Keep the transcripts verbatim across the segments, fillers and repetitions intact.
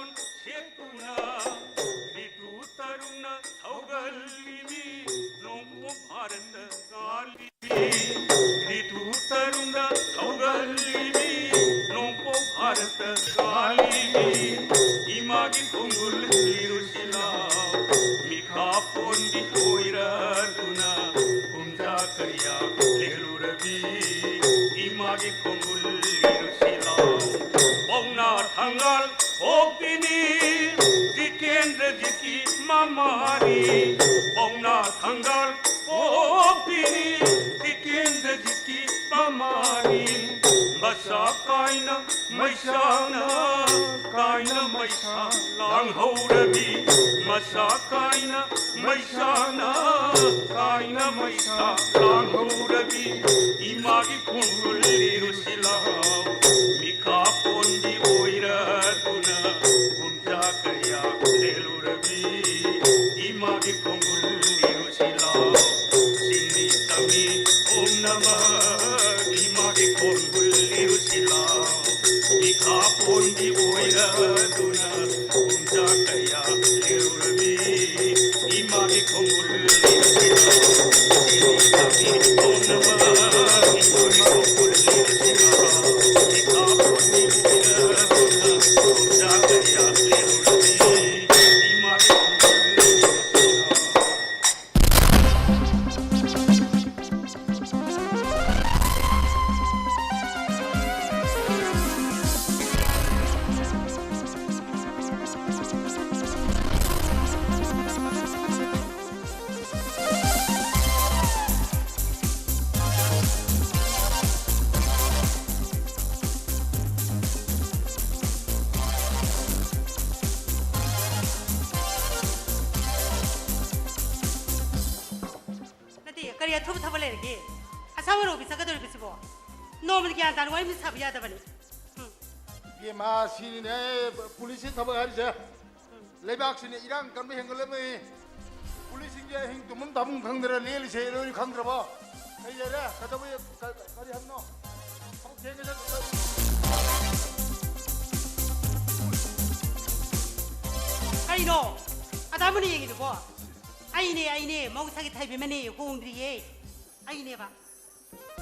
ꯁꯦꯠꯇꯨꯅ ꯔꯤꯇꯨ ꯇꯔꯨꯅ ꯊꯧꯒꯜꯂꯤꯕꯤ ꯅꯣꯡꯄꯣꯛ ꯚꯥꯔꯠꯇ ꯉꯥꯜꯂꯤꯕꯤ, ꯔꯤꯇꯨ ꯇꯔꯨꯅ ꯊꯧꯒꯜꯂꯤꯕꯤ ꯅꯣꯡꯄꯣꯛ ꯚꯥꯔꯠꯇ ꯉꯥꯜꯂꯤꯕꯤ ꯏꯃꯥꯒꯤ ꯈꯣꯡꯒꯨꯜ ꯂꯤꯔꯨꯁꯤ ꯂꯥꯎ꯫ ꯃꯤꯈꯥ ꯄꯣꯟꯕꯤ ꯑꯣꯏꯔꯗꯨꯅ ꯀꯨꯝꯖꯥ ꯀꯌꯥ ꯂꯦꯜꯂꯨꯔꯕꯤ ꯏꯃꯥꯒꯤ ꯈꯣꯡꯒꯨꯜ ꯂꯤꯔꯨꯁꯤ ꯂꯥꯎ꯫ ꯄꯥꯎꯅꯥ ꯊꯪꯒꯥꯜ ꯄꯣꯛꯄꯤꯅꯤ ꯖꯤꯇꯦꯟꯗ꯭ꯔꯖꯤꯠꯀꯤ ꯃꯃꯥꯅꯤ꯫ ꯄꯥꯎꯅꯥ ꯊꯪꯒꯥꯜ ꯄꯣꯛꯄꯤꯅꯤ ꯖꯤꯇꯦꯟꯗ꯭ꯔꯖꯤꯠꯀꯤ ꯃꯃꯥꯅꯤ꯫ ꯃꯁꯥ ꯀꯥꯏꯅ ꯃꯩꯁꯥꯅ ꯀꯥꯏꯅ ꯃꯩꯁꯥ ꯂꯥꯡꯍꯧꯔꯕꯤ, ꯃꯁꯥ ꯀꯥꯏꯅ ꯃꯩꯁꯥꯅ ꯀꯥꯏꯅ ꯃꯩꯁꯥ ꯂꯥꯡꯍꯧꯔꯕꯤ ꯏꯃꯥꯒꯤ ꯈꯣꯡꯒꯨꯜ ꯂꯤꯔꯨꯁꯤ ꯂꯥꯎ꯫ ꯃꯤꯈꯥ ꯄꯣꯟꯕꯤ ꯑꯣꯏꯔꯗꯨꯅ ꯀꯨꯝꯖꯥ ꯀꯌꯥ ꯂꯦꯜꯂꯨꯔꯕꯤ ꯏꯃꯥꯒꯤ ꯈꯣꯡꯒꯨꯜ ꯂꯤꯔꯨꯁꯤ ꯂꯥꯎ꯫ ꯆꯤꯡꯃꯤ ꯇꯝꯃꯤ ꯄꯨꯝꯅꯃꯛ ꯏꯃꯥꯒꯤ ꯈꯣꯡꯒꯨꯜ ꯂꯤꯔꯨꯁꯤ ꯂꯥꯎ꯫ ꯃꯤꯈꯥ ꯄꯣꯟꯕꯤ ꯑꯣꯏꯔꯗꯨꯅ ꯀꯨꯝꯖꯥ ꯀꯌꯥ ꯂꯦꯜꯂꯨꯔꯕꯤ ꯏꯃꯥꯒꯤ ꯈꯣꯡꯒꯨꯜ ꯂꯤꯔꯨꯁꯤ ꯂꯥꯎ꯫ ꯆꯤꯡꯃꯤ ꯇꯝꯃꯤ ꯄꯨꯝꯅꯃꯛ ꯏꯃꯥꯒꯤ ꯈꯣꯡꯒꯨꯜ ꯂꯤꯔꯨꯁꯤ ꯂꯥꯎ꯫ ꯃꯤꯈꯥ ꯄꯣꯟꯕꯤ ꯑꯣꯏꯔꯗꯨꯅ ꯀꯨꯝꯖꯥ ꯀꯌꯥ ꯂꯦꯜꯂꯨꯔꯕꯤ ꯏꯃꯥꯒꯤ ꯈꯣꯡꯒꯨꯜ ꯂꯤꯔꯨꯁꯤ ꯂꯥꯎ꯫ ꯅꯠꯇꯦ, ꯀꯔꯤ ꯑꯊꯨꯕ ꯊꯕꯛ ꯂꯩꯔꯒꯦ? ꯑꯁꯥ ꯋꯥꯔꯧꯕꯤ ꯆꯠꯀꯗꯧꯔꯤꯕꯁꯤꯕꯣ? ꯅꯣꯡꯃꯗꯤ ꯒ꯭ꯌꯥꯟ ꯇꯥꯅ ꯋꯥꯔꯤ ꯑꯃ ꯁꯥꯕ ꯌꯥꯗꯕꯅꯤ꯫ ꯎꯝ꯫ ꯏꯕꯦꯝꯃ, ꯁꯤꯅꯤꯅꯦ ꯄꯨꯂꯤꯁꯀꯤ ꯊꯕꯛ ꯍꯥꯏꯔꯤꯁꯦ꯫ ꯂꯩꯕꯥꯛꯁꯤꯅ ꯏꯔꯥꯡ ꯀꯟꯕ ꯍꯦꯟꯒꯠꯂꯝꯃꯤ꯫ ꯄꯨꯂꯤꯁꯁꯤꯡꯁꯦ ꯑꯍꯤꯡ ꯇꯨꯝꯐꯝ ꯇꯥꯐꯝ ꯈꯪꯗꯅ ꯂꯦꯜꯂꯤꯁꯦ ꯅꯣꯏꯅ ꯈꯪꯗ꯭ꯔꯕꯣ? ꯀꯔꯤ ꯂꯩꯔꯦ? ꯀꯩꯗꯧꯕꯩ, ꯀ-, ꯀꯔꯤ ꯍꯥꯏꯕꯅꯣ? ꯊꯕꯛ ꯊꯦꯡꯉꯦ ꯆꯠ-, ꯀꯩꯅꯣ? ꯑꯗꯥ ꯃꯨꯟꯅ ꯌꯦꯡꯉꯤꯗꯨꯕꯣ? ꯑꯩꯅꯦ, ꯑꯩꯅꯦ, ꯃꯍꯧꯁꯥꯒꯤ ꯊꯩꯕꯤꯃꯅꯦ, ꯍꯣꯡꯗ꯭ꯔꯤꯌꯦ꯫ ꯑꯩꯅꯦꯕ꯫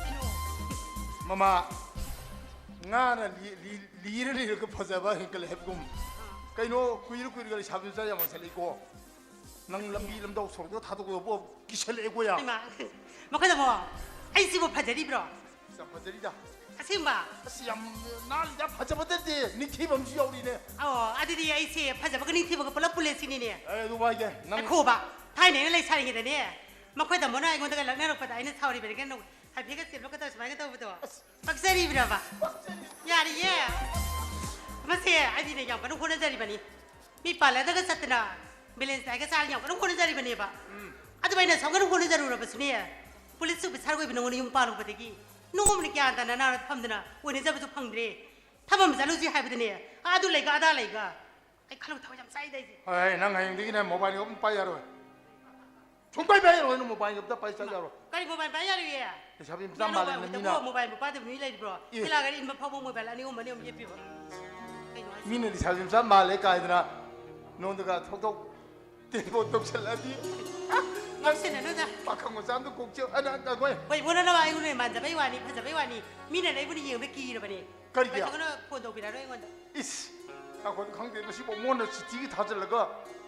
ꯀꯩꯅꯣ? ꯃꯃꯥ, ꯉꯥꯅ ꯂꯤ- ꯂꯤ- ꯂꯤꯔ ꯂꯤꯔꯒ ꯐꯖꯕ ꯍꯦꯟꯒꯠꯂꯦ ꯍꯥꯏꯕꯒꯨꯝ꯫ ꯀꯩꯅꯣ, ꯀꯨꯏꯔ ꯀꯨꯏꯔꯒ ꯂꯩꯁꯥꯕꯤ ꯃꯆꯥ ꯌꯥꯝ ꯃꯥꯟꯁꯜꯂꯛꯏꯀꯣ꯫ ꯅꯪ ꯂꯝꯕꯤ ꯂꯝꯗꯧ ꯁꯣꯔꯣꯛꯇ ꯊꯥꯗꯣꯛꯀꯗꯧꯕ ꯀꯤꯁꯜꯂꯛꯑꯦꯀꯣ ꯌꯥꯝ꯫ ꯏꯃꯥ, ꯃꯈꯣꯏꯗꯃꯣ, ꯑꯩꯁꯤꯕꯨ ꯐꯖꯔꯤꯕ꯭ꯔꯣ? ꯌꯥꯝ ꯐꯖꯔꯤꯗ꯫ ꯑꯁꯦꯡꯕ? ꯑꯁ, ꯌꯥꯝ ꯅꯥꯜꯂꯤꯗ, ꯐꯖꯕꯗꯗꯤ ꯅꯤꯡꯊꯤꯕ ꯑꯃꯁꯨ ꯌꯥꯎꯔꯤꯅꯦ꯫ ꯑꯣ, ꯑꯗꯨꯗꯤ ꯑꯩꯁꯦ ꯐꯖꯕꯒ ꯅꯤꯡꯊꯤꯕꯒ ꯄꯨꯂꯞ ꯄꯨꯜꯂꯦ ꯁꯤꯅꯤꯅꯦ꯫ ꯑꯦ, ꯑꯗꯨ ꯍꯥꯏꯒꯦ, ꯅꯪ ꯉꯥꯏꯈꯣꯕ, ꯊꯥꯏꯅ ꯑꯩꯅ ꯂꯩꯁꯥꯔꯤꯉꯩꯗꯅꯦ, ꯃꯈꯣꯏ ꯇꯥꯃꯣꯅ ꯑꯩꯉꯣꯟꯗꯒ ꯂꯛꯅꯔꯛꯄꯗ ꯑꯩꯅ ꯁꯥꯎꯔꯤꯕꯅꯤ ꯀꯩꯅꯣ, ꯍꯥꯏꯐꯦꯠꯀ ꯆꯦꯟꯕꯒ ꯇꯧ-, ꯁꯨꯃꯥꯏꯅ ꯇꯧꯕꯗꯣ꯫ ꯑꯁ꯫ ꯄꯛꯆꯔꯤꯕ꯭ꯔꯕ? ꯌꯥꯔꯤꯌꯦ꯫ ꯃꯁꯦ ꯑꯩꯗꯤꯅꯦ ꯌꯥꯝ ꯀꯟꯅ ꯍꯣꯠꯅꯖꯔꯤꯕꯅꯤ꯫ ꯃꯤ ꯄꯥꯔꯂꯔꯗꯒ ꯆꯠꯇꯅ ꯕꯦꯂꯦꯟꯁ ꯗꯥꯏꯒ ꯆꯥꯔ ꯌꯥꯝ ꯀꯟꯅ ꯍꯣꯠꯅꯖꯔꯤꯕꯅꯦꯕ꯫ ꯑꯗꯨꯃꯥꯏꯅ ꯁꯨꯃꯥꯏꯅ ꯍꯣꯠꯅꯖꯔꯨꯔꯕꯁꯨꯅꯦ, ꯄꯨꯂꯤꯁ ꯑꯣꯐꯤꯁꯥꯔ ꯑꯣꯏꯕ ꯅꯪꯉꯣꯟꯗ ꯌꯨꯝ ꯄꯥꯜꯂꯨꯕꯗꯒꯤ ꯅꯣꯡꯃꯅ ꯒ꯭ꯌꯥꯟ ꯇꯥꯅ ꯅꯥꯔ ꯐꯝꯗꯅ ꯑꯣꯏꯅꯖꯕꯗꯨ ꯐꯪꯗ꯭ꯔꯦ꯫ ꯊꯕꯛ ꯑꯃ ꯆꯠꯂꯨꯁꯤ ꯍꯥꯏꯕꯗꯅꯦ, ꯑꯥ, ꯑꯗꯨ ꯂꯩꯒ ꯑꯗꯥ ꯂꯩꯒ꯫ ꯑꯩ ꯈꯜꯂꯨ ꯊꯕꯛ ꯌꯥꯝ ꯆꯥꯏꯗ ꯑꯩꯁꯦ꯫ ꯍꯣꯏ, ꯅꯪ ꯍꯌꯦꯡꯗꯒꯤꯅꯦ ꯃꯣꯕꯥꯏꯜꯒ ꯑꯝꯇ ꯄꯥꯏ ꯌꯥꯔꯣꯏ꯫ ꯁꯨꯡꯄꯥꯏ ꯄꯥꯏ ꯌꯥꯔꯣꯏ, ꯅꯪ ꯃꯣꯕꯥꯏꯜꯒ ꯑꯝꯇ ꯄꯥꯏ ꯆꯠ ꯌꯥꯔꯣꯏ꯫ ꯀꯔꯤ ꯃꯣꯕꯥꯏꯜ ꯄꯥꯏ ꯌꯥꯔꯣꯏꯌꯦ? ꯂꯩꯁꯥꯕꯤ ꯃꯆꯥ ꯃꯥꯜꯂꯦ ꯅꯪ ꯃꯤꯅ꯫ ꯃꯣꯕꯥꯏꯜꯕꯨ ꯄꯥꯏꯗꯕ ꯃꯤ ꯂꯩꯔꯤꯕ꯭ꯔꯣ? ꯑꯦ꯫ ꯊꯤꯜꯂꯥꯒ ꯏꯟꯕ ꯐꯥꯎꯕ ꯃꯣꯕꯥꯏꯜ ꯑꯅꯤ ꯑꯍꯨꯝ ꯑꯅꯤ ꯑꯍꯨꯝ ꯌꯦꯞꯄꯤꯕ꯫ ꯀꯩꯅꯣ ꯍꯥꯏꯁꯤꯕꯣ? ꯃꯤꯅ ꯂꯩꯁꯥꯕꯤ ꯃꯆꯥ ꯃꯥꯜꯂꯦ ꯀꯥꯏꯗꯅ ꯅꯉꯣꯟꯗꯒ ꯊꯧꯗꯣꯛ ꯇꯦꯟꯕꯣꯠ ꯇꯧꯁꯜꯂꯛꯑꯗꯤ꯫ ꯉꯥꯎꯁꯤꯟꯅꯅꯨꯗ꯫ ꯄꯥꯈꯪ ꯃꯆꯥ ꯑꯝꯇ ꯀꯣꯛ ꯆꯤꯛ-, ꯑ, ꯅ-, ꯅ-, ꯉꯣꯏ꯫ ꯍꯣꯏ, ꯏꯕꯨꯡꯉꯣ, ꯅꯅ ꯑꯩꯉꯣꯟꯗ ꯃꯥꯟꯖꯕꯩ ꯋꯥꯅꯤ, ꯐꯖꯕꯩ ꯋꯥꯅꯤ꯫ ꯃꯤꯅ ꯑꯩꯕꯨꯅ ꯌꯦꯡꯕꯗ ꯀꯤꯔꯕꯅꯦ꯫ ꯀꯔꯤꯒꯤ? ꯀꯩꯗꯧꯅ ꯐꯣꯟ ꯇꯧꯕꯤꯔꯛꯑꯔꯣꯏ ꯑꯩꯉꯣꯟꯗ꯫ ꯏꯁ! ꯉꯥꯏꯈꯣ, ꯈꯪꯗꯦ, ꯃꯁꯤꯕꯨ ꯃꯣꯟꯅ ꯆꯤꯊꯤꯒ ꯊꯥꯖꯤꯜꯂꯒ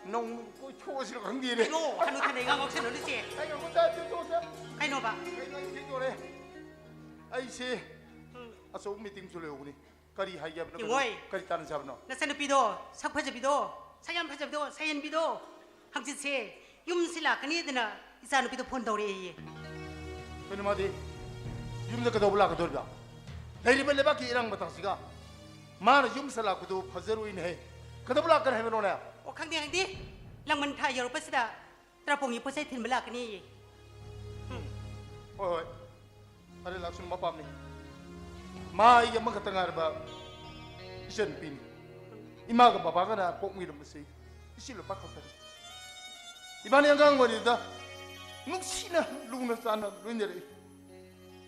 ꯅꯧꯅ ꯀꯣꯏꯊꯣꯛꯑꯁꯤꯔ ꯈꯪꯗꯦꯅꯦ꯫ ꯀꯩꯅꯣ? ꯍꯅꯨ ꯊꯅ ꯏꯉꯥꯎ ꯉꯥꯎꯁꯟꯅꯅꯨꯁꯦ꯫ ꯑꯩ ꯉꯥꯏꯈꯣ, ꯆꯥ-, ꯆꯥ-, ꯆꯥ-, ꯆꯥ-, ꯀꯩꯅꯣꯕ? ꯀꯩꯅꯣ, ꯑꯩ ꯊꯦꯡꯗꯣꯔꯦ꯫ ꯑꯩꯁꯦ ꯎꯝ꯫ ꯑꯆꯧꯕ ꯃꯤꯇꯤꯡ ꯑꯃꯁꯨ ꯂꯩꯍꯧꯕꯅꯤ꯫ ꯀꯔꯤ ꯍꯥꯏꯒꯦ ꯍꯥꯏꯕꯅꯣ? ꯀꯩꯅꯣ? ꯌꯦꯡꯉꯣꯏ꯫ ꯀꯔꯤ ꯇꯥꯟꯅꯁꯦ ꯍꯥꯏꯕꯅꯣ? ꯅꯆꯟꯅꯨꯄꯤꯗꯣ, ꯁꯛ ꯐꯖꯕꯤꯗꯣ, ꯁꯛ ꯌꯥꯝ ꯐꯖꯕꯤꯗꯣ, ꯁꯍꯦꯟꯕꯤꯗꯣ, ꯍꯪꯆꯤꯠꯁꯦ ꯌꯨꯝꯁꯤ ꯂꯥꯛꯀꯅꯤꯗꯅ ꯏꯆꯥꯅꯨꯄꯤꯗꯣ ꯐꯣꯟ ꯇꯧꯔꯛꯑꯦꯌꯦ꯫ ꯀꯩꯅꯣ ꯃꯥꯗꯤ ꯌꯨꯝꯗ ꯀꯩꯗꯧꯕ ꯂꯥꯛꯀꯗꯧꯔꯤꯕ? ꯂꯩꯔꯤꯕ ꯂꯩꯕꯥꯛꯀꯤ ꯏꯔꯥꯡ ꯃꯇꯥꯁꯤꯒ ꯃꯥꯅ ꯌꯨꯝꯁꯤꯗ ꯂꯥꯛꯄꯗꯨ ꯐꯖꯔꯣꯏꯅꯦꯍꯦ꯫ ꯀꯩꯗꯧꯕ ꯂꯥꯛꯀꯅꯤ ꯍꯥꯏꯕꯅꯣꯅꯦ? ꯑꯣ, ꯈꯪꯗꯦ, ꯈꯪꯗꯦ꯫ ꯂꯥꯡꯕꯟ ꯊꯥ ꯌꯧꯔꯛꯄꯁꯤꯗ ꯇꯔꯥꯄꯣꯡꯒꯤ ꯄꯣꯠ ꯆꯩ ꯊꯤꯟꯕ ꯂꯥꯛꯀꯅꯤꯌꯦ꯫ ꯎꯝ꯫ ꯍꯣꯏ, ꯍꯣꯏ꯫ ꯐꯔꯦ, ꯂꯥꯛꯁꯅꯨ, ꯃꯄꯥꯝꯅꯤ꯫ ꯃꯥ ꯑꯩꯒꯤ ꯑꯃꯈꯛꯇ ꯉꯥꯏꯔꯕ ꯏꯆꯟꯅꯨꯄꯤꯅꯤ꯫ ꯏꯃꯥꯒ ꯕꯕꯥꯒꯅ ꯄꯣꯛꯃꯤꯔꯝꯕꯁꯤ ꯏꯆꯦ ꯂꯨꯄꯥ ꯈꯛꯇꯅꯤ꯫ ꯏꯕꯥꯅꯤ ꯑꯉꯥꯡ ꯑꯣꯏꯔꯤꯉꯩꯗ ꯅꯨꯡꯁꯤꯅ ꯂꯨꯅ ꯆꯥꯟꯅ ꯂꯣꯏꯅꯔꯛꯏ꯫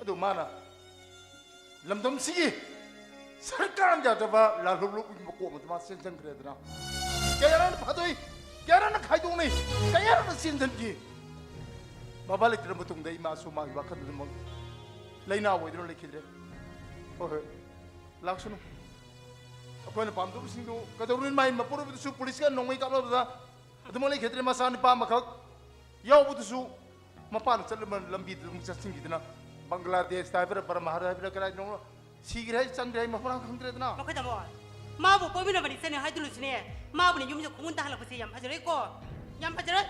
ꯑꯗꯨ ꯃꯥꯅ ꯂꯝꯗꯝꯁꯤꯒꯤ ꯁꯔꯀꯥꯔꯅ ꯌꯥꯗꯕ ꯂꯥꯜꯍꯧꯂꯨꯞꯀꯤ ꯃꯀꯣꯛ ꯑꯃꯗ ꯃꯥ ꯆꯦꯟꯁꯤꯟꯈ꯭ꯔꯦꯗꯅ꯫ ꯀꯌꯥꯔꯛꯅ ꯐꯥꯗꯣꯛꯏ, ꯀꯌꯥꯔꯛꯅ ꯈꯥꯏꯗꯣꯛꯅꯩ, ꯀꯌꯥꯔꯛꯅ ꯆꯦꯟꯁꯤꯟꯈꯤ꯫ ꯃꯕꯥ ꯂꯩꯇ꯭ꯔ ꯃꯇꯨꯡꯗ ꯏꯃꯥꯁꯨ ꯃꯥꯒꯤ ꯋꯥꯈꯜꯗꯨꯃꯛ ꯂꯩꯅꯥ ꯑꯣꯏꯗꯨꯅ ꯂꯩꯈꯤꯗ꯭ꯔꯦ꯫ ꯍꯣꯏ, ꯍꯣꯏ, ꯂꯥꯛꯁꯅꯨ꯫ ꯑꯩꯈꯣꯏꯅ ꯄꯥꯝꯗꯕꯁꯤꯡꯗꯨ ꯀꯩꯗꯧꯔꯨꯅꯤ? ꯃꯥꯒꯤ ꯃꯄꯨꯔꯣꯏꯕꯗꯨꯁꯨ ꯄꯨꯂꯤꯁꯀ ꯅꯣꯡꯃꯩ ꯀꯥꯞꯅꯕꯗ ꯑꯗꯨꯃꯛ ꯂꯩꯈꯤꯗ꯭ꯔꯦ꯫ ꯃꯆꯥꯅꯨꯄꯥ ꯑꯃꯈꯛ ꯌꯥꯎꯕꯗꯨꯁꯨ ꯃꯄꯥꯅ ꯆꯠꯂꯝꯕ ꯂꯝꯕꯤꯗꯨꯗ ꯑꯃꯨꯛ ꯆꯠꯁꯤꯟꯈꯤꯗꯅ, ꯕꯪꯒ꯭ꯂꯥꯗꯦꯁꯇ ꯍꯥꯏꯕ꯭ꯔꯥ, ꯕꯔꯃꯥꯗ ꯍꯥꯏꯕ꯭ꯔꯥ, ꯀꯗꯥꯏꯗꯅꯣ ꯁꯤꯈ꯭ꯔꯦ ꯍꯥꯏ, ꯆꯪꯈ꯭ꯔꯦ ꯍꯥꯏ, ꯃꯐꯝ ꯈꯪꯗ꯭ꯔꯦꯗꯅ꯫ ꯃꯈꯣꯏ ꯇꯥꯃꯣ, ꯃꯥꯕꯨ ꯄꯣꯛꯃꯤꯟꯅꯕꯅꯤ ꯆꯠꯅꯤ ꯍꯥꯏꯗꯨꯅꯁꯨꯅꯦ, ꯃꯥꯕꯨꯅꯦ ꯌꯨꯝꯁꯤꯗ ꯈꯣꯡꯒꯨꯟ ꯇꯥꯍꯜꯂꯛꯄꯁꯦ ꯌꯥꯝ ꯐꯖꯔꯣꯏꯀꯣ, ꯌꯥꯝ ꯐꯖꯔꯣꯏ꯫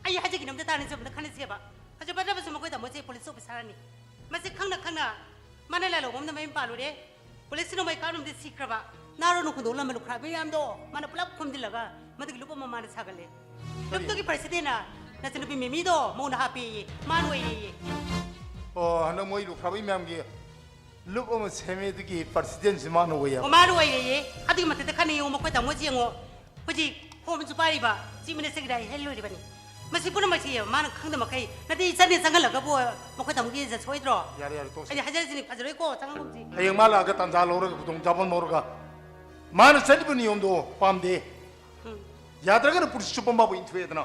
ꯑꯩ ꯍꯥꯏꯖꯒꯦ ꯑꯝꯇ ꯇꯥꯅꯤꯁꯦ, ꯑꯝꯇ ꯈꯟꯅꯁꯦꯕ꯫ ꯐꯖꯕꯗꯕꯁꯨ ꯃꯈꯣꯏ ꯇꯥꯃꯣꯁꯦ ꯄꯨꯂꯤꯁ ꯑꯣꯐꯤꯁꯥꯔꯅꯤ꯫ ꯃꯁꯤ ꯈꯪꯅ ꯈꯪꯅ ꯃꯥꯅ ꯂꯥꯜꯍꯧꯕ ꯑꯃꯗ ꯃꯌꯨꯝ ꯄꯥꯜꯂꯨꯔꯦ꯫ ꯄꯨꯂꯤꯁꯁꯤꯅ ꯃꯩ ꯀꯥꯞꯅꯕꯗ ꯁꯤꯈ꯭ꯔꯕ꯫ ꯅꯥꯔꯣꯟ ꯈꯨꯟꯗꯣꯛꯂꯝꯕ ꯂꯨꯈ꯭ꯔꯥꯕꯤ ꯃꯌꯥꯝꯗꯣ ꯃꯥꯅ ꯄꯨꯂꯞ ꯈꯣꯝꯖꯤꯜꯂꯒ ꯃꯗꯨꯒꯤ ꯂꯨꯞ ꯑꯃ ꯃꯥꯅ ꯁꯥꯒꯠꯂꯦ꯫ ꯀꯔꯤ? ꯂꯨꯞꯇꯨꯒꯤ ꯄ꯭ꯔꯁꯤꯗꯦꯟꯅ ꯅꯆꯟꯅꯨꯄꯤ ꯃꯤꯃꯤꯗꯣ ꯃꯧꯅ ꯍꯥꯞꯄꯦꯌꯦ꯫ ꯃꯥꯅ ꯑꯣꯏꯔꯦꯌꯦ꯫ ꯑꯣ, ꯍꯟꯗꯛ ꯃꯣꯏ ꯂꯨꯈ꯭ꯔꯥꯕꯤ ꯃꯌꯥꯝꯒꯤ ꯂꯨꯞ ꯑꯃ ꯁꯦꯝꯃꯦ, ꯑꯗꯨꯒꯤ ꯄ꯭ꯔꯁꯤꯗꯦꯟꯁꯤ ꯃꯥꯅ ꯑꯣꯏꯌꯦꯕ꯫ ꯑꯣ, ꯃꯥꯅ ꯑꯣꯏꯔꯦꯌꯦ꯫ ꯑꯗꯨꯒꯤ ꯃꯊꯛꯇ ꯈꯟꯅ ꯌꯦꯡꯉꯨ, ꯃꯈꯣꯏ ꯇꯥꯃꯣꯁꯤ ꯌꯦꯡꯉꯣ꯫ ꯍꯧꯖꯤꯛ ꯐꯣꯝꯁꯨ ꯄꯥꯏꯔꯤꯕ, ꯆꯤꯞ ꯃꯤꯅꯤꯁꯇꯔꯒꯤ ꯗꯥꯏꯔꯦꯛ ꯍꯦꯜ ꯂꯣꯏꯔꯤꯕꯅꯤ꯫ ꯃꯁꯤ ꯄꯨꯝꯅꯃꯛꯁꯤ ꯃꯥꯅ ꯈꯪꯗ ꯃꯈꯩ ꯅꯠꯇꯦ, ꯏꯆꯟꯅꯦ ꯆꯪꯍꯜꯂꯒꯕꯨ ꯃꯈꯣꯏ ꯇꯥꯃꯣꯒꯤ ꯏꯖꯠ ꯁꯣꯏꯗ꯭ꯔꯣ? ꯌꯥꯔꯦ, ꯌꯥꯔꯦ, ꯇꯣꯛꯁꯤ꯫ ꯑꯩꯗꯤ ꯍꯥꯏꯖꯔꯤꯁꯤꯅꯤ, ꯐꯖꯔꯣꯏꯀꯣ, ꯆꯪꯍꯟꯒꯨꯝꯁꯤ꯫ ꯍꯌꯦꯡ ꯃꯥ ꯂꯥꯛꯑꯒ ꯇꯥꯟꯖꯥ ꯂꯧꯔꯒ ꯈꯨꯗꯣꯡ ꯆꯥꯕ ꯂꯧꯔꯒ ꯃꯥꯅ ꯆꯠꯂꯤꯕ ꯅꯤꯌꯣꯝꯗꯣ ꯄꯥꯝꯗꯦ꯫ ꯎꯝ꯫ ꯌꯥꯗ꯭ꯔꯒꯅ ꯄꯨꯂꯤꯁ ꯆꯨꯞꯄ ꯃꯥꯕꯨ ꯏꯟꯊꯣꯛꯑꯦꯗꯅ꯫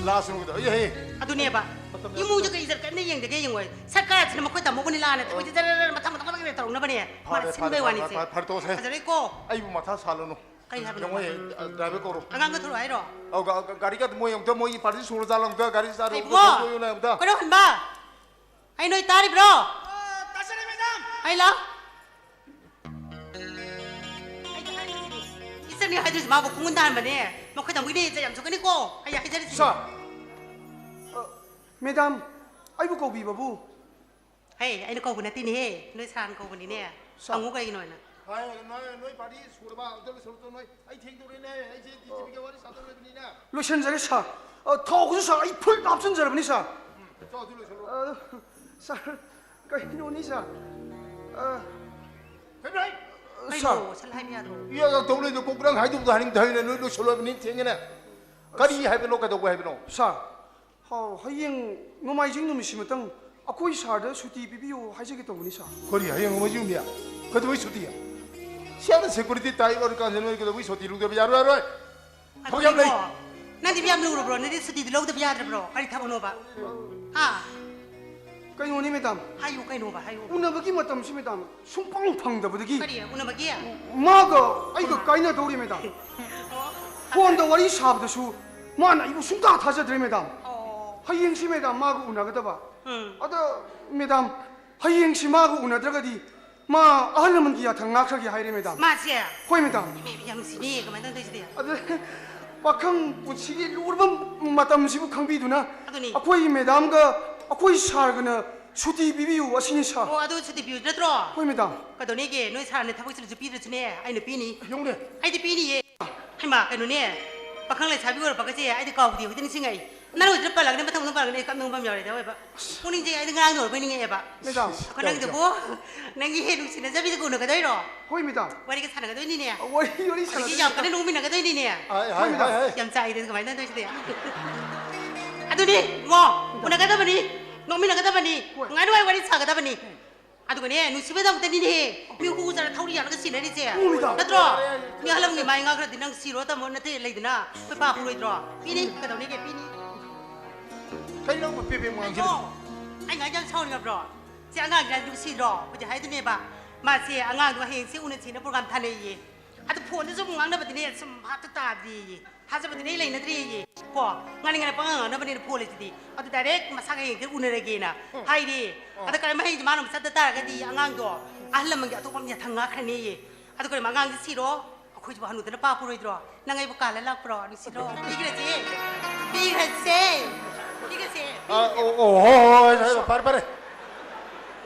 ꯂꯥꯁ ꯅꯨꯃꯤꯠꯇ, ꯑꯩ, ꯑꯩ꯫ ꯑꯗꯨꯅꯦꯕ꯫ ꯃꯇꯝ ꯏꯃꯨꯡꯗ ꯌꯥꯝ ꯀꯩ ꯏꯖꯠ ꯀꯔꯤꯝꯇ ꯌꯦꯡꯗꯒꯦ ꯌꯦꯡꯉꯣꯏ꯫ ꯁꯔꯀꯥꯔꯁꯤꯅ ꯃꯈꯣꯏ ꯇꯥꯃꯣꯕꯨꯅꯤ ꯂꯥꯟꯅ ꯊꯕꯛꯁꯦ ꯖꯔ ꯖꯔ ꯃꯊꯪ ꯃꯊꯪ ꯃꯊꯪ ꯇꯧꯔꯛꯅꯕꯅꯦ꯫ ꯃꯥꯅ ꯐꯔꯦ, ꯁꯤꯟꯕꯩ ꯐꯔꯦ, ꯋꯥꯅꯤꯁꯦ꯫ ꯐꯔꯦ, ꯐꯔꯦ, ꯇꯣꯛꯑꯁꯦ꯫ ꯐꯖꯔꯦꯀꯣ? ꯑꯩꯕꯨ ꯃꯊꯥ ꯁꯥꯍꯜꯂꯅꯨ꯫ ꯀꯩ ꯍꯥꯏꯕꯅꯣ? ꯌꯦꯡꯉꯣ, ꯑꯦ, ꯗ꯭ꯔꯥꯏꯚꯔ ꯀꯧꯔꯣ꯫ ꯑꯉꯥꯡꯒ ꯊꯣꯛꯂꯛꯑꯣ ꯍꯥꯏꯔꯣ? ꯑꯧ, ꯒꯥ-, ꯒꯥ-, ꯒꯥꯔꯤꯒ ꯃꯣꯏ ꯑꯃꯨꯛꯇ, ꯃꯣꯏꯒꯤ ꯄꯥꯔꯇꯤ ꯁꯨꯔ ꯖꯥꯠꯂ ꯑꯃꯨꯛꯇ, ꯒꯥꯔꯤ ꯆꯥꯔ ꯑꯩꯕꯨ ꯑꯃꯨꯛꯇ ꯀꯧꯕꯤꯌꯨꯅꯦ ꯑꯃꯨꯛꯇ꯫ ꯀꯩꯅꯣ ꯍꯟꯕ? ꯑꯩ ꯅꯣꯏ ꯇꯥꯔꯤꯕ꯭ꯔꯣ? ꯑ, ꯇꯥꯖꯔꯦ, ꯃꯦꯗꯥꯝ꯫ ꯑꯩ ꯂꯥꯎ꯫ ꯑꯩꯗꯤ ꯍꯥꯏꯔꯤꯁꯤꯅꯤ꯫ ꯏꯆꯟꯅꯤ ꯍꯥꯏꯗꯣꯏꯁꯤ ꯃꯥꯕꯨ ꯈꯣꯡꯒꯨꯟ ꯇꯥꯍꯟꯕꯅꯦ꯫ ꯃꯈꯣꯏ ꯇꯥꯃꯣꯒꯤꯅꯦ ꯏꯖꯠ ꯌꯥꯝ ꯁꯣꯛꯀꯅꯤꯀꯣ꯫ ꯑꯩ ꯍꯥꯏꯖꯔꯤꯁꯤꯅꯤ꯫ ꯁꯥꯔ! ꯑ, ꯃꯦꯗꯥꯝ, ꯑꯩꯕꯨ ꯀꯧꯕꯤꯕꯕꯨ? ꯍꯦ, ꯑꯩꯅ ꯀꯧꯕ ꯅꯠꯇꯦꯅꯦꯍꯦ, ꯅꯣꯏ ꯁꯥꯔꯅ ꯀꯧꯕꯅꯤꯅꯦ꯫ ꯁꯥꯔ꯫ ꯍꯪꯉꯨ ꯀꯩꯒꯤꯅꯣ ꯍꯥꯏꯅ꯫ ꯍꯥꯏ, ꯅꯣꯏ, ꯅꯣꯏ ꯄꯥꯔꯇꯤ ꯁꯨꯔꯕ ꯑꯝꯇ ꯂꯣꯏꯁꯜꯂꯨꯆꯣ ꯅꯣꯏ꯫ ꯑꯩ ꯊꯦꯡꯗꯧꯔꯦꯅꯦ, ꯑꯩꯁꯦ ꯗꯤ ꯖꯤ ꯄꯤꯒ ꯋꯥꯔꯤ ꯁꯥꯗꯧꯔꯤꯕꯅꯤꯅꯦ꯫ ꯂꯣꯏꯁꯟꯖꯔꯦ ꯁꯥꯔ꯫ ꯑ, ꯊꯥꯎꯒꯁꯨ ꯁꯥꯔ, ꯑꯩ ꯐꯨꯜ ꯍꯥꯞꯆꯤꯟꯖꯔꯕꯅꯤ ꯁꯥꯔ꯫ ꯎꯝ, ꯆꯣ, ꯑꯗꯨ ꯂꯣꯏꯁꯜꯂꯣ꯫ ꯑ, ꯁꯥꯔ, ꯀꯩꯅꯣꯅꯤ ꯁꯥꯔ꯫ ꯑ, ꯀꯩꯅꯣ ꯍꯥꯏ? ꯀꯩꯅꯣ, ꯁꯥꯔ꯫ ꯁꯠ ꯍꯥꯏꯕ ꯌꯥꯗ꯭ꯔꯣ? ꯏꯌꯥ, ꯌꯥ, ꯇꯧ ꯂꯩꯗꯣ, ꯀꯣꯛ ꯀꯔꯪ ꯍꯥꯏꯗꯣꯛꯇ ꯍꯥꯏꯅꯤꯡꯗꯦ ꯍꯥꯏꯅꯦ, ꯅꯣꯏ ꯂꯣꯏꯁꯜꯂꯣ ꯍꯥꯏꯕꯅꯤ, ꯊꯦꯡꯉꯦꯅꯦ꯫ ꯀꯔꯤ ꯍꯥꯏꯕꯅꯣ, ꯀꯩꯗꯧꯕ ꯍꯥꯏꯕꯅꯣ? ꯁꯥꯔ, ꯍ-, ꯍꯌꯦꯡ ꯅꯣꯡꯃꯥꯏꯖꯤꯡ ꯅꯨꯃꯤꯠꯁꯤꯃꯇꯪ ꯑꯩꯈꯣꯏ ꯁꯥꯔꯗ ꯁꯨꯇꯤ ꯄꯤꯕꯤꯌꯨ ꯍꯥꯏꯖꯒꯦ ꯇꯧꯕꯅꯤ, ꯁꯥꯔ꯫ ꯀꯔꯤ, ꯍꯌꯦꯡ ꯅꯣꯡꯃꯥꯏꯖꯤꯡ ꯅꯨꯃꯤꯠ? ꯀꯩꯗꯧꯕꯩ ꯁꯨꯇꯤ? ꯁꯤ ꯌꯥꯝꯅ ꯁꯦꯀ꯭ꯌꯨꯔꯤꯇꯤ ꯇꯥꯏꯠ ꯑꯣꯏꯔꯀꯥꯟꯁꯤꯗ ꯅꯣꯏ ꯀꯩꯗꯧꯕꯩ ꯁꯨꯇꯤ ꯂꯧꯗꯕ? ꯌꯥꯔꯣꯏ, ꯌꯥꯔꯣꯏ꯫ ꯊꯕꯛ ꯌꯥꯝ ꯂꯩ꯫ ꯑꯗꯨꯗꯤꯀꯣ, ꯅꯪꯗꯤ ꯌꯥꯝ ꯂꯨꯔꯕ꯭ꯔꯣ? ꯅꯪꯗꯤ ꯁꯨꯇꯤꯗꯤ ꯂꯧꯗꯕ ꯌꯥꯗ꯭ꯔꯕ꯭ꯔꯣ? ꯀꯔꯤ ꯊꯕꯛꯅꯣꯕ? ꯍꯥ? ꯀꯩꯅꯣꯅꯤ, ꯃꯦꯗꯥꯝ꯫ ꯍꯥꯏꯌꯨ ꯀꯩꯅꯣꯕ, ꯍꯥꯏꯌꯨ꯫ ꯎꯅꯕꯒꯤ ꯃꯇꯝꯁꯤ, ꯃꯦꯗꯥꯝ, ꯁꯨꯡꯐꯪ ꯐꯪꯗꯕꯗꯒꯤ ꯀꯔꯤ? ꯎꯅꯕꯒꯤ? ꯃꯥꯒ ꯑꯩꯒ ꯀꯥꯏꯅꯗꯧꯔꯤ, ꯃꯦꯗꯥꯝ꯫ ꯑꯣ꯫ ꯐꯣꯟꯗ ꯋꯥꯔꯤ ꯁꯥꯕꯗꯁꯨ ꯃꯥꯅ ꯑꯩꯕꯨ ꯁꯨꯡꯊꯥ ꯊꯥꯖꯗ꯭ꯔꯦ, ꯃꯦꯗꯥꯝ꯫ ꯑꯣ꯫ ꯍꯌꯦꯡꯁꯤ, ꯃꯦꯗꯥꯝ, ꯃꯥꯒ ꯎꯅꯒꯗꯕ꯫ ꯎꯝ꯫ ꯑꯗꯣ, ꯃꯦꯗꯥꯝ, ꯍꯌꯦꯡꯁꯤ ꯃꯥꯒ ꯎꯅꯗ꯭ꯔꯒꯗꯤ ꯃꯥ ꯑꯍꯜ ꯂꯃꯟꯒꯤ ꯌꯥꯊꯪ ꯉꯥꯛꯈ꯭ꯔꯒꯦ ꯍꯥꯏꯔꯦ, ꯃꯦꯗꯥꯝ꯫ ꯃꯥꯁꯦ? ꯍꯣꯏ, ꯃꯦꯗꯥꯝ꯫ ꯏꯃꯥ, ꯌꯥꯝ ꯅꯨꯡꯁꯤꯅꯦ, ꯀꯃꯥꯏꯅ ꯇꯧꯗꯣꯏꯁꯤꯗꯤ? ꯑꯗ ꯄꯥꯈꯪ ꯄꯨꯟꯁꯤꯒꯤ ꯂꯨꯔꯕ ꯃꯇꯝꯁꯤꯕꯨ ꯈꯪꯕꯤꯗꯨꯅ ꯑꯗꯨꯅꯤ꯫ ꯑꯩꯈꯣꯏ ꯃꯦꯗꯥꯝꯒ ꯑꯩꯈꯣꯏ ꯁꯥꯔꯒꯅ ꯁꯨꯇꯤ ꯄꯤꯕꯤꯌꯨ ꯑꯁꯤꯅꯤ, ꯁꯥꯔ꯫ ꯑꯣ, ꯑꯗꯨ ꯁꯨꯇꯤ ꯄꯤꯌꯨ ꯅꯠꯇ꯭ꯔꯣ? ꯍꯣꯏ, ꯃꯦꯗꯥꯝ꯫ ꯀꯩꯗꯧꯅꯦꯒꯦ? ꯅꯣꯏ ꯁꯥꯔꯅ ꯊꯕꯛ ꯆꯤꯜꯂꯁꯨ ꯄꯤꯗ꯭ꯔꯁꯨꯅꯦ, ꯑꯩꯅ ꯄꯤꯅꯤ꯫ ꯌꯦꯡꯉꯨꯅꯦ꯫ ꯑꯩꯗꯤ ꯄꯤꯅꯤꯌꯦ꯫ ꯍꯩꯃꯥ, ꯀꯩꯅꯣꯅꯦ, ꯄꯥꯈꯪ ꯂꯩꯁꯥꯕꯤ ꯑꯣꯏꯔꯛꯄꯒꯁꯦ ꯑꯩꯗꯤ ꯀꯥꯎꯗꯦ, ꯍꯧꯖꯤꯛꯇ ꯅꯤꯡꯁꯤꯡꯉꯛꯏ꯫ ꯅꯪ ꯍꯧꯖꯤꯛꯇ ꯄꯜꯂꯒꯅꯦ, ꯃꯊꯪ ꯃꯊꯪ ꯄꯜꯂꯒꯅꯦ ꯑꯩ ꯀꯞꯅꯤꯡꯕ ꯑꯃ ꯌꯥꯎꯔꯦ, ꯇꯧꯋꯦꯕ꯫ ꯄꯨꯛꯅꯤꯡꯁꯦ ꯑꯩꯗꯤ ꯉꯔꯥꯡꯗ ꯑꯣꯏꯔꯕꯣꯏ ꯅꯤꯡꯉꯛꯑꯦꯕ꯫ ꯃꯦꯗꯥꯝ, ꯑꯩꯈꯣꯏ ꯅꯪꯗꯨꯕꯨ, ꯅꯪꯒꯤ ꯍꯦꯛ ꯅꯨꯡꯁꯤꯅꯖꯕꯤꯗꯨꯒ ꯎꯅꯒꯗꯣꯏꯔꯣ? ꯍꯣꯏ, ꯃꯦꯗꯥꯝ꯫ ꯋꯥꯔꯤꯒ ꯁꯥꯟꯅꯒꯗꯣꯏꯅꯤꯅꯦ꯫ ꯋꯥꯔꯤ, ꯋꯥꯔꯤ ꯑꯗꯒꯤ ꯁꯥꯟꯅꯗꯣꯏꯅꯤ, ꯌꯥꯝ ꯀꯟꯅ ꯃꯦꯗꯥꯝ꯫ ꯅꯣꯛꯃꯤꯟꯅꯒꯗꯣꯏꯅꯤꯅꯦ꯫ ꯑꯥꯏ, ꯍꯣꯏ, ꯑꯥꯏ, ꯃꯦꯗꯥꯝ꯫ ꯑꯥꯏ, ꯑꯥꯏ꯫ ꯌꯥꯝ ꯆꯥꯛꯏꯗ, ꯀꯃꯥꯏꯅ ꯇꯧꯗꯣꯏꯁꯤꯗꯤ? ꯑꯗꯨꯅꯤ, ꯏꯕꯨꯡꯉꯣ, ꯎꯅꯒꯗꯕꯅꯤ, ꯅꯣꯛꯃꯤꯟꯅꯒꯗꯕꯅꯤ, ꯍꯣꯏ꯫ ꯅꯨꯡꯉꯥꯏ ꯅꯨꯡꯉꯥꯏ ꯋꯥꯔꯤ ꯁꯥꯒꯗꯕꯅꯤ꯫ ꯑꯗꯨꯒꯅꯦ, ꯅꯨꯡꯁꯤꯕꯗꯧꯇꯅꯤꯅꯦꯍꯦ꯫ ꯃꯤ ꯍꯨ ꯆꯥꯔ ꯊꯧꯔꯤ ꯌꯥꯜꯂꯒ ꯁꯤꯟꯅꯔꯤꯁꯦ꯫ ꯎ, ꯃꯦꯗꯥꯝ꯫ ꯅꯠꯇ꯭ꯔꯣ? ꯃꯤ ꯑꯍꯜ ꯂꯃꯟꯒꯤ ꯃꯥꯏ ꯉꯥ ꯈꯔꯗꯤ ꯅꯪ ꯁꯤꯔꯣ ꯇꯝꯃꯣ, ꯅꯠꯇꯦ, ꯂꯩꯗꯅ꯫ ꯑꯩꯈꯣꯏ ꯄꯥ ꯄꯨꯔꯣꯏꯗ꯭ꯔꯣ? ꯄꯤꯅꯤ, ꯀꯩꯗꯧꯅꯤꯒꯦ? ꯄꯤꯅꯤ꯫ ꯀꯩꯅꯣ ꯄꯦ ꯄꯦ ꯉꯥꯡꯁꯤꯜꯂꯤ? ꯀꯩꯅꯣ? ꯑꯩ ꯉꯥꯏ ꯌꯥꯝ ꯁꯥꯎꯅꯤꯡꯉꯕ꯭ꯔꯣ? ꯁꯤ ꯑꯉꯥꯡꯁꯦ ꯅꯨꯡꯁꯤꯗ꯭ꯔꯣ? ꯍꯧꯖꯤꯛ ꯍꯥꯏꯗꯨꯅꯦꯕ꯫ ꯃꯥꯁꯦ ꯑꯉꯥꯡꯗꯣ ꯍꯌꯦꯡꯁꯦ ꯎꯅꯁꯦꯅ ꯄ꯭ꯔꯣꯒ꯭ꯔꯥꯝ ꯊꯥꯅꯩꯌꯦ꯫ ꯑꯗꯨ ꯐꯣꯟꯗ ꯁꯨꯝ ꯉꯥꯡꯅꯕꯗꯤꯅꯦ, ꯁꯨꯝ ꯚꯥꯞꯇ ꯇꯥꯗꯦꯌꯦ꯫ ꯊꯥꯖꯕꯗꯤ ꯂꯩ ꯂꯩꯅꯗ꯭ꯔꯦꯌꯦ꯫ ꯀꯣ, ꯉꯥꯡꯅꯤꯡꯉꯥꯏ ꯄꯉꯥꯡ ꯉꯥꯡꯅꯕꯅꯤꯅ ꯐꯣꯟ ꯂꯩꯁꯤꯗꯤ꯫ ꯑꯗꯨ ꯗꯥꯏꯔꯦꯛ ꯃꯁꯥꯒ ꯍꯌꯦꯡꯁꯦ ꯎꯅꯔꯒꯦꯅ ꯎꯝ꯫ ꯍꯥꯏꯔꯦ꯫ ꯎꯝ꯫ ꯑꯗ ꯀꯔꯤꯒꯨꯝꯕ ꯍꯌꯦꯡꯁꯦ ꯃꯥꯅ ꯑꯃꯨꯛ ꯆꯠꯇ ꯇꯥꯔꯒꯗꯤ ꯑꯉꯥꯡꯗꯣ ꯑꯍꯜ ꯂꯃꯟꯒꯤ ꯑꯇꯣꯞꯄ ꯑꯃ ꯌꯥꯊꯪ ꯉꯥꯛꯈ꯭ꯔꯅꯦꯌꯦ꯫ ꯑꯗꯨ ꯀꯔꯤꯒꯨꯝꯕ ꯑꯉꯥꯡꯁꯦ ꯁꯤꯔꯣ? ꯑꯩꯈꯣꯏꯁꯤꯕꯨ ꯍꯅꯨꯗꯅ ꯄꯥꯞꯄꯔꯣꯏꯗ꯭ꯔꯣ? ꯅꯪ ꯑꯩꯕꯨ ꯀꯥꯜꯂ ꯂꯥꯛꯄ꯭ꯔꯣ? ꯅꯨꯡꯁꯤꯗ꯭ꯔꯣ? ꯄꯤꯈ꯭ꯔꯁꯦ꯫ ꯄꯤꯈ꯭ꯔꯁꯦ꯫ ꯄꯤꯈ꯭ꯔꯁꯦ꯫ ꯑ, ꯑꯣ, ꯑꯣ, ꯍꯣꯏ, ꯍꯣꯏ, ꯍꯣꯏ, ꯐꯔꯦ, ꯐꯔꯦ꯫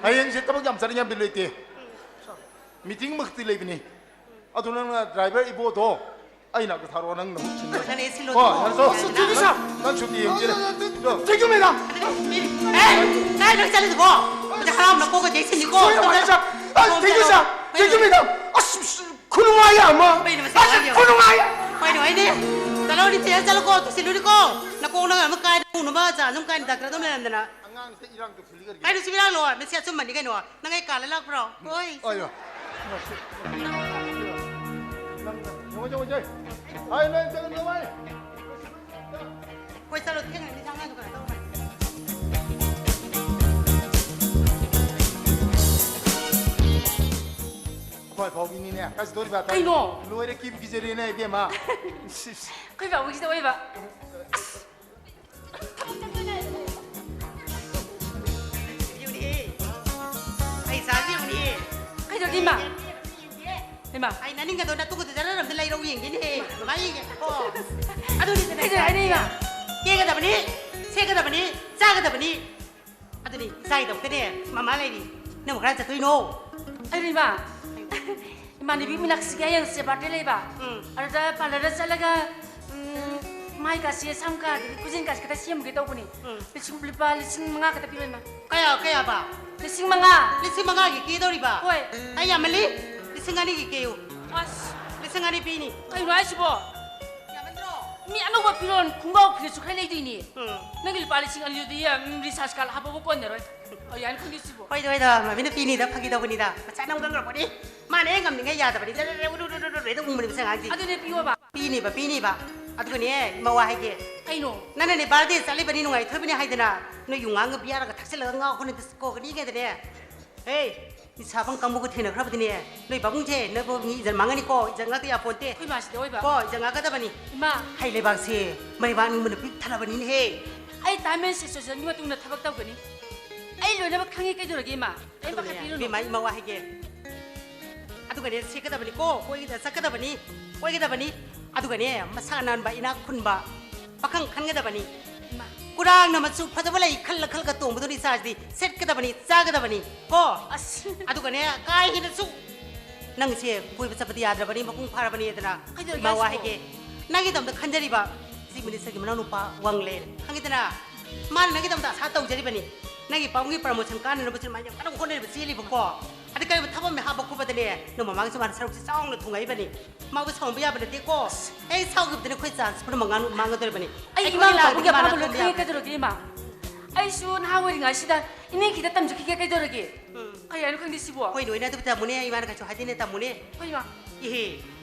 ꯍꯌꯦꯡꯁꯦ ꯊꯕꯛ ꯌꯥꯝ ꯆꯠꯅꯤꯡꯉꯥꯏ ꯂꯩꯇꯦ꯫ ꯃꯤꯇꯤꯡ ꯃꯈꯛꯇꯤ ꯂꯩꯕꯅꯤ꯫ ꯑꯗꯨ ꯅꯪꯅ ꯗ꯭ꯔꯥꯏꯚꯔ ꯏꯕꯣꯗꯣ ꯑꯩ ꯅꯥꯛꯇ ꯊꯥꯔꯛꯑꯣ, ꯅꯪ ꯅꯃꯨꯛ ꯁꯤꯟꯅ꯫ ꯀꯣꯏꯁꯜꯂꯦ, ꯁꯤꯜꯂꯣ ꯀꯣ, ꯑꯗꯨꯝ꯫ ꯌꯥꯔꯦ, ꯆꯣ꯫ ꯌꯥꯔꯦꯗꯅ? Thank you, sir. ꯅꯪ ꯁꯨꯇꯤ ꯌꯦꯡꯒꯦ꯫ ꯑ, thank you, madam. ꯑꯦ, ꯀꯥꯏ ꯅꯪ ꯆꯠꯂꯤꯗꯨꯕꯣ? ꯍꯧꯖꯤꯛ ꯍꯔꯥꯎꯅ ꯀꯣꯛꯀ ꯇꯦꯛꯁꯤꯟꯅꯤꯀꯣ꯫ Sorry, sorry, sir. ꯑ, thank you, sir. Thank you, madam. ꯑꯁ, ꯈꯨꯅꯨꯡꯉꯥꯏ ꯑꯃ꯫ ꯀꯩꯅꯣ ꯃꯁꯤ ꯑꯁ, ꯑꯉꯥꯡꯁꯦ? ꯈꯨꯅꯨꯡꯉꯥꯏ꯫ ꯍꯣꯏꯅꯦ, ꯍꯣꯏꯅꯦ꯫ ꯆꯠꯂꯣ, ꯅꯤꯡꯊꯤꯖꯅ ꯆꯠꯂꯣꯀꯣ, ꯇꯨꯁꯤꯜꯂꯨꯅꯤꯀꯣ꯫ ꯅꯀꯣꯛ ꯅꯪ ꯑꯃ ꯀꯥꯏꯗ ꯄꯨꯅꯕ ꯆꯥ ꯑꯗꯨꯝ ꯀꯥꯏꯅ ꯗꯥꯛꯇꯔ ꯑꯗꯨꯝ ꯂꯩꯔꯝꯗꯅ꯫ ꯑꯉꯥꯡꯁꯦ ꯏꯔꯥꯡ ꯇꯧꯁꯤꯜꯂꯤ ꯀꯔꯤꯒꯤꯅꯣ? ꯀꯥꯏꯗ ꯁꯤ ꯏꯔꯥꯡꯂꯣ? ꯃꯁꯤ ꯑꯆꯨꯝꯕꯅꯤ ꯀꯩꯅꯣ꯫ ꯅꯪ ꯑꯩ ꯀꯥꯜꯂ ꯂꯥꯛꯄ꯭ꯔꯣ? ꯍꯣꯏ꯫ ꯑꯣꯏ, ꯑꯣꯏ꯫ ꯌꯦꯡꯉꯣ, ꯌꯦꯡꯉꯣ, ꯌꯦꯡꯉꯣ꯫ ꯍꯥꯏ, ꯅꯣꯏ ꯆꯠꯂꯨ, ꯅꯣꯏ꯫ ꯍꯣꯏ, ꯆꯠꯂꯣ, ꯊꯦꯡꯉꯅꯤ, ꯆꯥꯛ ꯉꯥꯏꯗꯣ ꯀꯩꯅꯣ ꯇꯧꯔꯣ꯫ ꯑꯩꯈꯣꯏ ꯐꯥꯎꯒꯤꯅꯤꯅꯦ, ꯀꯥꯏ ꯆꯠꯇꯣꯔꯤꯕ? ꯀꯩꯅꯣ? ꯂꯣꯏꯔꯦ, ꯀꯤꯕꯨ ꯀꯤꯖꯔꯦꯅꯦ, ꯏꯕꯦꯝꯃ꯫ ꯑꯩꯈꯣꯏ ꯐꯥꯎꯒꯤꯁꯤꯗ ꯑꯣꯏꯕ꯫ ꯑꯁ! ꯌꯦꯡꯉꯨꯅꯦ꯫ ꯑꯩ ꯏꯆꯥꯁꯤ ꯌꯦꯡꯉꯨꯅꯦ꯫ ꯀꯩꯗꯧꯔꯒꯦ, ꯏꯃꯥ? ꯏꯃꯥ꯫ ꯑꯩ ꯅꯅꯤꯡꯒꯗꯣ ꯅꯇꯨꯒꯗꯣ ꯖꯔ ꯑꯝꯇ ꯂꯩꯔꯧ ꯌꯦꯡꯒꯦꯅꯦꯍꯦ꯫ ꯃꯃꯥ ꯌꯦꯡꯒꯦ꯫ ꯑꯣ꯫ ꯑꯗꯨꯅꯤꯗꯅꯦ ꯀꯩꯗꯧꯔꯒꯦ, ꯏꯃꯥ? ꯀꯦꯒꯗꯕꯅꯤ, ꯁꯦꯠꯀꯗꯕꯅꯤ, ꯆꯥꯒꯗꯕꯅꯤ꯫ ꯑꯗꯨꯅꯤ, ꯏꯆꯥꯒꯤꯗꯃꯛꯇꯅꯦ ꯃꯃꯥ ꯂꯩꯔꯤ꯫ ꯅꯪꯕꯨ ꯀꯗꯥꯏ ꯆꯠꯇꯣꯏꯅꯣ? ꯑꯩꯔꯣ, ꯏꯃꯥ? ꯏꯃꯥꯟꯅꯕꯤ ꯃꯤꯅꯥꯛꯁꯤꯒꯤ ꯍꯌꯦꯡꯁꯦ ꯕꯥꯔꯗꯦ ꯂꯩꯕ꯫ ꯎꯝ꯫ ꯑꯗꯨꯗ ꯄꯥꯔꯂꯔꯗ ꯆꯠꯂꯒ, ꯎꯝ, ꯃꯥꯏꯒꯥꯁꯦ, ꯁꯝꯒ, ꯑꯗꯒꯤ ꯈꯨꯖꯤꯟꯒꯥꯁꯦ ꯈꯤꯇ ꯁꯦꯝꯒꯦ ꯇꯧꯕꯅꯤ꯫ ꯎꯝ꯫ ꯂꯤꯁꯤꯡ, ꯂꯨꯄꯥ ꯂꯤꯁꯤꯡ ꯃꯉꯥ ꯈꯛꯇ ꯄꯤꯔꯣ, ꯏꯃꯥ꯫ ꯀꯌꯥ, ꯀꯌꯥꯕ? ꯂꯤꯁꯤꯡ ꯃꯉꯥ꯫ ꯂꯤꯁꯤꯡ ꯃꯉꯥꯒꯤ ꯀꯦꯗꯧꯔꯤꯕ? ꯍꯣꯏ꯫ ꯑꯩ ꯌꯥꯝꯃꯜꯂꯤ꯫ ꯂꯤꯁꯤꯡ ꯑꯅꯤꯒꯤ ꯀꯦꯌꯨ꯫ ꯑꯁ꯫ ꯂꯤꯁꯤꯡ ꯑꯅꯤ ꯄꯤꯅꯤ꯫ ꯀꯩꯅꯣ ꯍꯥꯏꯁꯤꯕꯣ? ꯌꯥꯃꯟꯗ꯭ꯔꯣ? ꯃꯤ ꯑꯅꯧꯕ ꯐꯤꯔꯣꯜ ꯈꯣꯡꯒ꯭ꯔꯥꯎ ꯐꯨꯔꯤꯠꯁꯨ ꯈꯔ ꯂꯩꯗꯣꯏꯅꯤ꯫ ꯎꯝ꯫ ꯅꯪꯒꯤ ꯂꯨꯄꯥ ꯂꯤꯁꯤꯡ ꯑꯅꯤꯗꯨꯗꯤ, ꯎꯝ, recharge card ꯍꯥꯞꯄꯕꯨ ꯀꯣꯟꯅꯔꯣꯏ꯫ ꯑꯣ, ꯌꯥꯅꯤ, ꯈꯪꯗꯦ ꯁꯤꯕꯣ꯫ ꯍꯣꯏꯗ, ꯍꯣꯏꯗ, ꯃꯃꯤꯅ ꯄꯤꯅꯤꯗ, ꯐꯥꯒꯤ ꯇꯧꯕꯅꯤꯗ꯫ ꯃꯆꯥ ꯅꯧꯗꯪꯈ꯭ꯔꯄꯣꯠꯅꯤ꯫ ꯃꯥꯅ ꯍꯦꯛ ꯉꯝꯅꯤꯡꯉꯥꯏ ꯌꯥꯗꯕꯅꯤ꯫ ꯖꯔ, ꯖꯔ, ꯎꯔꯨ, ꯎꯔꯨ, ꯎꯔꯨ, ꯎꯔꯨ ꯍꯦꯛꯇ ꯎꯪꯕꯅꯤ ꯃꯁꯤ ꯑꯉꯥꯡꯁꯤ꯫ ꯑꯗꯨꯅꯦ ꯄꯤꯌꯣꯕ꯫ ꯄꯤꯅꯤꯕ, ꯄꯤꯅꯤꯕ꯫ ꯑꯗꯨꯒꯅꯦ, ꯃꯋꯥ ꯍꯥꯏꯒꯦ꯫ ꯀꯩꯅꯣ? ꯅꯪꯅꯅꯦ ꯕꯥꯔꯗꯦ ꯆꯠꯂꯤꯕꯅꯤ, ꯅꯨꯡꯉꯥꯏꯊꯣꯛꯏꯕꯅꯤ ꯍꯥꯏꯗꯅ, ꯅꯣꯏ ꯌꯨ ꯉꯥꯡꯒ ꯕꯤꯌꯥꯔꯒ ꯊꯛꯆꯤꯜꯂꯒ ꯉꯥꯎ ꯍꯣꯠꯅꯗ ꯀꯣꯛꯀꯅꯤ ꯀꯩꯗꯅꯦ꯫ ꯍꯦ, ꯅꯤꯁꯥ ꯄꯪ ꯀꯥꯡꯕꯨꯒ ꯊꯦꯡꯅꯈ꯭ꯔꯕꯗꯤꯅꯦ, ꯅꯣꯏ ꯄꯥꯕꯨꯡꯁꯦ, ꯅꯣꯏ ꯄꯥꯕꯨꯡꯒꯤ ꯏꯖꯠ ꯃꯥꯡꯉꯅꯤꯀꯣ, ꯏꯖꯠ ꯉꯥꯛꯇ ꯌꯥꯄꯣꯟꯇꯦ꯫ ꯑꯩꯈꯣꯏ ꯃꯥꯁꯤꯗ ꯑꯣꯏꯕ꯫ ꯀꯣ, ꯏꯖꯠ ꯉꯥꯛꯀꯗꯕꯅꯤ꯫ ꯏꯃꯥ꯫ ꯍꯩ ꯂꯩꯕꯥꯛꯁꯦ ꯃꯩꯕꯥꯛ ꯅꯤꯡꯕꯅ ꯄꯤꯛ ꯊꯜꯂꯕꯅꯤꯅꯦꯍꯦ꯫ ꯑꯩ ꯇꯥꯏꯝ ꯑꯦꯟ ꯁꯤꯆꯨꯋꯦꯁꯟꯒꯤ ꯃꯇꯨꯡ ꯏꯟꯅ ꯊꯕꯛ ꯇꯧꯒꯅꯤ꯫ ꯑꯩ ꯂꯣꯏꯅꯃꯛ ꯈꯪꯉꯤ, ꯀꯩꯗꯧꯔꯒꯦ, ꯏꯃꯥ? ꯑꯩ ꯑꯗꯨꯒꯅꯦ, ꯄꯥꯈꯠꯄꯤꯔꯨꯅꯨ꯫ ꯏꯕꯦꯝꯃ, ꯏꯃꯥ ꯋꯥ ꯍꯥꯏꯒꯦ꯫ ꯑꯗꯨꯒꯅꯦ, ꯁꯦꯠꯀꯗꯕꯅꯤꯀꯣ, ꯀꯣꯏꯒꯗ ꯆꯠꯀꯗꯕꯅꯤ, ꯀꯣꯏꯒꯗꯕꯅꯤ꯫ ꯑꯗꯨꯒꯅꯦ, ꯃꯁꯥ ꯅꯥꯟꯕ, ꯏꯅꯥꯛ ꯈꯨꯟꯕ ꯄꯥꯈꯪ ꯈꯟꯒꯗꯕꯅꯤ꯫ ꯏꯃꯥ꯫ ꯀꯨꯔꯥꯡꯅ ꯃꯆꯨ ꯐꯖꯕ ꯂꯩ ꯈꯜꯂ ꯈꯜꯂꯒ ꯇꯣꯡꯕꯗꯨꯅ ꯏꯆꯥꯁꯤꯗꯤ ꯁꯦꯠꯀꯗꯕꯅꯤ, ꯆꯥꯒꯗꯕꯅꯤ ꯀꯣ꯫ ꯑꯁ꯫ ꯑꯗꯨꯒꯅꯦ, ꯀꯥ ꯍꯦꯟꯅꯁꯨ ꯅꯪꯁꯦ ꯀꯣꯏꯕ ꯆꯠꯄꯗꯤ ꯌꯥꯗ꯭ꯔꯕꯅꯤ, ꯃꯄꯨꯡ ꯐꯥꯔꯕꯅꯤ ꯑꯗꯨꯅ꯫ ꯀꯩꯗꯧꯔꯒꯦ ꯏꯃꯥ ꯋꯥ ꯍꯥꯏꯁꯤꯕꯣ? ꯍꯥꯏꯒꯦ, ꯅꯪꯒꯤꯗꯃꯛꯇ ꯈꯟꯖꯔꯤꯕ ꯆꯤꯐ ꯃꯤꯅꯤꯁꯇꯔꯒꯤ ꯃꯅꯥꯎꯅꯨꯄꯥ ꯋꯥꯡꯂꯦꯟ, ꯈꯪꯉꯤꯗꯅ? ꯃꯥꯅ ꯅꯪꯒꯤꯗꯃꯛꯇ ꯑꯁꯥ ꯇꯧꯖꯔꯤꯕꯅꯤ꯫ ꯅꯪꯒꯤ ꯄꯥꯕꯨꯡꯒꯤ ꯄ꯭ꯔꯃꯣꯁꯟ ꯀꯥꯟꯅꯅꯕꯁꯨ ꯃꯥ ꯌꯥꯝ ꯀꯟꯅ ꯍꯣꯠꯅꯔꯤꯕ, ꯆꯦꯜꯂꯤꯕꯀꯣ꯫ ꯑꯗꯩ ꯀꯔꯤꯒꯨꯝꯕ ꯊꯕꯛ ꯑꯃ ꯍꯥꯞꯄ ꯈꯣꯠꯄꯗꯅꯦ, ꯅꯪ ꯃꯃꯥꯒꯤꯁꯨ ꯃꯥꯅ ꯁꯔꯨꯛꯁꯦ ꯆꯥꯎꯅ ꯊꯨꯡꯉꯛꯏꯕꯅꯤ꯫ ꯃꯥꯕꯨ ꯁꯥꯎꯍꯟꯕ ꯌꯥꯕ ꯅꯠꯇꯦꯀꯣ꯫ ꯍꯦꯛ ꯁꯥꯎꯈꯤꯕꯗꯅꯦ ꯑꯩꯈꯣꯏ ꯆꯥꯟꯁ ꯄꯨꯝꯅꯃꯛ ꯃꯥꯡ-, ꯃꯥꯡꯒꯗꯧꯔꯤꯕꯅꯤ꯫ ꯑꯩ ꯑꯩꯈꯣꯏꯒꯤ ꯏꯃꯥꯒ ꯂꯥꯛꯑꯗꯤ ꯄꯥꯕꯨꯡꯒꯤ ꯃꯥꯅ ꯑꯄꯥꯝꯕ ꯂꯣꯏ ꯈꯪꯕ ꯈꯪꯉꯦ ꯌꯥꯕ ꯀꯩꯗꯧꯔꯒꯦ, ꯏꯃꯥ? ꯑꯩꯁꯨ ꯅꯍꯥ ꯑꯣꯏꯔꯤꯉꯩꯁꯤꯗ ꯏꯅꯦ ꯈꯤꯇ ꯇꯝꯖꯈꯤꯒꯦ ꯀꯩꯗꯧꯔꯒꯦ? ꯎꯝ꯫ ꯀꯩ ꯍꯥꯏꯅꯣ ꯈꯪꯗꯦ ꯁꯤꯕꯣ꯫ ꯑꯩꯈꯣꯏ ꯂꯣꯏꯅ ꯑꯗꯨ ꯇꯝꯃꯨꯅꯦ, ꯏꯃꯥꯅ ꯀꯩꯁꯨ ꯍꯥꯏꯗꯦꯅꯦ, ꯇꯝꯃꯨꯅꯦ꯫ ꯀꯩꯅꯣ? ꯏꯍꯦ꯫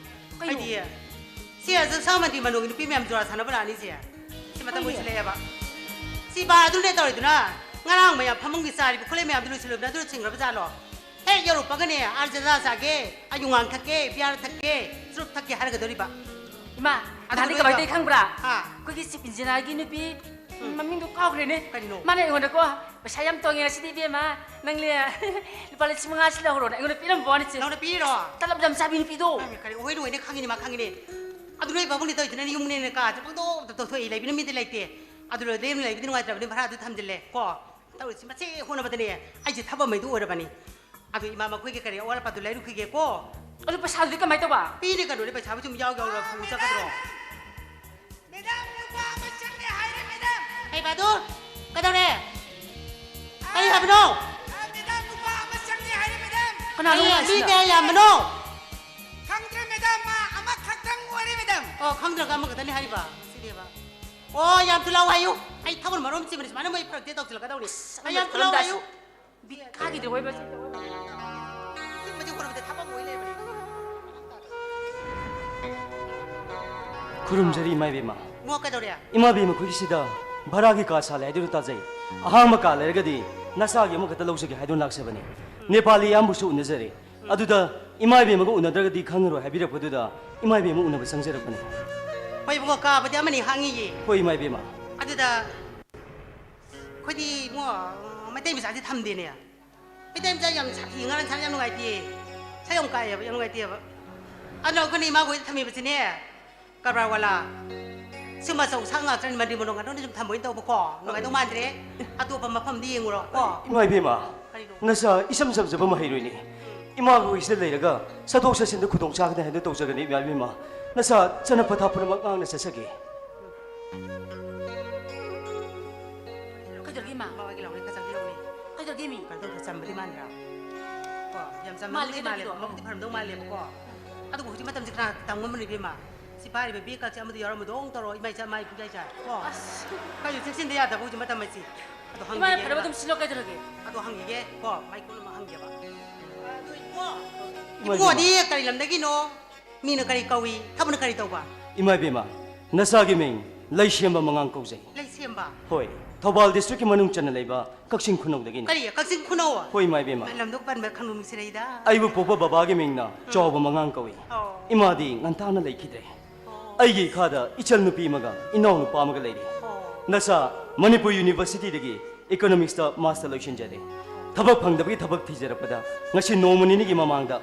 ꯀꯩꯅꯣ? ꯑꯩꯗꯤ ꯁꯤ ꯑꯁ ꯁꯥ ꯃꯟꯇ꯭ꯔꯤ ꯃꯅꯣꯒꯤ ꯅꯨꯄꯤ ꯃꯌꯥꯝ ꯖꯨꯔꯥ ꯁꯥꯟꯅꯕ ꯂꯥꯛꯑꯅꯤꯁꯦ꯫ ꯁꯤ ꯃꯇꯝ ꯀꯩꯅꯣ? ꯑꯣꯏꯁꯤꯜꯂꯛꯑꯦꯕ꯫ ꯁꯤ ꯕꯥꯔ ꯑꯗꯨꯅꯦ ꯇꯧꯔꯤꯗꯨꯅ꯫ ꯉꯔꯥꯡ ꯃꯌꯥꯝ ꯐꯃꯨꯡꯒꯤ ꯆꯥꯔꯤꯕ ꯈꯨꯠꯂꯩ ꯃꯌꯥꯝꯗꯨ ꯂꯣꯏꯁꯤꯜꯂꯨꯕꯅ ꯑꯗꯨꯅ ꯁꯤꯡꯈ꯭ꯔꯕ ꯖꯥꯠꯂꯣ? ꯍꯦꯛ ꯌꯧꯔꯛꯄꯒꯅꯦ, ꯑꯥꯔꯖꯦꯟꯇꯤꯅꯥ ꯆꯥꯒꯦ, ꯑꯌꯨꯉꯥꯡ ꯊꯛꯀꯦ, ꯕꯤꯌꯥꯔ ꯊꯛꯀꯦ, ꯆꯨꯔꯨꯞ ꯊꯛꯀꯦ ꯍꯥꯏꯔꯒꯗꯧꯔꯤꯕ꯫ ꯏꯃꯥ, ꯑꯗꯨ ꯅꯍꯥꯟꯗꯤ ꯂꯣꯏ ꯀꯃꯥꯏꯅ ꯇꯧ-, ꯇꯧꯏ ꯈꯪꯕ꯭ꯔꯥ? ꯍꯥ? ꯑꯩꯈꯣꯏꯒꯤ ꯆꯤꯞ ꯏꯟꯖꯤꯅꯤꯌꯥꯔꯒꯤ ꯅꯨꯄꯤ, ꯎꯝ꯫ ꯃꯃꯤꯡꯗꯣ ꯀꯥꯎꯈ꯭ꯔꯦꯅꯦ꯫ ꯀꯔꯤꯅꯣ? ꯃꯥꯅ ꯑꯩꯉꯣꯟꯗꯀꯣ, "ꯄꯩꯁꯥ ꯌꯥꯝ ꯇꯣꯡꯉꯦ ꯉꯁꯤꯗꯤ ꯏꯕꯦꯝꯃ, ꯅꯪꯂꯦ ꯂꯨꯄꯥ ꯂꯤꯁꯤꯡ ꯃꯉꯥ ꯁꯤꯜꯂꯛꯎꯔꯣꯅ" ꯑꯩꯉꯣꯟꯗ ꯄꯤꯔꯝꯕ ꯋꯥꯅꯤ ꯆꯦ꯫ ꯅꯪꯉꯣꯟꯗ ꯄꯤꯔꯤꯔꯣ? ꯇꯂꯞ ꯌꯥꯝ ꯆꯥꯕꯤ ꯅꯨꯄꯤꯗꯣ꯫ ꯃꯥꯃꯤ, ꯀꯔꯤ ꯑꯣꯏ ꯂꯣꯏꯅ ꯈꯪꯉꯤꯅꯦ, ꯃꯥ ꯈꯪꯉꯤꯅꯦ꯫ ꯑꯗꯨ ꯅꯣꯏ ꯄꯥꯕꯨꯡꯗꯤ ꯇꯧꯏꯗꯨꯅ ꯌꯨꯝꯅꯦꯅ ꯀꯥꯁꯦ ꯄꯪꯇꯧ ꯇꯧꯊꯣꯛꯏ, ꯂꯩꯕꯤꯅ ꯃꯤꯗꯤ ꯂꯩꯇꯦ꯫ ꯑꯗꯨ ꯂꯣꯏ ꯂꯦꯝꯅ ꯂꯩꯕꯗꯤ ꯅꯨꯡꯉꯥꯏꯇ꯭ꯔꯕꯅꯤ, ꯚꯔꯥꯗꯨ ꯊꯝꯖꯤꯜꯂꯦ ꯀꯣ꯫ ꯇꯧꯔꯤꯁꯤ ꯃꯆꯦ ꯍꯣꯠꯅꯕꯗꯅꯦ ꯑꯩꯁꯦ ꯊꯕꯛ ꯑꯃꯩꯗꯨ ꯑꯣꯏꯔꯕꯅꯤ꯫ ꯑꯗꯨ ꯏꯃꯥ ꯃꯈꯣꯏꯒꯤ ꯀꯔꯤ ꯑꯋꯥꯠ ꯑꯄꯥꯗꯨ ꯂꯩꯔꯨꯈꯤꯒꯦꯀꯣ꯫ ꯑꯗꯨ ꯄꯩꯁꯥꯗꯨꯗꯤ ꯀꯃꯥꯏꯅ ꯇꯧꯕ? ꯄꯤꯔꯦ ꯀꯩꯅꯣꯅꯦ, ꯄꯩꯁꯥꯕꯨ ꯁꯨꯝ ꯌꯥꯎ ꯌꯥꯎꯔ ꯄꯨ ꯆꯠꯀꯗ꯭ꯔꯣ? ꯃꯦꯗꯥꯝ, ꯅꯨꯄꯥ ꯑꯃ ꯆꯪꯉꯦ ꯍꯥꯏꯔꯦ, ꯃꯦꯗꯥꯝ꯫ ꯀꯩꯕ ꯑꯗꯨ? ꯀꯩꯗꯧꯔꯦ? ꯀꯔꯤ ꯍꯥꯏꯕꯅꯣ? ꯑ, ꯃꯦꯗꯥꯝ, ꯅꯨꯄꯥ ꯑꯃ ꯆꯪꯉꯦ ꯍꯥꯏꯔꯦ, ꯃꯦꯗꯥꯝ꯫ ꯀꯅꯥꯅꯣ ꯀꯔꯤ, ꯃꯤ ꯍꯥꯏꯁꯤꯅ? ꯀꯌꯥ ꯌꯥꯝꯕꯅꯣ? ꯈꯪꯗ꯭ꯔꯦ, ꯃꯦꯗꯥꯝ, ꯃꯥ ꯑꯃꯈꯛꯇꯪ ꯑꯣꯏꯔꯦ, ꯃꯦꯗꯥꯝ꯫ ꯑꯣ, ꯈꯪꯗ꯭ꯔꯒ ꯑꯃꯈꯛꯇꯅꯤ ꯍꯥꯏꯔꯤꯕ? ꯁꯤꯗꯤꯕ꯫ ꯑꯣ, ꯌꯥꯝ ꯊꯨ ꯂꯥꯛꯑꯣ ꯍꯥꯏꯌꯨ꯫ ꯑꯩ ꯊꯕꯛ ꯃꯔꯣꯝ ꯆꯤꯟꯕꯅꯤ, ꯁꯨꯃꯥꯏꯅ ꯃꯣꯏ ꯐꯔꯛꯇꯦ ꯇꯧꯁꯤꯜꯂꯛꯀꯗꯧꯔꯤ꯫ ꯑꯁ, ꯑꯩ ꯌꯥꯝ ꯊꯨ ꯂꯥꯛꯑꯣ ꯍꯥꯏꯌꯨ꯫ ꯕꯤꯠ ꯀꯥꯈꯤꯗ꯭ꯔꯦ, ꯍꯣꯏ, ꯕꯁ꯫ ꯁꯤꯒꯨꯝꯕꯗꯤ ꯍꯣꯠꯅꯕꯗ ꯊꯕꯛ ꯑꯣꯏ ꯂꯩꯕꯅꯤ꯫ ꯈꯨꯔꯨꯝꯖꯔꯤ, ꯏꯃꯥ ꯏꯕꯦꯝꯃ꯫ ꯏꯕꯨꯡꯉꯣ, ꯀꯩꯗꯧꯔꯦ? ꯏꯃꯥ ꯏꯕꯦꯝꯃ, ꯑꯩꯈꯣꯏꯒꯤꯁꯤꯗ ꯚꯔꯥꯒꯤ ꯀꯥ ꯁꯥꯜꯂꯦ ꯍꯥꯏꯗꯨꯅ ꯇꯥꯖꯩ꯫ ꯑꯍꯥꯡꯕ ꯀꯥ ꯂꯩꯔꯒꯗꯤ ꯅꯆꯥꯒꯤ ꯑꯃꯈꯛꯇ ꯂꯧꯖꯒꯦ ꯍꯥꯏꯗꯨꯅ ꯂꯥꯛꯆꯕꯅꯤ꯫ ꯎꯝ꯫ ꯅꯦꯄꯥꯂꯤ ꯑꯌꯥꯝꯕꯁꯨ ꯎꯅꯖꯔꯦ꯫ ꯎꯝ꯫ ꯑꯗꯨꯗ ꯏꯃꯥ ꯏꯕꯦꯝꯃꯒ ꯎꯅꯗ꯭ꯔꯒꯗꯤ ꯈꯪꯉꯔꯣꯏ ꯍꯥꯏꯕꯤꯔꯛꯄꯗꯨꯗ ꯏꯃꯥ ꯏꯕꯦꯝꯃ ꯎꯅꯕ ꯆꯪꯖꯔꯛꯄꯅꯤ꯫ ꯍꯣꯏ ꯏꯕꯨꯡꯉꯣ, ꯀꯥꯕꯨꯗꯤ ꯑꯃꯅꯤ ꯍꯥꯡꯉꯤꯌꯦ꯫ ꯍꯣꯏ, ꯏꯃꯥ ꯏꯕꯦꯝꯃ꯫ ꯑꯗꯨꯗ ꯑꯩꯈꯣꯏꯗꯤ ꯏꯕꯨꯡꯉꯣ, ꯃꯩꯇꯩ ꯃꯆꯥꯗꯤ ꯊꯝꯗꯦꯅꯦ꯫ ꯃꯩꯇꯩ ꯃꯆꯥ ꯌꯥꯝ ꯁꯥꯊꯤ, ꯉꯔꯥꯡ ꯁꯥꯟꯅ ꯌꯥꯝ ꯅꯨꯡꯉꯥꯏꯇꯦ꯫ ꯏꯁꯥ ꯌꯥꯝ ꯀꯥꯏꯑꯦꯕ, ꯌꯥꯝ ꯅꯨꯡꯉꯥꯏꯇꯦꯕ꯫ ꯑꯗꯨꯅ ꯑꯩꯈꯣꯏꯅ ꯏꯃꯥꯈꯣꯏꯗ ꯊꯝꯃꯤꯕꯁꯤꯅꯦ, ꯀꯔꯕꯥꯔ ꯋꯥꯂꯥ꯫ ꯁꯨꯝꯕ ꯑꯆꯧ ꯑꯁꯥꯡ ꯉꯥꯛꯇꯅꯤ, ꯃꯟꯗꯤ ꯃꯅꯣ ꯉꯥꯛꯇꯅꯤ ꯁꯨꯝ ꯊꯝꯕ ꯑꯣꯏꯅ ꯇꯧꯕꯀꯣ꯫ ꯅꯨꯡꯉꯥꯏꯗꯧ ꯃꯥꯟꯗ꯭ꯔꯦ꯫ ꯑꯇꯣꯞꯄ ꯃꯐꯝꯗ ꯌꯦꯡꯉꯨꯔꯣ, ꯀꯣ꯫ ꯏꯃꯥ ꯏꯕꯦꯝꯃ, ꯀꯔꯤꯅꯣ? ꯅꯆꯥ ꯏꯆꯝ ꯆꯝꯖꯕ ꯃꯍꯩꯔꯣꯏꯅꯤ꯫ ꯏꯃꯥꯈꯣꯏꯁꯤꯗ ꯂꯩꯔꯒ ꯆꯠꯊꯣꯛ ꯆꯠꯁꯤꯟꯗ ꯈꯨꯗꯣꯡ ꯆꯥꯒꯅꯤ ꯍꯥꯏꯅ ꯇꯧꯖꯒꯅꯤ, ꯏꯃꯥ ꯏꯕꯦꯝꯃ꯫ ꯅꯆꯥ ꯆꯠꯅ ꯄꯊꯥꯞ ꯄꯨꯝꯅꯃꯛ ꯉꯥꯛꯅ ꯆꯠꯆꯒꯦ꯫ ꯀꯩꯗꯧꯔꯒꯦ, ꯏꯃꯥ? ꯃꯥ ꯍꯣꯏꯒꯤ ꯂꯥꯎꯅꯤ ꯈꯔ ꯆꯪꯕꯤꯔꯝꯃꯤ꯫ ꯀꯩꯗꯧꯔꯒꯦ, ꯃꯤ? ꯀꯩꯅꯣ ꯇꯧꯗꯦ, ꯆꯝꯕꯗꯤ ꯃꯥꯟꯗ꯭ꯔꯥ? ꯀꯣ, ꯌꯥꯝ ꯆꯝꯕꯗꯤ ꯃꯥꯜꯂꯦ, ꯃꯥꯜꯂꯦꯕ, ꯀꯩꯗꯧꯔꯒꯦ? ꯃꯕꯨꯛꯇꯤ ꯐꯔꯝꯗꯧ ꯃꯥꯜꯂꯦꯕꯀꯣ꯫ ꯑꯗꯨꯕꯨ ꯍꯧꯖꯤꯛ ꯃꯇꯝꯁꯦ ꯀꯅꯥ ꯇꯝ ꯉꯝꯕꯅꯣ, ꯏꯕꯦꯝꯃ? ꯁꯤ ꯄꯥꯏꯔꯤꯕ ꯕꯦꯒꯀꯁꯦ ꯑꯃꯗ ꯌꯥꯎꯔꯝꯕꯗꯧ ꯇꯧꯔꯣ, ꯏꯃꯥ ꯏꯆꯥ ꯃꯥꯏ ꯄꯨꯡꯆꯥꯏ ꯆꯥꯏ, ꯀꯣ? ꯑꯁ꯫ ꯈꯔꯁꯨ ꯆꯦꯛꯁꯤꯟꯗ ꯌꯥꯗꯕ ꯍꯧꯖꯤꯛ ꯃꯇꯝ ꯑꯁꯤ꯫ ꯑꯗꯣ ꯏꯃꯥꯅ ꯍꯪꯈꯤꯒꯦ, ꯐꯅꯕ ꯏꯃꯥ꯫ ꯑꯗꯨꯝ ꯁꯤꯜꯂꯣ ꯀꯩꯗꯧꯔꯒꯦ? ꯑꯗꯣ ꯍꯪꯈꯤꯒꯦ ꯀꯣ, ꯃꯥꯏ ꯀꯣꯟ ꯑꯃ ꯍꯪꯒꯦꯕ꯫ ꯑꯗꯣ ꯏꯕꯨꯡꯉꯣ, ꯏꯃꯥ, ꯏꯕꯨꯡꯉꯣꯗꯤ ꯀꯔꯤ ꯂꯝꯗꯒꯤꯅꯣ? ꯃꯤꯡꯅ ꯀꯔꯤ ꯀꯧꯏ? ꯊꯕꯛꯅ ꯀꯔꯤ ꯇꯧꯕ? ꯏꯃꯥ ꯏꯕꯦꯝꯃ, ꯅꯆꯥꯒꯤ ꯃꯤꯡ ꯂꯩꯁꯦꯝꯕ ꯃꯉꯥꯡ ꯀꯧꯖꯩ꯫ ꯂꯩꯁꯦꯝꯕ? ꯍꯣꯏ, ꯊꯧꯕꯥꯜ district ꯀꯤ ꯃꯅꯨꯡ ꯆꯟꯅ ꯂꯩꯕ ꯀꯛꯆꯤꯡ ꯈꯨꯅꯧꯗꯒꯤꯅꯤ꯫ ꯀꯔꯤ? ꯀꯛꯆꯤꯡ ꯈꯨꯅꯧ? ꯍꯣꯏ, ꯏꯃꯥ ꯏꯕꯦꯝꯃ꯫ ꯂꯝꯗꯣ ꯄꯟꯕ ꯈꯪꯅꯨ ꯅꯨꯡꯁꯤꯔꯛꯏꯗ꯫ ꯑꯩꯕꯨ ꯄꯣꯛꯄ ꯕꯕꯥꯒꯤ ꯃꯤꯡꯅ ꯎꯝ꯫ ꯆꯥꯎꯕ ꯃꯉꯥꯡ ꯀꯧꯏ꯫ ꯑꯣ꯫ ꯏꯃꯥꯗꯤ ꯉꯟꯇꯥꯅ ꯂꯩꯈꯤꯗ꯭ꯔꯦ꯫ ꯑꯣ꯫ ꯑꯩꯒꯤ ꯏꯈꯥꯗ ꯏꯆꯜ ꯅꯨꯄꯤ ꯑꯃꯒ ꯏꯅꯥꯎ ꯅꯨꯄꯥ ꯑꯃꯒ ꯂꯩꯔꯤ꯫ ꯑꯣ꯫ ꯅꯆꯥ ꯃꯅꯤꯄꯨꯔ University ꯗꯒꯤ Economics ꯇ master ꯂꯣꯏꯁꯤꯟꯖꯔꯦ꯫ ꯊꯕꯛ ꯐꯪꯗꯕꯒꯤ ꯊꯕꯛ ꯊꯤꯖꯔꯛꯄꯗ ꯉꯁꯤ ꯅꯣꯡꯃ ꯅꯤꯅꯤꯒꯤ ꯃꯃꯥꯡꯗ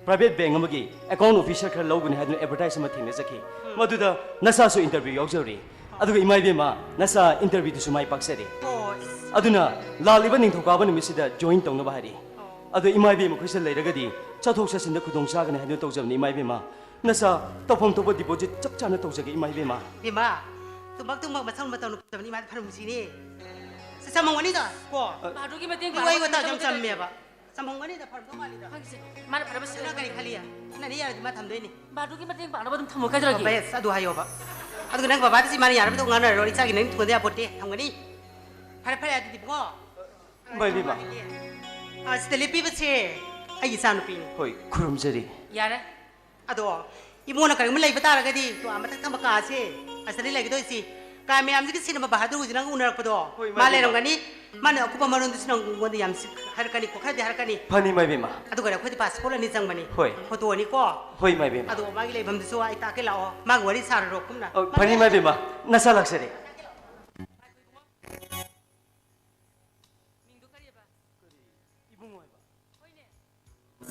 private bank ꯑꯃꯒꯤ account officer ꯈꯔ ꯂꯧꯒꯅꯤ ꯍꯥꯏꯗꯨꯅ advertise ꯑꯃ ꯊꯦꯡꯅꯖꯈꯤ꯫ ꯎꯝ꯫ ꯃꯗꯨꯗ ꯅꯆꯥꯁꯨ interview ꯌꯥꯎꯖꯔꯨꯔꯦ꯫ ꯑꯗꯨꯒ ꯏꯃꯥ ꯏꯕꯦꯝꯃ, ꯅꯆꯥ interview ꯗꯨꯁꯨ ꯃꯥꯏ ꯄꯥꯛꯆꯔꯦ꯫ ꯑꯣ, ꯑꯁ꯫ ꯑꯗꯨꯅ ꯂꯥꯛꯂꯤꯕ ꯅꯤꯡꯊꯧꯀꯥꯕ ꯅꯨꯃꯤꯠꯁꯤꯗ join ꯇꯧꯅꯕ ꯍꯥꯏꯔꯤ꯫ ꯑꯣ꯫ ꯑꯗꯣ ꯏꯃꯥ ꯏꯕꯦꯝꯃ ꯑꯩꯈꯣꯏꯁꯤꯗ ꯂꯩꯔꯒꯗꯤ ꯆꯠꯊꯣꯛ ꯆꯠꯁꯤꯟꯗ ꯈꯨꯗꯣꯡ ꯆꯥꯒꯅꯤ ꯍꯥꯏꯗꯨꯅ ꯇꯧꯖꯕꯅꯤ ꯏꯃꯥ ꯏꯕꯦꯝꯃ꯫ ꯅꯆꯥ ꯇꯧꯐꯝ ꯊꯣꯛꯄ deposit ꯆꯞ ꯆꯥꯅ ꯇꯧꯖꯒꯦ ꯏꯃꯥ ꯏꯕꯦꯝꯃ꯫ ꯏꯃꯥ, ꯇꯨꯝꯕ ꯇꯨꯝꯕ ꯃꯊꯧ ꯃꯇꯧꯅ ꯐꯖꯕꯅꯤ, ꯏꯃꯥꯗꯤ ꯐꯔꯝꯁꯤꯅꯤ꯫ ꯆꯃꯝꯒꯅꯤꯗ ꯀꯣ꯫ ꯚꯥꯗꯨꯒꯤ ꯃꯇꯦꯡ ꯄꯥꯡꯅꯕ ꯋꯥꯔꯤ ꯋꯥꯇꯥ ꯌꯥꯝ ꯊꯝꯃꯦꯕ꯫ ꯆꯝꯍꯧꯒꯅꯤꯗ, ꯐꯔꯝꯗꯧ ꯃꯥꯜꯂꯤꯗ꯫ ꯈꯪꯁꯦ, ꯃꯥꯅ ꯐꯔꯕ ꯁꯤꯟꯅ ꯀꯔꯤ ꯈꯜꯂꯤ? ꯅꯅꯦ ꯌꯥꯔꯗꯤ ꯃꯥ ꯊꯝꯗꯣꯏꯅꯤ꯫ ꯚꯥꯗꯨꯒꯤ ꯃꯇꯦꯡ ꯄꯥꯡꯅꯕ ꯑꯗꯨꯝ ꯊꯝꯃꯣ ꯀꯩꯗꯧꯔꯒꯦ? ꯕꯦꯁ, ꯑꯗꯨ ꯍꯥꯏꯌꯣꯕ꯫ ꯑꯗꯨꯒ ꯅꯪ ꯕꯕꯥꯗꯤ ꯁꯤ ꯃꯥꯅ ꯌꯥꯔꯕꯗꯧ ꯉꯥꯡꯅꯔꯔꯣꯏ, ꯏꯆꯥꯒꯤ ꯅꯪ ꯊꯨꯡꯍꯟꯗ ꯌꯥꯄꯣꯠꯇꯦ꯫ ꯊꯝꯒꯅꯤ꯫ ꯐꯔꯦ, ꯐꯔꯦ, ꯑꯗꯨꯗꯤ ꯏꯕꯨꯡꯉꯣ꯫ ꯏꯃꯥ ꯏꯕꯦꯝꯃ꯫ ꯑꯥ, ꯁꯤꯗ ꯂꯦꯞꯄꯤꯕꯁꯦ ꯑꯩꯒꯤ ꯏꯆꯥꯅꯨꯄꯤꯅꯤ꯫ ꯍꯣꯏ, ꯈꯨꯔꯨꯝꯖꯔꯤ꯫ ꯌꯥꯔꯦ꯫ ꯑꯗꯣ ꯏꯕꯨꯡꯉꯣꯅ ꯀꯔꯤꯒꯨꯝꯕ ꯂꯩꯕ ꯇꯥꯔꯒꯗꯤ, ꯇꯣ, ꯑꯥ, ꯃꯊꯛ ꯊꯪꯕ ꯀꯥꯁꯦ, ꯑꯁꯤꯗꯅꯤ ꯂꯩꯒꯗꯣꯏꯁꯤ꯫ ꯀꯥ ꯃꯌꯥꯝꯁꯤꯒꯤ ꯁꯤꯟꯅꯕ ꯕꯍꯥꯗꯨꯔ ꯍꯧꯖꯤꯛ ꯅꯪ ꯎꯅꯔꯛꯄꯗꯣ, ꯍꯣꯏ, ꯃꯥ ꯃꯥ ꯂꯩꯔꯝꯒꯅꯤ꯫ ꯃꯥꯅ ꯑꯀꯨꯞꯄ ꯃꯔꯣꯟꯗꯨꯁꯨ ꯅꯪꯉꯣꯟꯗ ꯌꯥꯝ ꯁꯤ-, ꯍꯥꯏꯔꯛꯀꯅꯤꯀꯣ, ꯈꯔꯗꯤ ꯍꯥꯏꯔꯛꯀꯅꯤ꯫ ꯐꯅꯤ, ꯏꯃꯥ ꯏꯕꯦꯝꯃ꯫ ꯑꯗꯨꯒ ꯑꯩꯈꯣꯏꯗꯤ passport ꯑꯅꯤ ꯆꯪꯕꯅꯤ꯫ ꯍꯣꯏ꯫ Photo ꯑꯅꯤꯀꯣ꯫ ꯍꯣꯏ, ꯏꯃꯥ ꯏꯕꯦꯝꯃ꯫ ꯑꯗꯣ ꯃꯥꯒꯤ ꯂꯩꯐꯝꯗꯨꯁꯨ ꯑꯩ ꯇꯥꯛꯀꯦ ꯂꯥꯛꯑꯣ, ꯃꯥꯒ ꯋꯥꯔꯤ ꯁꯥꯔꯔꯣ ꯀꯨꯞꯅ꯫ ꯑꯣ, ꯐꯅꯤ, ꯏꯃꯥ ꯏꯕꯦꯝꯃ꯫ ꯅꯆꯥ ꯂꯥꯛꯆꯔꯦ꯫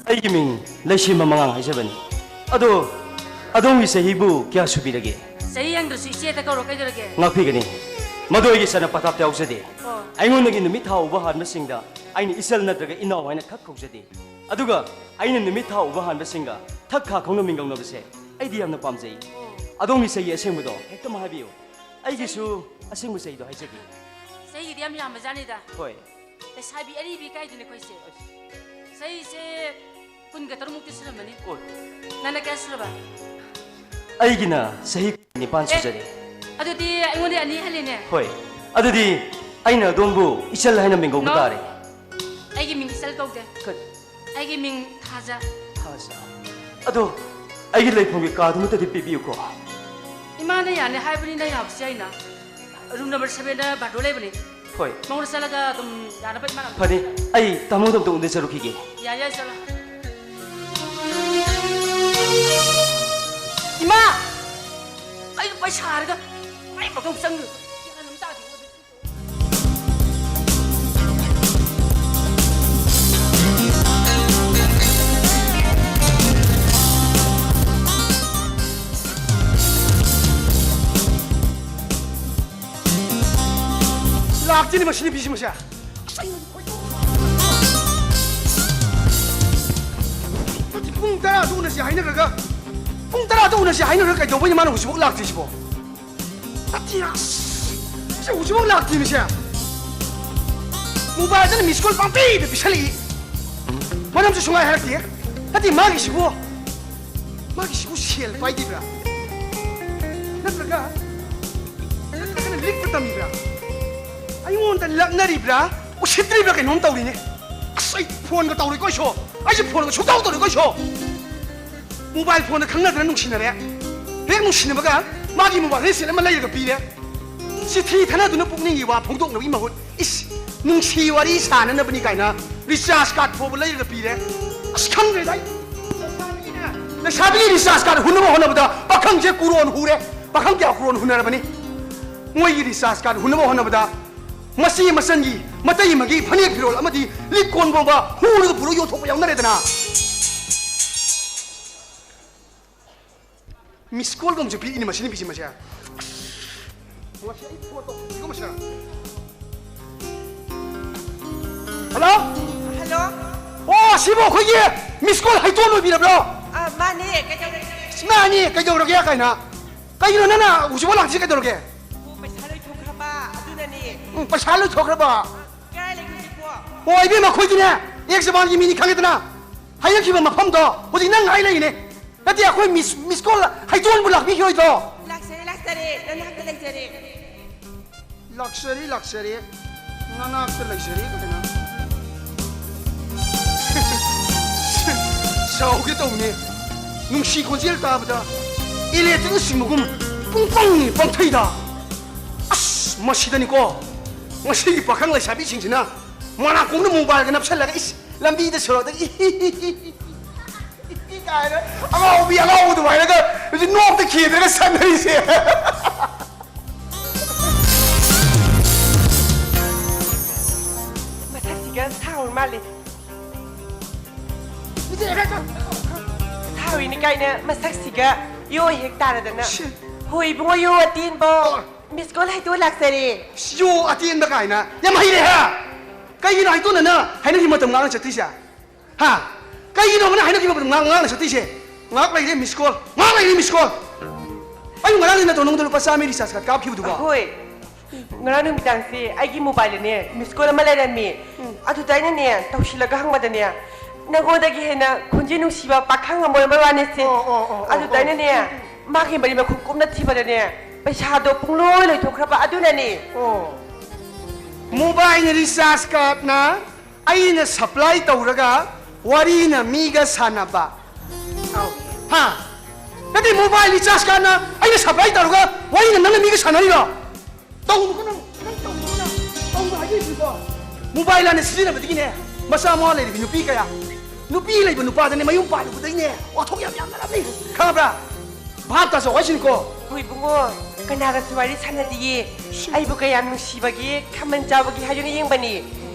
ꯑꯩꯒꯤ ꯃꯤꯡ ꯂꯩꯁꯦꯝꯕ ꯃꯉꯥꯡ ꯍꯥꯏꯖꯕꯅꯤ꯫ ꯑꯗꯣ ꯑꯗꯣꯝꯒꯤ ꯆꯍꯤꯕꯨ ꯀꯌꯥ ꯁꯨꯕꯤꯔꯒꯦ? ꯆꯍꯤ ꯍꯪꯗ꯭ꯔꯁꯨ ꯏꯆꯦꯗ ꯀꯧꯔꯣ ꯀꯩꯗꯧꯔꯒꯦ? ꯉꯥꯛꯄꯤꯒꯅꯤ꯫ ꯃꯗꯨ ꯑꯩꯒꯤ ꯆꯠꯅ ꯄꯊꯥꯞꯇ ꯌꯥꯎꯖꯗꯦ꯫ ꯑꯣ꯫ ꯑꯩꯉꯣꯟꯗꯒꯤ ꯅꯨꯃꯤꯠ ꯊꯥ ꯎꯕ ꯍꯥꯟꯕꯁꯤꯡꯗ ꯑꯩꯅ ꯏꯆꯜ ꯅꯠꯇ꯭ꯔꯒ ꯏꯅꯥꯎ ꯍꯥꯏꯅ ꯈꯛ ꯀꯧꯖꯗꯦ꯫ ꯑꯗꯨꯒ ꯑꯩꯅ ꯅꯨꯃꯤꯠ ꯊꯥ ꯎꯕ ꯍꯥꯟꯕꯁꯤꯡꯒ ꯊꯛ ꯈꯥ ꯈꯪꯅ ꯃꯤꯡꯒꯧꯅꯕꯁꯦ ꯑꯩꯗꯤ ꯌꯥꯝꯅ ꯄꯥꯝꯖꯩ꯫ ꯑꯣ꯫ ꯑꯗꯣꯝꯒꯤ ꯆꯍꯤ ꯑꯁꯦꯡꯕꯗꯣ ꯍꯦꯛꯇꯃꯛ ꯍꯥꯏꯕꯤꯌꯨ꯫ ꯑꯩꯒꯤꯁꯨ ꯑꯁꯦꯡꯕ ꯆꯍꯤꯗꯣ ꯍꯥꯏꯖꯒꯦ꯫ ꯆꯍꯤꯒꯤꯗꯤ ꯌꯥꯝ ꯌꯥꯝꯕꯖꯥꯠꯅꯤꯗ꯫ ꯍꯣꯏ꯫ ꯂꯩꯁꯥꯕꯤ ꯑꯔꯤꯕꯤ ꯀꯥꯏꯗꯨꯅꯤ ꯑꯩꯈꯣꯏꯁꯦ꯫ ꯆꯍꯤꯁꯦ ꯀꯨꯟꯒ ꯇꯔꯨꯛꯃꯨꯛꯇꯤ ꯁꯨꯔꯝꯃꯅꯤ꯫ ꯑꯣ꯫ ꯅꯪꯅ ꯀꯌꯥ ꯁꯨꯔꯕ? ꯑꯩꯒꯤꯅ ꯆꯍꯤ ꯅꯤꯄꯥꯟ ꯑꯦ, ꯁꯨꯖꯔꯦ꯫ ꯑꯗꯨꯗꯤ ꯑꯩꯉꯣꯟꯗ ꯑꯅꯤ ꯍꯜꯂꯤꯅꯦ꯫ ꯍꯣꯏ꯫ ꯑꯗꯨꯗꯤ ꯑꯩꯅ ꯑꯗꯣꯝꯕꯨ ꯏꯆꯜ ꯍꯥꯏꯅ ꯃꯤꯡꯒꯧꯕ No. ꯇꯥꯔꯦ꯫ ꯑꯩꯒꯤ ꯃꯤꯡ ꯏꯆꯜ ꯀꯧꯗꯦ꯫ ꯀ- ꯑꯩꯒꯤ ꯃꯤꯡ ꯊꯥꯖ꯫ ꯊꯥꯖ꯫ ꯑꯗꯣ ꯑꯩꯒꯤ ꯂꯩꯐꯝꯒꯤ ꯀꯥꯗꯨꯃꯇꯗꯤ ꯄꯤꯕꯤꯌꯨꯀꯣ꯫ ꯏꯃꯥꯅ ꯌꯥꯅꯤ ꯍꯥꯏꯕꯅꯤꯅ ꯌꯥꯕꯁꯨ ꯌꯥꯏꯅ꯫ Room number seven ꯗ ꯕꯥꯔꯗꯣ ꯂꯩꯕꯅꯦ꯫ ꯍꯣꯏ꯫ ꯃꯉꯣꯟꯗ ꯆꯠꯂꯒ ꯑꯗꯨꯝ ꯌꯥꯅꯕ ꯏꯃꯥꯅ ꯑꯗꯨꯝ ꯐꯅꯤ꯫ ꯑꯩ ꯇꯥꯃꯣꯗꯣ ꯑꯝꯇ ꯎꯅꯖꯔꯨꯈꯤꯒꯦ꯫ ꯌꯥꯏ ꯌꯥꯏ, ꯆꯠꯂꯣ꯫ ꯏꯃꯥ! ꯑꯩ ꯄꯩꯁꯥ ꯍꯥꯏꯔꯒ ꯑꯩ ꯃꯊꯧ ꯆꯪꯉꯤ꯫ ꯒ꯭ꯌꯥꯟ ꯑꯃ ꯇꯥꯗꯦ꯫ ꯂꯥꯛꯇꯦꯅꯦ ꯃꯁꯤ ꯅꯨꯄꯤꯁꯤ ꯃꯁꯦ꯫ ꯑꯁ, ꯑꯩ ꯈꯣꯏꯗꯧ ꯅꯠꯇꯦ, ꯄꯨꯡ ꯇꯔꯥꯗ ꯎꯅꯁꯤ ꯍꯥꯏꯅꯈ꯭ꯔꯒ, ꯄꯨꯡ ꯇꯔꯥꯗ ꯎꯅꯁꯤ ꯍꯥꯏꯅꯈ꯭ꯔꯒ ꯀꯩꯗꯧꯕꯩꯅꯣ ꯃꯥꯅ ꯍꯧꯖꯤꯛꯐꯥꯎ ꯂꯥꯛꯇ꯭ꯔꯤꯁꯤꯕꯣ? ꯅꯠꯇꯦ, ꯑꯁ, ꯁꯤ ꯍꯧꯖꯤꯛꯐꯥꯎ ꯂꯥꯛꯇꯦ ꯃꯁꯦ꯫ ꯃꯣꯕꯥꯏꯜꯗꯅ miss call ꯄꯪꯄꯤꯗ ꯄꯤꯁꯜꯂꯛꯏ꯫ ꯃꯔꯝꯁꯨ ꯁꯨꯡꯍꯥꯏ ꯍꯥꯏꯔꯛꯇꯦ꯫ ꯅꯠꯇꯦ, ꯃꯥꯒꯤꯁꯤꯕꯨ, ꯃꯥꯒꯤꯁꯤꯕꯨ ꯁꯦꯜ ꯄꯥꯏꯗ꯭ꯔꯤꯕ꯭ꯔꯥ? ꯅꯠꯇ꯭ꯔꯒ, ꯅꯠꯇ꯭ꯔꯒꯅ ꯂꯤꯛꯄ ꯇꯝꯃꯤꯕ꯭ꯔꯥ? ꯑꯩꯉꯣꯟꯗ ꯂꯛꯅꯔꯤꯕ꯭ꯔꯥ? ꯎꯁꯤꯠꯇ꯭ꯔꯤꯕ꯭ꯔꯥ? ꯀꯩꯅꯣꯝ ꯇꯧꯔꯤꯅꯦ꯫ ꯑꯁ, ꯑꯩ ꯐꯣꯟꯒ ꯇꯧꯔꯣꯏꯀꯣ, ꯏꯁꯣ꯫ ꯑꯩꯁꯦ ꯐꯣꯟꯒ ꯁꯨꯡꯇꯧ ꯇꯧꯔꯣꯏꯀꯣ, ꯏꯁꯣ꯫ ꯃꯣꯕꯥꯏꯜ ꯐꯣꯟꯗ ꯈꯪꯅꯗꯅ ꯅꯨꯡꯁꯤꯅꯔꯦ꯫ ꯍꯦꯛ ꯅꯨꯡꯁꯤꯅꯕꯒ ꯃꯥꯒꯤ ꯃꯣꯕꯥꯏꯜ ꯍꯦꯟꯁꯦꯠ ꯑꯃ ꯂꯩꯔꯒ ꯄꯤꯔꯦ꯫ ꯆꯤꯊꯤ ꯊꯥꯅꯗꯨꯅ ꯄꯨꯛꯅꯤꯡꯒꯤ ꯋꯥ ꯐꯣꯡꯗꯣꯛꯅꯕꯒꯤ ꯃꯍꯨꯠ, ꯏꯁ, ꯅꯨꯡꯁꯤ ꯋꯥꯔꯤ ꯁꯥꯅꯅꯕꯅꯤ ꯀꯥꯏꯅ recharge card ꯐꯥꯎꯕ ꯂꯩꯔꯒ ꯄꯤꯔꯦ꯫ ꯑꯁ, ꯈꯪꯗ꯭ꯔꯦꯗ ꯑꯩ꯫ ꯂꯩꯁꯥꯕꯤꯒꯤ recharge card ꯍꯨꯟꯅꯕ ꯍꯣꯠꯅꯕꯗ ꯄꯥꯈꯪꯁꯦ ꯀꯨꯔꯣꯟ ꯍꯨꯔꯦ꯫ ꯄꯥꯈꯪ ꯀꯌꯥ ꯀꯨꯔꯣꯟ ꯍꯨꯟꯅꯔꯕꯅꯤ? ꯃꯣꯏꯒꯤ recharge card ꯍꯨꯟꯅꯕ ꯍꯣꯠꯅꯕꯗ ꯃꯆꯦ ꯃꯆꯟꯒꯤ, ꯃꯇꯩ ꯑꯃꯒꯤ ꯐꯅꯦꯛ ꯐꯤꯔꯣꯜ ꯑꯃꯗꯤ ꯂꯤꯛ ꯀꯣꯟ ꯐꯥꯎꯕ ꯍꯨꯔꯒ ꯄꯨꯔꯒ ꯌꯣꯟꯊꯣꯛꯄ ꯌꯥꯎꯅꯔꯦꯗꯅ꯫ Miss call ꯒꯨꯝꯕꯁꯨ ꯄꯤꯔꯛꯏꯅꯦ ꯃꯁꯤ ꯅꯨꯄꯤꯁꯤ ꯃꯁꯦ꯫ ꯃꯁꯤ ꯑꯩ ꯐꯣꯟ ꯇꯧꯁꯤꯟꯒꯦꯀꯣ ꯃꯁꯦ꯫ Hello? Hello? ꯑꯣ, ꯁꯤꯕꯨ ꯑꯩꯈꯣꯏꯒꯤ miss call ꯍꯩꯇꯣꯟ ꯑꯣꯏꯕꯤꯔꯕ꯭ꯔꯣ? ꯑ, ꯃꯥꯅꯦ, ꯀꯩꯗꯧꯔꯒꯦ? ꯑꯁ, ꯃꯥꯅꯤ, ꯀꯩꯗꯧꯔꯒꯦ ꯀꯥꯏꯅ꯫ ꯀꯩꯒꯤꯅꯣ ꯅꯪꯅ ꯍꯧꯖꯤꯛꯐꯥꯎ ꯂꯥꯛꯇ꯭ꯔꯤꯁꯦ ꯀꯩꯗꯧꯔꯒꯦ? ꯑꯣ, ꯄꯩꯁꯥ ꯂꯣꯏꯊꯣꯛꯈ꯭ꯔꯕ, ꯑꯗꯨꯅꯅꯦ꯫ ꯎꯝ, ꯄꯩꯁꯥ ꯂꯣꯏꯊꯣꯛꯈ꯭ꯔꯕ? ꯀꯥꯏ ꯂꯩꯒꯦ ꯍꯧꯖꯤꯛꯄꯣ? ꯑꯣ, ꯏꯕꯦꯝꯃ, ꯑꯩꯈꯣꯏꯗꯤꯅꯦ, ꯑꯦꯛ ꯖꯕꯥꯟꯒꯤ ꯃꯤꯅꯤ ꯈꯪꯉꯦꯗꯅ꯫ ꯍꯥꯏꯔꯛꯈꯤꯕ ꯃꯐꯝꯗꯣ ꯍꯧꯖꯤꯛ ꯅꯪ ꯉꯥꯏ ꯂꯩꯔꯤꯅꯦ꯫ ꯅꯠꯇꯦ, ꯑꯩꯈꯣꯏ miss, miss call ꯍꯩꯇꯣꯟꯕꯨ ꯂꯥꯛꯄꯤꯈꯤꯔꯣꯏꯗ꯭ꯔꯣ? ꯂꯥꯛꯆꯔꯦ, ꯂꯥꯛꯆꯔꯦ, ꯅꯅꯥꯛꯇ ꯂꯩꯖꯔꯦ꯫ ꯂꯥꯛꯆꯔꯤ, ꯂꯥꯛꯆꯔꯤ, ꯅꯅꯥꯛꯇ ꯂꯩꯖꯔꯤ ꯀꯥꯏꯅ꯫ ꯁꯥꯎꯒꯦ ꯇꯧꯕꯅꯦ꯫ ꯅꯨꯡꯁꯤ ꯈꯣꯟꯖꯦꯜ ꯇꯥꯕꯗ ꯏꯂꯦꯛꯇ꯭ꯔꯤꯛꯅ ꯆꯤꯡꯕꯒꯨꯝ ꯄꯨꯡ ꯄꯪ ꯄꯪꯊꯩꯗ꯫ ꯑꯁ, ꯃꯁꯤꯗꯅꯤꯀꯣ ꯉꯁꯤꯒꯤ ꯄꯥꯈꯪ ꯂꯩꯁꯥꯕꯤꯁꯤꯡꯁꯤꯅ ꯃꯅꯥꯀꯣꯡꯗ ꯃꯣꯕꯥꯏꯜꯒ ꯅꯞꯁꯜꯂꯒ, ꯏꯁ, ꯂꯝꯕꯤꯗ ꯁꯣꯔꯣꯛꯇ ꯏ ꯀꯥꯏꯅ ꯑꯉꯥꯎꯕꯤ ꯑꯉꯥꯎꯕ ꯑꯗꯨꯃꯥꯏꯅꯒ ꯍꯧꯖꯤꯛ ꯅꯣꯛꯇ ꯈꯦꯗ꯭ꯔꯒ ꯁꯥꯟꯅꯔꯤꯁꯦ꯫ ꯃꯁꯛꯁꯤꯒ ꯁꯥꯎꯔ ꯃꯥꯜꯂꯦ꯫ ꯁꯥꯎꯔꯤꯅꯤ ꯀꯥꯏꯅ ꯃꯁꯛꯁꯤꯒ ꯌꯣ ꯍꯦꯛ ꯇꯥꯔꯗꯅ꯫ ꯁꯤ꯫ ꯍꯣꯏ ꯏꯕꯨꯡꯉꯣ, ꯌꯣ ꯑꯇꯦꯟꯕꯣ꯫ ꯑꯣ꯫ ꯃꯤꯁ ꯀꯣꯜ ꯍꯥꯏꯗꯣꯛꯑ ꯂꯥꯛꯆꯔꯦ꯫ ꯁꯤ ꯌꯣ ꯑꯇꯦꯟꯕ ꯀꯥꯏꯅ ꯌꯥꯝ ꯍꯩꯔꯦ ꯍꯥ? ꯀꯩꯒꯤꯅꯣ ꯍꯥꯏꯗꯣꯛꯅꯅ ꯍꯥꯏꯅꯈꯤꯕ ꯃꯇꯝ ꯉꯥꯡꯅ ꯆꯠꯇ꯭ꯔꯤꯁꯦ? ꯍꯥ? ꯀꯩꯒꯤꯅꯣꯕ ꯅꯪ ꯍꯥꯏꯅꯈꯤꯕ ꯃꯇꯝ ꯉꯥꯡ-, ꯉꯥꯡꯅ ꯆꯠꯇ꯭ꯔꯤꯁꯦ? ꯉꯥꯏꯍꯥꯛ ꯂꯩꯔꯦ ꯃꯤꯁ ꯀꯣꯜ꯫ ꯉꯥꯏꯍꯥꯛ ꯂꯩꯔꯦ ꯃꯤꯁ ꯀꯣꯜ꯫ ꯑꯩꯕꯨ ꯉꯔꯥꯡꯗꯤ ꯅꯠꯇ꯭ꯔꯣ ꯅꯉꯣꯟꯗ ꯂꯨꯄꯥ ꯆꯥꯝꯃ ꯔꯤꯆꯥꯔꯖ ꯀꯥꯔꯗ ꯀꯥꯞꯈꯤꯕꯗꯨꯕꯣ? ꯍꯣꯏ꯫ ꯉꯔꯥꯡ ꯅꯨꯃꯤꯗꯥꯡꯁꯦ ꯑꯩꯒꯤ ꯃꯣꯕꯥꯏꯜꯗꯅꯦ ꯃꯤꯁ ꯀꯣꯜ ꯑꯃ ꯂꯩꯔꯝꯃꯤ꯫ ꯎꯝ꯫ ꯑꯗꯨꯗ ꯑꯩꯅꯅꯦ ꯇꯧꯁꯤꯜꯂꯒ ꯍꯪꯕꯗꯅꯦ, ꯅꯉꯣꯟꯗꯒꯤ ꯍꯦꯟꯅ ꯈꯣꯟꯖꯦꯜ ꯅꯨꯡꯁꯤꯕ ꯄꯥꯈꯪ ꯑꯃ ꯑꯣꯏꯔꯝꯕ ꯋꯥꯅꯦꯁꯦ꯫ ꯑꯣ, ꯑꯣ, ꯑꯣ, ꯑꯣ, ꯑꯗꯨꯗ ꯑꯣ꯫ ꯑꯩꯅꯅꯦ ꯃꯥꯒꯤ ꯃꯔꯤ ꯃꯈꯨꯝ ꯀꯨꯞꯅ ꯊꯤꯕꯗꯅꯦ ꯄꯩꯁꯥꯗꯣ ꯄꯨꯡꯂꯣꯏ ꯂꯣꯏꯊꯣꯛꯈ꯭ꯔꯕ ꯑꯗꯨꯅꯅꯦ꯫ ꯑꯣ꯫ ꯃꯣꯕꯥꯏꯜ ꯔꯤꯆꯥꯔꯖ ꯀꯥꯔꯗꯅ ꯑꯩꯅ ꯁꯄ꯭ꯂꯥꯏ ꯇꯧꯔꯒ ꯋꯥꯔꯤꯅ ꯃꯤꯒ ꯁꯥꯟꯅꯕ꯫ ꯑꯧ꯫ ꯍꯥ? ꯅꯠꯇꯦ, ꯃꯣꯕꯥꯏꯜ ꯔꯤꯆꯥꯔꯖ ꯀꯥꯔꯗꯅ ꯑꯩꯅ ꯁꯄ꯭ꯂꯥꯏ ꯇꯧꯔꯒ ꯋꯥꯔꯤꯅ ꯅꯪꯅ ꯃꯤꯒ ꯁꯥꯟꯅꯔꯤꯔꯣ? ꯇꯧꯅꯨꯀꯣ ꯅꯪ, ꯅꯪ ꯇꯧꯅꯨꯀꯣ ꯅꯪ꯫ ꯇꯧꯅꯨ ꯍꯥꯏꯕꯤꯔꯤꯀꯣ꯫ ꯃꯣꯕꯥꯏꯜ ꯂꯥꯟꯅ ꯁꯤꯖꯤꯟꯅꯕꯗꯒꯤꯅꯦ, ꯃꯆꯥ ꯃꯋꯥ ꯂꯩꯔꯤꯕ ꯅꯨꯄꯤ ꯀꯌꯥ, ꯅꯨꯄꯤ ꯂꯩꯕ ꯅꯨꯄꯥꯗꯅꯦ ꯃꯌꯨꯝ ꯄꯥꯜꯂꯨꯕꯗꯩꯅꯦ, ꯋꯥꯊꯣꯛ ꯌꯥꯝ ꯌꯥꯝꯅꯔꯝꯅꯤ꯫ ꯈꯪꯉꯕ꯭ꯔꯥ? ꯚꯥꯞ ꯇꯥꯖꯧ ꯍꯥꯏꯁꯤꯅꯤꯀꯣ꯫ ꯍꯣꯏ ꯏꯕꯨꯡꯉꯣ, ꯀꯅꯥꯒꯁꯨ ꯋꯥꯔꯤ ꯁꯥꯟꯅꯗꯤꯌꯦ꯫ ꯑꯩꯕꯨ ꯀꯌꯥꯝ ꯅꯨꯡꯁꯤꯕꯒꯦ, ꯈꯝꯕꯟ ꯆꯥꯎꯕꯒꯦ ꯍꯥꯏꯗꯨꯅ ꯌꯦꯡꯕꯅꯤ꯫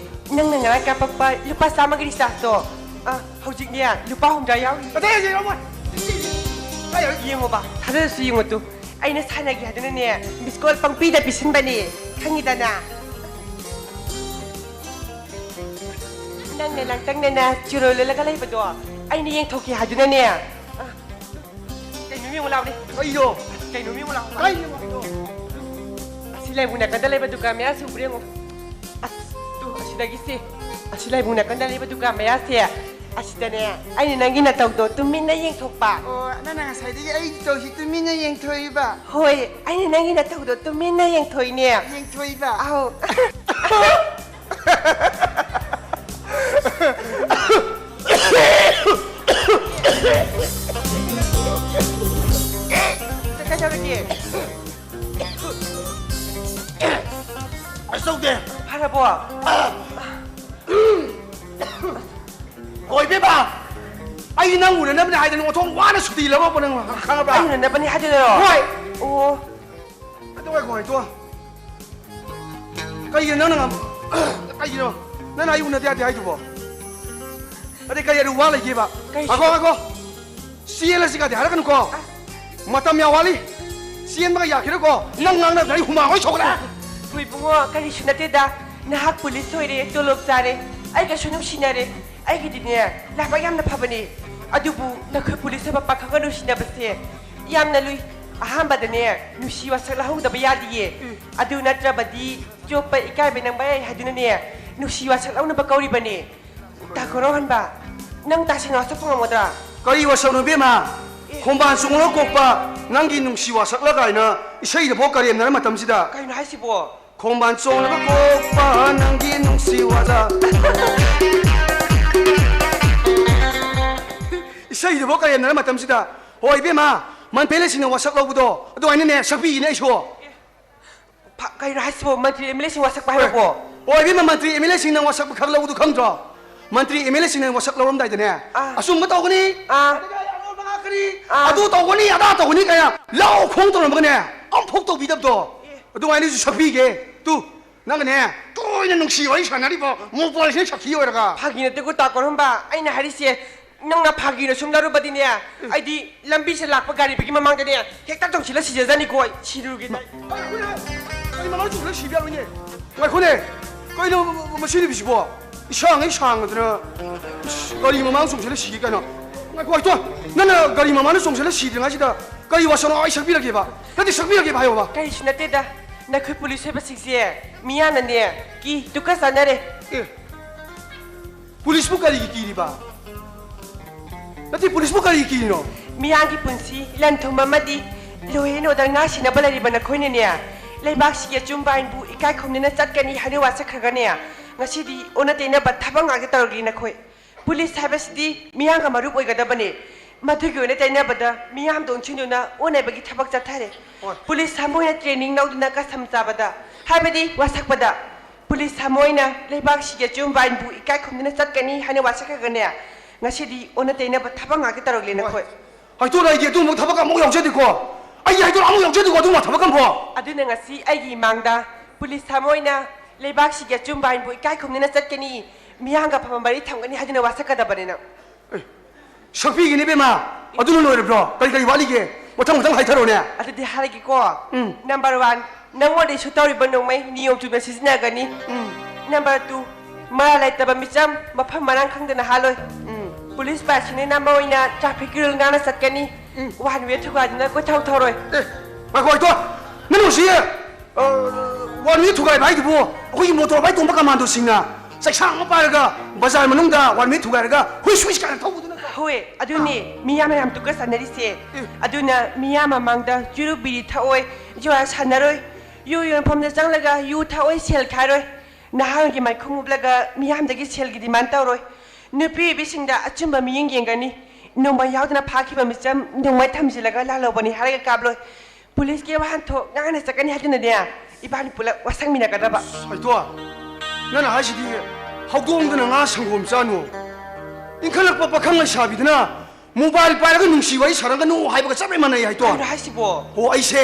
ꯅꯪꯅ ꯉꯔꯥꯡ ꯀꯥꯞꯄꯛꯄ ꯂꯨꯄꯥ ꯆꯥꯝꯃꯒꯤ ꯔꯤꯆꯥꯔꯖꯇꯣ, ꯑ, ꯍꯧꯖꯤꯛꯅꯦ ꯂꯨꯄꯥ ꯍꯨꯝꯗ꯭ꯔꯥ ꯌꯥꯎꯔꯤ꯫ ꯑꯇꯩ ꯍꯧꯖꯤꯛ ꯌꯥꯎꯔꯝꯃꯣꯏ꯫ ꯀꯥꯏ ꯌꯥꯎꯔꯤ? ꯌꯦꯡꯉꯣꯕ, ꯊꯥꯖꯗ꯭ꯔꯁꯨ ꯌꯦꯡꯉꯣ ꯇꯨ꯫ ꯑꯩꯅ ꯁꯥꯟꯅꯒꯦ ꯍꯥꯏꯗꯨꯅꯅꯦ ꯃꯤꯁ ꯀꯣꯜ ꯄꯪꯄꯤꯗ ꯄꯤꯁꯤꯟꯕꯅꯤ, ꯈꯪꯉꯤꯗꯅ? ꯅꯪꯅ ꯂꯥꯡꯇꯛꯅꯅ ꯆꯤꯔꯣꯏ ꯂꯣꯜꯂꯒ ꯂꯩꯕꯗꯣ ꯑꯩꯅ ꯌꯦꯡꯊꯣꯛꯀꯦ ꯍꯥꯏꯗꯨꯅꯅꯦ꯫ ꯑ, ꯀꯩꯅꯣꯝ ꯌꯦꯡꯉꯨ ꯂꯥꯎꯅꯦ꯫ ꯀꯩꯅꯣ? ꯀꯩꯅꯣꯝ ꯌꯦꯡꯉꯨ ꯂꯥꯎ꯫ ꯀꯩꯅꯣ? ꯑꯁꯤ ꯂꯥꯏꯕꯨꯡ ꯅꯥꯀꯟꯗ ꯂꯩꯕ ꯗꯨꯀꯥꯟ ꯃꯌꯥꯁꯤ ꯎꯕ꯭ꯔꯥ ꯌꯦꯡꯉꯣ꯫ ꯑꯁ, ꯇꯨ, ꯑꯁꯤꯗꯒꯤꯁꯦ꯫ ꯑꯁꯤ ꯂꯥꯏꯕꯨꯡ ꯅꯥꯀꯟꯗ ꯂꯩꯕ ꯗꯨꯀꯥꯟ ꯃꯌꯥꯁꯦ꯫ ꯑꯁꯤꯗꯅꯦ, ꯑꯩꯅ ꯅꯪꯒꯤ ꯅꯇꯧꯗꯣ ꯇꯨꯃꯤꯟꯅ ꯌꯦꯡꯊꯣꯛꯄ꯫ ꯑꯣ, ꯅꯪꯅ ꯉꯁꯥꯏꯗꯒꯤ ꯑꯩꯒꯤ ꯇꯧꯁꯤ ꯇꯨꯃꯤꯟꯅ ꯌꯦꯡꯊꯣꯛꯏꯕ? ꯍꯣꯏ, ꯑꯩꯅ ꯅꯪꯒꯤ ꯅꯇꯧꯗꯣ ꯇꯨꯃꯤꯟꯅ ꯌꯦꯡꯊꯣꯛꯏꯅꯦ꯫ ꯌꯦꯡꯊꯣꯛꯏꯕ? ꯑꯧ꯫ ꯀꯩꯗꯧꯔꯒꯦ? ꯑꯁ, ꯇꯧꯗꯦ꯫ ꯐꯔꯕꯣ? ꯍꯣꯏ, ꯏꯕꯦꯝꯃ, ꯑꯩ ꯅꯪ ꯎꯅꯅꯕꯅꯦ ꯍꯥꯏꯗꯅ ꯑꯣꯟꯊꯣꯛ ꯋꯥꯅ ꯁꯨꯇꯤ ꯂꯧꯔꯛꯄ, ꯅꯪ ꯈꯪꯉꯕ꯭ꯔꯥ? ꯑꯩ ꯎꯅꯅꯕꯅꯦ ꯍꯥꯏꯗꯣꯏꯔꯣ? ꯍꯣꯏ꯫ ꯑꯣ꯫ ꯑꯗꯨ ꯉꯥꯏꯈꯣ, ꯉꯥꯏꯈꯣ꯫ ꯀꯩꯒꯤꯅꯣ ꯅꯪꯅ ꯉꯝ-, ꯀꯩꯒꯤꯅꯣ ꯅꯪꯅ ꯑꯩ ꯎꯅꯗ ꯌꯥꯗꯦ ꯍꯥꯏꯗꯨꯕꯣ? ꯑꯗꯩ ꯀꯔꯤ ꯑꯔꯨꯕ ꯋꯥ ꯂꯩꯒꯦꯕ? ꯀꯩ? ꯉꯥꯏꯈꯣ, ꯉꯥꯏꯈꯣ꯫ ꯆꯦꯜꯂꯁꯤ ꯀꯥꯗꯤ ꯍꯥꯏꯔꯛꯀꯅꯨꯀꯣ꯫ ꯑꯁ꯫ ꯃꯇꯝ ꯌꯥꯝ ꯋꯥꯠꯂꯤ꯫ ꯆꯦꯟꯕꯒ ꯌꯥꯈꯤꯔꯣꯏꯀꯣ꯫ ꯅꯪ ꯉꯥꯡꯅꯕꯗ ꯑꯩ ꯍꯨꯃꯥꯡ ꯂꯣꯏ ꯁꯧꯒꯠꯂꯦ꯫ ꯍꯣꯏ ꯏꯕꯨꯡꯉꯣ, ꯀꯔꯤꯁꯨ ꯅꯠꯇꯦꯗ꯫ ꯅꯍꯥꯛ ꯄꯨꯂꯤꯁ ꯑꯣꯏꯔꯦ, ꯇꯣꯂꯣꯞ ꯆꯥꯔꯦ꯫ ꯑꯩꯒꯁꯨ ꯅꯨꯡꯁꯤꯅꯔꯦ꯫ ꯑꯩꯒꯤꯗꯤꯅꯦ, ꯂꯥꯏꯕꯛ ꯌꯥꯝꯅ ꯐꯕꯅꯦ꯫ ꯑꯗꯨꯕꯨ ꯅꯈꯣꯏ ꯄꯨꯂꯤꯁ ꯑꯣꯏꯕ ꯄꯥꯈꯪꯒ ꯅꯨꯡꯁꯤꯅꯕꯁꯦ ꯌꯥꯝꯅ ꯂꯨꯏ꯫ ꯑꯍꯥꯟꯕꯗꯅꯦ, ꯅꯨꯡꯁꯤ ꯋꯥꯁꯛ ꯂꯧꯍꯧꯗꯕ ꯌꯥꯗꯤꯌꯦ꯫ ꯎꯝ꯫ ꯑꯗꯨ ꯅꯠꯇ꯭ꯔꯕꯗꯤ ꯆꯣꯞꯄ ꯏꯀꯥꯏꯕ ꯅꯪꯕ ꯌꯥꯏ ꯍꯥꯏꯗꯨꯅꯅꯦ, ꯅꯨꯡꯁꯤ ꯋꯥꯁꯛ ꯂꯧꯅꯕ ꯀꯧꯔꯤꯕꯅꯦ꯫ ꯇꯥ ꯀꯣꯔꯧꯍꯟꯕ, ꯅꯪ ꯇꯥꯁꯤꯡ ꯋꯥꯁꯛꯄ ꯉꯝꯒꯗ꯭ꯔꯥ? ꯀꯔꯤ ꯋꯥꯁꯛꯅꯣ ꯏꯕꯦꯝꯃ? ꯑꯦ꯫ ꯈꯣꯡꯕꯥꯟ ꯆꯣꯡꯂꯒ ꯀꯣꯛꯄ ꯅꯪꯒꯤ ꯅꯨꯡꯁꯤ ꯋꯥꯁꯛꯂ ꯀꯥꯏꯅ ꯏꯁꯩꯗꯐꯥꯎ ꯀꯔꯦꯝꯅꯔ ꯃꯇꯝꯁꯤꯗ꯫ ꯀꯩꯅꯣ ꯍꯥꯏꯁꯤꯕꯣ? ꯈꯣꯡꯕꯥꯟ ꯆꯣꯡꯂꯒ ꯀꯣꯛꯄ ꯅꯪꯒꯤ ꯅꯨꯡꯁꯤ ꯋꯥꯁꯛ꯫ ꯏꯁꯩꯗꯐꯥꯎ ꯀꯔꯦꯝꯅꯔ ꯃꯇꯝꯁꯤꯗ꯫ ꯍꯣꯏ ꯏꯕꯦꯝꯃ, ꯃꯟꯄꯦꯂꯦꯁꯤꯡꯅ ꯋꯥꯁꯛ ꯂꯧꯕꯗꯣ ꯑꯗꯨꯃꯥꯏꯅꯅꯦ ꯁꯛꯄꯤꯒꯤꯅꯦ ꯑꯩꯁꯨ꯫ ꯐ-, ꯀꯩꯅꯣ ꯍꯥꯏꯁꯤꯕꯣ? ꯃꯟꯇ꯭ꯔꯤ ꯑꯦꯝ ꯑꯦꯜ ꯑꯦꯁꯤꯡ ꯋꯥꯁꯛꯄ ꯍꯥꯏꯔꯕꯣ? ꯍꯣꯏ, ꯏꯕꯦꯝꯃ, ꯃꯟꯇ꯭ꯔꯤ ꯑꯦꯝ ꯑꯦꯜ ꯑꯦꯁꯤꯡꯅ ꯋꯥꯁꯛꯄ ꯈꯛ ꯂꯧꯕꯗꯨ ꯈꯪꯗ꯭ꯔꯣ? ꯃꯟꯇ꯭ꯔꯤ ꯑꯦꯝ ꯑꯦꯜ ꯑꯦꯁꯤꯡꯅ ꯋꯥꯁꯛ ꯂꯧꯔꯝꯗꯥꯏꯗꯅꯦ, ꯑꯥ꯫ ꯑꯆꯨꯝꯕ ꯇꯧꯒꯅꯤ, ꯑꯥ꯫ ꯑꯗꯨꯒ ꯑꯔꯣꯟꯕ ꯉꯥꯛꯀꯅꯤ, ꯑꯥ꯫ ꯑꯗꯨ ꯇꯧꯒꯅꯤ, ꯑꯗꯥ ꯇꯧꯒꯅꯤ ꯀꯥꯏꯅ ꯂꯥꯎ ꯈꯣꯡ ꯇꯧꯔꯝꯃꯒꯅꯦ, ꯑꯝꯐꯥꯎ ꯇꯧꯕꯤꯗꯕꯗꯣ꯫ ꯑꯦ꯫ ꯑꯗꯨꯃꯥꯏꯅꯁꯨ ꯁꯛꯄꯤꯒꯦ꯫ ꯇꯨ, ꯅꯪꯒꯅꯦ ꯇꯣꯏꯅ ꯅꯨꯡꯁꯤ ꯋꯥꯔꯤ ꯁꯥꯟꯅꯔꯤꯕ ꯃꯣꯄꯣꯜꯁꯤꯅ ꯁꯛꯈꯤ ꯑꯣꯏꯔꯒ꯫ ꯐꯥꯒꯤ ꯅꯠꯇꯦꯀꯣ, ꯇꯥ ꯀꯣꯔꯝꯕ꯫ ꯑꯩꯅ ꯍꯥꯏꯔꯤꯁꯦ, ꯅꯪꯅ ꯐꯥꯒꯤꯅ ꯁꯨꯝ ꯂꯧꯔꯨꯕꯗꯤꯅꯦ, ꯑꯩꯗꯤ ꯂꯝꯕꯤꯁꯦ ꯂꯥꯛꯄ ꯒꯥꯔꯤꯗꯨꯒꯤ ꯃꯃꯥꯡꯗꯅꯦ ꯍꯦꯛꯇ ꯇꯣꯡꯁꯤꯜꯂ ꯁꯤꯖꯖꯅꯤꯀꯣ ꯑꯩ꯫ ꯁꯤꯔꯨꯒꯦ꯫ ꯀꯔꯤ ꯃꯃꯥꯡ ꯆꯣꯡꯁꯤꯜꯂ ꯁꯤꯕ ꯌꯥꯔꯣꯏꯅꯦ? ꯉꯥꯏꯈꯣꯅꯦ, ꯀꯩꯅꯣ ꯃꯁꯤ ꯅꯨꯄꯤꯁꯤꯕꯣ? ꯏꯁꯥꯡ ꯍꯦꯛ ꯁꯥꯡꯉꯗꯅ, ꯏꯁ, ꯒꯥꯔꯤ ꯃꯃꯥꯡ ꯆꯣꯡꯁꯤꯜꯂ ꯁꯤꯒꯦ ꯀꯥꯏꯅ꯫ ꯉꯥꯏꯈꯣ, ꯉꯥꯏꯈꯣ꯫ ꯅꯪꯅ ꯒꯥꯔꯤ ꯃꯃꯥꯡꯗ ꯆꯣꯡꯁꯤꯜꯂ ꯁꯤꯗ꯭ꯔꯤꯉꯩꯁꯤꯗ ꯀꯔꯤ ꯋꯥꯁꯛꯅꯣ ꯑꯩ ꯁꯛꯄꯤꯔꯒꯦꯕ? ꯅꯠꯇꯦ, ꯁꯛꯄꯤꯔꯒꯦꯕ ꯍꯥꯏꯌꯣꯕ꯫ ꯀꯔꯤꯁꯨ ꯅꯠꯇꯦꯗ, ꯅꯈꯣꯏ ꯄꯨꯂꯤꯁ ꯑꯣꯏꯕꯁꯤꯡꯁꯦ ꯃꯤꯌꯥꯝꯅꯅꯦ ꯀꯤ ꯇꯨꯀꯠ ꯆꯥꯅꯔꯦ꯫ ꯑꯦ, ꯄꯨꯂꯤꯁꯄꯨ ꯀꯔꯤꯒꯤ ꯀꯤꯔꯤꯕ? ꯅꯠꯇꯦ, ꯄꯨꯂꯤꯁꯄꯨ ꯀꯔꯤ ꯀꯤꯔꯤꯅꯣ? ꯃꯤꯌꯥꯝꯒꯤ ꯄꯨꯟꯁꯤ, ꯂꯟ ꯊꯨꯝ ꯑꯃꯗꯤ law and order ꯉꯥꯛ ꯁꯦꯟꯅꯕ ꯂꯩꯔꯤꯕ ꯅꯈꯣꯏꯅꯅꯦ, ꯂꯩꯕꯥꯛꯁꯤꯒꯤ ꯑꯆꯨꯝꯕ ꯑꯥꯏꯟꯕꯨ ꯏꯀꯥꯏ ꯈꯨꯝꯅꯅ ꯆꯠꯀꯅꯤ ꯍꯥꯏꯅ ꯋꯥꯁꯛꯈ꯭ꯔꯒꯅꯦ, ꯉꯁꯤꯗꯤ ꯑꯣꯟꯅ ꯇꯩꯅꯕ ꯊꯕꯛ ꯉꯥꯛꯇ ꯇꯧꯔꯛꯂꯤ ꯅꯈꯣꯏ꯫ ꯄꯨꯂꯤꯁ ꯍꯥꯏꯕꯁꯤꯗꯤ ꯃꯤꯌꯥꯝꯒ ꯃꯔꯨꯞ ꯑꯣꯏꯒꯗꯕꯅꯦ꯫ ꯃꯗꯨꯒꯤ ꯑꯣꯏꯅ ꯇꯩꯅꯕꯗ ꯃꯤꯌꯥꯝꯗ ꯑꯣꯟꯁꯤꯟꯗꯨꯅ ꯑꯣꯟꯅꯕꯒꯤ ꯊꯕꯛ ꯆꯠꯊꯔꯦ꯫ ꯍꯣꯏ꯫ ꯄꯨꯂꯤꯁ ꯑꯃ ꯑꯣꯏꯅ training ꯂꯧꯗꯨꯅ ꯀꯁꯝ ꯆꯥꯕꯗ, ꯍꯥꯏꯕꯗꯤ ꯋꯥꯁꯛꯄꯗ, ꯄꯨꯂꯤꯁ ꯑꯃ ꯑꯣꯏꯅ ꯂꯩꯕꯥꯛꯁꯤꯒꯤ ꯑꯆꯨꯝꯕ ꯑꯥꯏꯟꯕꯨ ꯏꯀꯥꯏ ꯈꯨꯝꯅꯅ ꯆꯠꯀꯅꯤ ꯍꯥꯏꯅ ꯋꯥꯁꯛꯈ꯭ꯔꯒꯅꯦ, ꯉꯁꯤꯗꯤ ꯑꯣꯟꯅ ꯇꯩꯅꯕ ꯊꯕꯛ ꯉꯥꯛꯇ ꯇꯧꯔꯛꯂꯦ ꯍꯣꯏ꯫ ꯅꯈꯣꯏ꯫ ꯍꯥꯏꯗꯣꯔꯛꯑꯒꯦ, ꯑꯗꯨꯒꯨꯝꯕ ꯊꯕꯛ ꯑꯃꯨꯛ ꯌꯥꯎꯖꯗꯦꯀꯣ꯫ ꯑꯩꯗꯤ ꯍꯥꯏꯗꯣꯔꯛ ꯑꯃꯨꯛ ꯌꯥꯎꯖꯗꯦꯀꯣ, ꯑꯗꯨꯒꯨꯝꯕ ꯊꯕꯛ ꯑꯃꯐꯥꯎ꯫ ꯑꯗꯨꯅ ꯉꯁꯤ ꯑꯩꯒꯤ ꯏꯃꯥꯡꯗ ꯄꯨꯂꯤꯁ ꯑꯃ ꯑꯣꯏꯅ ꯂꯩꯕꯥꯛꯁꯤꯒꯤ ꯑꯆꯨꯝꯕ ꯑꯥꯏꯟꯕꯨ ꯏꯀꯥꯏ ꯈꯨꯝꯅꯅ ꯆꯠꯀꯅꯤ, ꯃꯤꯌꯥꯝꯒ ꯐꯕ ꯃꯔꯤ ꯊꯝꯒꯅꯤ ꯍꯥꯏꯗꯨꯅ ꯋꯥꯁꯛꯀꯗꯕꯅꯤ ꯅꯪ꯫ ꯑꯦ, ꯁꯛꯄꯤꯒꯦꯅꯦ ꯏꯕꯦꯝꯃ, ꯑꯗꯨꯅ ꯂꯣꯏꯔꯕ꯭ꯔꯣ? ꯀꯔꯤ ꯀꯔꯤ ꯋꯥꯠꯂꯤꯒꯦ? ꯃꯊꯪ ꯃꯊꯪ ꯍꯥꯏꯊꯔꯣꯅꯦ꯫ ꯑꯗꯨꯗꯤ ꯍꯥꯏꯔꯒꯦꯀꯣ꯫ ꯎꯝ꯫ Number one, ꯅꯪꯉꯣꯟꯗ issue ꯇꯧꯔꯤꯕ ꯅꯣꯡꯃꯩ ꯅꯤꯌꯣꯝ ꯆꯨꯝꯅ ꯁꯤꯖꯤꯟꯅꯒꯅꯤ꯫ ꯎꯝ꯫ Number two, ꯃꯔꯥꯜ ꯂꯩꯇꯕ ꯃꯤꯆꯝ, ꯃꯐꯝ ꯃꯔꯥꯡ ꯈꯪꯗꯅ ꯍꯥꯠꯂꯣꯏ꯫ ꯎꯝ꯫ ꯄꯨꯂꯤꯁ ꯄꯥꯏꯁꯤꯅ ꯅꯝꯕ ꯑꯣꯏꯅ traffic rule ꯉꯥꯛꯅ ꯆꯠꯀꯅꯤ꯫ ꯎꯝ꯫ One way ꯊꯨꯒꯥꯏꯗꯨꯅ ꯀꯣꯏꯊꯧ ꯊꯧꯔꯣꯏ꯫ ꯑꯦ, ꯉꯥꯏꯈꯣ, ꯉꯥꯏꯈꯣ꯫ ꯅꯪ ꯍꯧꯖꯤꯛ, ꯑ, one way ꯊꯨꯒꯥꯏꯕ ꯍꯥꯏꯗꯨꯕꯨ ꯑꯩꯈꯣꯏꯒꯤ ꯃꯣꯇꯣꯔ ꯕꯥꯏꯛ ꯇꯣꯡꯕ ꯀꯃꯥꯟꯗꯣꯁꯤꯡꯅ ꯆꯩꯁꯥꯡ ꯑꯃ ꯄꯥꯏꯔꯒ ꯕꯖꯥꯔ ꯃꯅꯨꯡꯗ one way ꯊꯨꯒꯥꯏꯔꯒ ꯍꯨꯏꯁ ꯍꯨꯏꯁ ꯀꯥꯏꯅ ꯊꯧꯕꯗꯨ ꯅꯠꯇ꯭ꯔꯣ? ꯍꯣꯏ, ꯑꯗꯨꯅꯤ ꯃꯤꯌꯥꯝꯅ ꯌꯥꯝ ꯇꯨꯀꯠꯆꯅꯔꯤꯁꯦ꯫ ꯑꯦ꯫ ꯑꯗꯨꯅ ꯃꯤꯌꯥꯝ ꯃꯃꯥꯡꯗ ꯆꯨꯔꯨꯞ ꯕꯤꯔꯤ ꯊꯛꯑꯣꯏ, ꯖꯨꯋꯥ ꯁꯥꯟꯅꯔꯣꯏ, ꯌꯨ ꯌꯣꯟꯐꯝꯗ ꯆꯪꯂꯒ ꯌꯨ ꯊꯛꯑꯣꯏ, ꯁꯦꯜ ꯈꯥꯏꯔꯣꯏ꯫ ꯅꯍꯥꯔꯣꯜꯒꯤ ꯃꯥꯏꯈꯨꯝ ꯎꯞꯂꯒ ꯃꯤꯌꯥꯝꯗꯒꯤ ꯁꯦꯜꯒꯤ demand ꯇꯧꯔꯣꯏ꯫ ꯅꯨꯄꯤ ꯑꯣꯏꯕꯤꯁꯤꯡꯗ ꯑꯆꯨꯝꯕ ꯃꯤꯠꯌꯦꯡ ꯌꯦꯡꯒꯅꯤ꯫ ꯅꯣꯡꯃꯩ ꯌꯥꯎꯗꯅ ꯐꯥꯈꯤꯕ ꯃꯤꯆꯝ ꯅꯣꯡꯃꯩ ꯊꯝꯖꯤꯜꯂꯒ ꯂꯥꯜꯍꯧꯕꯅꯤ ꯍꯥꯏꯔꯒ ꯀꯥꯞꯂꯣꯏ꯫ ꯄꯨꯂꯤꯁꯀꯤ ꯋꯥꯍꯟꯊꯣꯛ ꯉꯥꯡꯅ ꯆꯠꯀꯅꯤ ꯍꯥꯏꯗꯨꯅꯅꯦ, ꯏꯕꯥꯅꯤ ꯄꯨꯂꯞ ꯋꯥꯁꯛꯃꯤꯟꯅꯒꯗꯕ꯫ ꯁꯥꯏꯇꯣ, ꯅꯪꯅ ꯍꯥꯏꯁꯤꯗꯤ ꯍꯧꯗꯣꯡꯗꯨꯅ ꯉꯥ ꯁꯪꯒꯣꯝ ꯆꯥꯅꯨ, ꯏꯟꯈꯠꯂꯛꯄ ꯄꯥꯈꯪ ꯂꯩꯁꯥꯕꯤꯗꯨꯅ mobile ꯄꯥꯏꯔꯒ ꯅꯨꯡꯁꯤ ꯋꯥꯔꯤ ꯁꯥꯔꯝꯒꯅꯨ ꯍꯥꯏꯕꯒ ꯆꯞ ꯍꯦꯛ ꯃꯥꯟꯅꯩ ꯍꯥꯏꯇꯣ꯫ ꯀꯩꯅꯣ ꯍꯥꯏꯁꯤꯕꯣ? ꯍꯣ, ꯑꯩꯁꯦ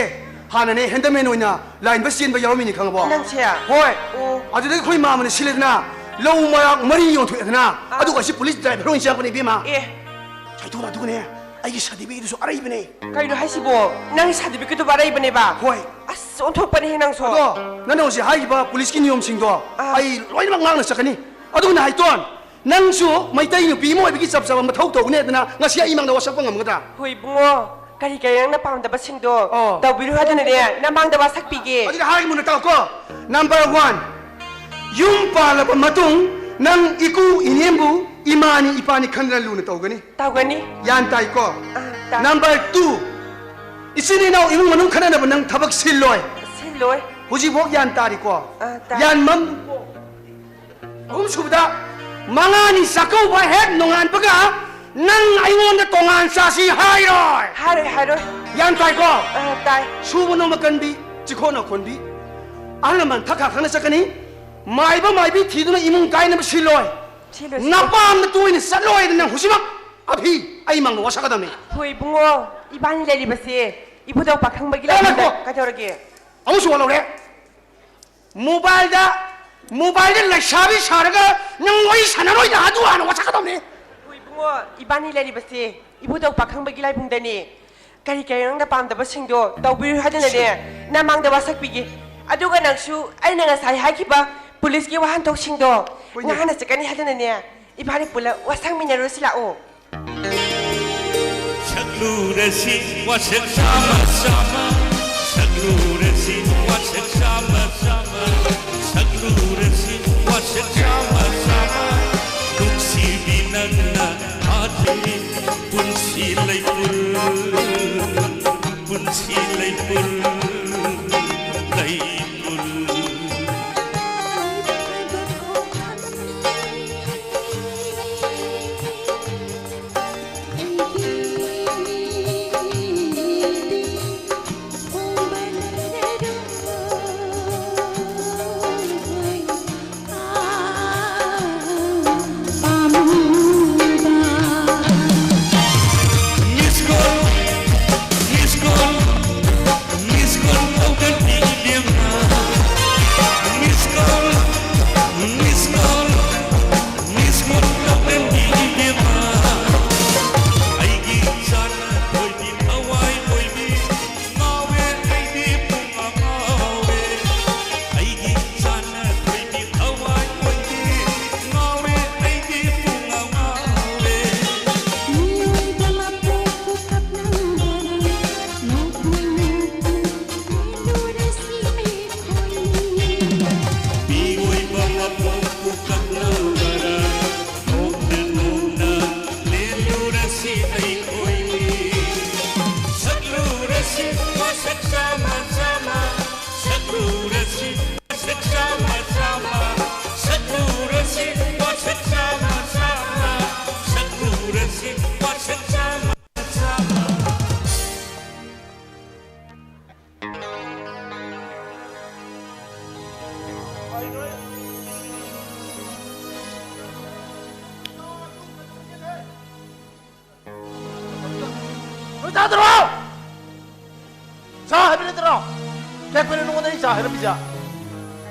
ꯍꯥꯟꯅꯅꯦ handyman ꯑꯣꯏꯅ line ꯕꯁ ꯆꯦꯟꯕ ꯌꯥꯎꯔꯝꯃꯤꯅꯤ, ꯈꯪꯉꯕꯣ? ꯅꯪꯁꯦ? ꯍꯣꯏ꯫ ꯑꯣ꯫ ꯑꯗꯨꯗꯒꯤ ꯑꯩꯈꯣꯏ ꯃꯥꯝꯃꯅ ꯁꯤꯜꯂꯦꯗꯅ, ꯂꯧ ꯃꯔꯥꯛ ꯃꯔꯤ ꯌꯣꯟꯊꯣꯛꯑꯦꯗꯅ, ꯑꯥ꯫ ꯑꯗꯨꯒ ꯑꯁꯤ ꯄꯨꯂꯤꯁ driver ꯑꯣꯏꯅ ꯆꯪꯉꯛꯄꯅꯦ, ꯏꯕꯦꯝꯃ꯫ ꯑꯦ꯫ ꯁꯥꯏꯇꯣ, ꯑꯗꯨꯒꯅꯦ, ꯑꯩꯒꯤ certificate ꯗꯨꯁꯨ ꯑꯔꯩꯕꯅꯦ꯫ ꯀꯩꯅꯣ ꯍꯥꯏꯁꯤꯕꯣ? ꯅꯪꯒꯤ certificate ꯇꯨꯕꯨ ꯑꯔꯩꯕꯅꯦꯕ? ꯍꯣꯏ꯫ ꯑꯁ, ꯑꯣꯟꯊꯣꯛꯄꯅꯤꯍꯦ ꯅꯪꯁꯨ꯫ ꯑꯗꯣ ꯅꯪꯅ ꯍꯧꯖꯤꯛ ꯍꯥꯏꯔꯤꯕ ꯄꯨꯂꯤꯁꯀꯤ ꯅꯤꯌꯣꯝꯁꯤꯡꯗꯣ ꯑꯥ꯫ ꯑꯩ ꯂꯣꯏꯅꯃꯛ ꯉꯥꯛꯅ ꯆꯠꯀꯅꯤ꯫ ꯑꯗꯨꯒꯅꯦ ꯍꯥꯏꯇꯣꯟ, ꯅꯪꯁꯨ ꯃꯩꯇꯩ ꯅꯨꯄꯤ ꯑꯃ ꯑꯣꯏꯕꯒꯤ ꯆꯞ ꯆꯥꯕ ꯃꯊꯧ ꯇꯧꯒꯅꯤ ꯍꯥꯏꯗꯅ ꯉꯁꯤ ꯑꯩ ꯏꯃꯥꯡꯗ ꯋꯥꯁꯛꯄ ꯉꯝꯒꯗ꯭ꯔꯥ? ꯍꯣꯏ ꯏꯕꯨꯡꯉꯣ, ꯀꯔꯤ ꯀꯔꯤ ꯅꯪꯅ ꯄꯥꯝꯗꯕꯁꯤꯡꯗꯣ ꯑꯣ꯫ ꯇꯧꯕꯤꯔꯣ ꯍꯥꯏꯗꯨꯅꯅꯦ ꯅꯃꯥꯡꯗ ꯋꯥꯁꯛꯄꯤꯒꯦ꯫ ꯑꯗꯨꯗꯤ ꯍꯥꯏꯔꯒꯦ ꯃꯨꯟꯅ ꯇꯥꯎꯀꯣ꯫ Number one, ꯌꯨꯝ ꯄꯥꯜꯂꯕ ꯃꯇꯨꯡ ꯅꯪ ꯏꯀꯨ ꯏꯅꯦꯝꯕꯨ ꯏꯃꯥꯅꯤ ꯏꯄꯥꯅꯤ ꯈꯟꯗꯅ ꯂꯨꯅ ꯇꯧꯒꯅꯤ꯫ ꯇꯧꯒꯅꯤ꯫ ꯒ꯭ꯌꯥꯟ ꯇꯥꯏꯀꯣ? ꯑꯥ, ꯇꯥꯏ꯫ ꯅꯝꯕꯔ ꯇꯨ, ꯏꯆꯤꯟ ꯏꯅꯥꯎ ꯏꯃꯨꯡ ꯃꯅꯨꯡ ꯈꯠꯅꯅꯕ ꯅꯪ ꯊꯕꯛ ꯁꯤꯜꯂꯣꯏ꯫ ꯁꯤꯜꯂꯣꯏ꯫ ꯍꯧꯖꯤꯛꯐꯥꯎ ꯒ꯭ꯌꯥꯟ ꯇꯥꯔꯤꯀꯣ? ꯑꯥ, ꯇꯥꯏ꯫ ꯒ꯭ꯌꯥꯟ ꯃꯝ꯫ ꯑꯍꯨꯝ ꯁꯨꯕꯗ, ꯃꯉꯥꯅꯤ ꯆꯥꯛꯀꯧꯕ ꯍꯦꯛ ꯅꯣꯡꯉꯥꯟꯕꯒ ꯅꯪ ꯑꯩꯉꯣꯟꯗ ꯇꯣꯉꯥꯟ ꯆꯥꯁꯤ ꯍꯥꯏꯔꯣꯏ꯫ ꯍꯥꯏꯔꯣꯏ, ꯍꯥꯏꯔꯣꯏ꯫ ꯒ꯭ꯌꯥꯟ ꯇꯥꯏꯀꯣ? ꯑꯥ, ꯇꯥꯏ꯫ ꯁꯨꯕ ꯅꯣꯝꯕ ꯀꯟꯕꯤ, ꯆꯤꯈꯣꯠꯅ ꯈꯣꯟꯕꯤ, ꯑꯍꯜ ꯂꯃꯟ ꯊꯛ ꯈꯥ ꯈꯪꯅ ꯆꯠꯀꯅꯤ꯫ ꯃꯥꯏꯕ ꯃꯥꯏꯕꯤ ꯊꯤꯗꯨꯅ ꯏꯃꯨꯡ ꯀꯥꯏꯅꯕ ꯁꯤꯜꯂꯣꯏ꯫ ꯁꯤꯜꯂꯣꯏ, ꯁꯤꯜꯂꯣꯏ꯫ ꯅꯄꯥꯝꯗ ꯇꯣꯏꯅ ꯆꯠꯂꯣꯏꯗ ꯅꯪ ꯍꯧꯖꯤꯛꯃꯛ ꯑꯚꯤ ꯑꯩ ꯃꯪꯗ ꯋꯥꯁꯛꯀꯗꯕꯅꯤ꯫ ꯍꯣꯏ ꯏꯕꯨꯡꯉꯣ, ꯏꯕꯥꯅꯤ ꯂꯩꯔꯤꯕꯁꯦ ꯏꯕꯨꯙꯧ ꯄꯥꯈꯪꯕꯒꯤ ꯇꯥꯔꯦꯀꯣ? ꯂꯥꯏꯕꯨꯡꯗ꯫ ꯀꯩꯗꯧꯔꯒꯦ? ꯑꯃꯁꯨ ꯋꯥꯠꯍꯧꯔꯦ꯫ ꯃꯣꯕꯥꯏꯜꯗ, ꯃꯣꯕꯥꯏꯜꯗ ꯂꯩꯁꯥꯕꯤ ꯁꯥꯔꯒ ꯅꯪ ꯋꯥꯔꯤ ꯁꯥꯟꯅꯔꯣꯏꯗ ꯑꯗꯨ ꯍꯥꯟꯅ ꯋꯥꯁꯛꯀꯗꯕꯅꯤ꯫ ꯍꯣꯏ ꯏꯕꯨꯡꯉꯣ, ꯏꯕꯥꯅꯤ ꯂꯩꯔꯤꯕꯁꯦ ꯏꯕꯨꯙꯧ ꯄꯥꯈꯪꯕꯒꯤ ꯂꯥꯏꯕꯨꯡꯗꯅꯤ꯫ ꯀꯔꯤ ꯀꯔꯤ ꯅꯪꯅ ꯄꯥꯝꯗꯕꯁꯤꯡꯗꯣ ꯇꯧꯕꯤꯔꯣꯏ ꯍꯥꯏꯗꯨꯅꯅꯦ ꯅꯃꯥꯡꯗ ꯋꯥꯁꯛꯄꯤꯒꯦ꯫ ꯑꯗꯨꯒ ꯅꯪꯁꯨ ꯑꯩꯅ ꯉꯁꯥꯏ ꯍꯥꯏꯈꯤꯕ ꯄꯨꯂꯤꯁꯀꯤ ꯋꯥꯍꯟꯊꯣꯛꯁꯤꯡꯗꯣ ꯍꯣꯏꯅꯦ꯫ ꯉꯍꯥꯟꯅ ꯆꯠꯀꯅꯤ ꯍꯥꯏꯗꯨꯅꯅꯦ ꯏꯕꯥꯅꯤ ꯄꯨꯂꯞ ꯋꯥꯁꯛꯃꯤꯟꯅꯔꯨꯁꯤ ꯂꯥꯛꯑꯣ꯫ ꯁꯛꯂꯨꯔꯁꯤ ꯋꯥꯁꯛ ꯆꯥꯝꯃ ꯆꯥꯝꯃ, ꯁꯛꯂꯨꯔꯁꯤ ꯋꯥꯁꯛ ꯆꯥꯝꯃ ꯆꯥꯝꯃ, ꯁꯛꯂꯨꯔꯁꯤ ꯋꯥꯁꯛ ꯆꯥꯝꯃ ꯆꯥꯝꯃ, ꯅꯨꯡꯁꯤꯕꯤ ꯅꯪꯅ ꯐꯥꯊꯤ ꯄꯨꯟꯁꯤ ꯂꯩꯄꯨꯜ, ꯄꯨꯟꯁꯤ ꯂꯩꯄꯨꯜ, ꯂꯩꯄꯨꯜ꯫ ꯀꯩꯅꯣ ꯅꯉꯣꯟꯗ ꯑꯩ ꯆꯥ ꯍꯥꯏꯔꯝꯃꯤꯁꯦ?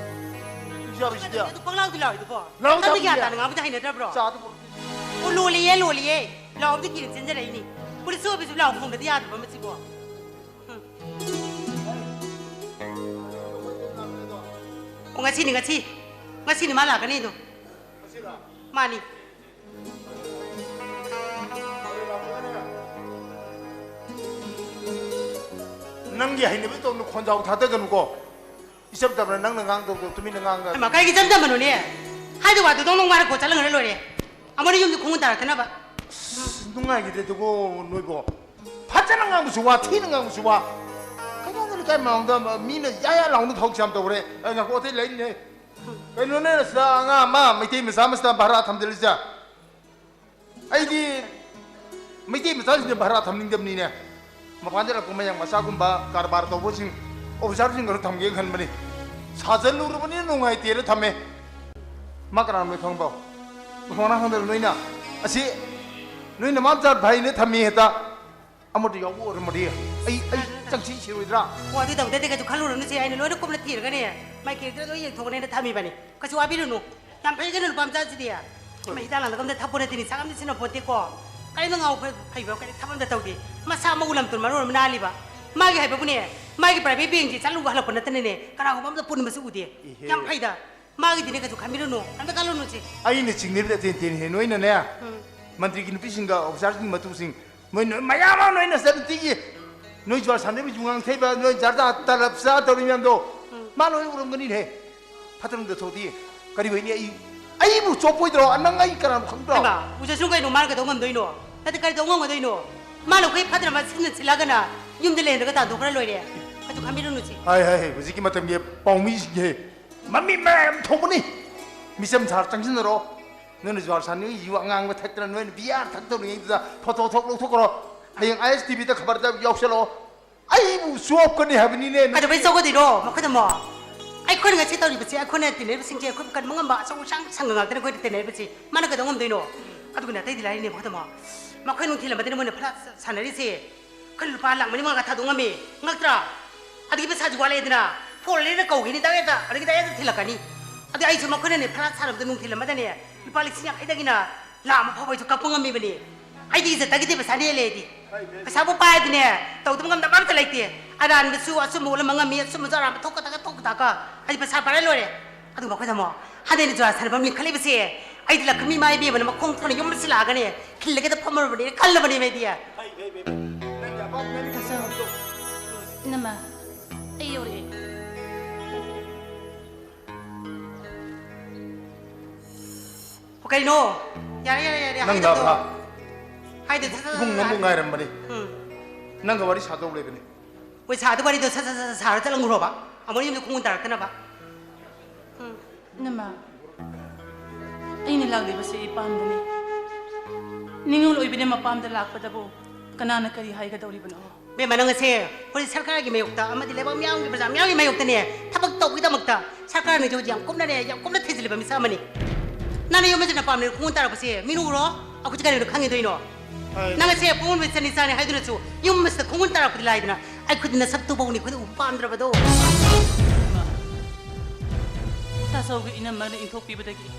ꯌꯥꯕꯁꯤꯗꯤ꯫ ꯑꯗꯨ ꯄꯪꯂꯥꯎꯗꯤ ꯂꯥꯎꯔꯤꯗꯨꯕꯣ? ꯂꯥꯎ ꯅꯪꯗꯤ ꯒ꯭ꯌꯥꯟ ꯊꯥꯕꯤꯌꯦ꯫ ꯇꯥꯅ ꯉꯥꯡꯕꯗꯤ ꯍꯩꯅꯗ꯭ꯔꯕ꯭ꯔꯣ? ꯆꯥꯗꯨꯕꯨ꯫ ꯑꯣ, ꯂꯣꯜꯂꯤꯌꯦ, ꯂꯣꯜꯂꯤꯌꯦ꯫ ꯂꯥꯎꯕꯗꯤ ꯀꯤꯔ ꯆꯦꯟꯖꯔꯛꯏꯅꯤ꯫ ꯄꯨꯂꯤꯁ ꯑꯣꯏꯕꯁꯨ ꯂꯥꯎ ꯈꯣꯡꯕꯗꯤ ꯌꯥꯗꯕ ꯃꯁꯤꯕꯣ꯫ ꯎꯝ꯫ ꯑꯣ, ꯉꯁꯤꯅꯤ, ꯉꯁꯤ꯫ ꯉꯁꯤꯅꯤ ꯃꯥ ꯂꯥꯛꯀꯅꯤꯗꯣ꯫ ꯃꯥꯅꯤ꯫ ꯅꯪꯒꯤ ꯍꯩꯅꯕꯤ ꯇꯧꯅ ꯈꯣꯟꯖꯥꯎ ꯊꯥꯗꯒꯅꯨꯀꯣ꯫ ꯏꯆꯝ ꯆꯝꯅ ꯅꯪꯅ ꯉꯥꯡꯗꯧꯗꯣ ꯇꯨꯃꯤꯟꯅ ꯉꯥꯡꯒ꯫ ꯍꯩꯃꯥ, ꯀꯔꯤꯒꯤ ꯏꯆꯝ ꯆꯝꯕꯅꯣꯅꯦ? ꯍꯥꯏꯗꯤ ꯋꯥꯗꯨꯗꯧ ꯅꯣꯡ ꯃꯥꯔ ꯀꯣꯠ ꯆꯠꯂꯒ ꯂꯣꯏꯔꯦ꯫ ꯑꯃꯅ ꯌꯨꯝꯗ ꯈꯣꯡꯎꯞ ꯇꯥꯔꯛꯇꯅꯕ꯫ ꯑꯁ, ꯅꯨꯡꯉꯥꯏꯈꯤꯗꯦꯗꯀꯣ ꯅꯣꯏꯕꯣ꯫ ꯐꯖꯅ ꯉꯥꯡꯕꯁꯨ ꯋꯥ, ꯊꯤꯅ ꯉꯥꯡꯕꯁꯨ ꯋꯥ꯫ ꯀꯩꯅꯣꯗ ꯂꯩꯀꯥꯏ ꯃꯃꯥꯡꯗ ꯃꯤꯅ ꯌꯥ ꯌꯥ ꯂꯥꯎꯅ ꯊꯕꯛꯁꯦ ꯌꯥꯝ ꯇꯧꯔꯦ꯫ ꯑꯩ ꯉꯥꯏꯈꯣ, ꯑꯇꯩ ꯂꯩꯔꯤꯅꯦ꯫ ꯀꯩꯅꯣꯅꯦ, ꯁꯤꯗ ꯑꯉꯥꯡ ꯑꯃ, ꯃꯩꯇꯩ ꯃꯆꯥ ꯑꯃ ꯁꯤꯗ ꯚꯔꯥ ꯊꯝꯖꯤꯜꯂꯤꯁꯦ꯫ ꯑꯩꯗꯤ ꯃꯩꯇꯩ ꯃꯆꯥꯁꯤꯡꯁꯦ ꯚꯔꯥ ꯊꯝꯅꯤꯡꯗꯕꯅꯤꯅꯦ꯫ ꯃꯄꯥꯟꯗ ꯂꯥꯛꯄ ꯃꯌꯥꯡ ꯃꯆꯥꯒꯨꯝꯕ ꯀꯔꯕꯥꯔ ꯇꯧꯕꯁꯤꯡ, ꯑꯣꯐꯤꯁꯥꯔꯁꯤꯡ ꯈꯔ ꯊꯝꯒꯦ ꯈꯟꯕꯅꯤ꯫ ꯁꯥꯖꯜꯂꯨꯔꯕꯅꯤꯅ ꯅꯨꯡꯉꯥꯏꯇꯦꯅ ꯊꯝꯃꯦ꯫ ꯃꯥ ꯀꯅꯥꯅꯣ ꯅꯣꯏ ꯈꯪꯕ꯭ꯔꯣ? ꯃꯊꯣꯡ ꯃꯔꯥꯡ ꯈꯪꯗꯅ ꯅꯣꯏꯅ ꯑꯁꯤ ꯅꯣꯏ ꯅꯃꯥꯝꯆꯥ ꯐꯩꯅ ꯊꯝꯃꯤ ꯍꯦꯛꯇ꯫ ꯑꯃꯗ ꯌꯥꯎꯕ ꯑꯣꯏꯔꯝꯃꯗꯤ ꯑꯩ, ꯑꯩ ꯆꯪꯁꯤ ꯁꯤꯔꯣꯏꯗ꯭ꯔꯥ? ꯑꯣ, ꯑꯗꯨ ꯇꯧꯗꯦ, ꯑꯗꯨ ꯀꯩꯁꯨ ꯈꯜꯂꯨꯔꯅꯨꯁꯦ꯫ ꯑꯩꯅ ꯂꯣꯏꯅ ꯀꯨꯞꯅ ꯊꯤꯔꯒꯅꯦ, ꯃꯥꯏ ꯀꯦꯔꯦꯛꯇꯔ ꯂꯣꯏ ꯌꯦꯡꯊꯣꯛꯀꯅꯦꯅ ꯊꯝꯃꯤꯕꯅꯤ꯫ ꯀꯩꯁꯨ ꯋꯥꯕꯤꯔꯨꯅꯨ꯫ ꯌꯥꯝ ꯐꯩ ꯀꯩꯅꯣ ꯅꯨꯄꯥ ꯃꯆꯥꯁꯤꯗꯤ꯫ ꯍꯣꯏ꯫ ꯃꯍꯤꯛ ꯇꯥꯜꯂꯝꯗꯒ ꯑꯝꯇ ꯊꯛꯄ ꯅꯠꯇꯦ, ꯅꯤꯁꯥꯒ ꯑꯝꯇ ꯁꯤꯖꯤꯟꯅꯄꯣꯠꯇꯦꯀꯣ꯫ ꯀꯔꯤꯝꯇ ꯉꯥꯎ ꯐꯩꯕ ꯀꯔꯤ ꯊꯕꯛ ꯑꯝꯇ ꯇꯧꯗꯦ꯫ ꯃꯁꯥ ꯃꯎ ꯂꯝ ꯇꯨꯝ ꯃꯔꯣꯟ ꯑꯃ ꯅꯥꯜꯂꯤꯕ꯫ ꯃꯥꯒꯤ ꯍꯥꯏꯕꯕꯨꯅꯦ, ꯃꯥꯒꯤ ꯄ꯭ꯔꯥꯏꯚꯦꯠ ꯕꯦꯡꯁꯦ ꯆꯠꯂꯨꯕ ꯍꯜꯂꯛꯄ ꯅꯠꯇꯅꯅꯦ, ꯀꯅꯥꯒꯨꯝꯕ ꯑꯝꯇ ꯄꯨꯟꯕꯁꯨ ꯎꯗꯦ꯫ ꯏꯍꯦ꯫ ꯌꯥꯝ ꯐꯩꯗ꯫ ꯃꯥꯒꯤꯗꯤꯅꯦ ꯀꯩꯁꯨ ꯈꯟꯕꯤꯔꯨꯅꯨ꯫ ꯑꯝꯇ ꯈꯜꯂꯨꯅꯨꯁꯦ꯫ ꯑꯩꯅ ꯆꯤꯡꯅꯔꯤꯕꯗꯤ ꯑꯇꯦꯟ ꯇꯦꯟꯍꯦ꯫ ꯅꯣꯏꯅꯅꯦ, ꯎꯝ꯫ ꯃꯟꯇ꯭ꯔꯤꯒꯤ ꯅꯨꯄꯤꯁꯤꯡꯒ ꯑꯣꯐꯤꯁꯥꯔꯁꯤꯡꯒꯤ ꯃꯇꯨꯁꯤꯡ, ꯅꯣꯏ, ꯅꯣꯏ ꯃꯌꯥꯝ ꯑꯃ ꯅꯣꯏ ꯅꯆꯟꯅꯨꯄꯤꯒꯤ, ꯅꯣꯏ ꯖꯨꯋꯥꯔ ꯁꯥꯟꯅꯔꯤꯕ ꯌꯨ ꯉꯥꯡ ꯊꯩꯕ, ꯅꯣꯏ ꯖꯥꯔꯗꯥ ꯇꯂꯞ ꯆꯥ ꯇꯧꯔꯤ ꯃꯌꯥꯝꯗꯣ, ꯎꯝ꯫ ꯃꯥ ꯂꯣꯏ ꯎꯔꯝꯒꯅꯤꯅꯦ꯫ ꯐꯠꯇꯅꯨꯡꯗ ꯊꯣꯛꯇꯤ꯫ ꯀꯔꯤ ꯑꯣꯏꯅꯤ? ꯑꯩ, ꯑꯩꯕꯨ ꯆꯣꯞꯄꯣꯏꯗ꯭ꯔꯣ? ꯅꯪ ꯑꯩ ꯀꯅꯥꯅꯣ ꯈꯪꯗ꯭ꯔꯣ? ꯍꯩꯃꯥ, ꯎꯖꯁꯅꯨ ꯀꯩꯅꯣ, ꯃꯥꯅ ꯀꯩꯗꯧ ꯉꯝꯗꯣꯏꯅꯣ? ꯅꯠꯇꯦ, ꯀꯔꯤ ꯇꯧ ꯉꯝꯒꯗꯣꯏꯅꯣ? ꯃꯥꯅ ꯑꯩꯈꯣꯏ ꯐꯠꯇꯅ ꯃꯁꯤꯡꯅ ꯁꯤꯜꯂꯒꯅ ꯌꯨꯝꯗ ꯂꯩꯍꯟꯗ꯭ꯔꯒ ꯇꯥꯟꯊꯣꯛꯈ꯭ꯔ ꯂꯣꯏꯔꯦ꯫ ꯀꯩꯁꯨ ꯈꯟꯕꯤꯔꯨꯅꯨꯁꯤ꯫ ꯍꯥꯏ, ꯍꯥꯏ, ꯍꯥꯏ, ꯍꯧꯖꯤꯛꯀꯤ ꯃꯇꯝꯒꯤ ꯄꯥꯎꯃꯤꯁꯤꯡꯁꯦ ꯃꯃꯤꯠ ꯃꯌꯥꯝ ꯊꯣꯛꯄꯅꯤ꯫ ꯃꯤꯆꯝ ꯁꯥꯔ ꯆꯪꯁꯤꯟꯅꯔꯣ꯫ ꯅꯣꯏꯅ ꯖꯨꯋꯥꯔ ꯁꯥꯟꯅꯔꯤ, ꯌꯨ ꯑꯉꯥꯡꯕ ꯊꯛꯇꯅ ꯅꯣꯏꯅ ꯕꯤꯌꯥꯔ ꯊꯛꯇꯧꯔꯤꯉꯩꯗꯨꯗ ꯐꯣꯇꯣ ꯊꯣꯛ ꯂꯧꯊꯣꯛꯈ꯭ꯔꯣ꯫ ꯍꯌꯦꯡ ꯑꯥꯏ ꯑꯦꯁ ꯇꯤ ꯚꯤꯗ ꯈꯕꯔꯗ ꯌꯥꯎꯁꯜꯂꯛꯑꯣ꯫ ꯑꯩꯕꯨ ꯆꯣꯞꯀꯅꯤ ꯍꯥꯏꯕꯅꯤꯅꯦ꯫ ꯀꯩꯗꯧꯕꯩ ꯆꯣꯞꯀꯗꯣꯏꯅꯣ? ꯃꯈꯣꯏꯗ ꯑꯃꯨꯛ ꯑꯩꯈꯣꯏꯅ ꯉꯁꯤ ꯇꯧꯔꯤꯕꯁꯤ ꯑꯩꯈꯣꯏꯅ ꯇꯤꯟꯅꯔꯤꯕꯁꯤꯡꯁꯦ ꯑꯩꯈꯣꯏꯕꯨ ꯀꯟꯕ ꯉꯝꯕ ꯑꯆꯧ ꯑꯁꯥꯡ ꯁꯪꯒ ꯉꯥꯛꯇꯅꯤ ꯑꯩꯈꯣꯏꯗ ꯇꯤꯟꯅꯔꯤꯕꯁꯤ꯫ ꯃꯥꯅ ꯀꯩꯗꯧ ꯉꯝꯗꯣꯏꯅꯣ? ꯑꯗꯨꯒꯅꯦ ꯑꯇꯩꯗꯤ ꯂꯥꯏꯔꯤꯅꯦ ꯃꯈꯣꯏꯗ ꯑꯃꯨꯛ꯫ ꯃꯈꯣꯏ ꯅꯨꯡꯊꯤꯜ ꯑꯃꯗꯅꯤ ꯃꯣꯏꯅ ꯐ꯭ꯂꯥꯠ ꯁꯥꯟꯅꯔꯤꯁꯦ꯫ ꯑꯩꯈꯣꯏꯅ ꯂꯨꯄꯥ ꯂꯥꯛ ꯃꯔꯤ ꯃꯉꯥ ꯊꯥꯗꯣꯛ ꯉꯝꯃꯤ꯫ ꯉꯛꯇ꯭ꯔꯥ? ꯑꯗꯒꯤ ꯄꯩꯁꯥꯁꯨ ꯋꯥꯠꯂꯦꯗꯅ, ꯐꯣꯟ ꯂꯩꯔ ꯀꯧꯈꯤꯅꯤ, ꯗꯥꯏꯔꯦꯛꯇ, ꯑꯗꯒꯤ ꯗꯥꯏꯔꯦꯛꯇ ꯊꯤꯜꯂꯛꯀꯅꯤ꯫ ꯑꯗꯣ ꯑꯩꯁꯨ ꯃꯈꯣꯏꯅꯅꯦ ꯐꯔꯥ ꯁꯥꯔꯕꯗ ꯅꯨꯡꯊꯤꯜ ꯑꯃꯗꯅꯦ ꯂꯨꯄꯥ ꯂꯤꯁꯤꯡ ꯌꯥꯡꯈꯩꯗꯒꯤꯅ ꯂꯥꯛ ꯑꯃ ꯐꯥꯎꯕ ꯑꯩꯁꯨ ꯀꯛꯄ ꯉꯝꯃꯤꯕꯅꯤ꯫ ꯑꯩꯗꯤ ꯏꯖꯠꯇꯒꯤꯗꯤ ꯄꯩꯁꯥꯅ ꯍꯦꯜꯂꯦ ꯑꯩꯗꯤ꯫ ꯄꯩꯁꯥꯕꯨ ꯄꯥꯏꯔꯗꯤꯅꯦ, ꯇꯧꯗꯕ ꯉꯝꯗꯕ ꯑꯝꯇ ꯂꯩꯇꯦ꯫ ꯑꯔꯥꯟꯕꯁꯨ ꯑꯆꯨꯝꯕ ꯎꯠꯂꯝꯕ ꯉꯝꯃꯤ, ꯑꯆꯨꯝꯕꯁꯨ ꯑꯔꯥꯟꯕ ꯊꯣꯛꯀꯗꯒ ꯊꯣꯛꯀꯗꯒ꯫ ꯑꯩꯗꯤ ꯄꯩꯁꯥ ꯄꯥꯏꯔ ꯂꯣꯏꯔꯦ꯫ ꯑꯗꯨꯕꯨ ꯑꯩꯈꯣꯏ ꯇꯥꯃꯣ, ꯍꯟꯗꯩꯅ ꯖꯨꯔꯥ ꯁꯥꯟꯅꯐꯝ ꯂꯤꯡꯈꯠꯂꯤꯕꯁꯦ, ꯑꯩꯗꯤ ꯂꯛꯈꯃꯤ ꯏꯃꯥ ꯏꯕꯦꯝꯃꯅ ꯃꯈꯣꯡ ꯊꯣꯛꯅ ꯌꯨꯝ ꯑꯁꯤ ꯂꯥꯛꯑꯒꯅꯦ, ꯈꯤꯜꯂꯒꯦꯗ ꯐꯝꯃꯕꯅꯦ, ꯈꯜꯂꯕꯅꯦ ꯑꯩꯗꯤ꯫ ꯐꯩ, ꯐꯩ, ꯐꯩ, ꯐꯩ꯫ ꯅꯪꯒꯤ ꯑꯄꯥꯝꯕ ꯅꯪꯒꯤ ꯇꯥꯆꯧ, ꯈꯟꯐꯝꯗꯣ꯫ ꯏꯅꯝꯃ, ꯑꯩ ꯌꯧꯔꯛꯑꯦ꯫ ꯑꯣ, ꯀꯩꯅꯣ? ꯌꯥꯔꯦ, ꯌꯥꯔꯦ, ꯌꯥꯔꯦ, ꯅꯪ ꯍꯥꯏꯗꯕꯗꯣ꯫ ꯂꯥꯛꯄ꯭ꯔꯥ? ꯍꯥꯏꯗꯣ ꯁꯠ ꯁꯠ ꯏꯕꯨꯡ ꯁꯠ ꯅꯪꯕꯨ ꯍꯥꯏꯔꯣ꯫ ꯉꯥꯏꯔꯝꯕꯅꯤ꯫ ꯎꯝ꯫ ꯅꯪꯒ ꯋꯥꯔꯤ ꯁꯥꯗꯧ ꯂꯩꯕꯅꯤ꯫ ꯍꯣꯏ, ꯁꯥꯗꯧ ꯋꯥꯔꯤꯗꯣ ꯁꯠ ꯁꯠ ꯁꯠ ꯁꯠ ꯁꯥꯔ ꯆꯠꯂꯝꯈ꯭ꯔꯣꯕ꯫ ꯑꯃꯨꯛ ꯌꯨꯝꯗ ꯈꯣꯡꯒꯨꯟ ꯇꯥꯔꯛꯇꯅꯕ꯫ ꯎꯝ꯫ ꯏꯅꯝꯃ, ꯑꯩꯅ ꯂꯥꯛꯂꯤꯕꯁꯤ ꯏꯄꯥꯝꯗꯅꯤ꯫ ꯅꯤꯉꯣꯜ ꯑꯣꯏꯕꯤꯅ ꯃꯄꯥꯝꯗ ꯂꯥꯛꯄꯗꯕꯨ ꯀꯅꯥꯅ ꯀꯔꯤ ꯍꯥꯏꯒꯗꯧꯔꯤꯕꯅꯣ? ꯕꯦꯝꯃ, ꯅꯪ ꯑꯁꯦ ꯍꯧꯖꯤꯛ ꯁꯔꯀꯥꯔꯒꯤ ꯃꯥꯌꯣꯛꯇ ꯑꯃꯗꯤ ꯂꯩꯕꯥꯛ ꯃꯤꯌꯥꯝꯒꯤ, ꯄ꯭ꯔꯖꯥ ꯃꯤꯌꯥꯝꯒꯤ ꯃꯥꯌꯣꯛꯇꯅꯦ ꯊꯕꯛ ꯇꯧꯕꯒꯤꯗꯃꯛꯇ ꯁꯔꯀꯥꯔꯅ ꯍꯧꯖꯤꯛ ꯌꯥꯝ ꯀꯨꯞꯅꯅꯦ, ꯌꯥꯝ ꯀꯨꯞꯅ ꯊꯤꯖꯤꯜꯂꯤꯕ ꯃꯤꯁꯛ ꯑꯃꯅꯤ꯫ ꯅꯪꯅ ꯌꯨꯝ ꯑꯁꯤꯅ ꯄꯥꯝꯂꯦ ꯈꯣꯡꯒꯨꯟ ꯇꯥꯔꯛꯄꯁꯦ ꯃꯤꯅ ꯎꯔꯣ? ꯑꯩꯈꯣꯏꯁꯦ ꯀꯔꯤꯅꯣ ꯈꯪꯈꯤꯗꯣꯏꯅꯣ? ꯍꯣꯏ꯫ ꯅꯪ ꯑꯁꯦ ꯄꯨꯡ ꯆꯅꯤ ꯆꯥꯅꯤ ꯍꯥꯏꯗꯨꯅꯁꯨ ꯌꯨꯝ ꯑꯁꯤꯗ ꯈꯣꯡꯒꯨꯟ ꯇꯥꯔꯛꯄꯗꯤ ꯂꯥꯏꯗꯅ, ꯑꯩꯈꯣꯏꯗꯤ ꯅꯁꯛꯇꯨꯐꯥꯎꯅꯤ ꯑꯩꯈꯣꯏꯗ ꯎꯕ ꯄꯥꯝꯗ꯭ꯔꯕꯗꯣ꯫ ꯇꯥꯆꯧꯒꯤ ꯏꯅꯝꯃꯅ ꯏꯟꯊꯣꯛꯄꯤꯕꯗꯒꯤ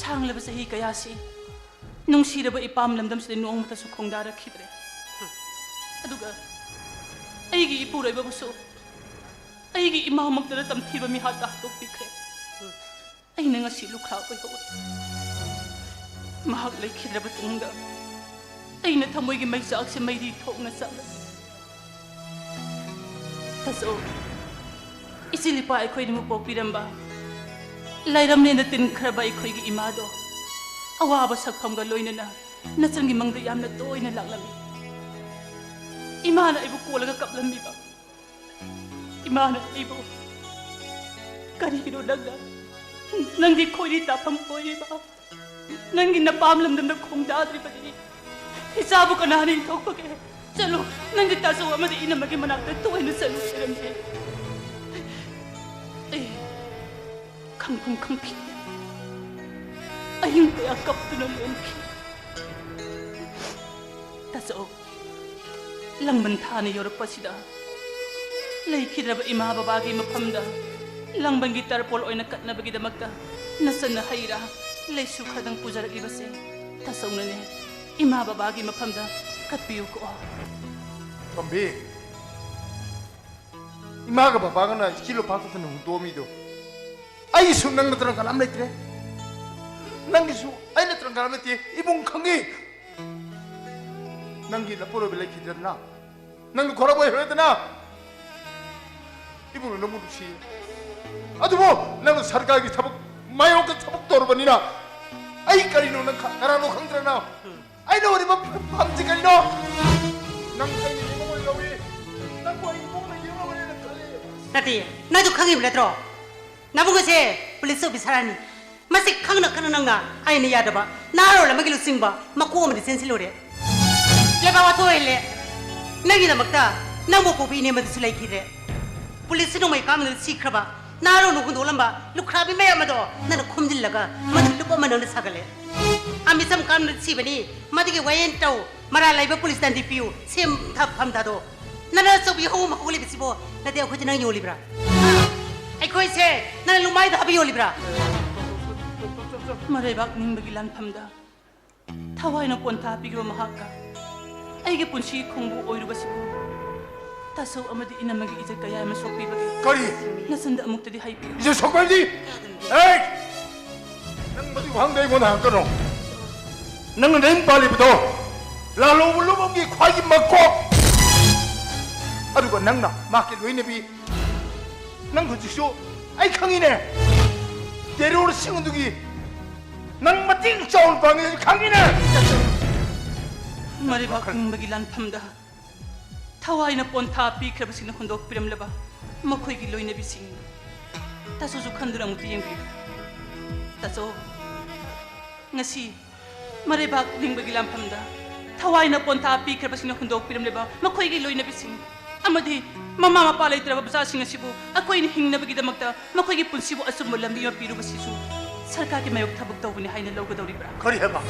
ꯁꯥꯡꯂꯕ ꯆꯍꯤ ꯀꯌꯥꯁꯤ ꯅꯨꯡꯁꯤꯔꯕ ꯏꯄꯥꯝ ꯂꯝꯗꯝꯁꯤꯗ ꯅꯣꯡꯃꯇꯁꯨ ꯈꯣꯡꯗꯥꯔꯛꯈꯤꯗ꯭ꯔꯦ꯫ ꯑꯗꯨꯒ ꯑꯩꯒꯤ ꯏꯄꯨꯔꯣꯏꯕꯕꯨꯁꯨ ꯑꯩꯒꯤ ꯏꯃꯥꯃꯛꯇꯅ ꯇꯝꯊꯤꯕ ꯃꯤꯍꯥꯠꯇ ꯍꯥꯠꯇꯣꯛꯄꯤꯈ꯭ꯔꯦ꯫ ꯑꯩꯅ ꯉꯁꯤ ꯂꯨꯈ꯭ꯔꯥ ꯑꯣꯏꯍꯧꯔꯦ꯫ ꯃꯍꯥꯛ ꯂꯩꯈꯤꯗ꯭ꯔꯕ ꯇꯨꯡꯗ ꯑꯩꯅ ꯊꯃꯣꯏꯒꯤ ꯃꯩꯆꯥꯛꯁꯦ ꯃꯩꯔꯤ ꯊꯣꯛꯅ ꯆꯥꯛꯂꯛꯂꯤ꯫ ꯇꯥꯆꯧ, ꯏꯆꯤꯜ ꯏꯄꯥ ꯑꯩꯈꯣꯏꯅꯕꯨ ꯄꯣꯛꯄꯤꯔꯝꯕ, ꯂꯥꯏꯔꯝꯂꯦꯟꯗ ꯇꯤꯟꯈ꯭ꯔꯕ ꯑꯩꯈꯣꯏꯒꯤ ꯏꯃꯥꯗꯣ ꯑꯋꯥꯕ ꯁꯛꯐꯝꯒ ꯂꯣꯏꯅꯅ ꯅꯆꯟꯒꯤ ꯃꯪꯗ ꯌꯥꯝꯅ ꯇꯣꯏꯅ ꯂꯥꯛꯂꯝꯃꯤ꯫ ꯏꯃꯥꯅ ꯑꯩꯕꯨ ꯀꯣꯜꯂꯒ ꯀꯞꯂꯝꯃꯤꯕ꯫ ꯏꯃꯥꯅ ꯑꯩꯕꯨ, "ꯀꯔꯤꯒꯤꯅꯣ ꯅꯪꯅ ꯅꯪꯒꯤ ꯈꯣꯏꯔꯤ ꯇꯥꯐꯝ ꯑꯣꯏꯔꯤꯕ ꯅꯪꯒꯤ ꯅꯄꯥꯝ ꯂꯝꯗꯝꯗ ꯈꯣꯡꯗꯥꯗ꯭ꯔꯤꯕꯗꯤ? ꯏꯆꯥꯕꯨ ꯀꯅꯥꯅ ꯏꯟꯊꯣꯛꯄꯒꯦ? ꯆꯠꯂꯨ, ꯅꯪꯒꯤ ꯇꯥꯆꯧ ꯑꯃꯗꯤ ꯏꯅꯝꯃꯒꯤ ꯃꯅꯥꯛꯇ ꯇꯣꯏꯅ ꯆꯠꯂꯨ" ꯍꯥꯏꯔꯝꯃꯤ꯫ ꯑꯩ ꯈꯪꯐꯝ ꯈꯪꯈꯤꯗꯦ꯫ ꯑꯍꯤꯡ ꯀꯌꯥ ꯀꯞꯇꯨꯅ ꯂꯦꯟꯈꯤ꯫ ꯇꯥꯆꯧ, ꯂꯥꯡꯕꯟ ꯊꯥꯅ ꯌꯧꯔꯛꯄꯁꯤꯗ ꯂꯩꯈꯤꯗ꯭ꯔꯕ ꯏꯃꯥ ꯕꯕꯥꯒꯤ ꯃꯐꯝꯗ ꯂꯥꯡꯕꯟꯒꯤ ꯇꯔꯄꯣꯜ ꯑꯣꯏꯅ ꯀꯠꯅꯕꯒꯤꯗꯃꯛꯇ ꯅꯆꯟꯅ ꯍꯩ ꯔꯥ ꯂꯩꯁꯨ ꯈꯔꯗꯪ ꯄꯨꯖꯔꯛꯂꯤꯕꯁꯦ ꯇꯥꯆꯧꯅꯅꯦ꯫ ꯏꯃꯥ ꯕꯕꯥꯒꯤ ꯃꯐꯝꯗ ꯀꯠꯄꯤꯌꯨꯀꯣ꯫ ꯇꯣꯝꯕꯤ, ꯏꯃꯥꯒ ꯕꯕꯥꯒꯅ ꯏꯆꯤ ꯂꯨꯄꯥ ꯈꯛꯇꯅ ꯍꯨꯟꯗꯣꯛꯑꯝꯃꯤꯗꯣ ꯑꯩꯒꯤꯁꯨ ꯅꯪ ꯅꯠꯇꯅ ꯀꯅꯥꯝ ꯂꯩꯇ꯭ꯔꯦ꯫ ꯅꯪꯒꯤꯁꯨ ꯑꯩ ꯅꯠꯇꯅ ꯀꯅꯥꯝ ꯂꯩꯇꯦ꯫ ꯏꯕꯨꯡ ꯈꯪꯉꯤ꯫ ꯅꯪꯒꯤ ꯅꯄꯨꯔꯣꯏꯕ ꯂꯩꯈꯤꯗ꯭ꯔꯗꯅ, ꯅꯪ ꯈꯣꯔꯕ ꯑꯣꯏꯍꯧꯔꯦꯗꯅ꯫ ꯏꯕꯨꯡꯅ ꯅꯪꯕꯨ ꯅꯨꯡꯁꯤ꯫ ꯑꯗꯨꯕꯨ ꯅꯪꯅ ꯁꯔꯀꯥꯔꯒꯤ ꯊꯕꯛ, ꯃꯥꯌꯣꯛꯇ ꯊꯕꯛ ꯇꯧꯔꯕꯅꯤꯅ ꯑꯩ ꯀꯔꯤꯅꯣ ꯅꯪ ꯈ-, ꯀꯅꯥꯅꯣ ꯈꯪꯗ꯭ꯔꯅ? ꯑꯩꯅ ꯑꯣꯏꯔꯤꯕ ꯐꯝꯁꯤ ꯀꯔꯤꯅꯣ? ꯅꯪ ꯑꯩꯅ ꯌꯦꯡꯉꯝꯃꯣꯏ ꯂꯧꯏ꯫ ꯅꯪꯕꯨ ꯑꯩ ꯏꯕꯨꯡꯅ ꯌꯦꯡꯉꯝꯃꯣꯏꯅ ꯈꯜꯂꯤ꯫ ꯅꯠꯇꯦ, ꯅꯪꯗꯣ ꯈꯪꯉꯤꯕ ꯅꯠꯇ꯭ꯔꯣ? ꯅꯕꯨꯡ ꯑꯁꯦ ꯄꯨꯂꯤꯁ ꯑꯣꯐꯤꯁꯥꯔꯅꯤ꯫ ꯃꯁꯤ ꯈꯪꯅ ꯈꯪꯅ ꯅꯪꯅ ꯑꯩꯅ ꯌꯥꯗꯕ ꯅꯍꯥꯔꯣꯜ ꯑꯃꯒꯤ ꯂꯨꯆꯤꯡꯕ ꯃꯀꯣꯛ ꯑꯃꯗꯤ ꯆꯦꯟꯁꯤꯜꯂꯨꯔꯦ꯫ ꯂꯩꯕꯥꯛ ꯋꯥꯊꯣꯛ ꯑꯣꯏꯍꯜꯂꯦ꯫ ꯅꯪꯒꯤꯗꯃꯛꯇ ꯅꯪꯕꯨ ꯄꯣꯛꯄ ꯏꯅꯦ ꯑꯃꯗꯨꯁꯨ ꯂꯩꯈꯤꯗ꯭ꯔꯦ꯫ ꯄꯨꯂꯤꯁꯁꯤ ꯅꯣꯡꯃꯩ ꯀꯥꯞꯅꯗ ꯁꯤꯈ꯭ꯔꯕ ꯅꯍꯥꯔꯣꯜꯅ ꯍꯨꯟꯗꯣꯛꯂꯝꯕ ꯂꯨꯈ꯭ꯔꯥꯕꯤ ꯃꯌꯥꯝ ꯑꯗꯣ ꯅꯪꯅ ꯈꯣꯝꯖꯤꯜꯂꯒ ꯃꯗꯨ ꯂꯨꯞ ꯑꯃ ꯅꯪꯅ ꯁꯥꯒꯠꯂꯦ꯫ ꯑꯃꯤꯆꯝ ꯀꯥꯞꯅꯗ ꯁꯤꯕꯅꯤ꯫ ꯃꯗꯨꯒꯤ ꯋꯥꯌꯦꯜ ꯇꯧ꯫ ꯃꯔꯥꯜ ꯂꯩꯕ ꯄꯨꯂꯤꯁꯇ ꯗꯤ ꯄꯤꯌꯨ꯫ ꯁꯦꯝ ꯊ-, ꯐꯝ ꯊꯥꯗꯣ꯫ ꯅꯪꯅ ꯑꯆꯧꯕꯤ ꯍꯧ ꯑꯃ ꯍꯧꯒꯠꯂꯤꯕꯁꯤꯕꯣ? ꯅꯠꯇꯦ, ꯑꯩꯈꯣꯏꯁꯦ ꯅꯪ ꯌꯣꯜꯂꯤꯕ꯭ꯔꯥ? ꯑꯩꯈꯣꯏꯁꯦ ꯅꯪꯅ ꯂꯨꯃꯥꯏꯗ ꯍꯥꯞꯄ ꯌꯣꯜꯂꯤꯕ꯭ꯔꯥ? ꯃꯔꯩꯕꯥꯛ ꯅꯤꯡꯕꯒꯤ ꯂꯥꯟꯐꯝꯗ ꯊꯋꯥꯏꯅ ꯄꯣꯟꯊꯥ ꯄꯤꯈꯤꯕ ꯃꯍꯥꯛꯀ ꯑꯩꯒꯤ ꯄꯨꯟꯁꯤꯒꯤ ꯈꯣꯡꯕꯨ ꯑꯣꯏꯔꯨꯕꯁꯤꯕꯨ ꯇꯥꯆꯧ ꯑꯃꯗꯤ ꯏꯅꯝꯃꯒꯤ ꯏꯖꯠ ꯀꯌꯥ ꯑꯃ ꯁꯣꯛꯄꯤꯕꯒꯦ? ꯀꯔꯤ? ꯅꯆꯟꯗ ꯑꯃꯨꯛꯇꯗꯤ ꯍꯥꯏꯕꯤꯌꯨ꯫ ꯏꯖꯠ ꯁꯣꯛꯄ ꯍꯥꯏꯕꯗꯤ? ꯑꯦ! ꯅꯪ ꯃꯗꯨꯒꯤ ꯋꯥꯍꯪꯗ ꯑꯩꯉꯣꯟꯗ ꯍꯪꯉꯛꯀꯅꯣ꯫ ꯅꯪꯅ ꯅꯌꯨꯝ ꯄꯥꯜꯂꯤꯕꯗꯣ ꯂꯥꯂꯣꯡ ꯂꯨꯞ ꯑꯃꯒꯤ ꯈ꯭ꯋꯥꯏꯒꯤ ꯃꯀꯣꯛ꯫ ꯑꯗꯨꯒ ꯅꯪꯅ ꯃꯍꯥꯛꯀꯤ ꯂꯣꯏꯅꯕꯤ꯫ ꯅꯪ ꯍꯧꯖꯤꯛꯁꯨ ꯑꯩ ꯈꯪꯉꯤꯅꯦ꯫ ꯇꯦꯔꯣꯔꯁꯤꯡ ꯑꯗꯨꯒꯤ ꯅꯪ ꯃꯇꯦꯡ ꯆꯥꯎꯅ ꯄꯥꯡꯉꯤ ꯑꯩ ꯈꯪꯉꯤꯅꯦ꯫ ꯃꯔꯩꯕꯥꯛ ꯅꯤꯡꯕꯒꯤ ꯂꯥꯟꯐꯝꯗ ꯊꯋꯥꯏꯅ ꯄꯣꯟꯊꯥ ꯄꯤꯈ꯭ꯔꯕꯁꯤꯡꯅ ꯍꯨꯟꯗꯣꯛꯄꯤꯔꯝꯂꯕ ꯃꯈꯣꯏꯒꯤ ꯂꯣꯏꯅꯕꯤꯁꯤꯡ꯫ ꯇꯥꯆꯧꯁꯨ ꯈꯟꯗꯨꯅ ꯑꯃꯨꯛꯇ ꯌꯦꯡꯕꯤꯌꯨ꯫ ꯇꯥꯆꯧ, ꯉꯁꯤ ꯃꯔꯩꯕꯥꯛ ꯅꯤꯡꯕꯒꯤ ꯂꯥꯟꯐꯝꯗ ꯊꯋꯥꯏꯅ ꯄꯣꯟꯊꯥ ꯄꯤꯈ꯭ꯔꯕꯁꯤꯡꯅ ꯍꯨꯟꯗꯣꯛꯄꯤꯔꯝꯂꯤꯕ ꯃꯈꯣꯏꯒꯤ ꯂꯣꯏꯅꯕꯤꯁꯤꯡ ꯑꯃꯗꯤ ꯃꯃꯥ ꯃꯄꯥ ꯂꯩꯇ꯭ꯔꯕ ꯃꯆꯥꯁꯤꯡ ꯑꯁꯤꯕꯨ ꯑꯩꯈꯣꯏꯅ ꯍꯤꯡꯅꯕꯒꯤꯗꯃꯛꯇ ꯃꯈꯣꯏꯒꯤ ꯄꯨꯟꯁꯤꯕꯨ ꯑꯆꯨꯝꯕ ꯂꯝꯕꯤ ꯑꯃ ꯄꯤꯔꯨꯕꯁꯤꯁꯨ ꯁꯔꯀꯥꯔꯒꯤ ꯃꯥꯌꯣꯛ ꯊꯕꯛ ꯇꯧꯕꯅꯤ ꯍꯥꯏꯅ ꯂꯧꯒꯗꯧꯔꯤꯕ꯭ꯔꯥ? ꯀꯔꯤ ꯍꯥꯏꯕ?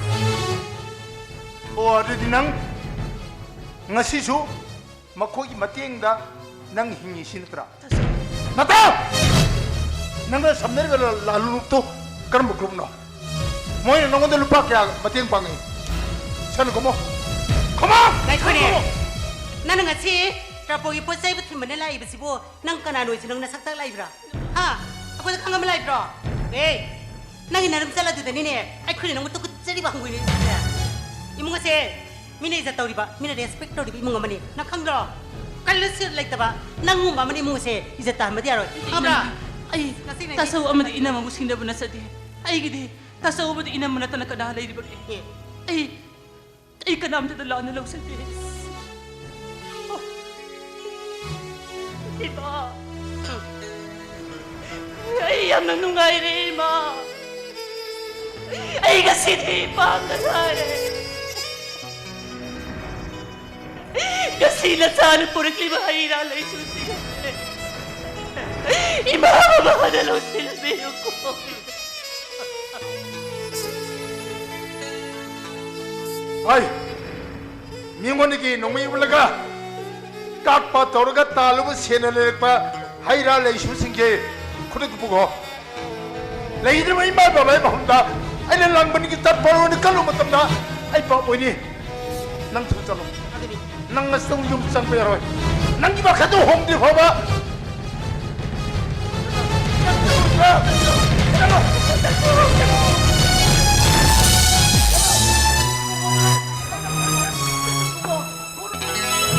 ꯑꯣ, ꯑꯗꯨꯗꯤ ꯅꯪ ꯉꯁꯤꯁꯨ ꯃꯈꯣꯏꯒꯤ ꯃꯇꯦꯡꯗ ꯅꯪ ꯍꯤꯡꯉꯤꯁꯤ ꯅꯠꯇ꯭ꯔꯥ? ꯅꯠꯇ꯭ꯔꯣ? ꯅꯪꯅ ꯁꯝꯅꯔꯤꯕ ꯂ-, ꯂꯥꯂꯨ ꯒ꯭ꯔꯨꯞꯇꯣ ꯀꯔꯝꯕ ꯒ꯭ꯔꯨꯞꯅꯣ? ꯃꯣꯏꯅ ꯅꯪꯉꯣꯟꯗ ꯂꯨꯄꯥ ꯀꯌꯥ ꯃꯇꯦꯡ ꯄꯥꯡꯉꯤ? ꯁꯟ ꯈꯨꯝꯃꯣ꯫ ꯈꯨꯝꯃꯣ! ꯉꯥꯏꯈꯣꯅꯦ꯫ ꯁꯟ ꯈꯨꯝꯃꯣ! ꯅꯪꯅ ꯉꯁꯤ ꯇ꯭ꯔꯄꯣꯒꯤ ꯄꯣꯠ ꯆꯩꯕꯨ ꯊꯤꯟꯕꯅꯦ ꯂꯥꯛꯏꯕꯁꯤꯕꯨ ꯅꯪ ꯀꯅꯥꯅꯣ ꯍꯥꯏꯁꯤ? ꯅꯪ ꯅꯁꯛ ꯇꯥꯛ ꯂꯥꯛꯏꯕ꯭ꯔꯥ? ꯍꯥ? ꯑꯩꯈꯣꯏꯗ ꯈꯪꯉꯝꯕ ꯂꯥꯛꯏꯕ꯭ꯔꯣ? ꯑꯦ! ꯅꯪꯒꯤ ꯅꯔꯝ ꯆꯠꯂꯗꯨꯗꯅꯤꯅꯦ ꯑꯩꯈꯣꯏꯅ ꯅꯪꯕꯨ ꯇꯨꯀꯠꯆꯔꯤꯕ ꯍꯪꯒꯣꯏꯅꯔꯤꯁꯦ꯫ ꯏꯃꯨꯡ ꯑꯁꯦ ꯃꯤꯅ ꯏꯖꯠ ꯇꯧꯔꯤꯕ, ꯃꯤꯅ ꯔꯦꯁꯄꯦꯛ ꯇꯧꯔꯤꯕ ꯏꯃꯨꯡ ꯑꯃꯅꯤ꯫ ꯅꯪ ꯈꯪꯗ꯭ꯔꯣ? ꯀꯜꯂꯨ ꯁꯤꯜ ꯂꯩꯇꯕ ꯅꯪꯒꯨꯝꯕ ꯑꯃꯅ ꯏꯃꯨꯡ ꯑꯁꯦ ꯏꯖꯠ ꯇꯥꯍꯟꯕꯗꯤ ꯌꯥꯔꯣꯏ꯫ ꯈꯪꯕ꯭ꯔꯥ? ꯑꯩ ꯉꯁꯤꯅꯦ ꯇꯥꯆꯧ ꯑꯃꯗꯤ ꯏꯅꯝꯃꯕꯨ ꯁꯤꯡꯅꯕ ꯅꯠꯆꯗꯦ꯫ ꯑꯩꯒꯤꯗꯤ ꯇꯥꯆꯧ ꯑꯃꯗꯤ ꯏꯅꯝꯃ ꯅꯠꯇꯅ ꯀꯅꯥ ꯂꯩꯔꯤꯕꯒꯦ? ꯑꯦ꯫ ꯑꯩ, ꯑꯩ ꯀꯅꯥꯝꯇꯗ ꯂꯥꯟꯅ ꯂꯧꯖꯗꯦ꯫ ꯏꯃꯥ, ꯑꯩ ꯌꯥꯝꯅ ꯅꯨꯡꯉꯥꯏꯔꯦ, ꯏꯃꯥ꯫ ꯑꯩ ꯉꯁꯤꯗꯤ ꯏꯄꯥꯝꯗ ꯇꯥꯔꯦ꯫ ꯉꯁꯤ ꯅꯆꯥꯅ ꯄꯨꯔꯛꯂꯤꯕ ꯍꯩ ꯔꯥ ꯂꯩꯁꯨꯁꯤꯡ ꯑꯁꯦ ꯏꯃꯥ ꯕꯕꯥꯗ ꯂꯧꯁꯤꯟꯕꯤꯌꯨꯀꯣ꯫ ꯍꯥꯏ, ꯃꯤꯉꯣꯟꯗꯒꯤ ꯅꯣꯡꯃꯩ ꯎꯠꯂꯒ ꯀꯥꯞꯄ ꯇꯧꯔꯒ ꯇꯥꯜꯂꯨꯕ ꯁꯦꯟꯅ ꯂꯩꯔꯛꯄ ꯍꯩ ꯔꯥ ꯂꯩꯁꯨꯁꯤꯡꯁꯦ ꯈꯨꯗꯛꯇ ꯄꯨꯈꯣ꯫ ꯂꯩꯗ꯭ꯔꯕ ꯏꯃꯥ ꯕꯕꯥꯒꯤ ꯃꯐꯝꯗ ꯑꯩꯅ ꯂꯥꯡꯕꯟꯒꯤ ꯇꯠꯄ ꯑꯣꯏꯅ ꯀꯜꯂꯨꯕ ꯃꯇꯝꯗ ꯑꯩ ꯄꯥꯞ ꯑꯣꯏꯅꯤ꯫ ꯅꯪ ꯊꯨꯅ ꯆꯠꯂꯣ꯫ ꯅꯪ ꯉꯁꯤꯗꯧ ꯌꯨꯝ ꯆꯪꯕ ꯌꯥꯔꯣꯏ꯫ ꯅꯪꯒꯤ ꯋꯥꯈꯜꯗꯨ ꯍꯣꯡꯗ꯭ꯔꯤ ꯐꯥꯎꯕ꯫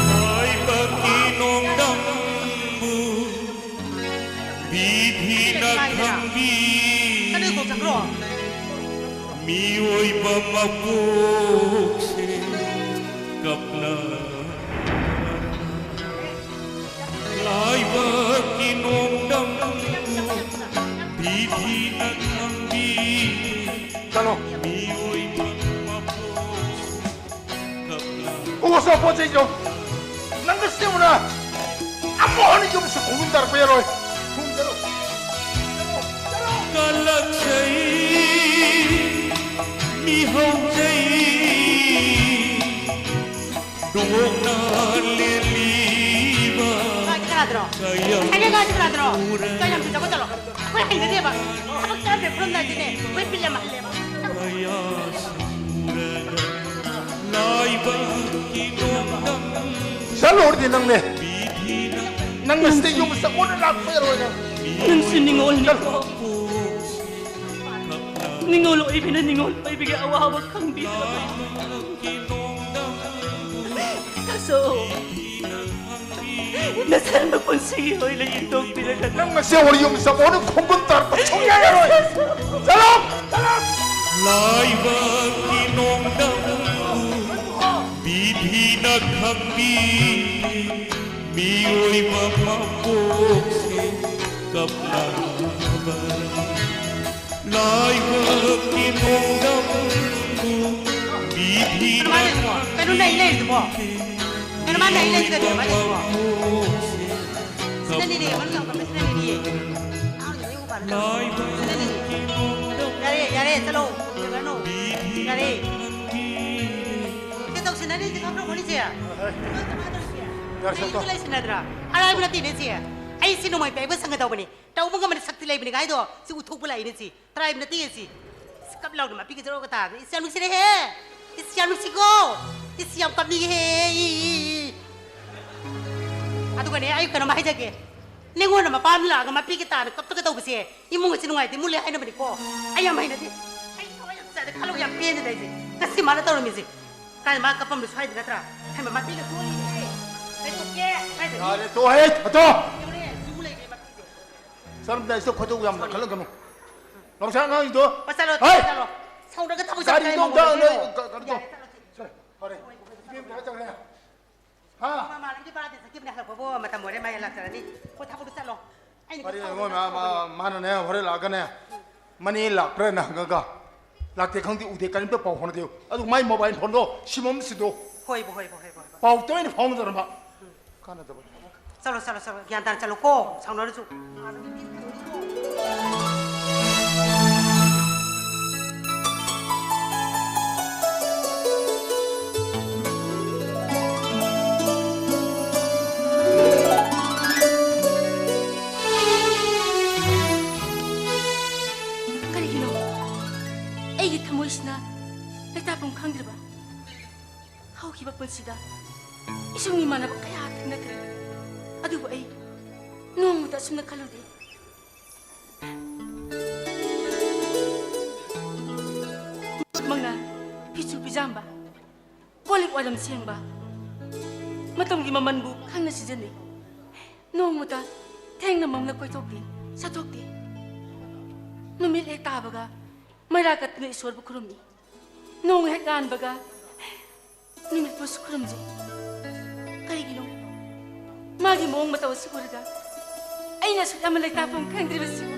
ꯂꯥꯏꯕꯛꯀꯤ ꯅꯣꯡꯗꯝꯕꯨ ꯕꯤꯙꯤꯅ ꯈꯪꯕꯤ꯫ ꯃꯤꯑꯣꯏꯕ ꯃꯄꯣꯛꯁꯦ ꯀꯞꯅ ꯂꯥꯏꯕꯛꯀꯤ ꯅꯣꯡꯗꯝꯕꯨ ꯕꯤꯙꯤꯅ ꯈꯪꯕꯤ꯫ ꯆꯠꯂꯣ꯫ ꯃꯤꯑꯣꯏꯕ ꯃꯄꯣꯛ ꯀꯞꯅ ꯎꯁꯣ ꯄꯣꯠ ꯆꯩꯗꯣ ꯅꯪꯒ ꯁꯦꯝꯃꯨꯅ ꯑꯃꯨꯛ ꯍꯟꯅ ꯌꯨꯝꯁꯨ ꯈꯨꯝꯖꯤꯟꯖꯔꯛꯄ ꯌꯥꯔꯣꯏ꯫ ꯈꯨꯝꯖꯔꯣ꯫ ꯀꯂꯛꯆꯩ ꯃꯤꯍꯧꯖꯩ ꯗꯣꯛꯅ ꯂꯦꯜꯂꯤꯕ ꯌꯥꯗ꯭ꯔꯣ? ꯍꯥꯏꯅ ꯉꯥꯏꯁꯤ ꯀꯅꯥꯗ꯭ꯔꯣ? ꯀꯩ ꯌꯥꯝ ꯆꯠꯀꯣ ꯆꯠꯂꯣ꯫ ꯑꯩꯈꯣꯏ ꯍꯩꯅꯗꯦꯕ꯫ ꯊꯕꯛ ꯆꯠꯇ꯭ꯔꯦ ꯈꯨꯔꯨꯝꯗꯥꯏꯁꯤꯅꯦ꯫ ꯑꯩꯈꯣꯏ ꯕꯤꯜ ꯌꯥꯝ ꯍꯜꯂꯦꯕ꯫ ꯆꯠꯂꯨꯔꯗꯤ ꯅꯪꯅꯦ꯫ ꯅꯪꯅ ꯁꯤꯗ ꯌꯨꯝ ꯆꯠꯂꯣꯅ ꯂꯥꯛꯄ ꯌꯥꯔꯣꯏ ꯅꯪ꯫ ꯅꯪꯁꯨ ꯅꯤꯡꯉꯣꯜꯅꯤꯀꯣ꯫ ꯅꯤꯡꯉꯣꯜ ꯑꯣꯏꯕꯤꯅ ꯅꯤꯡꯉꯣꯜ ꯑꯣꯏꯕꯤꯒꯤ ꯑꯋꯥꯕ ꯈꯪꯕꯤꯗ꯭ꯔꯕ? ꯀꯁꯣ꯫ ꯅꯁꯥꯃꯛ ꯄꯨꯟꯁꯤꯒꯤ ꯑꯣꯏꯅ ꯌꯦꯟꯊꯣꯛꯄꯤꯔꯒ ꯅꯪ ꯉꯁꯤ ꯍꯣꯔ ꯌꯨꯝ ꯆꯠꯄ ꯍꯣꯔ ꯈꯣꯡꯒꯨꯟ ꯇꯥꯔꯛꯄ ꯁꯨꯡꯌꯥ ꯌꯥꯔꯣꯏ꯫ ꯆꯠꯂꯣ! ꯆꯠꯂꯣ! ꯂꯥꯏꯕꯛꯀꯤ ꯅꯣꯡꯗꯝꯕꯨ ꯕꯤꯙꯤꯅ ꯈꯪꯕꯤ ꯃꯤꯑꯣꯏꯕ ꯃꯄꯣꯛꯁꯦ ꯀꯞꯂꯕ ꯂꯥꯏꯕꯛꯀꯤ ꯅꯣꯡꯗꯝꯕꯨ ꯕꯤꯙꯤꯅ ꯀꯩꯅꯣ ꯅꯩ ꯂꯩꯔꯤꯗꯨꯕꯣ? ꯀꯩꯅꯣ ꯃꯥ ꯅꯩ ꯂꯩꯔꯤꯗꯨ ꯀꯩꯅꯣ ꯃꯥ ꯅꯩꯗꯨꯕꯣ? ꯁꯤꯗꯅꯤꯅꯦ, ꯃꯅꯨꯡ ꯌꯥꯝ ꯀꯞꯄ ꯁꯤꯗꯅꯤꯅꯦ꯫ ꯁꯤꯗꯅꯤꯅꯦ꯫ ꯌꯥꯔꯦ, ꯌꯥꯔꯦ, ꯆꯠꯂꯣ꯫ ꯌꯦꯡꯉꯅꯨ꯫ ꯌꯥꯔꯦ꯫ ꯁꯤ ꯇꯧꯁꯤꯟꯅꯔꯤꯁꯦ ꯈꯪꯗ꯭ꯔꯣ, ꯃꯣꯏꯅꯤꯁꯦ? ꯌꯥꯔꯦ, ꯅꯩꯗꯨ ꯆꯠꯇꯣ꯫ ꯂꯩꯁꯤꯟꯅꯗ꯭ꯔꯥ? ꯑꯔꯥꯏꯕ ꯅꯠꯇꯦꯅꯦ ꯁꯤ꯫ ꯑꯩ ꯁꯤ ꯅꯣꯡꯃꯩ ꯄꯥꯏꯕ ꯁꯪꯒꯗꯧꯕꯅꯤ꯫ ꯇꯧꯕ ꯉꯝꯕꯅ ꯁꯛꯇꯤ ꯂꯩꯕꯅꯤ ꯀꯥꯏꯗꯣ ꯁꯤ ꯎꯊꯣꯛꯄ ꯂꯥꯛꯏꯅꯦ ꯁꯤ꯫ ꯇꯔꯥꯏꯕ ꯅꯠꯇꯦ ꯁꯤ꯫ ꯏꯁ, ꯀꯞ ꯂꯥꯎꯅ ꯃꯄꯤꯒ ꯖꯔꯣꯒ ꯇꯥꯕꯅꯤ꯫ ꯏꯁ, ꯌꯥꯝ ꯅꯨꯡꯁꯤꯔꯦꯍꯦ꯫ ꯏꯁ, ꯌꯥꯝ ꯅꯨꯡꯁꯤꯀꯣ꯫ ꯏꯁ, ꯌꯥꯝ ꯀꯞꯅꯤꯡꯉꯦꯍꯦ꯫ E, E, E. ꯑꯗꯨꯒꯅꯦ, ꯑꯩ ꯀꯩꯅꯣꯝ ꯍꯥꯏꯖꯒꯦ꯫ ꯅꯤꯉꯣꯜꯅ ꯃꯄꯥꯝꯗ ꯂꯥꯛꯑꯒ ꯃꯄꯤꯒ ꯇꯥꯅ ꯀꯞꯇꯒ ꯇꯧꯕꯁꯦ ꯏꯃꯨꯡ ꯑꯁꯤ ꯅꯨꯡꯉꯥꯏꯇꯦ, ꯃꯨꯜꯂꯦ ꯍꯥꯏꯅꯕꯅꯤꯀꯣ꯫ ꯑꯩ ꯌꯥꯝ ꯍꯩꯅꯗꯦ꯫ ꯑꯩ ꯊꯋꯥꯏ ꯌꯥꯝ ꯆꯥꯏꯗꯦ, ꯈꯜꯂꯨ ꯌꯥꯝ ꯄꯦꯟꯗꯦꯗ ꯑꯩꯁꯦ꯫ ꯉꯁꯤ ꯃꯥꯅ ꯇꯧꯔꯝꯃꯤꯁꯦ꯫ ꯀꯥꯏꯗ ꯃꯥ ꯀꯞꯄꯝꯗꯣ ꯁ꯭ꯋꯥꯏꯗ ꯅꯠꯇ꯭ꯔꯥ? ꯍꯩꯃꯥ, ꯃꯄꯤꯒ ꯆꯣꯜꯂꯤꯅꯦ꯫ ꯂꯩꯊꯣꯛꯀꯦ꯫ ꯀꯥꯏꯗꯅꯣ? ꯌꯥꯔꯦ, ꯇꯣꯛꯑꯣꯍꯦ, ꯇꯣꯛꯑꯣ꯫ ꯌꯦꯡꯉꯨꯅꯦ, ꯖꯨ ꯂꯩꯔꯦ ꯃꯄꯤꯁꯦ꯫ ꯆꯠꯂꯝꯗꯥꯏꯁꯤꯗ ꯈꯣꯏꯗꯧ ꯌꯥꯝ ꯂꯪꯈꯠꯂꯛꯀꯅꯨ꯫ ꯅꯥꯎꯆꯥ ꯑꯉꯥꯡꯁꯤꯡꯗꯣ꯫ ꯑꯣ, ꯆꯠꯂꯣ, ꯍꯩ! ꯆꯠꯂꯣ꯫ ꯁꯥꯎꯅꯔꯒ ꯊꯕꯛ ꯆꯠꯄ ꯒꯥꯔꯤꯗꯣ ꯀꯥꯏ ꯑꯝꯇ ꯃꯧꯅ ꯅꯣꯏ ꯀꯩꯅꯣ? ꯀ-, ꯀꯩꯅꯣ ꯇꯧ꯫ ꯌꯥꯔꯦ, ꯆꯠꯂꯣ, ꯆꯠꯂꯣ꯫ ꯐꯔꯦ꯫ ꯏꯕꯦꯝ ꯀꯩꯅꯣ ꯇꯧꯔꯦ꯫ ꯍꯥ? ꯃꯃꯥ, ꯃꯃꯥ, ꯅꯪꯗꯤ ꯚꯥꯔꯥꯗ ꯆꯠꯈꯤꯕꯅꯦ, ꯍꯜꯂꯛꯄꯕꯨ ꯃꯇꯝ ꯑꯣꯏꯔꯦ, ꯃꯥ ꯂꯥꯛꯆꯔꯅꯤ꯫ ꯍꯣ, ꯊꯕꯛꯇꯣ ꯆꯠꯂꯣ꯫ ꯑꯩꯅꯗꯤ ꯐꯔꯦ, ꯁꯥꯎꯗꯅ ꯃꯣꯏ ꯃꯥ-, ꯃꯥ-, ꯁꯥꯎꯕꯅꯤ꯫ ꯃꯥꯅꯅꯦ, ꯍꯣꯔꯦꯟ ꯂꯥꯛꯑꯒꯅꯦ, ꯃꯅꯦ ꯂꯥꯛꯄ꯭ꯔꯥꯅ ꯍꯪꯉꯒ, ꯂꯥꯛꯇꯦ ꯈꯪꯗꯦ, ꯎꯗꯦ, ꯀꯔꯤꯝꯇ ꯄꯥꯎ ꯐꯥꯎꯅꯗꯦ꯫ ꯑꯗꯨ ꯃꯥꯏ ꯃꯣꯕꯥꯏꯜ ꯐꯣꯟꯗꯣ ꯁꯤꯝ ꯑꯃ ꯁꯤꯗꯣ꯫ ꯍꯣꯏꯕ, ꯍꯣꯏꯕ, ꯍꯣꯏꯕ, ꯍꯣꯏꯕ꯫ ꯄꯥꯎ ꯇꯣꯏꯅ ꯐꯥꯎꯅꯗꯔꯝꯕ꯫ ꯎꯝ꯫ ꯀꯥꯟꯅꯗꯕ꯫ ꯆꯠꯂꯣ, ꯆꯠꯂꯣ, ꯆꯠꯂꯣ꯫ ꯒ꯭ꯌꯥꯟ ꯇꯥꯅ ꯆꯠꯂꯣꯀꯣ꯫ ꯁꯥꯎꯅꯔꯁꯨ꯫ ꯈꯪꯗ꯭ꯔꯤꯕ? ꯍꯧꯈꯤꯕ ꯄꯨꯟꯁꯤꯗ ꯏꯁꯨꯡ ꯏꯃꯥꯟꯅꯕ ꯀꯌꯥ ꯊꯦꯡꯅꯈ꯭ꯔꯦ, ꯑꯗꯨꯕꯨ ꯑꯩ ꯅꯣꯡꯃꯇ ꯑꯁꯨꯝꯅ ꯈꯜꯂꯨꯗꯦ꯫ ꯃꯪꯅ ꯐꯤꯁꯨ ꯐꯤꯖꯥꯝꯕ, ꯀꯣꯜ ꯂꯤꯛ ꯋꯥꯏꯔꯝ ꯁꯦꯡꯕ, ꯃꯇꯝꯒꯤ ꯃꯃꯜꯕꯨ ꯈꯪꯅ ꯁꯤꯖꯤꯟꯅꯩ꯫ ꯅꯣꯡꯃꯇ ꯊꯦꯡꯅ ꯃꯪꯂ ꯀꯣꯏꯊꯣꯛꯇꯦ, ꯆꯠꯊꯣꯛꯇꯦ꯫ ꯅꯨꯃꯤꯠ ꯍꯦꯛ ꯇꯥꯕꯒ ꯃꯩꯔꯥ ꯀꯠꯇꯨꯅ ꯏꯁꯣꯔꯕꯨ ꯈꯨꯔꯨꯝꯃꯤ꯫ ꯅꯣꯡ ꯍꯦꯛ ꯉꯥꯟꯕꯒ ꯅꯨꯃꯤꯠꯄꯨꯁꯨ ꯈꯨꯔꯨꯝꯖꯩ꯫ ꯀꯔꯤꯒꯤꯅꯣ ꯃꯥꯒꯤ ꯃꯑꯣꯡ ꯃꯇꯧ ꯑꯁꯤ ꯎꯔꯒ ꯑꯩꯅ ꯑꯁꯨꯛ ꯌꯥꯝꯅ ꯂꯩꯇꯥꯐꯝ ꯈꯪꯗ꯭ꯔꯤꯕꯁꯤꯕꯨ?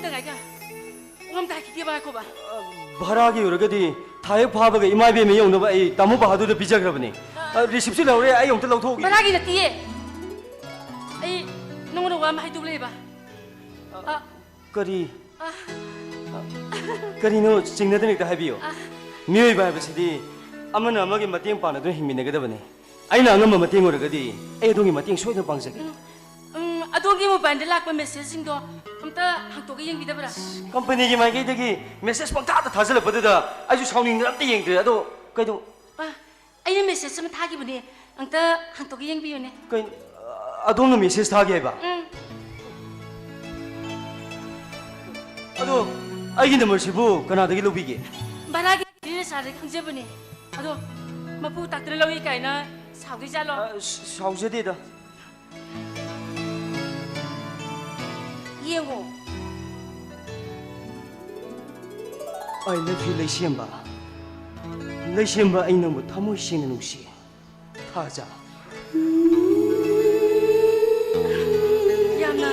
ꯇꯉꯥꯏꯒ꯫ ꯋꯥ ꯑꯝꯇ ꯍꯥꯏꯈꯤꯒꯦꯕ, ꯉꯥꯏꯈꯣꯕ꯫ ꯚꯔꯥꯒꯤ ꯑꯣꯏꯔꯒꯗꯤ ꯊꯥ ꯍꯦꯛ ꯐꯥꯕꯒ ꯏꯃꯥ ꯏꯕꯦꯝꯃ ꯌꯧꯅꯕ ꯑꯩ ꯇꯥꯃꯣ ꯕꯍꯥꯗꯨꯔꯗ ꯄꯤꯖꯈ꯭ꯔꯕꯅꯤ꯫ ꯑ, ꯔꯤꯁꯤꯞꯁꯨ ꯂꯧꯔꯦ, ꯑꯩ ꯑꯃꯨꯛꯇ ꯂꯧꯊꯣꯛꯎꯒꯦ꯫ ꯚꯔꯥꯒꯤ ꯅꯠꯇꯤꯌꯦ꯫ ꯑꯩ ꯅꯉꯣꯟꯗ ꯋꯥ ꯑꯃ ꯍꯥꯏꯗꯧ ꯂꯩꯕ꯫ ꯑ, ꯀꯔꯤ? ꯑ, ꯀꯔꯤꯅꯣ? ꯆꯤꯡꯅꯗꯅ ꯍꯦꯛꯇ ꯍꯥꯏꯕꯤꯌꯨ꯫ ꯑ, ꯃꯤꯑꯣꯏꯕ ꯍꯥꯏꯕꯁꯤꯗꯤ ꯑꯃꯅ ꯑꯃꯒꯤ ꯃꯇꯦꯡ ꯄꯥꯡꯅꯗꯨꯅ ꯍꯤꯡꯃꯤꯟꯅꯒꯗꯕꯅꯤ꯫ ꯑꯩꯅ ꯑꯉꯝꯕ ꯃꯇꯦꯡ ꯑꯣꯏꯔꯒꯗꯤ ꯑꯩ ꯑꯗꯣꯝꯒꯤ ꯃꯇꯦꯡ ꯁꯣꯏꯗꯅ ꯄꯥꯡꯖꯒꯦ꯫ ꯎꯝ, ꯎꯝ, ꯑꯗꯣꯝꯒꯤ ꯃꯣꯕꯥꯏꯜꯗ ꯂꯥꯛꯄ ꯃꯦꯁꯦꯖꯁꯤꯡꯗꯣ ꯑꯝꯇ ꯍꯥꯡꯇꯣꯛꯑꯒ ꯌꯦꯡꯕꯤꯗꯕ꯭ꯔꯥ? ꯀꯝꯄꯅꯤꯒꯤ ꯃꯥꯏꯀꯩꯗꯒꯤ ꯃꯦꯁꯦꯖ ꯄꯪꯊꯥꯗ ꯊꯥꯖꯤꯜꯂꯛꯄꯗꯨꯗ ꯑꯩꯁꯨ ꯁꯥꯎꯅꯤꯡꯗꯅ ꯑꯝꯇ ꯌꯦꯡꯗ꯭ꯔꯦ꯫ ꯑꯗꯣ ꯀꯩꯗꯧ- ꯑ, ꯑꯩꯅ ꯃꯦꯁꯦꯖ ꯑꯃ ꯊꯥꯈꯤꯕꯅꯦ, ꯑꯝꯇ ꯍꯥꯡꯇꯣꯛꯑꯒ ꯌꯦꯡꯕꯤꯌꯨꯅꯦ꯫ ꯀꯩ-, ꯑꯗꯣꯝꯅ ꯃꯦꯁꯦꯖ ꯊꯥꯒꯦ ꯍꯥꯏꯕ? ꯎꯝ꯫ ꯑꯗꯣ ꯑꯩꯒꯤ ꯅꯝꯕꯔꯁꯤꯕꯨ ꯀꯅꯥꯗꯒꯤ ꯂꯧꯕꯤꯒꯦ? ꯚꯔꯥꯒꯤ ꯔꯦꯖꯤꯁꯇ꯭ꯔꯥꯔꯗꯒꯤ ꯈꯪꯖꯕꯅꯦ꯫ ꯑꯗꯣ ꯃꯄꯨ ꯇꯥꯛꯇꯅ ꯂꯧꯏ ꯀꯥꯏꯅ ꯁꯥꯎꯗꯣꯏꯖꯥꯠꯂꯣ? ꯑ, ꯁ-, ꯁꯥꯎꯖꯗꯦꯗ꯫ ꯌꯦꯡꯉꯣ꯫ I love you, ꯂꯩꯁꯦꯝꯕ꯫ ꯂꯩꯁꯦꯝꯕ, ꯑꯩ ꯅꯪꯕꯨ ꯊꯃꯣꯏ ꯁꯦꯡꯅ ꯅꯨꯡꯁꯤ꯫ ꯊꯥꯖ꯫ ꯌꯥꯝꯅ,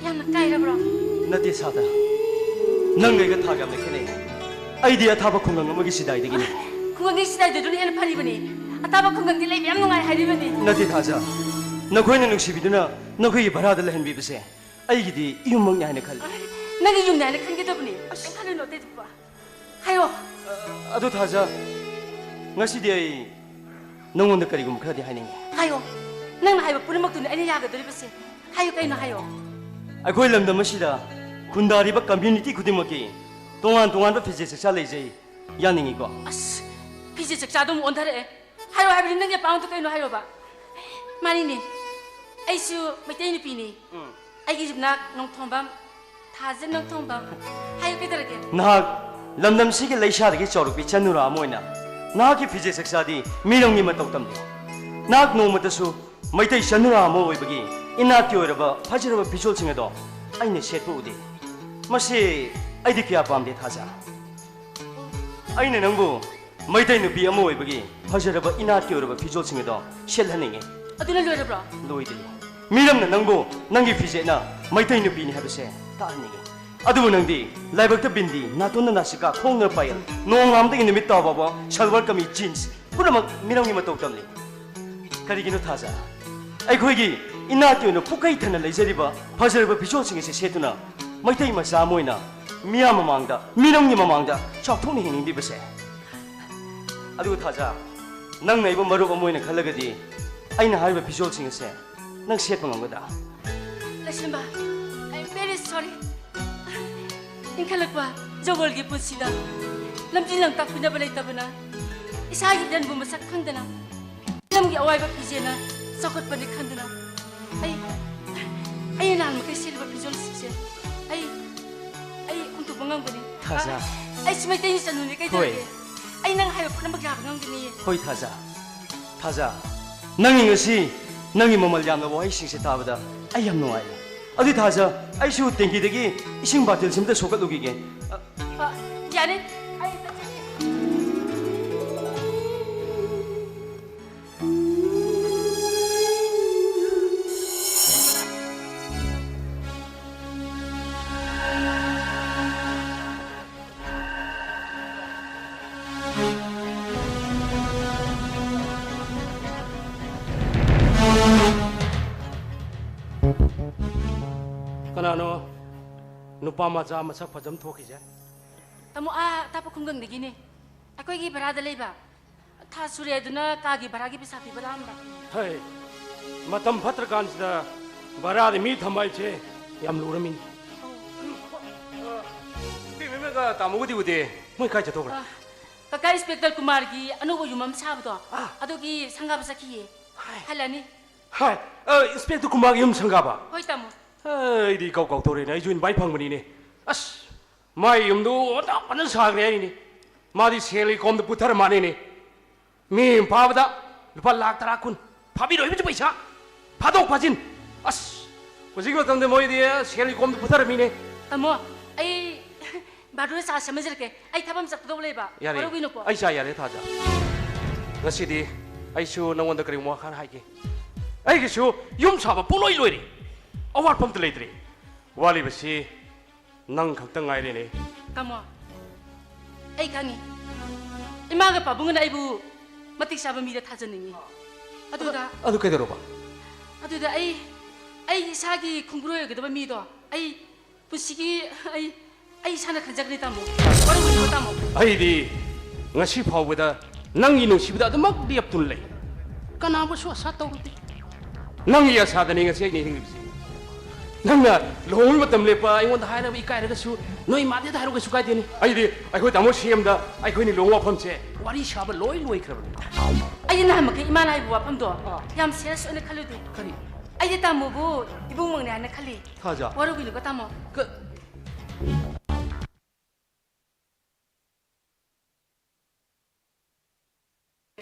ꯌꯥꯝꯅ ꯀꯥꯏꯔꯕ꯭ꯔꯣ? ꯅꯠꯇꯦ ꯁꯥꯗ, ꯅꯪꯒ ꯑꯩꯒ ꯊꯥꯒ ꯌꯥꯝꯅ ꯈꯦꯠꯅꯩ꯫ ꯑꯩꯗꯤ ꯑꯊꯥꯕ ꯈꯨꯡꯒꯪ ꯑꯃꯒꯤ ꯁꯤꯗꯥꯏꯗꯒꯤꯅꯤ꯫ ꯈꯨꯡꯒꯪꯒꯤ ꯁꯤꯗꯥꯏꯗꯨꯗꯨꯅ ꯍꯦꯟꯅ ꯐꯔꯤꯕꯅꯤ꯫ ꯑꯊꯥꯕ ꯈꯨꯡꯒꯪꯗꯤ ꯂꯩꯕ ꯌꯥꯝ ꯅꯨꯡꯉꯥꯏ ꯍꯥꯏꯔꯤꯕꯅꯤ꯫ ꯅꯠꯇꯦ ꯊꯥꯖ, ꯅꯈꯣꯏꯅ ꯅꯨꯡꯁꯤꯕꯤꯗꯨꯅ ꯅꯈꯣꯏꯒꯤ ꯚꯔꯥꯗ ꯂꯩꯍꯟꯕꯤꯕꯁꯦ ꯑꯩꯒꯤꯗꯤ ꯏꯌꯨꯝꯃꯛꯅꯤ ꯍꯥꯏꯅ ꯈꯜꯂꯤ꯫ ꯅꯪꯒꯤ ꯌꯨꯝꯅꯤ ꯍꯥꯏꯅ ꯈꯟꯒꯗꯕꯅꯤ꯫ ꯀꯩꯝ ꯈꯜꯂꯨꯅꯨ ꯑꯇꯩꯗꯨꯕꯨ꯫ ꯍꯥꯏꯌꯣ꯫ ꯑ-, ꯑꯗꯨ ꯊꯥꯖ, ꯉꯁꯤꯗꯤ ꯑꯩ ꯅꯉꯣꯟꯗ ꯀꯔꯤꯒꯨꯝꯕ ꯈꯔꯗꯤ ꯍꯥꯏꯅꯤꯡꯉꯤ꯫ ꯍꯥꯏꯌꯣ꯫ ꯅꯪꯅ ꯍꯥꯏꯕ ꯄꯨꯝꯅꯃꯛꯇꯨꯅꯤ ꯑꯩꯅ ꯌꯥꯒꯗꯧꯔꯤꯕꯁꯦ꯫ ꯍꯥꯏꯌꯨ, ꯀꯩꯅꯣ ꯍꯥꯏꯌꯣ꯫ ꯑꯩꯈꯣꯏ ꯂꯝꯗꯝ ꯑꯁꯤꯗ ꯈꯨꯟꯗꯥꯔꯤꯕ ꯀꯝꯃ꯭ꯌꯨꯅꯤꯇꯤ ꯈꯨꯗꯤꯡꯃꯛꯀꯤ ꯇꯣꯉꯥꯟ ꯇꯣꯉꯥꯟꯕ ꯐꯤꯖꯦꯠ ꯆꯛꯆꯥ ꯂꯩꯖꯩ, ꯌꯥꯅꯤꯡꯉꯤꯀꯣ? ꯑꯁ, ꯐꯤꯖꯦꯠ ꯆꯛꯆꯥꯗꯣ ꯑꯃꯨꯛ ꯑꯣꯟꯊꯔꯛꯑꯦ꯫ ꯍꯥꯏꯔꯣ ꯍꯥꯏꯕꯅꯤ, ꯅꯪꯒꯤ ꯑꯄꯥꯝꯕꯗꯣ ꯀꯩꯅꯣ ꯍꯥꯏꯔꯣꯕ꯫ ꯃꯥꯅꯤꯅꯦ, ꯑꯩꯁꯨ ꯃꯩꯇꯩ ꯅꯨꯄꯤꯅꯤ꯫ ꯎꯝ꯫ ꯑꯩꯒꯤ ꯌꯨꯝꯅꯥꯛ ꯅꯣꯡꯊꯣꯝꯕꯝ, ꯊꯥꯖ ꯅꯣꯡꯊꯣꯝꯕꯝ꯫ ꯍꯥꯏꯌꯨ, ꯀꯩꯗꯧꯔꯒꯦ? ꯅꯍꯥꯛ ꯂꯝꯗꯝꯁꯤꯒꯤ ꯂꯩꯁꯥꯗꯒꯤ ꯆꯥꯎꯔꯛꯄꯤ ꯏꯆꯟ ꯅꯨꯔꯥ ꯑꯃ ꯑꯣꯏꯅ ꯅꯍꯥꯛꯀꯤ ꯐꯤꯖꯦꯠ ꯆꯛꯆꯥꯗꯤ ꯃꯤꯔꯝꯒꯤ ꯃꯇꯧ ꯇꯝꯂꯤ꯫ ꯅꯍꯥꯛ ꯅꯣꯡꯃꯇꯁꯨ ꯃꯩꯇꯩ ꯏꯆꯟ ꯅꯨꯔꯥ ꯑꯃ ꯑꯣꯏꯕꯒꯤ ꯏꯅꯥꯠꯀꯤ ꯑꯣꯏꯔꯕ ꯐꯖꯔꯕ ꯐꯤꯖꯣꯜꯁꯤꯡ ꯑꯗꯣ ꯑꯩꯅ ꯁꯦꯠꯄ ꯎꯗꯦ꯫ ꯃꯁꯤ ꯑꯩꯗꯤ ꯀꯌꯥ ꯄꯥꯝꯗꯦ, ꯊꯥꯖ꯫ ꯑꯩꯅ ꯅꯪꯕꯨ ꯃꯩꯇꯩ ꯅꯨꯄꯤ ꯑꯃ ꯑꯣꯏꯕꯒꯤ ꯐꯖꯔꯕ ꯏꯅꯥꯠꯀꯤ ꯑꯣꯏꯔꯕ ꯐꯤꯖꯣꯜꯁꯤꯡ ꯑꯗꯣ ꯁꯦꯠꯍꯟꯅꯤꯡꯉꯤ꯫ ꯑꯗꯨꯅ ꯂꯣꯏꯔꯕ꯭ꯔꯣ? ꯂꯣꯏꯗ꯭ꯔꯤ꯫ ꯃꯤꯔꯝꯅ ꯅꯪꯕꯨ ꯅꯪꯒꯤ ꯐꯤꯖꯦꯠꯅ ꯃꯩꯇꯩ ꯅꯨꯄꯤꯅꯤ ꯍꯥꯏꯕꯁꯦ ꯇꯥꯍꯟꯅꯤꯡꯉꯤ꯫ ꯑꯗꯨꯕꯨ ꯅꯪꯗꯤ ꯂꯥꯏꯕꯛꯇ ꯕꯤꯟꯗꯤ, ꯅꯥꯇꯣꯟꯗ ꯅꯥꯁꯤꯀꯥ, ꯈꯣꯡꯅ ꯄꯥꯌꯦꯜ, ꯅꯣꯡꯉꯥꯟꯕꯗꯒꯤ ꯅꯨꯃꯤꯠ ꯇꯥꯕ ꯐꯥꯎꯕ ꯁꯜꯋꯥꯔ ꯀꯃꯤꯖ, ꯖꯤꯟꯁ ꯄꯨꯝꯅꯃꯛ ꯃꯤꯔꯝꯒꯤ ꯃꯇꯧ ꯇꯝꯂꯤ꯫ ꯀꯔꯤꯒꯤꯅꯣ ꯊꯥꯖ? ꯑꯩꯈꯣꯏꯒꯤ ꯏꯅꯥꯠꯀꯤ ꯑꯣꯏꯅ ꯄꯨꯀꯩ ꯊꯟꯅ ꯂꯩꯖꯔꯤꯕ ꯐꯖꯔꯕ ꯐꯤꯖꯣꯜꯁꯤꯡ ꯑꯁꯤ ꯁꯦꯠꯇꯨꯅ ꯃꯩꯇꯩ ꯃꯆꯥ ꯑꯃ ꯑꯣꯏꯅ ꯃꯤꯌꯥꯝ ꯃꯃꯥꯡꯗ, ꯃꯤꯔꯝꯒꯤ ꯃꯃꯥꯡꯗ ꯆꯥꯎꯊꯣꯛꯅ ꯍꯤꯡꯅꯤꯡꯂꯤꯕꯁꯦ꯫ ꯑꯗꯨꯕꯨ ꯊꯥꯖ, ꯅꯪꯅ ꯑꯩꯕꯨ ꯃꯔꯨꯞ ꯑꯃ ꯑꯣꯏꯅ ꯈꯜꯂꯒꯗꯤ ꯑꯩꯅ ꯍꯥꯏꯔꯤꯕ ꯐꯤꯖꯣꯜꯁꯤꯡ ꯑꯁꯦ ꯅꯪ ꯁꯦꯠꯄ ꯉꯝꯒꯗ꯭ꯔꯥ? ꯂꯩꯁꯦꯝꯕ, I am very sorry. ꯏꯟꯈꯠꯂꯛꯄ ꯖꯒꯣꯜꯒꯤ ꯄꯨꯟꯁꯤꯗ ꯂꯝꯖꯤꯡ ꯂꯝꯇꯥꯛꯄꯤꯅꯕ ꯂꯩꯇꯕꯅ ꯏꯁꯥꯒꯤ ꯏꯔꯟꯕꯨ ꯃꯁꯛ ꯈꯪꯗꯅ ꯂꯝꯒꯤ ꯑꯋꯥꯏꯕ ꯐꯤꯖꯦꯅ ꯆꯥꯎꯈꯠꯄꯅꯤ ꯈꯟꯗꯨꯅ ꯑꯩ, ꯑꯩꯅ ꯅꯍꯥꯟ ꯃꯈꯩ ꯁꯦꯠꯂꯤꯕ ꯐꯤꯖꯣꯜꯁꯤꯡꯁꯦ ꯑꯩ, ꯑꯩ ꯍꯨꯟꯗꯣꯛꯄ ꯉꯝꯒꯅꯤ꯫ ꯊꯥꯖ꯫ ꯑꯩꯁꯨ ꯃꯩꯇꯩꯒꯤ ꯆꯅꯨꯅꯤ, ꯀꯩꯗꯧꯔꯒꯦ? ꯍꯣꯏ꯫ ꯑꯩ ꯅꯪ ꯍꯥꯏꯕ ꯄꯨꯝꯅꯃꯛ ꯌꯥꯕ ꯉꯝꯒꯅꯤ꯫ ꯍꯣꯏ ꯊꯥꯖ꯫ ꯊꯥꯖ, ꯅꯪꯒꯤ ꯉꯁꯤ ꯅꯪꯒꯤ ꯃꯃꯜ ꯌꯥꯝꯂꯕ ꯋꯥꯍꯩꯁꯤꯡꯁꯦ ꯇꯥꯕꯗ ꯑꯩ ꯌꯥꯝ ꯅꯨꯡꯉꯥꯏꯔꯦ꯫ ꯑꯗꯨꯗꯤ ꯊꯥꯖ, ꯑꯩꯁꯨ ꯇꯦꯡꯀꯤꯗꯒꯤ ꯏꯁꯤꯡ ꯕꯥꯇꯤꯜꯁꯤꯃꯇ ꯁꯣꯛꯀꯠꯂꯨꯈꯤꯒꯦ꯫ ꯑ, ꯑ, ꯌꯥꯅꯤ, ꯑꯩ ꯆꯠꯆꯒꯦ꯫ ꯀꯅꯥꯅꯣ ꯅꯨꯄꯥ ꯃꯆꯥ ꯃꯁꯛ ꯐꯖꯕ ꯊꯣꯛꯈꯤꯁꯦ? ꯇꯥꯃꯣ, ꯑꯥ ꯑꯇꯥꯄ ꯈꯨꯡꯒꯪꯗꯒꯤꯅꯦ꯫ ꯑꯩꯈꯣꯏꯒꯤ ꯚꯔꯥꯗ ꯂꯩꯕ꯫ ꯊꯥ ꯁꯨꯔꯦ ꯑꯗꯨꯅ ꯀꯥꯒꯤ ꯚꯔꯥꯒꯤ ꯄꯩꯁꯥ ꯄꯤꯕ ꯂꯥꯛꯑꯝꯕ꯫ ꯍꯩ, ꯃꯇꯝ ꯐꯠꯇ꯭ꯔꯀꯥꯟꯁꯤꯗ ꯚꯔꯥꯗ ꯃꯤ ꯊꯝꯕ ꯍꯥꯏꯁꯦ ꯌꯥꯝ ꯂꯨꯔꯝꯃꯤꯅꯤ꯫ ꯏꯇꯩꯃꯒ ꯇꯥꯃꯣꯒꯗꯤ ꯎꯗꯦ꯫ ꯃꯣꯏ ꯀꯥꯏ ꯆꯠꯊꯣꯛꯈ꯭ꯔꯦ? ꯑ, ꯀꯀꯥ ꯏꯟꯁꯄꯦꯛꯇꯔ ꯀꯨꯃꯥꯔꯒꯤ ꯑꯅꯧꯕ ꯌꯨꯝ ꯑꯃ ꯁꯥꯕꯗꯣ, ꯑꯥ꯫ ꯑꯗꯨꯒꯤ ꯁꯪꯒꯥꯕ ꯆꯠꯈꯤꯌꯦ꯫ ꯍꯥꯏ꯫ ꯍꯜꯂꯛꯑꯅꯤ꯫ ꯍꯥꯏ, ꯑ, ꯏꯟꯁꯄꯦꯛꯇꯔ ꯀꯨꯃꯥꯔꯒꯤ ꯌꯨꯝ ꯁꯪꯒꯥꯕ? ꯍꯣꯏ, ꯇꯥꯃꯣ꯫ ꯑꯩꯗꯤ ꯏꯀꯥꯎ ꯀꯥꯎꯊꯣꯔꯦꯅꯦ, ꯑꯩꯁꯨ ꯏꯟꯚꯥꯏꯠ ꯐꯪꯕꯅꯤꯅꯦ꯫ ꯑꯁ, ꯃꯥꯏ ꯌꯨꯝꯗꯨ ꯑꯣꯟꯊꯣꯛ ꯐꯖꯅ ꯁꯥꯈ꯭ꯔꯦ ꯍꯥꯏꯅꯤ꯫ ꯃꯥꯗꯤ ꯁꯦꯜꯒꯤ ꯀꯣꯝꯗ ꯄꯨꯊꯔ ꯃꯥꯅꯤꯅꯦ꯫ ꯃꯤ ꯑꯃ ꯐꯥꯕꯗ ꯂꯨꯄꯥ ꯂꯥꯈ ꯇꯔꯥ ꯀꯨꯟ꯫ ꯐꯥꯕꯤꯔꯣꯏꯕꯁꯨ ꯄꯩꯁꯥ꯫ ꯐꯥꯗꯣꯛ ꯐꯥꯖꯤꯟ꯫ ꯑꯁ, ꯍꯧꯖꯤꯛꯀꯤ ꯃꯇꯝꯗ ꯃꯣꯏꯗꯤ ꯁꯦꯜꯒꯤ ꯀꯣꯝꯗ ꯄꯨꯊꯔꯝꯃꯤꯅꯦ꯫ ꯇꯥꯃꯣ, ꯑꯩ ꯕꯥꯔꯗꯨꯅ ꯆꯥ ꯁꯦꯝꯍꯟꯖꯔꯛꯀꯦ꯫ ꯑꯩ ꯊꯕꯛ ꯑꯃ ꯆꯠꯀꯗꯧꯕ ꯂꯩꯕ꯫ ꯌꯥꯔꯦ꯫ ꯋꯥꯔꯧꯕꯤꯅꯨꯀꯣ꯫ ꯑꯩ ꯆꯥ ꯌꯥꯔꯦ, ꯊꯥꯖ꯫ ꯉꯁꯤꯗꯤ ꯑꯩꯁꯨ ꯅꯉꯣꯟꯗ ꯀꯔꯤꯒꯨꯝꯕ ꯋꯥ ꯈꯔ ꯍꯥꯏꯒꯦ꯫ ꯑꯩꯒꯤꯁꯨ ꯌꯨꯝ ꯁꯥꯕ ꯄꯨꯡꯂꯣꯏ ꯂꯣꯏꯔꯦ꯫ ꯑꯋꯥꯠꯄ ꯑꯝꯇ ꯂꯩꯇ꯭ꯔꯦ꯫ ꯋꯥꯠꯂꯤꯕꯁꯤ ꯅꯪ ꯈꯛꯇ ꯉꯥꯏꯔꯦꯅꯦ꯫ ꯇꯥꯃꯣ, ꯑꯩ ꯈꯪꯉꯤ꯫ ꯏꯃꯥꯒ ꯄꯥꯕꯨꯡꯒꯅ ꯑꯩꯕꯨ ꯃꯇꯤꯛ ꯆꯥꯕ ꯃꯤꯗ ꯊꯥꯖꯅꯤꯡꯉꯤ꯫ ꯑꯗꯨꯗ ꯑꯗꯨ ꯀꯩꯗꯧꯔꯕ? ꯑꯗꯨꯗ ꯑꯩ, ꯑꯩ ꯏꯁꯥꯒꯤ ꯈꯣꯡꯕꯨꯔꯣꯏ ꯑꯣꯏꯒꯗꯕ ꯃꯤꯗꯣ ꯑꯩ ꯄꯨꯟꯁꯤꯒꯤ ꯑꯩ, ꯑꯩ ꯏꯁꯥꯅ ꯈꯟꯖꯒꯅꯤ, ꯇꯥꯃꯣ꯫ ꯋꯥꯔꯧꯕꯤꯒꯅꯨ, ꯇꯥꯃꯣ꯫ ꯑꯩꯗꯤ ꯉꯁꯤ ꯐꯥꯎꯕꯗ ꯅꯪꯒꯤ ꯅꯨꯡꯁꯤꯕꯗ ꯑꯗꯨꯃꯛ ꯂꯦꯞꯇꯨꯅ ꯂꯩ꯫ ꯀꯅꯥꯕꯨꯁꯨ ꯑꯁꯥ ꯇꯧꯔꯨꯗꯦ꯫ ꯅꯪꯒꯤ ꯑꯁꯥꯗꯅꯤ ꯉꯁꯤ ꯑꯩꯅ ꯍꯤꯡꯂꯤꯕꯁꯤ꯫ ꯅꯪꯅ ꯂꯨꯍꯣꯡꯕꯒꯤ ꯃꯇꯝ ꯂꯦꯞꯄ ꯑꯩꯉꯣꯟꯗ ꯍꯥꯏꯅꯕ ꯏꯀꯥꯏꯔꯒꯁꯨ, ꯅꯣꯏ ꯏꯃꯥꯗꯦꯗ ꯍꯥꯏꯔꯨ, ꯀꯩꯁꯨ ꯀꯥꯏꯗꯦꯅꯦ꯫ ꯑꯩꯗꯤ ꯑꯩꯈꯣꯏ ꯇꯥꯃꯣ ꯁꯤ ꯑꯦꯝꯗ ꯑꯩꯈꯣꯏꯅꯤ ꯂꯨꯍꯣꯡꯕ ꯋꯥꯐꯝꯁꯦ ꯋꯥꯔꯤ ꯁꯥꯕ ꯂꯣꯏ ꯂꯣꯏꯈ꯭ꯔꯕꯅꯤ꯫ ꯑꯩꯗꯤ ꯅꯍꯥꯟꯃꯛꯀꯤ ꯏꯃꯥꯅ ꯍꯥꯏꯕ ꯋꯥꯐꯝꯗꯣ ꯑꯥ꯫ ꯌꯥꯝ ꯁꯤꯔꯤꯌꯁ ꯑꯣꯏꯅ ꯈꯜꯂꯨꯗꯦ꯫ ꯀꯔꯤ? ꯑꯩꯗꯤ ꯇꯥꯃꯣꯕꯨ ꯏꯕꯨꯡꯃꯛꯅꯦ ꯍꯥꯏꯅ ꯈꯜꯂꯤ꯫ ꯊꯥꯖ꯫ ꯋꯥꯔꯧꯕꯤꯅꯨꯀꯣ, ꯇꯥꯃꯣ꯫ ꯀ-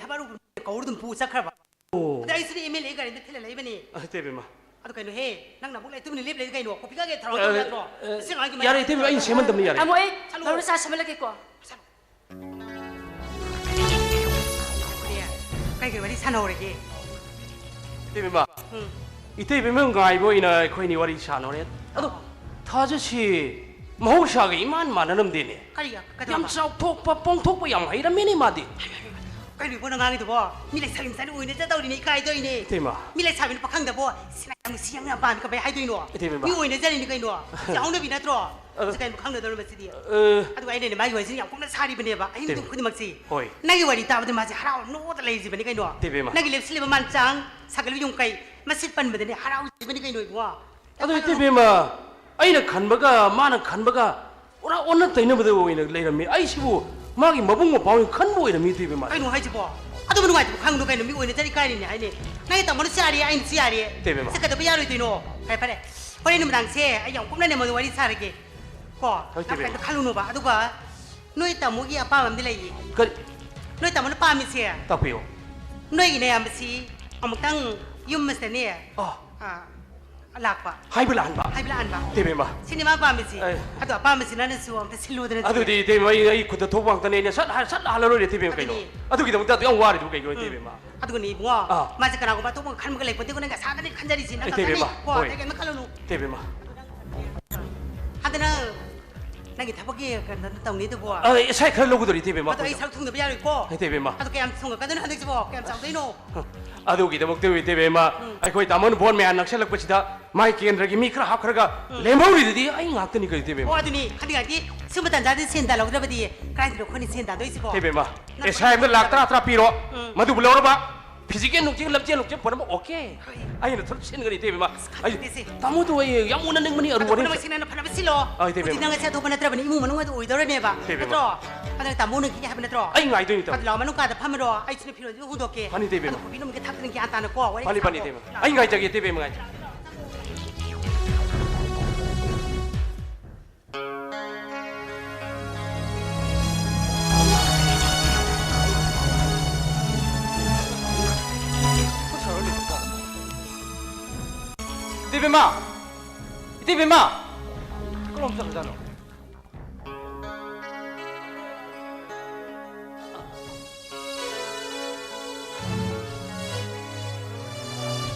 ꯊꯕꯛ ꯑꯔꯨꯕ ꯀꯧꯔ ꯑꯗꯨꯝ ꯄꯨ ꯆꯠꯈ꯭ꯔꯕ꯫ ꯑꯣ꯫ ꯑꯗ ꯑꯩꯁꯨꯅꯦ ꯑꯦꯝ ꯑꯦꯜ ꯑꯦ ꯒꯥꯔꯤꯗ ꯊꯤꯜꯂ ꯂꯩꯕꯅꯦ꯫ ꯑ, ꯏꯇꯩꯕꯦꯝꯃ꯫ ꯑꯗꯨ ꯀꯩꯅꯣꯍꯦ, ꯅꯪꯅ ꯑꯃꯨꯛ ꯂꯩ ꯇꯨꯃꯤꯟꯅ ꯂꯦꯞ ꯂꯩꯗꯤ ꯀꯩꯅꯣ? ꯀꯣꯐꯤ ꯈꯛ ꯍꯦꯛ ꯊꯥꯔꯛꯑꯣ ꯑ, ꯇꯧ ꯌꯥꯗ꯭ꯔꯣ? ꯑ, ꯑꯁꯤ ꯑꯉꯥꯡꯒꯤ ꯌꯥꯔꯦ, ꯃꯌꯥꯝ ꯏꯇꯩꯕꯦꯝꯃ, ꯑꯩ ꯁꯦꯝꯍꯟꯗꯕꯅꯤ, ꯌꯥꯔꯦ꯫ ꯇꯥꯃꯣ, ꯑꯩ ꯆꯠꯂꯣ꯫ ꯕꯥꯔꯣ ꯆꯥ ꯁꯦꯝꯍꯜꯂꯛꯀꯦꯀꯣ꯫ ꯀꯔꯤ? ꯀꯩ ꯀꯩ ꯋꯥꯔꯤ ꯁꯥꯟꯅꯍꯧꯔꯒꯦ? ꯏꯇꯩꯕꯦꯝꯃ, ꯎꯝ꯫ ꯏꯇꯩꯕꯦꯝꯃ ꯉꯥꯏꯕ ꯑꯣꯏꯅ ꯑꯩꯈꯣꯏꯅꯤ ꯋꯥꯔꯤ ꯁꯥꯟꯅꯔꯦ꯫ ꯑꯗꯣ ꯑꯣ꯫ ꯊꯥꯖꯁꯤ ꯃꯍꯧꯁꯥꯒ ꯏꯃꯥꯟ ꯃꯥꯟꯅꯔꯝꯗꯦꯅꯦ꯫ ꯀꯔꯤ? ꯀꯩꯗꯧꯕ? ꯌꯥꯝ ꯆꯥꯎꯊꯣꯛꯄ, ꯄꯣꯡꯊꯣꯛꯄ ꯌꯥꯝ ꯍꯩꯔꯝꯃꯦꯅꯦ ꯃꯥꯗꯤ꯫ ꯀꯩꯅꯣ ꯏꯕꯣ ꯅꯪ ꯉꯥꯡꯉꯤꯗꯨꯕꯣ? ꯃꯤ ꯂꯩꯁꯥꯕꯤ ꯃꯆꯥꯅ ꯑꯣꯏꯅ ꯆꯠꯇꯧꯔꯤꯅꯦ, ꯏꯀꯥꯏꯗꯧꯔꯤꯅꯦ꯫ ꯏꯇꯩꯃ꯫ ꯃꯤ ꯂꯩꯁꯥꯕꯤꯅ ꯄꯥꯈꯪꯗꯕꯣ, "ꯁꯤ ꯅꯪ ꯌꯥꯝ ꯅꯨꯡꯁꯤ, ꯌꯥꯝ ꯌꯥꯝ ꯄꯥꯝꯃꯤ" ꯀꯃꯥꯏ ꯍꯥꯏꯗꯣꯏꯅꯣ? ꯏꯇꯩꯃ꯫ ꯃꯤ ꯑꯣꯏꯅꯖꯔꯤꯅꯤ ꯀꯩꯅꯣ꯫ ꯆꯥꯎꯅꯕꯤ ꯅꯠꯇ꯭ꯔꯣ? ꯑ꯫ ꯁꯤ ꯀꯩꯅꯣ ꯈꯪꯅꯗꯧꯔ ꯃꯁꯤꯗꯤ꯫ ꯑ꯫ ꯑꯗꯨꯒ ꯑꯩꯅꯅꯦ ꯃꯥꯒꯤ ꯋꯥꯔꯤꯁꯤꯅ ꯌꯥꯝ ꯀꯨꯞꯅ ꯁꯥꯔꯤꯕꯅꯦꯕ ꯑꯍꯤꯡ ꯏꯇꯩꯃ꯫ ꯅꯨꯃꯤꯠ ꯈꯨꯗꯤꯡꯃꯛꯁꯤ꯫ ꯍꯣꯏ꯫ ꯅꯪꯒꯤ ꯋꯥꯔꯤ ꯇꯥꯕꯗ ꯃꯥꯁꯦ ꯍꯔꯥꯎ ꯅꯣꯛꯑꯗ ꯂꯩꯔꯤꯕꯅꯤ ꯀꯩꯅꯣ꯫ ꯏꯇꯩꯃ꯫ ꯅꯪꯒꯤ ꯂꯦꯞꯁꯤꯜꯂꯤꯕ ꯃꯥꯟꯆꯥꯡ, ꯁꯥꯒꯠꯂꯤꯕ ꯌꯨꯝ ꯀꯩ, ꯃꯁꯤꯠ ꯄꯟꯕꯗꯅꯦ ꯍꯔꯥꯎꯖꯔꯤꯕꯅꯤ ꯀꯩꯅꯣ ꯏꯕꯨꯡꯉꯣ꯫ ꯑꯗꯣ ꯏꯇꯩꯕꯦꯝꯃ, ꯑꯩꯅ ꯈꯟꯕꯒ ꯃꯥꯅ ꯈꯟꯕꯒ ꯄꯨꯔꯥ ꯑꯣꯟꯅ ꯇꯩꯅꯕꯗ ꯑꯣꯏꯅ ꯂꯩꯔꯝꯃꯤ꯫ ꯑꯩꯁꯤꯕꯨ ꯃꯥꯒꯤ ꯃꯕꯨꯡ ꯃꯧꯄ꯭ꯋꯥ ꯑꯣꯏꯅ ꯈꯟꯕ ꯑꯣꯏꯔꯝꯃꯤ ꯏꯇꯩꯕꯦꯝꯃ꯫ ꯀꯩꯅꯣ ꯍꯥꯏꯁꯤꯕꯣ? ꯑꯗꯨꯕꯨ ꯅꯨꯡꯉꯥꯏꯇꯕ ꯈꯪꯅꯨ ꯀꯩꯅꯣ, ꯃꯤ ꯑꯣꯏꯅꯖꯔꯤ ꯀꯥꯏꯔꯤꯅꯦ ꯍꯥꯏꯅꯦ꯫ ꯅꯪꯒꯤ ꯇꯥꯃꯣꯅ ꯆꯥꯔꯤ, ꯑꯩꯅ ꯆꯥꯔꯤ꯫ ꯏꯇꯩꯕꯦꯝꯃ꯫ ꯆꯠꯀꯗꯕ ꯌꯥꯔꯣꯏꯗꯣꯏꯅꯣ? ꯐꯔꯦ, ꯐꯔꯦ꯫ ꯍꯣꯔꯦꯟ ꯅꯨꯃꯤꯗꯥꯡꯁꯦ ꯑꯩ ꯌꯥꯝ ꯀꯨꯞꯅ ꯅꯦꯝꯃꯣꯟꯗ ꯋꯥꯔꯤ ꯁꯥꯔꯒꯦ꯫ ꯀꯣ? ꯍꯣꯏ, ꯅꯪ ꯏꯇꯩꯕꯦꯝꯃ꯫ ꯀꯩꯝꯇ ꯈꯜꯂꯨꯅꯣꯕ꯫ ꯑꯗꯨꯒ ꯅꯣꯏ ꯇꯥꯃꯣꯒꯤ ꯑꯄꯥꯝꯕ ꯑꯃꯗꯤ ꯂꯩꯌꯦ꯫ ꯀꯔꯤ? ꯅꯣꯏ ꯇꯥꯃꯣꯅ ꯄꯥꯝꯃꯤꯁꯦ꯫ ꯇꯥꯛꯄꯤꯌꯨ꯫ ꯅꯣꯏꯒꯤ ꯅꯌꯥꯝꯕꯁꯤ ꯑꯃꯨꯛꯇꯪ ꯌꯨꯝ ꯑꯁꯤꯗꯅꯦ꯫ ꯑꯥ꯫ ꯑꯥ, ꯂꯥꯛꯄ꯫ ꯍꯥꯏꯕ ꯂꯥꯟꯕ꯫ ꯍꯥꯏꯕ ꯂꯥꯟꯕ꯫ ꯏꯇꯩꯕꯦꯝꯃ꯫ ꯁꯤꯅꯦ ꯃꯥ ꯄꯥꯝꯃꯤꯁꯤ꯫ ꯑꯦ꯫ ꯑꯗꯣ ꯑꯄꯥꯝꯕꯁꯤꯅ ꯅꯪꯁꯨ ꯑꯝꯇ ꯁꯤꯜꯂꯨꯗꯅ꯫ ꯑꯗꯨꯗꯤ ꯏꯇꯩꯃ, ꯑꯩ, ꯑꯩ ꯈꯨꯠꯇ ꯊꯣꯛꯄ ꯉꯥꯛꯇꯅꯦ, ꯑꯩꯅ ꯁꯠ ꯍꯥꯏ-, ꯁꯠ ꯍꯜꯂ ꯂꯣꯏꯔꯦ ꯏꯇꯩꯕꯦꯝꯃ, ꯀꯩꯅꯣ? ꯑꯗꯨꯅꯤ꯫ ꯑꯗꯨꯒꯤꯗꯃꯛꯇ ꯑꯗꯨꯛ ꯌꯥꯝ ꯋꯥꯔꯤꯗꯨꯕꯨ ꯀꯩꯒꯤꯅꯣ, ꯎꯝ꯫ ꯏꯇꯩꯕꯦꯝꯃ? ꯑꯗꯨꯒꯅꯤ ꯏꯕꯨꯡꯉꯣ, ꯑꯥ꯫ ꯃꯥꯁꯦ ꯀꯅꯥꯒꯨꯝꯕ ꯑꯇꯣꯞꯄꯒ ꯈꯟꯕꯒ ꯂꯩꯄꯣꯠꯇꯦꯀꯣ, ꯅꯪꯒꯤ ꯑꯁꯥꯗꯅꯤ ꯈꯟꯖꯔꯤꯁꯤ, ꯅꯪ ꯏꯇꯩꯕꯦꯝꯃ, ꯈꯛꯇꯅꯤ꯫ ꯀꯣ, ꯍꯣꯏ꯫ ꯑꯇꯩ ꯀꯩꯝꯇ ꯈꯜꯂꯨꯅꯨ꯫ ꯏꯇꯩꯕꯦꯝꯃ꯫ ꯑꯗꯨ ꯅꯪ, ꯅꯪꯒꯤ ꯊꯕꯛꯀꯤ ꯀꯩꯅꯣ ꯇꯧꯅꯤꯗꯨꯕꯣ? ꯑ, ꯏꯁꯥ ꯈꯔ ꯂꯧꯒꯗꯧꯔꯤ, ꯏꯇꯩꯕꯦꯝꯃ, ꯑꯗꯣ ꯑꯩ ꯀꯩꯅꯣ? ꯁꯔꯨꯛ ꯊꯨꯡꯗꯕ ꯌꯥꯔꯣꯏꯀꯣ꯫ ꯏꯇꯩꯕꯦꯝꯃ꯫ ꯑꯗꯣ ꯀꯌꯥꯝ ꯊꯨꯡꯉꯛꯀꯗꯣꯏꯅꯣ ꯍꯟꯗꯛꯁꯤꯕꯣ? ꯀꯌꯥꯝ ꯆꯥꯎꯗꯣꯏꯅꯣ? ꯑꯗꯨꯒꯤꯗꯃꯛꯇ, ꯏꯇꯩꯕꯦꯝꯃ, ꯎꯝ꯫ ꯑꯩꯈꯣꯏ ꯇꯥꯃꯣꯅ ꯚꯣꯠ ꯃꯌꯥ ꯅꯛꯁꯜꯂꯛꯄꯁꯤꯗ ꯃꯥꯏ ꯀꯦꯟꯗ꯭ꯔꯒꯤ ꯃꯤ ꯈꯔ ꯍꯥꯞꯈ꯭ꯔꯒ ꯎꯝ꯫ ꯂꯦꯝꯍꯧꯔꯤꯗꯨꯗꯤ ꯑꯩ ꯉꯥꯛꯇꯅꯤ ꯀꯩꯅꯣ, ꯏꯇꯩꯕꯦꯝꯃ꯫ ꯑꯣ, ꯑꯗꯨꯅꯤ ꯈꯜꯂꯤꯉꯥꯏꯗꯤ ꯁꯨꯝꯕ ꯇꯟꯖꯥꯗꯤ ꯁꯦꯟ ꯇꯥꯜꯍꯧꯗ꯭ꯔꯕꯗꯤ ꯀꯗꯥꯏꯗꯅꯣ ꯑꯩꯈꯣꯏꯅ ꯁꯦꯟ ꯇꯥꯟꯗꯣꯏꯁꯤꯕꯣ? ꯏꯇꯩꯕꯦꯝꯃ, ꯅꯪ ꯑꯦꯁ ꯑꯥꯏ ꯑꯦꯝꯗ ꯂꯥꯛ ꯇꯔꯥ ꯇꯔꯥ ꯄꯤꯔꯣ, ꯎꯝ꯫ ꯃꯗꯨꯕꯨ ꯂꯧꯔꯕ ꯐꯤꯖꯤꯀꯦꯜ ꯅꯨꯡꯖꯤꯀꯦꯜ ꯂꯝꯖꯦꯜ ꯅꯨꯡꯖꯦꯜ ꯄꯨꯝꯅꯃꯛ ꯑꯣꯀꯦ꯫ ꯍꯣꯏ꯫ ꯑꯩꯅ ꯊꯕꯛ ꯁꯤꯟꯒꯅꯤ, ꯏꯇꯩꯕꯦꯝꯃ꯫ ꯑꯁ, ꯑꯩ ꯈꯪꯗꯦꯁꯦ꯫ ꯇꯥꯃꯣꯗꯣ ꯑꯩ ꯌꯥꯝ ꯎꯅꯅꯤꯡꯕꯅꯤ, ꯑꯗꯨ ꯑꯔꯨꯕꯅꯤ꯫ ꯄꯨꯝꯅꯃꯛꯁꯤꯅ ꯅꯪꯅ ꯐꯅꯕ ꯁꯤꯜꯂꯣ꯫ ꯑꯥ, ꯏꯇꯩꯕꯦꯝꯃ꯫ ꯍꯧꯖꯤꯛ ꯅꯪ ꯑꯁꯤ ꯑꯇꯣꯞꯄ ꯅꯠꯇ꯭ꯔꯕꯅꯤ, ꯏꯃꯨꯡ ꯃꯅꯨꯡ ꯑꯗꯨ ꯑꯣꯏꯗꯧꯔꯕꯅꯦꯕ, ꯏꯇꯩꯕꯦꯝꯃ꯫ ꯅꯠꯇ꯭ꯔꯣ? ꯑꯗꯨꯅ ꯇꯥꯃꯣꯅ ꯀꯤꯒꯦ ꯍꯥꯏꯕ ꯅꯠꯇ꯭ꯔꯣ? ꯑꯩ ꯉꯥꯏꯗꯣꯏꯅꯤ, ꯇꯥꯃꯣ꯫ ꯑꯗꯨ ꯂꯥꯛꯑꯣ, ꯃꯅꯨꯡ ꯀꯥꯗ ꯐꯝꯃꯔꯣ, ꯑꯩ ꯁꯤꯅ ꯐꯤꯔꯣꯜꯁꯤꯅ ꯍꯣꯡꯗꯣꯛꯀꯦ꯫ ꯐꯅꯤ, ꯏꯇꯩꯕꯦꯝꯃ꯫ ꯑꯗꯨ ꯀꯣꯕꯤ ꯅꯨꯃꯤꯠꯀꯤ ꯊꯥꯛꯇꯅ ꯒ꯭ꯌꯥꯟ ꯇꯥꯅꯀꯣ, ꯋꯥꯔꯤ ꯐꯅꯤ, ꯐꯅꯤ, ꯁꯥꯕꯗꯣ꯫ ꯏꯇꯩꯕꯦꯝꯃ꯫ ꯂꯥꯛꯑꯣ, ꯑꯩ ꯉꯥꯏꯖꯒꯦ, ꯏꯇꯩꯕꯦꯝꯃ, ꯉꯥꯏꯖꯒꯦ꯫ ꯏꯇꯩꯕꯦꯝꯃ! ꯏꯇꯩꯕꯦꯝꯃ! ꯀꯔꯣꯝ ꯆꯠꯈ꯭ꯔꯖꯥꯠꯅꯣ?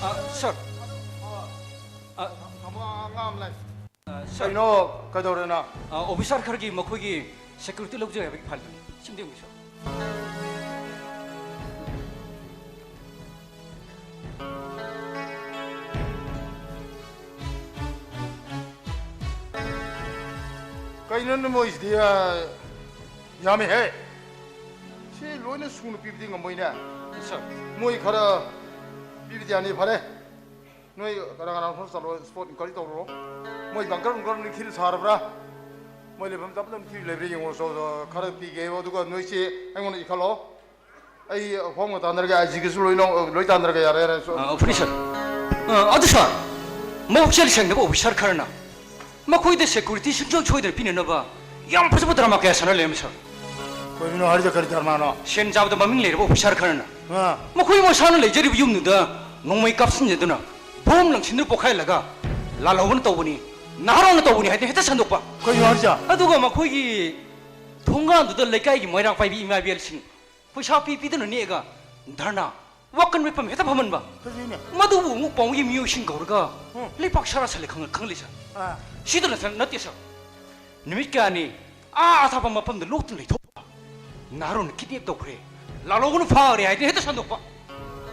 ꯑ, ꯁꯥꯔ꯫ ꯑ, ꯊꯕꯛ ꯑꯉꯥꯡ ꯑꯃ ꯂꯩ꯫ ꯑ, ꯁꯥꯔ꯫ ꯀꯩꯅꯣ, ꯀꯩꯗꯧꯔꯦ ꯅꯪ? ꯑ, ꯑꯣꯐꯤꯁꯥꯔ ꯈꯔꯒꯤ ꯃꯈꯣꯏꯒꯤ ꯁꯦꯀ꯭ꯌꯨꯔꯤꯇꯤ ꯂꯧꯖꯩ ꯍꯥꯏꯕꯒꯤ ꯐꯥꯏꯜꯗꯨꯅꯤ꯫ ꯁꯤꯝꯗ ꯌꯦꯡꯕꯤꯌꯨ, ꯁꯥꯔ꯫ ꯀꯩꯅꯣꯅꯦ ꯃꯣꯏꯁꯤꯗꯤ, ꯑ, ꯌꯥꯝꯃꯦꯍꯦ꯫ ꯁꯤ ꯂꯣꯏꯅ ꯁꯨꯅ ꯄꯤꯕꯗꯤ ꯉꯝꯃꯣꯏꯅꯦ꯫ ꯁꯥꯔ꯫ ꯃꯣꯏ ꯈꯔ ꯄꯤꯕꯗꯤ ꯌꯥꯅꯤ, ꯐꯔꯦ꯫ ꯅꯣꯏ ꯀꯅꯥ ꯀꯅꯥ ꯈꯔ ꯆꯠꯂꯣ, ꯁ꯭ꯄꯣꯠ ꯏꯟꯀ꯭ꯋꯥꯏꯔꯤ ꯇꯧꯔꯨꯔꯣ꯫ ꯃꯣꯏ ꯕꯪꯀꯔ ꯅꯨꯡꯀꯔ ꯅꯤꯡꯊꯤꯅ ꯁꯥꯔꯕ꯭ꯔꯥ? ꯃꯣꯏ ꯂꯩꯐꯝ ꯆꯥꯐꯝ ꯅꯤꯡꯊꯤꯅ ꯂꯩꯕ꯭ꯔꯥ ꯌꯦꯡꯉꯣ, ꯆꯣ, ꯆꯣ, ꯈꯔ ꯄꯤꯒꯦ, ꯑꯗꯨꯒ ꯅꯣꯏꯁꯤ ꯑꯩꯉꯣꯟꯗ ꯏꯈꯠꯂꯣ꯫ ꯑꯩ ꯐꯣꯝꯒ ꯇꯥꯟꯅꯔꯒꯦ, ꯑꯥꯏ ꯖꯤꯒꯁꯨ ꯂꯣꯏꯅ, ꯂꯣꯏ ꯇꯥꯟꯅꯔꯒꯦ, ꯌꯥꯔꯦ, ꯌꯥꯔꯦ, ꯆꯣ꯫ ꯑ, ꯑꯣꯐꯤꯁꯥꯔ꯫ ꯑ, ꯑꯗꯨ ꯁꯥꯔ, ꯃꯕꯨꯛ ꯆꯦꯜ ꯁꯦꯡꯗꯕ ꯑꯣꯐꯤꯁꯥꯔ ꯈꯔꯅ ꯃꯈꯣꯏꯗ ꯁꯦꯀ꯭ꯌꯨꯔꯤꯇꯤ ꯁꯨꯡꯁꯣꯏ ꯁꯣꯏꯗꯅ ꯄꯤꯅꯅꯕ ꯌꯥꯝ ꯐꯖꯕ ꯗ꯭ꯔꯃꯥ ꯀꯌꯥ ꯁꯥꯟꯅ ꯂꯩꯔꯝꯃꯤ, ꯁꯥꯔ꯫ ꯀꯔꯤꯅꯣ ꯍꯥꯏꯔꯤꯗꯣ? ꯀꯔꯤ ꯗ꯭ꯔꯃꯥꯅꯣ? ꯁꯦꯟ ꯆꯥꯕꯗ ꯃꯃꯤꯡ ꯂꯩꯔꯕ ꯑꯣꯐꯤꯁꯥꯔ ꯈꯔꯅ ꯑꯥ꯫ ꯃꯈꯣꯏ ꯃꯁꯥꯅ ꯂꯩꯖꯔꯤꯕ ꯌꯨꯝꯗꯨꯗ ꯅꯣꯡꯃꯩ ꯀꯥꯞꯁꯤꯟꯖꯗꯨꯅ ꯊꯣꯡ ꯂꯪꯁꯤꯟꯗꯨꯅ ꯄꯣꯛꯈꯥꯏꯍꯜꯂꯒ ꯂꯥꯜꯍꯧꯕꯅ ꯇꯧꯕꯅꯤ, ꯅꯍꯥꯔꯣꯟꯅ ꯇꯧꯕꯅꯤ ꯍꯥꯏꯗꯅ ꯍꯦꯛꯇ ꯁꯟꯗꯣꯛꯄ꯫ ꯀꯩꯅꯣ ꯍꯥꯏꯁꯦ? ꯑꯗꯨꯒ ꯃꯈꯣꯏꯒꯤ ꯊꯣꯡꯒꯥꯟꯗꯨꯗ ꯂꯩꯀꯥꯏꯒꯤ ꯃꯣꯏꯔꯥꯡ ꯄꯥꯏꯕꯤ ꯏꯃꯥ ꯏꯕꯦꯜꯁꯤꯡ ꯄꯩꯁꯥ ꯄꯤ ꯄꯤꯗꯨꯅ ꯅꯦꯛꯑꯒ ꯙꯔꯅꯥ, ꯋꯥꯀꯟ ꯃꯤꯐꯝ ꯍꯦꯛꯇ ꯐꯝꯍꯟꯕ꯫ ꯐꯖꯩꯅꯦ꯫ ꯃꯗꯨꯕꯨ ꯑꯃꯨꯛ ꯄꯥꯎꯃꯤꯒꯤ ꯃꯤꯑꯣꯏꯁꯤꯡ ꯀꯧꯔꯒ ꯎꯝ꯫ ꯂꯩꯄꯥꯛ ꯁꯥꯔꯥ ꯁꯜꯂꯦ ꯈꯪ-, ꯈꯪꯂꯤ ꯁꯥꯔ꯫ ꯑꯥ꯫ ꯁꯤꯗ ꯅꯠꯇ-, ꯅꯠꯇꯦ ꯁꯥꯔ꯫ ꯅꯨꯃꯤꯠ ꯀꯌꯥꯅꯤ ꯑꯥ ꯑꯊꯥꯞꯄ ꯃꯐꯝꯗ ꯂꯣꯛꯇꯨꯅ ꯂꯩꯊꯣꯛꯄ꯫ ꯅꯍꯥꯔꯣꯟꯅ ꯀꯤꯗꯅꯦꯞ ꯇꯧꯈ꯭ꯔꯦ, ꯂꯥꯜꯍꯧꯕꯅ ꯐꯥꯈ꯭ꯔꯦ ꯍꯥꯏꯗꯅ ꯍꯦꯛꯇ ꯁꯟꯗꯣꯛꯄ꯫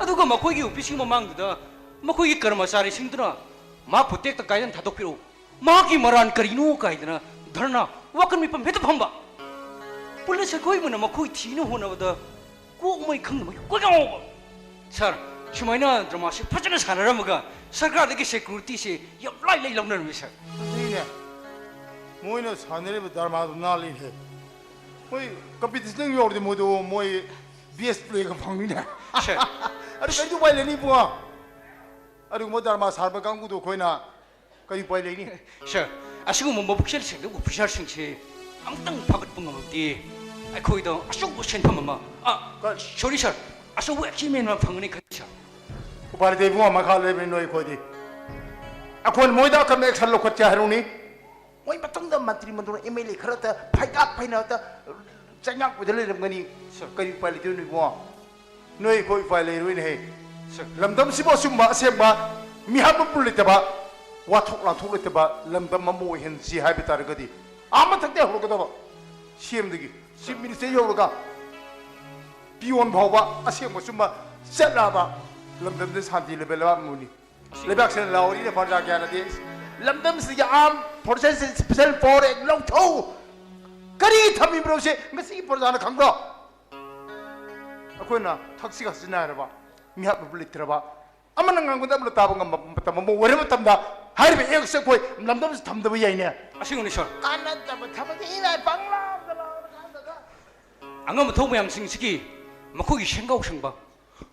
ꯑꯗꯨꯒ ꯃꯈꯣꯏꯒꯤ ꯑꯣꯐꯤꯁꯀꯤ ꯃꯃꯥꯡꯗꯨꯗ ꯃꯈꯣꯏꯒꯤ ꯀꯔꯃꯆꯥꯔꯤꯁꯤꯡꯗꯨꯅ ꯃꯍꯥꯛꯄꯨ ꯇꯦꯛꯇ ꯀꯥꯏꯗꯅ ꯊꯥꯗꯣꯛꯄꯤꯔꯛꯎ, ꯃꯍꯥꯛꯀꯤ ꯃꯔꯥꯟ ꯀꯔꯤꯅꯣ ꯀꯥꯏꯗꯅ ꯙꯔꯅꯥ, ꯋꯥꯀꯟ ꯃꯤꯐꯝ ꯍꯦꯛꯇ ꯐꯝꯕ꯫ ꯄꯨꯂꯤꯁ ꯑꯩꯈꯣꯏ ꯑꯃꯅ ꯃꯈꯣꯏ ꯊꯤꯅꯕ ꯍꯣꯠꯅꯕꯗ ꯀꯣꯛ ꯃꯩ ꯈꯪꯗꯕꯒꯤ ꯀꯣꯏꯉꯥꯎꯕ꯫ ꯁꯥꯔ, ꯁꯨꯃꯥꯏꯅ ꯗ꯭ꯔꯃꯥꯁꯤ ꯐꯖꯅ ꯁꯥꯟꯅꯔꯝꯃꯒ ꯁꯔꯀꯥꯔꯗꯒꯤ ꯁꯦꯀ꯭ꯌꯨꯔꯤꯇꯤꯁꯤ ꯌꯥꯝ ꯂꯥꯏ ꯂꯥꯏ ꯂꯧꯅꯔꯝꯃꯤ ꯁꯥꯔ꯫ ꯑꯗꯨꯅꯦ, ꯃꯣꯏꯅ ꯁꯥꯟꯅꯔꯤꯕ ꯗ꯭ꯔꯃꯥꯗꯨ ꯅꯥꯜꯂꯤꯍꯦ꯫ ꯃꯣꯏ ꯀꯝꯄꯤꯇꯤꯁꯟ ꯌꯧꯔꯗꯤ ꯃꯣꯏꯗꯣ ꯃꯣꯏ ꯕꯦꯁ ꯄ꯭ꯂꯦꯒ ꯐꯪꯅꯤꯅꯦ꯫ ꯁꯥꯔ꯫ ꯑꯗꯨ ꯀꯔꯤ ꯎꯄꯥꯏ ꯂꯩꯅꯤ ꯏꯕꯨꯡꯉꯣ? ꯑꯗꯨꯒꯨꯝꯕ ꯗ꯭ꯔꯃꯥ ꯁꯥꯔꯕ ꯀꯥꯡꯕꯨꯗꯣ ꯑꯩꯈꯣꯏꯅ ꯀꯔꯤ ꯎꯄꯥꯏ ꯂꯩꯅꯤ? ꯁꯥꯔ, ꯑꯁꯤꯒꯨꯝꯕ ꯃꯕꯨꯛꯆꯦꯜ ꯁꯦꯡꯗꯕ ꯑꯣꯐꯤꯁꯥꯔꯁꯤꯡꯁꯦ ꯑꯃꯨꯛꯇꯪ ꯐꯥꯒꯠꯄ ꯉꯝꯂꯕꯗꯤ ꯑꯩꯈꯣꯏꯗ ꯑꯆꯧꯕ ꯁꯦꯟꯐꯝ ꯑꯃ, ꯑ, ꯀ- ꯁꯣꯔꯤ ꯁꯥꯔ, ꯑꯆꯧꯕ ꯑꯦꯆꯤꯚꯃꯦꯟ ꯑꯃ ꯐꯪꯒꯅꯤ ꯈꯜꯂꯤ ꯁꯥꯔ꯫ ꯎꯄꯥꯏ ꯂꯩꯇꯦ ꯏꯕꯨꯡꯉꯣ, ꯃꯈꯥ ꯂꯩꯕꯅꯤ ꯅꯣꯏ ꯑꯩꯈꯣꯏꯗꯤ꯫ ꯑꯩꯈꯣꯏꯅ ꯃꯣꯏꯗ ꯑꯀꯟꯕ ꯑꯦꯛꯁꯟ ꯂꯧꯈꯠꯀꯦ ꯍꯥꯏꯔꯨꯅꯤ? ꯃꯣꯏ ꯃꯇꯨꯡꯗ ꯃꯟꯇ꯭ꯔꯤ ꯃꯟꯗꯣꯟ ꯑꯦꯝ ꯑꯦꯜ ꯑꯦ ꯈꯔꯇ ꯐꯩꯒꯥꯛ ꯐꯩꯅꯇ ꯆꯩꯉꯥꯛꯄꯗ ꯂꯩꯔꯝꯒꯅꯤ꯫ ꯁꯥꯔ꯫ ꯀꯔꯤ ꯎꯄꯥꯏ ꯂꯩꯗꯣꯏꯅꯣ ꯏꯕꯨꯡꯉꯣ? ꯅꯣꯏ ꯑꯩꯈꯣꯏ ꯎꯄꯥꯏ ꯂꯩꯔꯣꯏꯅꯦꯍꯦ꯫ ꯁꯥꯔ꯫ ꯂꯝꯗꯝꯁꯤꯕꯨ ꯑꯆꯨꯝꯕ ꯑꯁꯦꯡꯕ ꯃꯤꯍꯥꯠ ꯃꯄꯨ ꯂꯩꯇꯕ, ꯋꯥꯊꯣꯛ ꯂꯥꯟꯊꯣꯛ ꯂꯩꯇꯕ ꯂꯝꯗꯝ ꯑꯃ ꯑꯣꯏꯍꯟꯁꯤ ꯍꯥꯏꯕ ꯇꯥꯔꯒꯗꯤ ꯑꯥ ꯃꯊꯛꯇ ꯍꯧꯔꯛꯀꯗꯕ, ꯁꯤ ꯑꯦꯝꯗꯒꯤ, ꯆꯤꯐ ꯃꯤꯅꯤꯁꯇꯔ ꯌꯧꯔꯒ ꯄꯤꯌꯣꯟ ꯐꯥꯎꯕ ꯑꯁꯦꯡꯕ ꯑꯆꯨꯝꯕ ꯆꯠꯂꯕ ꯂꯝꯗꯝꯗ ꯁꯥꯟꯇꯤ ꯂꯩꯕ ꯂꯩꯕꯥꯛ ꯑꯃꯅꯤ꯫ ꯂꯩꯕꯥꯛꯁꯤꯅ ꯂꯥꯎꯔꯤꯅ ꯄ꯭ꯔꯖꯥ ꯀꯌꯥꯅꯗꯤ ꯂꯝꯗꯝꯁꯤꯗꯒꯤ ꯑꯥꯔꯝ ꯐꯣꯔꯁꯦꯁ ꯁ꯭ꯄꯦꯁꯦꯜ ꯐꯣꯔꯁ ꯂꯧꯊꯣꯛꯎ꯫ ꯀꯔꯤ ꯊꯝꯃꯤꯕꯅꯣ ꯁꯤ ꯉꯁꯤꯒꯤ ꯄ꯭ꯔꯖꯥꯅ ꯈꯪꯕ꯭ꯔꯣ? ꯑꯩꯈꯣꯏꯅ ꯊꯛꯁꯤ ꯈꯥꯁꯤ ꯅꯥꯏꯔꯕ, ꯃꯤꯍꯥꯠ ꯃꯄꯨ ꯂꯩꯇ꯭ꯔꯕ, ꯑꯃꯅ ꯉꯥꯡꯕꯗ ꯑꯃꯅ ꯇꯥꯕ ꯉꯝꯕ ꯃꯇꯝ ꯑꯃ ꯑꯣꯏꯔꯕ ꯃꯇꯝꯗ ꯍꯥꯏꯔꯤꯕ ꯑꯦꯛꯁꯦ ꯑꯩꯈꯣꯏ ꯂꯝꯗꯝꯁꯤ ꯊꯝꯗꯕ ꯌꯥꯏꯅꯦ꯫ ꯑꯁꯦꯡꯕꯅꯤ ꯁꯥꯔ꯫ ꯀꯥꯟꯅꯗꯕ ꯊꯕꯛ ꯏꯔꯥꯏ ꯄꯪꯂꯥꯎꯗ ꯂꯥꯎꯔꯀꯥꯟꯗꯗ꯫ ꯑꯉꯝꯕ ꯊꯧ ꯃꯌꯥꯝꯁꯤꯡꯁꯤꯒꯤ ꯃꯈꯣꯏꯒꯤ ꯁꯦꯡꯒꯥꯎ ꯁꯪꯕ,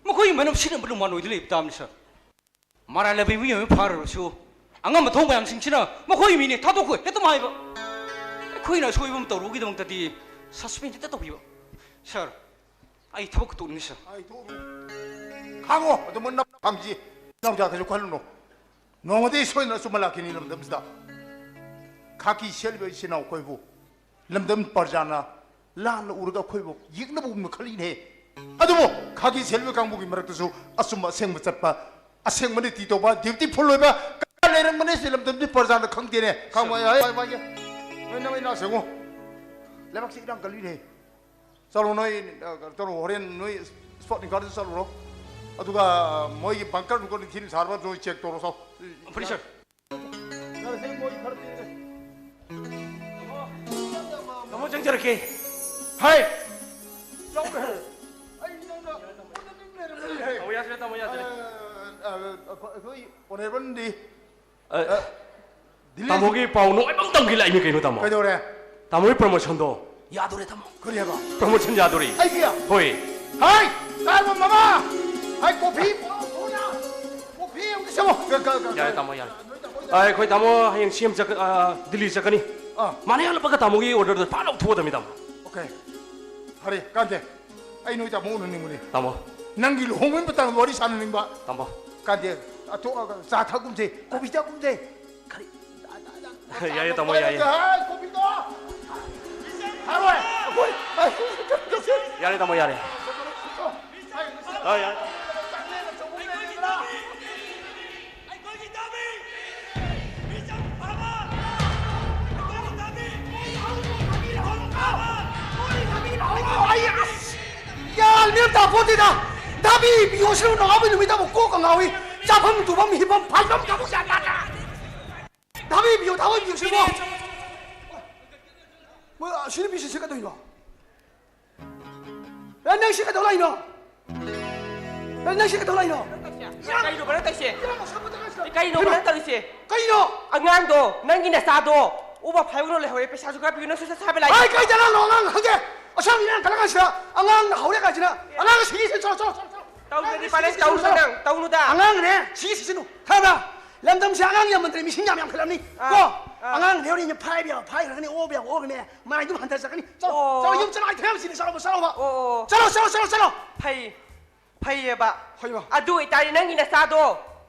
ꯃꯈꯣꯏꯒꯤ ꯃꯅꯝ ꯁꯤꯅꯕ ꯂꯨꯃꯥꯟ ꯑꯣꯏꯗꯨꯅ ꯂꯩꯕ ꯇꯥꯕꯅꯤ ꯁꯥꯔ꯫ ꯃꯔꯥꯜ ꯂꯩꯕ ꯃꯤꯑꯣꯏ ꯑꯃ ꯐꯥꯔꯨꯔꯁꯨ ꯑꯉꯝꯕ ꯊꯧ ꯃꯌꯥꯝꯁꯤꯡꯁꯤꯅ ꯃꯈꯣꯏꯒꯤ ꯃꯤꯅꯦ ꯊꯥꯗꯣꯛꯈꯣ ꯍꯦꯛꯇ ꯍꯥꯏꯕ꯫ ꯑꯩꯈꯣꯏꯅ ꯑꯁꯣꯏꯕ ꯑꯃ ꯇꯧꯔꯨꯕꯒꯤꯗꯃꯛꯇꯗꯤ ꯁꯁꯄꯦꯟ ꯍꯦꯛꯇ ꯇꯧꯕꯤꯕ꯫ ꯁꯥꯔ, ꯑꯩ ꯊꯕꯛ ꯇꯣꯛꯅꯤꯡꯉꯤ ꯁꯥꯔ꯫ ꯑꯩ ꯇꯣꯛꯅꯤꯡꯉꯤ꯫ ꯈꯥꯡꯉꯣ, ꯑꯗꯨꯃꯛ ꯅꯞ ꯊꯝꯁꯤ꯫ ꯏꯅꯥꯎꯆꯥ, ꯀꯩꯁꯨ ꯈꯜꯂꯨꯅꯨ꯫ ꯅꯣꯡꯃꯗꯤ ꯁꯣꯏꯗꯅ ꯑꯆꯨꯝꯕ ꯂꯥꯛꯈꯤꯅꯤ ꯂꯝꯗꯝꯁꯤꯗ꯫ ꯈꯥꯀꯤ ꯁꯦꯠꯂꯤꯕ ꯏꯆꯤꯟ ꯏꯅꯥꯎ ꯑꯩꯈꯣꯏꯕꯨ ꯂꯝꯗꯝ ꯄ꯭ꯔꯖꯥꯅ ꯂꯥꯟꯅ ꯎꯔꯒ ꯑꯩꯈꯣꯏꯕꯨ ꯌꯦꯛꯅꯕꯒꯨꯝꯅ ꯈꯜꯂꯤꯅꯦ꯫ ꯑꯗꯨꯕꯨ ꯈꯥꯀꯤ ꯁꯦꯠꯂꯤꯕ ꯀꯥꯡꯕꯨꯒꯤ ꯃꯔꯛꯇꯁꯨ ꯑꯆꯨꯝꯕ ꯑꯁꯦꯡꯕ ꯆꯠꯄ, ꯑꯁꯦꯡꯕ ꯅꯤꯇꯤ ꯇꯧꯕ, dutiful ꯑꯣꯏꯕ ꯀꯌꯥ ꯂꯩꯔꯝꯒꯅꯤ꯫ ꯁꯤ ꯂꯝꯗꯝꯁꯤ ꯄ꯭ꯔꯖꯥꯅ ꯈꯪꯗꯦꯅꯦ꯫ ꯈꯪꯕ ꯌꯥꯏ, ꯌꯥꯏ, ꯌꯥꯏ꯫ ꯅꯣꯏ ꯅꯃꯩ ꯅꯥ ꯁꯦꯡꯉꯣ꯫ ꯂꯩꯕꯥꯛꯁꯤ ꯏꯔꯥꯡ ꯀꯜꯂꯤꯅꯦ꯫ ꯆꯠꯂꯣ ꯅꯣꯏ, ꯑ, ꯀꯩꯅꯣ ꯇꯧꯔꯣ, ꯍꯣꯔꯦꯟ ꯅꯣꯏ spot ꯅꯤꯡꯈꯥꯗꯁꯨ ꯆꯠꯂꯨꯔꯣ꯫ ꯑꯗꯨꯒ, ꯑ, ꯃꯣꯏꯒꯤ bunker ꯅꯨꯡꯀꯔ ꯅꯤꯡꯊꯤꯅ ꯁꯥꯔꯕ ꯑꯗꯨ check ꯇꯧꯔꯣ, ꯆꯥꯎ꯫ ꯐꯅꯤ, sir꯫ ꯌꯥꯔꯦꯁꯦ, ꯃꯣꯏ ꯈꯔ ꯄꯤꯔꯒꯦ꯫ ꯇꯥꯃꯣ ꯆꯪꯖꯔꯛꯀꯦ꯫ ꯍꯥꯏ! ꯆꯥꯎꯔꯦ꯫ ꯑꯩ ꯅꯪꯅ ꯎꯅꯅꯤꯡ ꯂꯩꯔꯝꯕꯅꯤꯍꯦ꯫ ꯇꯥꯃꯣ ꯌꯥꯗ꯭ꯔꯦ, ꯇꯥꯃꯣ ꯌꯥꯗ꯭ꯔꯦ꯫ ꯑ, ꯑ, ꯑ, ꯑꯩꯈꯣꯏ honourable ꯗꯤ ꯑ, ꯑ, ꯗꯤꯜꯂꯤ ꯇꯥꯃꯣꯒꯤ ꯄꯥꯎ ꯅꯨꯡꯉꯥꯏꯕ ꯑꯃ ꯇꯝꯒꯦ ꯂꯥꯛꯏꯅꯤ ꯀꯩꯅꯣ, ꯇꯥꯃꯣ꯫ ꯀꯩꯗꯧꯔꯦ? ꯇꯥꯃꯣꯒꯤ promotion ꯗꯣ ꯌꯥꯗꯣꯔꯦ, ꯇꯥꯃꯣ꯫ ꯀꯔꯤ ꯍꯥꯏꯕ? Promotion ꯌꯥꯗꯣꯔꯦ꯫ ꯑꯩꯒꯤ? ꯍꯣꯏ꯫ ꯍꯥꯏ! ꯇꯥꯏꯕ ꯃꯃꯥ! ꯍꯥꯏ, coffee ꯄꯨꯔꯛꯑꯣ, ꯊꯨꯅ! Coffee ꯑꯃꯨꯛꯇ ꯁꯦꯝꯃꯣ! ꯀ-, ꯀ-, ꯀ-, ꯌꯥꯔꯦ, ꯀ-, ꯇꯥꯃꯣ, ꯌꯥꯔꯦ꯫ ꯅꯣꯏ ꯇꯥꯃꯣ, ꯑ, ꯑꯩꯈꯣꯏ ꯇꯥꯃꯣ ꯍꯌꯦꯡ ꯁꯤ ꯑꯦꯝ ꯆꯠꯀ-, ꯑ, ꯗꯤꯜꯂꯤ ꯆꯠꯀꯅꯤ꯫ ꯑꯥ꯫ ꯃꯥꯅ ꯍꯜꯂꯛꯄꯒ ꯇꯥꯃꯣꯒꯤ order ꯗꯣ ꯐꯠ ꯂꯥꯎ ꯊꯣꯛꯑꯗꯕꯅꯤ, ꯇꯥꯃꯣ꯫ Okay꯫ ꯐꯔꯦ, ꯀꯥꯟꯗꯦ꯫ ꯑꯩ ꯅꯣꯏ ꯇꯥꯃꯣ ꯎꯅꯅꯤꯡꯕꯅꯤ꯫ ꯇꯥꯃꯣ꯫ ꯅꯪꯒꯤ ꯂꯨꯍꯣꯡꯕꯒꯤ ꯃꯇꯥꯡꯗ ꯋꯥꯔꯤ ꯁꯥꯟꯅꯅꯤꯡꯕ꯫ ꯇꯥꯃꯣ꯫ ꯀꯥꯟꯗꯦ, ꯑꯇꯣꯛꯑꯒ ꯆꯥ ꯊꯛꯀꯨꯝꯁꯦ, coffee ꯊꯛꯀꯨꯝꯁꯦ꯫ ꯀꯔꯤ? ꯌꯥꯏꯌꯦ, ꯇꯥꯃꯣ, ꯌꯥꯏꯌꯦ꯫ ꯍꯥꯏ, coffee ꯗꯣ꯫ ꯊꯛꯑꯔꯣꯏ꯫ ꯑꯩꯈꯣꯏ, ꯑꯩ, ꯌꯥꯔꯦ, ꯇꯥꯃꯣ, ꯌꯥꯔꯦ꯫ ꯑ, ꯌꯥꯔꯦ꯫ ꯑꯩꯈꯣꯏꯒꯤ ꯗꯥꯕꯤ! ꯃꯤꯆꯝ ꯐꯥꯕ! ꯑꯩꯈꯣꯏꯒꯤ ꯗꯥꯕꯤ! ꯃꯤꯆꯝ ꯐꯥꯕ! ꯑꯩ ꯑꯁ! ꯒ꯭ꯌꯥꯟ ꯃꯦꯟ ꯇꯥꯄꯣꯠꯇꯦꯗ! ꯗꯥꯕꯤ ꯄꯤꯌꯣꯁꯤꯅ ꯅꯣꯡꯉꯥꯟꯕ ꯅꯨꯃꯤꯠꯇꯕꯨ ꯀꯣꯛꯀ ꯉꯥꯎꯏ! ꯆꯥꯐꯝ ꯊꯨꯐꯝ ꯍꯤꯞꯐꯝ ꯐꯥꯏꯐꯝ ꯀꯕꯨ ꯒ꯭ꯌꯥꯟ ꯇꯥꯗꯦ! ꯗꯥꯕꯤ ꯄꯤꯌꯣ, ꯗꯥꯕꯤ ꯄꯤꯌꯣꯁꯤꯕꯣ! ꯃꯣꯏ ꯑꯁꯤ ꯅꯨꯄꯤꯁꯤ ꯁꯤ ꯀꯩꯗꯧꯔꯤꯅꯣ? ꯑꯦ, ꯅꯪ ꯁꯤ ꯀꯩꯗꯧ ꯂꯥꯛꯏꯅꯣ? ꯑꯦ, ꯅꯪ ꯁꯤ ꯀꯩꯗꯧ ꯂꯥꯛꯏꯅꯣ? ꯀꯩꯅꯣ ꯅꯪ ꯇꯧꯔꯤꯁꯦ? ꯏꯔꯥꯡ ꯑꯁꯥꯕ ꯇꯧꯔꯤꯁꯦ? ꯀꯩꯅꯣ ꯀꯩꯅꯣ? ꯅꯪ ꯇꯧꯔꯤꯁꯦ? ꯀꯩꯅꯣ? ꯑꯉꯥꯡꯗꯣ, ꯅꯪꯒꯤ ꯅꯆꯥꯗꯣ, ꯎꯕ ꯐꯥꯏꯕ ꯂꯩꯍꯧꯔꯦ, ꯄꯩꯁꯥꯁꯨ ꯈꯔ ꯄꯤꯌꯨ, ꯅꯪꯁꯨ ꯁꯠ ꯁꯥꯕ ꯂꯥꯛꯏ꯫ ꯑꯩ ꯀꯩꯗ ꯑꯉꯥꯡꯅꯣ? ꯑꯉꯥꯡ ꯈꯪꯗꯦ꯫ ꯑꯁꯥꯕ ꯏꯔꯥꯡ ꯀꯜꯂ ꯀꯥꯟꯁꯤꯗ ꯑꯉꯥꯡꯅ ꯍꯧꯔꯦ ꯀꯥꯟꯁꯤꯗ ꯑꯉꯥꯡ ꯁꯤꯒꯤ ꯁꯤ ꯆꯠꯂꯣ, ꯆꯠꯂꯣ, ꯆꯠꯂꯣ, ꯆꯠꯂꯣ꯫ ꯇꯧꯗ꯭ꯔꯗꯤ ꯑꯉꯥꯡ ꯄꯥꯂꯦꯟ ꯁꯤꯒꯤ ꯇꯧꯅꯨ ꯆꯠꯂꯣ꯫ ꯅꯪ, ꯇꯧꯅꯨꯗ꯫ ꯑꯉꯥꯡꯅꯦ, ꯁꯤꯒꯤ ꯁꯤꯁꯤꯅꯨ꯫ ꯈꯪꯉꯕ? ꯂꯝꯗꯝꯁꯦ ꯑꯉꯥꯡ ꯌꯥꯝꯃꯟꯗ꯭ꯔꯦ, ꯃꯤꯁꯤꯡ ꯌꯥꯝ ꯌꯥꯝꯈꯠꯂꯕꯅꯤ꯫ ꯑꯥ, ꯀꯣ? ꯑꯥ꯫ ꯑꯉꯥꯡꯗꯤ ꯍꯣꯔꯦꯟ ꯐꯥꯏꯕ ꯌꯥꯕ ꯐꯥꯏꯈ꯭ꯔꯒꯅꯤ, ꯑꯣꯕ ꯌꯥꯕ ꯑꯣꯈ꯭ꯔꯅꯤ꯫ ꯃꯥꯏ ꯑꯗꯨꯝ ꯍꯟꯊꯖꯔꯛꯀꯅꯤ꯫ ꯆꯠꯂꯣ, ꯑꯣ꯫ ꯆꯠꯂꯣ, ꯌꯨꯝ ꯆꯠꯂꯣ, ꯑꯩ ꯊꯕꯛ ꯆꯤꯜꯂꯤ, ꯆꯠꯂꯣ, ꯆꯠꯂꯣꯕ꯫ ꯑꯣ, ꯑꯣ, ꯑꯣ꯫ ꯆꯠꯂꯣ, ꯆꯠꯂꯣ, ꯆꯠꯂꯣ, ꯆꯠꯂꯣ꯫ ꯐꯩ, ꯐꯩꯌꯦꯕ꯫ ꯍꯣꯏꯕ꯫ ꯑꯗꯨ ꯑꯣꯏꯇꯥꯔꯗꯤ ꯅꯪꯒꯤ ꯅꯆꯥꯗꯣ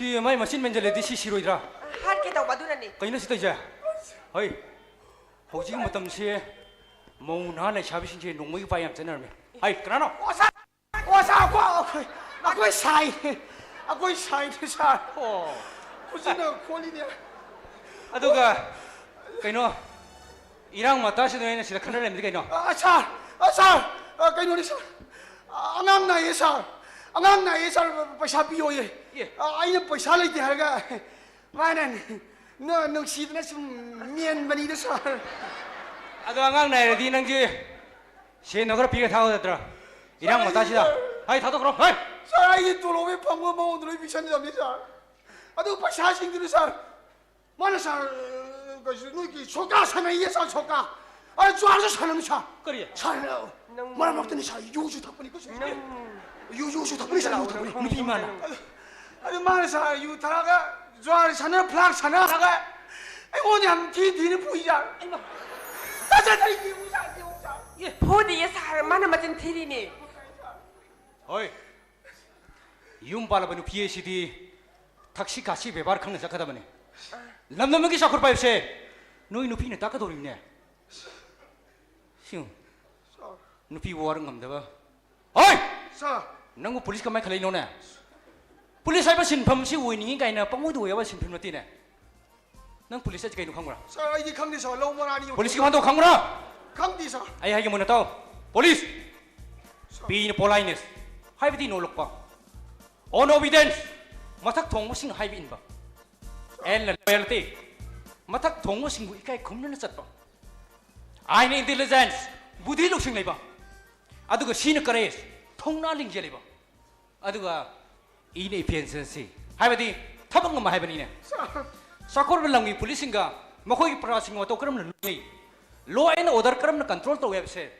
ꯁꯤ ꯃꯥꯏ ꯃꯆꯤꯟ ꯃꯦꯟꯁꯤꯜꯂꯗꯤ ꯁꯤ ꯁꯤꯔꯣꯏꯗ꯭ꯔꯥ? ꯍꯥꯠꯀꯦ ꯇꯧꯕ ꯑꯗꯨꯅꯅꯤ꯫ ꯀꯩꯅꯣ ꯁꯤ ꯇꯧꯔꯤꯁꯦ? ꯍꯣꯏ, ꯍꯧꯖꯤꯛ ꯃꯇꯝꯁꯦ ꯃꯧ ꯅꯍꯥ ꯂꯩꯁꯥꯕꯤꯁꯤꯡꯁꯦ ꯅꯣꯡꯃꯩꯒꯤ ꯄꯥꯏ ꯌꯥꯝ ꯆꯠꯅꯔꯝꯃꯤ꯫ ꯍꯥꯏ, ꯀꯅꯥꯅꯣ? ꯑꯣ ꯁꯥꯔ, ꯑꯣ ꯁꯥꯔ, ꯑꯩꯈꯣꯏ, ꯑꯩꯈꯣꯏ, ꯑꯩꯈꯣꯏ ꯁꯥꯏ, ꯑꯩꯈꯣꯏ ꯁꯥꯏꯅꯦ ꯁꯥꯔ꯫ ꯑꯣ꯫ ꯍꯧꯖꯤꯛꯅ ꯈꯣꯠꯂꯤꯅꯦ꯫ ꯑꯗꯨꯒ ꯀꯩꯅꯣ, ꯏꯔꯥꯡ ꯃꯇꯥꯁꯤꯗ ꯑꯩꯅ ꯁꯤꯗ ꯈꯟꯅꯔꯝꯃꯤꯗꯤ ꯀꯩꯅꯣ? ꯑ, ꯁꯥꯔ, ꯑ, ꯁꯥꯔ, ꯑ, ꯀꯩꯅꯣꯅꯤ ꯁꯥꯔ, ꯑ, ꯑꯉꯥꯡ ꯅꯥꯏꯌꯦ ꯁꯥꯔ, ꯑꯉꯥꯡ ꯅꯥꯏꯌꯦ ꯁꯥꯔ, ꯄꯩꯁꯥ ꯄꯤꯌꯣꯌꯦ꯫ ꯑꯦ꯫ ꯑ, ꯑꯩꯅ ꯄꯩꯁꯥ ꯂꯩꯇꯦ ꯍꯥꯏꯔꯒ ꯃꯥꯅ ꯅ-, ꯅꯨꯡꯁꯤꯗꯅ ꯁꯨꯝ ꯃꯦꯟꯕꯅꯤꯗ ꯁꯥꯔ꯫ ꯑꯗꯣ ꯑꯉꯥꯡ ꯅꯥꯏꯔꯗꯤ ꯅꯪꯁꯦ ꯁꯦꯟꯗꯣ ꯈꯔ ꯄꯤꯔ ꯊꯥꯗꯣꯛꯀꯗ꯭ꯔꯥ? ꯏꯔꯥꯡ ꯃꯇꯥꯁꯤꯗ꯫ ꯍꯥꯏ, ꯊꯥꯗꯣꯛꯈ꯭ꯔꯣ꯫ ꯍꯥꯏ꯫ ꯁꯥꯔ, ꯑꯩꯒꯤ ꯇꯣꯂꯣꯞ ꯍꯦꯛ ꯐꯪꯕ ꯃꯉꯣꯟꯗ ꯂꯣꯏ ꯄꯤꯁꯟꯖꯕꯅꯤ ꯁꯥꯔ꯫ ꯑꯗꯨ ꯄꯩꯁꯥꯁꯤꯡꯗꯨꯅ ꯁꯥꯔ, ꯃꯥꯅ ꯁꯥꯔ, ꯀꯩꯁꯨ ꯅꯣꯏꯒꯤ ꯁꯣꯀꯥ ꯁꯥꯟꯅꯩꯌꯦ ꯁꯥꯔ, ꯁꯣꯀꯥ꯫ ꯑ, ꯖꯨꯋꯥꯔꯁꯨ ꯁꯥꯟꯅꯕꯅꯤ ꯁꯥꯔ꯫ ꯀꯔꯤ? ꯁꯥꯔ, ꯃꯔꯛ ꯃꯔꯛꯇꯅꯤ ꯁꯥꯔ, ꯌꯨꯁꯨ ꯊꯛꯄꯅꯤ ꯀꯣ ꯁꯥꯔ꯫ ꯌꯨ, ꯌꯨꯁꯨ ꯊꯛꯄꯅꯤ ꯁꯥꯔ, ꯌꯨ ꯊꯛꯄꯅꯤ꯫ ꯅꯨꯄꯤ ꯃꯥꯅ꯫ ꯑꯗꯨ, ꯑꯗꯨ ꯃꯥꯅ ꯁꯥꯔ, ꯌꯨ ꯊꯛꯑꯒ, ꯖꯨꯋꯥꯔ ꯁꯥꯟꯅ, ꯐ꯭ꯂꯥꯛ ꯁꯥꯟꯅꯔꯒ ꯑꯩꯉꯣꯟꯗ ꯌꯥꯝ ꯊꯤ ꯊꯤꯅ ꯐꯨꯏ ꯁꯥꯔ꯫ ꯇꯥꯖꯗ꯭ꯔꯦ, ꯌꯦꯡꯉꯨ ꯁꯥꯔ, ꯌꯦꯡꯉꯨ ꯁꯥꯔ꯫ ꯐꯨꯗꯤꯌꯦ ꯁꯥꯔ, ꯃꯥꯅ ꯃꯆꯤꯟ ꯊꯤꯔꯤꯅꯦ꯫ ꯍꯣꯏ꯫ ꯌꯨꯝ ꯄꯥꯜꯂꯕ ꯅꯨꯄꯤ ꯑꯁꯤꯗꯤ ꯊꯛꯁꯤ ꯈꯥꯁꯤ ꯕꯦꯕꯥꯔ ꯈꯪꯅ ꯆꯠꯀꯗꯕꯅꯤ꯫ ꯂꯝꯗꯝ ꯑꯃꯒꯤ ꯆꯥꯎꯈꯠꯄ ꯍꯥꯏꯕꯁꯦ ꯅꯣꯏ ꯅꯨꯄꯤꯅ ꯇꯥꯛꯀꯗꯧꯔꯤꯕꯅꯦ꯫ ꯁꯤ ꯌꯦꯡꯉꯨ꯫ ꯅꯨꯄꯤ ꯋꯥꯔ ꯉꯝꯗꯕ꯫ ꯍꯣꯏ! ꯁꯥꯔ꯫ ꯅꯪꯕꯨ ꯄꯨꯂꯤꯁ ꯀꯃꯥꯏꯅ ꯈꯜꯂꯛꯏꯅꯣꯅꯦ? ꯄꯨꯂꯤꯁ ꯍꯥꯏꯕ ꯁꯤꯟꯐꯝꯁꯤ ꯑꯣꯏꯅꯤꯡꯉꯤ ꯀꯥꯏꯅ ꯄꯪꯑꯣꯏꯗ ꯑꯣꯏ ꯌꯥꯕ ꯁꯤꯟꯐꯝ ꯅꯠꯇꯦꯅꯦ꯫ ꯅꯪ ꯄꯨꯂꯤꯁ ꯍꯥꯏꯁꯤ ꯀꯩꯅꯣ ꯈꯪꯕ꯭ꯔꯥ? ꯁꯥꯔ, ꯑꯩꯗꯤ ꯈꯪꯗꯦ ꯁꯥꯔ, ꯂꯧ ꯃꯔꯥꯅꯤ ꯌꯣꯟ- ꯄꯨꯂꯤꯁꯀꯤ ꯋꯥꯍꯟꯊꯣꯛ ꯈꯪꯕ꯭ꯔꯥ? ꯈꯪꯗꯦ ꯁꯥꯔ꯫ ꯑꯩ ꯍꯥꯏꯒꯦ ꯃꯨꯟꯅ ꯇꯥꯎ꯫ ꯄꯨꯂꯤꯁ! ꯄꯤꯅ ꯄꯣꯂꯥꯏꯅꯦꯁ, ꯍꯥꯏꯕꯗꯤ ꯅꯣꯂꯨꯛꯄ꯫ ꯑꯣꯟ ꯑꯣꯕꯤꯗꯦꯟꯁ, ꯃꯊꯛ ꯊꯣꯡꯕꯁꯤꯡ ꯍꯥꯏꯕ ꯏꯟꯕ꯫ ꯑꯦꯜꯅ ꯂꯣꯌꯦꯜꯇꯤ, ꯃꯊꯛ ꯊꯣꯡꯕꯁꯤꯡꯕꯨ ꯏꯀꯥꯏ ꯈꯨꯝꯅꯅ ꯆꯠꯄ꯫ ꯑꯥꯏꯅ ꯏꯟꯇꯦꯂꯤꯖꯦꯟꯁ, ꯕꯨꯙꯤ ꯂꯧꯁꯤꯡ ꯂꯩꯕ꯫ ꯑꯗꯨꯒ ꯁꯤꯅ ꯀꯔꯦꯖ, ꯊꯧꯅꯥ ꯂꯤꯡꯖꯦꯜ ꯂꯩꯕ꯫ ꯑꯗꯨꯒ ꯏꯅ ꯏꯐꯤꯁꯤꯑꯦꯟꯁꯤ, ꯍꯥꯏꯕꯗꯤ ꯊꯕꯛ ꯉꯝꯕ ꯍꯥꯏꯕꯅꯤꯅꯦ꯫ ꯆꯥꯎꯈꯠꯂꯕ ꯂꯝꯒꯤ ꯄꯨꯂꯤꯁꯁꯤꯡꯒ ꯃꯈꯣꯏꯒꯤ ꯄ꯭ꯔꯖꯥꯁꯤꯡꯒ ꯃꯇꯧ ꯀꯔꯝꯅ ꯂꯣꯏꯅꯩ, ꯂꯣ ꯑꯦꯟ ꯑꯣꯔꯗꯔ ꯀꯔꯝꯅ ꯀꯟꯇ꯭ꯔꯣꯜ ꯇꯧꯏ ꯍꯥꯏꯕꯁꯦ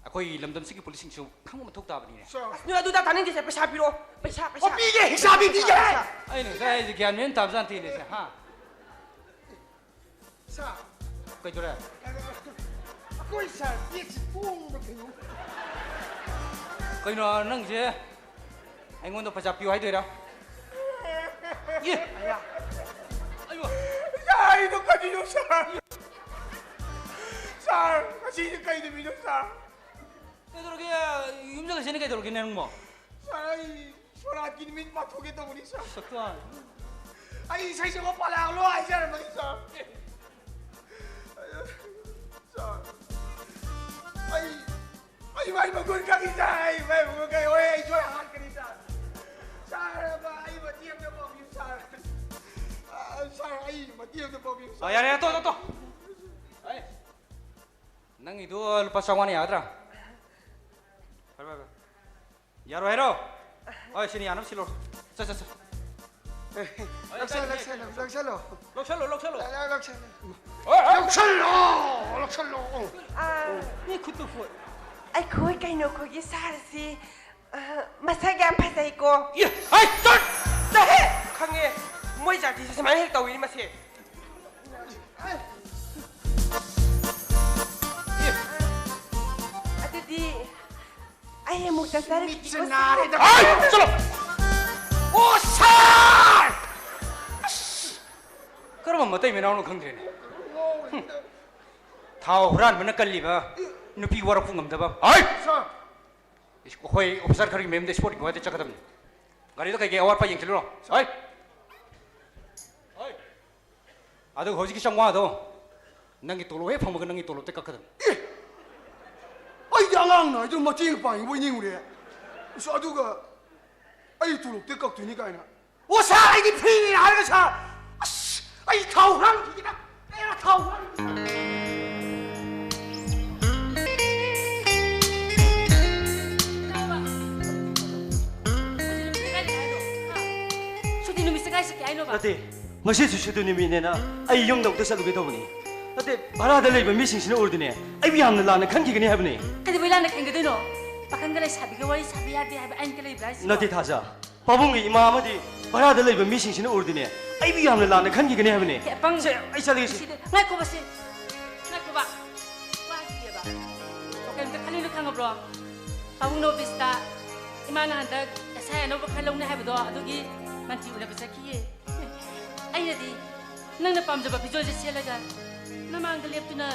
ꯑꯩꯈꯣꯏ ꯂꯝꯗꯝꯁꯤꯒꯤ ꯄꯨꯂꯤꯁꯁꯤꯡꯁꯨ ꯈꯪꯕ ꯃꯊꯧ ꯇꯥꯕꯅꯤꯅꯦ꯫ ꯁꯥꯔ꯫ ꯑꯁ, ꯅꯣꯏ ꯑꯗꯨꯗ ꯇꯥꯅꯤꯡꯗꯦꯁꯦ, ꯄꯩꯁꯥ ꯄꯤꯔꯛꯑꯣ, ꯄꯩꯁꯥ, ꯄꯩꯁꯥ꯫ ꯑꯣ, ꯄꯤꯒꯦ, ꯍꯤꯡꯁꯥ ꯄꯤꯕꯤꯒꯦ꯫ ꯄꯩꯁꯥ꯫ ꯑꯩꯅ ꯉꯁꯥꯏ ꯍꯥꯏꯁꯦ ꯒ꯭ꯌꯥꯟ ꯃꯦꯟ ꯇꯥꯕꯖꯥꯠ ꯅꯠꯇꯦꯅꯦ ꯁꯦ, ꯍꯥ? ꯁꯥꯔ꯫ ꯀꯩꯗꯧꯔꯦ? ꯑꯩꯈꯣꯏ ꯁꯥꯔ ꯕꯦꯛꯁꯤ ꯇꯣꯡꯕ ꯀꯩꯅꯣ꯫ ꯀꯩꯅꯣ ꯅꯪꯁꯦ ꯑꯩꯉꯣꯟꯗ ꯄꯩꯁꯥ ꯄꯤꯌꯨ ꯍꯥꯏꯗꯣꯏꯔꯥ? ꯑꯦ! ꯑꯌꯥ! ꯑꯌꯣ! ꯁꯥꯔ, ꯑꯩꯗꯣ ꯀꯔꯤꯅꯣ, ꯁꯥꯔ? ꯁꯥꯔ, ꯉꯁꯤꯁꯦ ꯀꯩ ꯅꯨꯃꯤꯠꯅꯣ, ꯁꯥꯔ? ꯀꯩꯗꯧꯔꯒꯦ? ꯌꯨꯝ ꯆꯠꯈꯤꯁꯤꯅ ꯀꯩꯗꯧꯔꯒꯦ ꯅꯪꯕꯣ? ꯁꯥꯔ, ꯑꯩ ꯁꯣꯔꯥꯠꯀꯤ ꯅꯨꯃꯤꯠ ꯄꯥꯡꯊꯣꯛꯀꯦ ꯇꯧꯕꯅꯤ, ꯁꯥꯔ꯫ ꯁꯛꯇꯥ꯫ ꯑꯩ ꯏꯁꯩ ꯁꯛꯄ ꯄꯥꯜꯂꯛꯑꯒꯂꯣ ꯍꯥꯏꯖꯔꯝꯕꯅꯤ, ꯁꯥꯔ꯫ ꯁꯥꯔ, ꯑꯩ, ꯑꯩ ꯃꯥꯏ ꯃꯒꯨꯟ ꯈꯪꯉꯤ, ꯁꯥꯔ꯫ ꯑꯩ ꯃꯥꯏ ꯃꯒꯨꯟ ꯈꯪꯉꯤ꯫ ꯍꯣꯏ, ꯑꯩ ꯁꯣꯏ ꯍꯥꯠꯀꯅꯤ, ꯁꯥꯔ꯫ ꯁꯥꯔ, ꯑꯩ ꯃꯇꯦꯡ ꯑꯝꯇ ꯄꯥꯡꯕꯤꯌꯨ, ꯁꯥꯔ꯫ ꯑ, ꯁꯥꯔ, ꯑꯩ ꯃꯇꯦꯡ ꯑꯝꯇ ꯄꯥꯡꯕꯤꯌꯨ, ꯑ, ꯁꯥꯔ꯫ ꯌꯥꯔꯦ, ꯌꯥꯔꯦ, ꯇꯣꯛ, ꯇꯣꯛ, ꯇꯣꯛ꯫ ꯑꯩ, ꯅꯪꯒꯤꯗꯣ ꯂꯨꯄꯥ ꯆꯥꯝꯃꯉꯥꯅ ꯌꯥꯒꯗ꯭ꯔꯥ? ꯐꯔꯦ, ꯐꯔꯦ, ꯐꯔꯦ꯫ ꯌꯥꯔꯣꯏ ꯍꯥꯏꯔꯣ? ꯍꯣꯏ, ꯁꯤꯅꯤ ꯌꯥꯅꯕ ꯁꯤꯜꯂꯣ꯫ ꯆꯠ, ꯆꯠ, ꯆꯠ꯫ ꯂꯧꯁꯜꯂꯣ, ꯂꯧꯁꯜꯂꯣ, ꯂꯧꯁꯜꯂꯣ꯫ ꯂꯧꯁꯜꯂꯣ, ꯂꯧꯁꯜꯂꯣ꯫ ꯂꯧꯁꯜꯂꯣ꯫ ꯍꯣꯏ, ꯍꯣꯏ꯫ ꯂꯧꯁꯜꯂꯣ, ꯂꯧꯁꯜꯂꯣ꯫ ꯑꯥ, ꯃꯤ ꯈꯨꯠꯇꯨ ꯐꯣꯠ꯫ ꯑꯩꯈꯣꯏ ꯀꯩꯅꯣ, ꯑꯩꯈꯣꯏꯒꯤ ꯁꯥꯔꯁꯤ, ꯑ, ꯃꯁꯛ ꯌꯥꯝ ꯐꯖꯩꯀꯣ꯫ ꯏ, ꯍꯥꯏ, ꯆꯠ! ꯆꯠꯍꯦ! ꯈꯪꯉꯦ, ꯃꯣꯏ ꯖꯥꯇꯤꯁꯦ ꯁꯨꯃꯥꯏꯅ ꯍꯦꯛ ꯇꯧꯏꯅꯤ ꯃꯁꯦ꯫ ꯑꯗꯨꯗꯤ ꯑꯩ ꯑꯃꯨꯛ ꯆꯠꯆꯔꯒꯦꯀꯣ, ꯃꯤꯠꯁꯦ ꯁꯥꯔ꯫ ꯅꯥꯔꯦꯗ꯫ ꯍꯥꯏ! ꯆꯠꯂꯣ! ꯑꯣ, ꯁꯥꯔ! ꯑꯁ! ꯀꯔꯝꯕ ꯃꯇꯩ ꯃꯅꯥꯎꯅꯣ ꯈꯪꯗ꯭ꯔꯦꯅꯦ꯫ ꯍꯨꯝ꯫ ꯊꯥꯎ ꯍꯨꯔꯥꯟꯕꯅ ꯀꯜꯂꯤꯕ, ꯅꯨꯄꯤ ꯋꯥꯔꯛꯄ ꯉꯝꯗꯕ꯫ ꯍꯥꯏ! ꯁꯥꯔ! ꯑꯩꯈꯣꯏ ꯑꯣꯐꯤꯁꯥꯔ ꯈꯔꯒꯤ ꯃꯌꯨꯝꯗ ꯏꯁꯄꯣꯔꯠꯀꯤ ꯋꯥꯗ ꯆꯠꯀꯗꯕꯅꯤ꯫ ꯒꯥꯔꯤꯗ ꯀꯩꯀꯩ ꯑꯋꯥꯠꯄ ꯌꯦꯡꯁꯤꯜꯂꯨꯔꯣ꯫ ꯍꯣꯏ꯫ ꯍꯣꯏ꯫ ꯑꯗꯨꯒ ꯍꯧꯖꯤꯛꯀꯤ ꯆꯥꯝꯃꯉꯥꯗꯣ ꯅꯪꯒꯤ ꯇꯣꯂꯣꯞ ꯍꯦꯛ ꯐꯪꯕꯒ ꯅꯪꯒꯤ ꯇꯣꯂꯣꯞꯇ ꯀꯛꯀꯗꯕꯅꯤ꯫ ꯑꯦ! ꯑꯩꯗꯤ ꯑꯉꯥꯡꯅ ꯑꯩꯗꯣ ꯃꯇꯦꯡ ꯄꯥꯡꯉꯤꯕꯣꯏ ꯅꯤꯡꯉꯨꯔꯦ꯫ ꯑꯁ, ꯑꯗꯨꯒ ꯑꯩ ꯇꯣꯂꯣꯞꯇ ꯀꯛꯇꯣꯏꯅꯤ ꯀꯥꯏꯅ꯫ ꯑꯣ, ꯁꯥꯔ, ꯑꯩꯗꯤ ꯐ꯭ꯔꯤꯅꯦ ꯍꯥꯏꯔꯒ, ꯁꯥꯔ, ꯑꯁ, ꯑꯩ ꯊꯥꯎ ꯍꯨꯔꯥꯟꯈꯤꯒꯦꯗ꯫ ꯑꯩ ꯊꯥꯎ ꯍꯨꯔꯥꯟꯈꯤꯒꯦ꯫ ꯁꯨꯇꯤ ꯅꯨꯃꯤꯠꯁꯦ ꯀꯥꯏ ꯆꯠꯀꯦ ꯍꯥꯏꯅꯣꯕ? ꯅꯠꯇꯦ, ꯉꯁꯤꯁꯨ ꯁꯨꯇꯤ ꯅꯨꯃꯤꯠꯅꯦꯅ ꯑꯩ ꯌꯨꯝꯗ ꯑꯃꯨꯛꯇ ꯆꯠꯂꯨꯒꯦ ꯇꯧꯕꯅꯤ꯫ ꯅꯠꯇꯦ, ꯚꯔꯥꯗ ꯂꯩꯕ ꯃꯤꯁꯤꯡꯁꯤꯅ ꯎꯔꯗꯤꯅꯦ, ꯑꯩꯕꯨ ꯌꯥꯝꯅ ꯂꯥꯟꯅ ꯈꯟꯈꯤꯒꯅꯤ ꯍꯥꯏꯕꯅꯤ꯫ ꯀꯩꯗꯧꯕꯩ ꯂꯥꯟꯅ ꯈꯟꯒꯗꯣꯏꯅꯣ? ꯄꯥꯈꯪꯒ ꯂꯩꯁꯥꯕꯤꯒ ꯋꯥꯔꯤ ꯁꯥꯕ ꯌꯥꯗꯦ ꯍꯥꯏꯕ ꯑꯥꯏꯟꯒ ꯂꯩꯕ꯭ꯔꯥ ꯍꯥꯏꯁꯤꯕꯣ? ꯅꯠꯇꯦ, ꯊꯥꯖ꯫ ꯄꯥꯕꯨꯡꯒꯤ ꯏꯃꯥ ꯑꯃꯗꯤ ꯚꯔꯥꯗ ꯂꯩꯕ ꯃꯤꯁꯤꯡꯁꯤꯅ ꯎꯔꯗꯤꯅꯦ, ꯑꯩꯕꯨ ꯌꯥꯝꯅ ꯂꯥꯟꯅ ꯈꯟꯈꯤꯒꯅꯤ ꯍꯥꯏꯕꯅꯦ꯫ ꯍꯦ, ꯑꯄꯪ꯫ ꯁꯦ, ꯑꯩ ꯆꯠꯂꯒꯦ ꯁꯦ꯫ ꯁꯤꯗ, ꯉꯥꯏꯈꯣꯕ ꯁꯦ꯫ ꯉꯥꯏꯈꯣꯕ꯫ ꯋꯥ ꯍꯥꯏꯈꯤꯒꯦꯕ꯫ ꯑꯣ, ꯀꯩꯝꯇ ꯈꯜꯂꯨꯅꯨ, ꯈꯪꯉꯕ꯭ꯔꯣ? ꯄꯥꯕꯨꯡꯅ ꯑꯣꯐꯤꯁꯇ ꯏꯃꯥꯅ ꯍꯟꯗꯛ ꯑꯦꯁ ꯑꯥꯏ ꯑꯅꯧꯕ ꯈꯔ ꯂꯧꯅꯤ ꯍꯥꯏꯕꯗꯣ, ꯑꯗꯨꯒꯤ ꯃꯟꯇ꯭ꯔꯤ ꯎꯅꯕ ꯆꯠꯈꯤꯌꯦ꯫ ꯑꯩꯅꯗꯤ ꯅꯪꯅ ꯄꯥꯝꯖꯕ ꯐꯤꯖꯣꯜꯁꯦ ꯁꯦꯠꯂꯒ ꯅꯃꯥꯡꯗ ꯂꯦꯞꯇꯨꯅ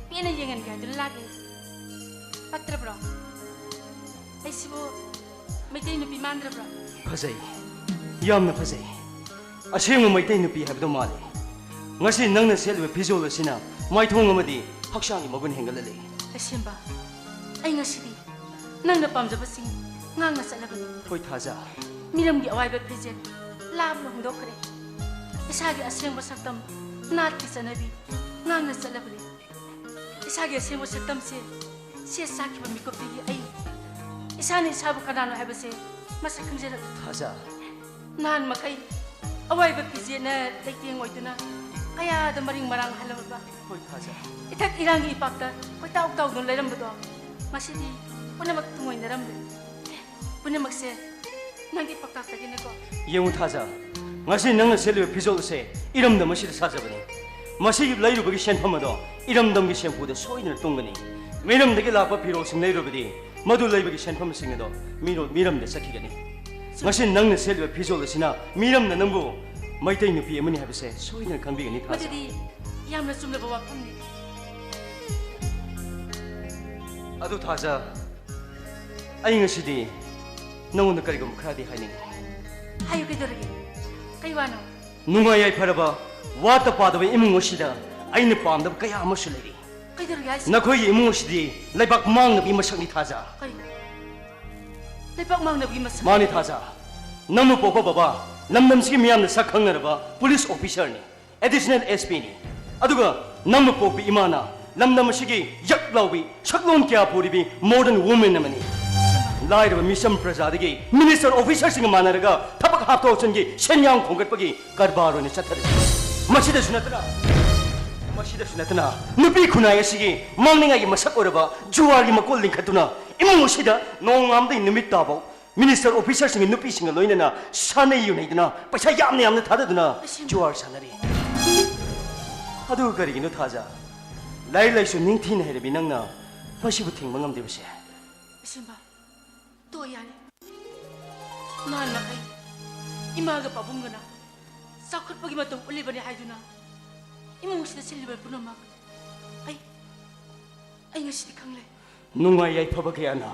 ꯄꯦꯟꯅ ꯌꯦꯡꯍꯟꯒꯦ ꯍꯥꯏꯗꯨꯅ ꯂꯥꯛꯂꯤ꯫ ꯄꯛꯇ꯭ꯔꯕ꯭ꯔꯣ? ꯑꯩꯁꯤꯕꯨ ꯃꯩꯇꯩ ꯅꯨꯄꯤ ꯃꯥꯟꯗ꯭ꯔꯕ꯭ꯔꯣ? ꯐꯖꯩ, ꯌꯥꯝꯅ ꯐꯖꯩ꯫ ꯑꯁꯦꯡꯕ ꯃꯩꯇꯩ ꯅꯨꯄꯤ ꯍꯥꯏꯕꯗꯣ ꯃꯥꯜꯂꯤ꯫ ꯉꯁꯤ ꯅꯪꯅ ꯁꯦꯠꯂꯤꯕ ꯐꯤꯖꯣꯜ ꯑꯁꯤꯅ ꯃꯥꯏꯊꯣꯡ ꯑꯃꯗꯤ ꯍꯛꯆꯥꯡꯒꯤ ꯃꯒꯨꯟ ꯍꯦꯟꯒꯠꯍꯜꯂꯤ꯫ ꯂꯩꯁꯦꯝꯕ, ꯑꯩ ꯉꯁꯤꯗꯤ ꯅꯪꯅ ꯄꯥꯝꯖꯕꯁꯤꯡ ꯉꯥꯡꯅ ꯆꯠꯂꯕꯅꯤ꯫ ꯍꯣꯏ ꯊꯥꯖ꯫ ꯃꯤꯔꯝꯒꯤ ꯑꯋꯥꯏꯕ ꯐꯤꯖꯦꯠ ꯂꯥꯞꯅ ꯍꯣꯡꯗꯣꯛꯈ꯭ꯔꯦ꯫ ꯏꯁꯥꯒꯤ ꯑꯁꯦꯡꯕ ꯁꯛꯇꯝ, ꯅꯥꯠꯀꯤ ꯆꯠꯅꯕꯤ ꯉꯥꯡꯅ ꯆꯠꯂꯕꯅꯤ꯫ ꯏꯁꯥꯒꯤ ꯑꯁꯦꯡꯕ ꯁꯛꯇꯝꯁꯦ ꯁꯦꯠ ꯆꯥꯈꯤꯕ ꯃꯤꯀꯨꯞꯇꯒꯤ ꯑꯩ ꯏꯁꯥꯅ ꯏꯁꯥꯕꯨ ꯀꯅꯥꯅꯣ ꯍꯥꯏꯕꯁꯦ ꯃꯁꯛ ꯈꯪꯖꯔꯛꯂꯦ꯫ ꯊꯥꯖ꯫ ꯅꯍꯥꯟ ꯃꯈꯩ ꯑꯋꯥꯏꯕ ꯐꯤꯖꯦꯠꯅ ꯂꯩꯇꯦꯡ ꯑꯣꯏꯗꯨꯅ ꯀꯌꯥꯗ ꯃꯔꯤꯡ ꯃꯔꯥꯡ ꯍꯜꯂꯝꯂꯕ, ꯍꯣꯏ ꯊꯥꯖ꯫ ꯏꯊꯛ ꯏꯔꯥꯡꯒꯤ ꯏꯄꯥꯛꯇ ꯀꯣꯏꯇꯥꯎ ꯇꯥꯎꯗꯨꯅ ꯂꯩꯔꯝꯕꯗꯣ, ꯉꯁꯤꯗꯤ ꯄꯨꯝꯅꯃꯛ ꯇꯨꯡꯑꯣꯏꯅꯔꯝꯂꯦ꯫ ꯄꯨꯝꯅꯃꯛꯁꯦ ꯅꯪꯒꯤ ꯄꯥꯎꯇꯥꯛꯇꯒꯤꯅꯀꯣ꯫ ꯌꯦꯡꯉꯨ ꯊꯥꯖ, ꯉꯁꯤ ꯅꯪꯅ ꯁꯦꯠꯂꯤꯕ ꯐꯤꯖꯣꯜ ꯑꯁꯦ ꯏꯔꯝꯗꯝ ꯑꯁꯤꯗ ꯁꯥꯖꯕꯅꯤ꯫ ꯃꯁꯤ ꯂꯩꯔꯨꯕꯒꯤ ꯁꯦꯟꯐꯝ ꯑꯗꯣ ꯏꯔꯝꯗꯝꯒꯤ ꯁꯦꯝꯐꯨꯗ ꯁꯣꯏꯗꯅ ꯇꯨꯡꯒꯅꯤ꯫ ꯃꯤꯔꯝꯗꯒꯤ ꯂꯥꯛꯄ ꯐꯤꯔꯣꯜꯁꯤꯡ ꯂꯩꯔꯨꯕꯗꯤ ꯃꯗꯨ ꯂꯩꯕꯒꯤ ꯁꯦꯟꯐꯝꯁꯤꯡ ꯑꯗꯣ ꯃꯤꯔꯣ-, ꯃꯤꯔꯝꯗ ꯆꯠꯈꯤꯒꯅꯤ꯫ ꯉꯁꯤ ꯅꯪꯅ ꯁꯦꯠꯂꯤꯕ ꯐꯤꯖꯣꯜ ꯑꯁꯤꯅ ꯃꯤꯔꯝꯅ ꯅꯪꯕꯨ ꯃꯩꯇꯩ ꯅꯨꯄꯤ ꯑꯃꯅꯤ ꯍꯥꯏꯕꯁꯦ ꯁꯣꯏꯗꯅ ꯈꯪꯕꯤꯒꯅꯤ ꯊꯥꯖ꯫ ꯃꯗꯨꯗꯤ ꯌꯥꯝꯅ ꯆꯨꯝꯂꯕ ꯋꯥꯐꯝꯅꯤ꯫ ꯑꯗꯨ ꯊꯥꯖ, ꯑꯩ ꯉꯁꯤꯗꯤ ꯅꯉꯣꯟꯗ ꯀꯔꯤꯒꯨꯝꯕ ꯈꯔꯗꯤ ꯍꯥꯏꯅꯤꯡꯉꯤ꯫ ꯍꯥꯏꯌꯨ, ꯀꯩꯗꯧꯔꯒꯦ? ꯀꯩ ꯋꯥꯅꯣ? ꯅꯨꯡꯉꯥꯏ ꯌꯥꯏꯐꯔꯕ, ꯋꯥꯠꯇ ꯄꯥꯗꯕ ꯏꯃꯨꯡ ꯑꯁꯤꯗ ꯑꯩꯅ ꯄꯥꯝꯗꯕ ꯀꯌꯥ ꯑꯃꯁꯨ ꯂꯩꯔꯤ꯫ ꯀꯩꯗꯧꯔꯒꯦ ꯍꯥꯏꯁꯤꯕꯣ? ꯅꯈꯣꯏꯒꯤ ꯏꯃꯨꯡ ꯑꯁꯤꯗꯤ ꯂꯩꯕꯥꯛ ꯃꯥꯡꯅꯕꯒꯤ ꯃꯁꯛꯅꯤ ꯊꯥꯖ꯫ ꯀꯩꯅꯣ? ꯂꯩꯕꯥꯛ ꯃꯥꯡꯅꯕꯒꯤ ꯃꯁꯛ? ꯃꯥꯅꯤ ꯊꯥꯖ꯫ ꯅꯪꯕꯨ ꯄꯣꯛꯄ ꯕꯕꯥ ꯂꯝꯗꯝꯁꯤꯒꯤ ꯃꯤꯌꯥꯝꯅ ꯁꯛ ꯈꯪꯅꯔꯕ ꯄꯨꯂꯤꯁ ꯑꯣꯐꯤꯁꯔꯅꯤ, ꯑꯦꯗꯤꯁꯅꯦꯜ ꯑꯦꯁ ꯄꯤꯅꯤ꯫ ꯑꯗꯨꯒ ꯅꯪꯕꯨ ꯄꯣꯛꯄ ꯏꯃꯥꯅ ꯂꯝꯗꯝ ꯑꯁꯤꯒꯤ ꯌꯛ ꯂꯥꯎꯕꯤ, ꯁꯛꯂꯣꯟ ꯀꯌꯥ ꯄꯨꯔꯤꯕꯤ ꯃꯣꯗꯔꯟ ꯋꯨꯃꯦꯟ ꯑꯃꯅꯤ꯫ ꯂꯥꯏꯔꯕ ꯃꯤꯆꯝ ꯄ꯭ꯔꯖꯥꯗꯒꯤ ꯃꯤꯅꯤꯁꯇꯔ ꯑꯣꯐꯤꯁꯔꯁꯤꯡꯒ ꯃꯥꯟꯅꯔꯒ ꯊꯕꯛ ꯍꯥꯞꯊꯣꯛ ꯍꯥꯞꯆꯤꯟꯒꯤ ꯁꯦꯟꯌꯥꯡ ꯈꯣꯝꯒꯠꯄꯒꯤ ꯀꯔꯕꯥꯔ ꯑꯣꯏꯅ ꯆꯠꯊꯔꯤ꯫ ꯃꯁꯤꯗꯁꯨ ꯅꯠꯇꯅ, ꯃꯁꯤꯗꯁꯨ ꯅꯠꯇꯅ ꯅꯨꯄꯤ ꯈꯨꯟꯅꯥꯏ ꯑꯁꯤꯒꯤ ꯃꯥꯡꯅꯤꯡꯉꯥꯏꯒꯤ ꯃꯁꯛ ꯑꯣꯏꯔꯕ ꯖꯨꯋꯥꯔꯒꯤ ꯃꯀꯣꯜ ꯂꯤꯡꯈꯠꯇꯨꯅ ꯏꯃꯨꯡ ꯑꯁꯤꯗ ꯅꯣꯡꯉꯥꯟꯕꯗꯒꯤ ꯅꯨꯃꯤꯠ ꯇꯥꯐꯥꯎ ꯃꯤꯅꯤꯁꯇꯔ ꯑꯣꯐꯤꯁꯔꯁꯤꯡꯒꯤ ꯅꯨꯄꯤꯁꯤꯡꯒ ꯂꯣꯏꯅꯅ ꯁꯥꯟꯅꯩ ꯌꯨꯅꯩꯗꯅ ꯄꯩꯁꯥ ꯌꯥꯝꯅ ꯌꯥꯝꯅ ꯊꯥꯗꯗꯨꯅ ꯂꯩꯁꯦꯝꯕ꯫ ꯖꯨꯋꯥꯔ ꯁꯥꯟꯅꯔꯤ꯫ ꯑꯗꯨꯒ ꯀꯔꯤꯒꯤꯅꯣ ꯊꯥꯖ? ꯂꯥꯏꯔꯤꯛ ꯂꯥꯏꯁꯨ ꯅꯤꯡꯊꯤꯅ ꯍꯩꯔꯕꯤ ꯅꯪꯅ ꯃꯁꯤꯕꯨ ꯊꯤꯡꯕ ꯉꯝꯗ꯭ꯔꯤꯕꯁꯦ? ꯂꯩꯁꯦꯝꯕ, ꯇꯣꯛꯑꯣ ꯌꯥꯔꯦ꯫ ꯅꯍꯥꯟ ꯃꯈꯩ ꯏꯃꯥꯒ ꯄꯥꯕꯨꯡꯒꯅ ꯆꯥꯎꯈꯠꯄꯒꯤ ꯃꯇꯧ ꯎꯠꯂꯤꯕꯅꯤ ꯍꯥꯏꯗꯨꯅ ꯏꯃꯨꯡꯁꯤꯗ ꯁꯤꯜꯂꯤꯕ ꯄꯨꯝꯅꯃꯛ ꯑꯩ ꯑꯩ ꯉꯁꯤꯗꯤ ꯈꯪꯂꯦ꯫ ꯅꯨꯡꯉꯥꯏ ꯌꯥꯏꯐꯕ ꯀꯌꯥꯅ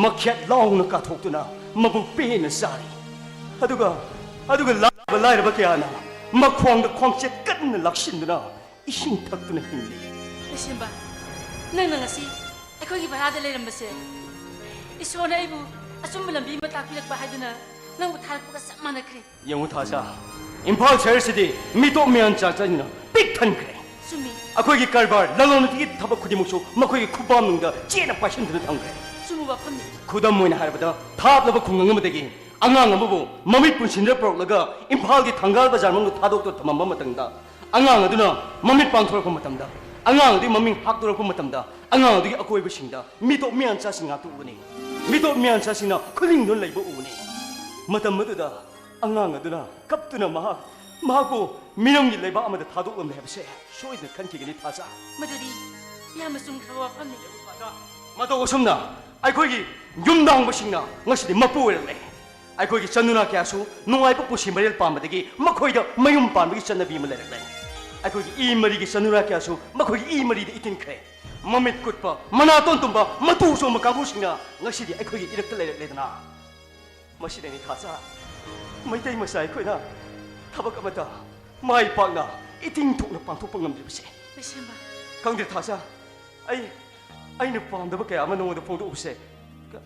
ꯃꯈꯦꯠ ꯂꯥꯎꯅ ꯀꯥꯊꯣꯛꯇꯨꯅ ꯃꯕꯨꯛ ꯄꯦꯟꯅ ꯆꯥꯔꯤ꯫ ꯑꯗꯨꯒ ꯑꯗꯨꯒ ꯂꯥꯏꯔꯕ ꯂꯥꯏꯔꯕ ꯀꯌꯥꯅ ꯃꯈ꯭ꯋꯥꯡꯗ ꯈ꯭ꯋꯥꯡꯆꯦꯠ ꯀꯟꯅ ꯂꯥꯛꯁꯤꯟꯗꯨꯅ ꯏꯁꯤꯡ ꯊꯛꯇꯨꯅ ꯍꯤꯡꯂꯤ꯫ ꯂꯩꯁꯦꯝꯕ, ꯅꯪꯅ ꯉꯁꯤ ꯑꯩꯈꯣꯏꯒꯤ ꯚꯔꯥꯗ ꯂꯩꯔꯝꯕꯁꯦ ꯏꯁꯣꯔꯅ ꯑꯩꯕꯨ ꯑꯆꯨꯝꯕ ꯂꯝꯕꯤ ꯑꯃ ꯇꯥꯛꯄꯤꯔꯛꯄ ꯍꯥꯏꯗꯨꯅ ꯅꯪꯕꯨ ꯊꯥꯔꯛꯄꯒ ꯆꯞ ꯃꯥꯟꯅꯈ꯭ꯔꯦ꯫ ꯌꯦꯡꯉꯨ ꯊꯥꯖ, ꯏꯝꯐꯥꯜ ꯁꯍꯔꯁꯤꯗꯤ ꯃꯤꯇꯣꯞ ꯃꯤꯌꯥꯟꯆꯥ ꯆꯪꯗꯨꯅ ꯄꯤꯛ ꯊꯟꯈ꯭ꯔꯦ꯫ ꯆꯨꯝꯃꯤ꯫ ꯑꯩꯈꯣꯏꯒꯤ ꯀꯔꯕꯥꯔ, ꯂꯂꯣꯟ ꯏꯇꯤꯛꯀꯤ ꯊꯕꯛ ꯈꯨꯗꯤꯡꯃꯛꯁꯨ ꯃꯈꯣꯏꯒꯤ ꯈꯨꯄꯥꯝꯅꯨꯡꯗ ꯆꯦꯠꯅ ꯄꯥꯏꯁꯤꯟꯗꯨꯅ ꯊꯝꯈ꯭ꯔꯦ꯫ ꯆꯨꯝꯕ ꯋꯥꯐꯝꯅꯤ꯫ ꯈꯨꯗꯝ ꯑꯣꯏꯅ ꯍꯥꯏꯔꯕꯗ, ꯊꯥꯞꯂꯕ ꯈꯨꯡꯒꯪ ꯑꯃꯗꯒꯤ ꯑꯉꯥꯡ ꯑꯃꯕꯨ ꯃꯃꯤꯠ ꯄꯨꯟꯁꯤꯟꯗ ꯄꯨꯔꯛꯂꯒ ꯏꯝꯐꯥꯜꯒꯤ ꯊꯪꯒꯥꯜ ꯕꯖꯥꯔ ꯃꯅꯨꯡꯗ ꯊꯥꯗꯣꯛꯇꯨꯅ ꯊꯝꯃꯝꯕ ꯃꯇꯝꯗ, ꯑꯉꯥꯡ ꯑꯗꯨꯅ ꯃꯃꯤꯠ ꯄꯥꯡꯊꯣꯔꯛꯄ ꯃꯇꯝꯗ, ꯑꯉꯥꯡ ꯑꯗꯨꯒꯤ ꯃꯃꯤꯡ ꯍꯥꯞꯇꯣꯔꯛꯄ ꯃꯇꯝꯗ, ꯑꯉꯥꯡ ꯑꯗꯨꯒꯤ ꯑꯀꯣꯏꯕꯁꯤꯡꯗ ꯃꯤꯇꯣꯞ ꯃꯤꯌꯥꯟꯆꯥꯁꯤꯡ ꯉꯥꯛꯇ ꯎꯒꯅꯤ꯫ ꯃꯤꯇꯣꯞ ꯃꯤꯌꯥꯟꯆꯥꯁꯤꯡꯅ ꯈꯨꯂꯤꯡꯗꯨꯅ ꯂꯩꯕ ꯎꯒꯅꯤ꯫ ꯃꯇꯝ ꯑꯗꯨꯗ ꯑꯉꯥꯡ ꯑꯗꯨꯅ ꯀꯞꯇꯨꯅ ꯃꯍꯥꯛ, ꯃꯍꯥꯛꯄꯨ ꯃꯤꯔꯝꯒꯤ ꯂꯩꯕꯥꯛ ꯑꯃꯗ ꯊꯥꯗꯣꯛꯂꯝꯂꯦ ꯍꯥꯏꯕꯁꯦ ꯁꯣꯏꯗꯅ ꯈꯟꯈꯤꯒꯅꯤ, ꯊꯥꯖ꯫ ꯃꯗꯨꯗꯤ ꯌꯥꯝꯅ ꯆꯨꯝꯈ꯭ꯔꯕ ꯋꯥꯐꯝꯅꯤ꯫ ꯃꯇꯧ ꯑꯁꯨꯝꯅ ꯑꯩꯈꯣꯏꯒꯤ ꯌꯨꯝꯅꯥꯡꯕꯁꯤꯡꯅ ꯉꯁꯤꯗꯤ ꯃꯄꯨ ꯑꯣꯏꯔꯛꯂꯦ꯫ ꯑꯩꯈꯣꯏꯒꯤ ꯆꯅꯨꯔꯥ ꯀꯌꯥꯁꯨ ꯅꯨꯡꯉꯥꯏꯕ ꯄꯨꯟꯁꯤ ꯃꯔꯦꯜ ꯄꯥꯝꯕꯗꯒꯤ ꯃꯈꯣꯏꯗ ꯃꯌꯨꯝ ꯄꯥꯟꯕꯒꯤ ꯆꯠꯅꯕꯤ ꯑꯃ ꯂꯩꯔꯛꯂꯦ꯫ ꯑꯩꯈꯣꯏꯒꯤ ꯏ ꯃꯔꯤꯒꯤ ꯆꯅꯨꯔꯥ ꯀꯌꯥꯁꯨ ꯃꯈꯣꯏꯒꯤ ꯏ ꯃꯔꯤꯗ ꯏꯇꯤꯟꯈ꯭ꯔꯦ꯫ ꯃꯃꯤꯠ ꯀꯨꯠꯄ, ꯃꯅꯥꯇꯣꯟ ꯇꯨꯝꯕ, ꯃꯇꯨ ꯆꯣꯝꯕ ꯀꯥꯡꯕꯨꯁꯤꯡꯅ ꯉꯁꯤꯗꯤ ꯑꯩꯈꯣꯏꯒꯤ ꯏꯔꯛꯇ ꯂꯩꯔꯛꯂꯦꯗꯅ꯫ ꯃꯁꯤꯗꯅꯤ ꯊꯥꯖ, ꯃꯩꯇꯩ ꯃꯆꯥ ꯑꯩꯈꯣꯏꯅ ꯊꯕꯛ ꯑꯃꯠꯇ ꯃꯥꯏ ꯄꯥꯛꯅ ꯏꯇꯤꯡ ꯊꯣꯛꯅ ꯄꯥꯡꯊꯣꯛꯄ ꯉꯝꯗ꯭ꯔꯤꯕꯁꯦ꯫ ꯂꯩꯁꯦꯝꯕ꯫ ꯈꯪꯗꯦ ꯊꯥꯖ, ꯑꯩ, ꯑꯩꯅ ꯄꯥꯝꯗꯕ ꯀꯌꯥ ꯑꯃ ꯅꯉꯣꯟꯗ ꯐꯣꯡꯗꯣꯛꯎꯁꯦ꯫ ꯀ-,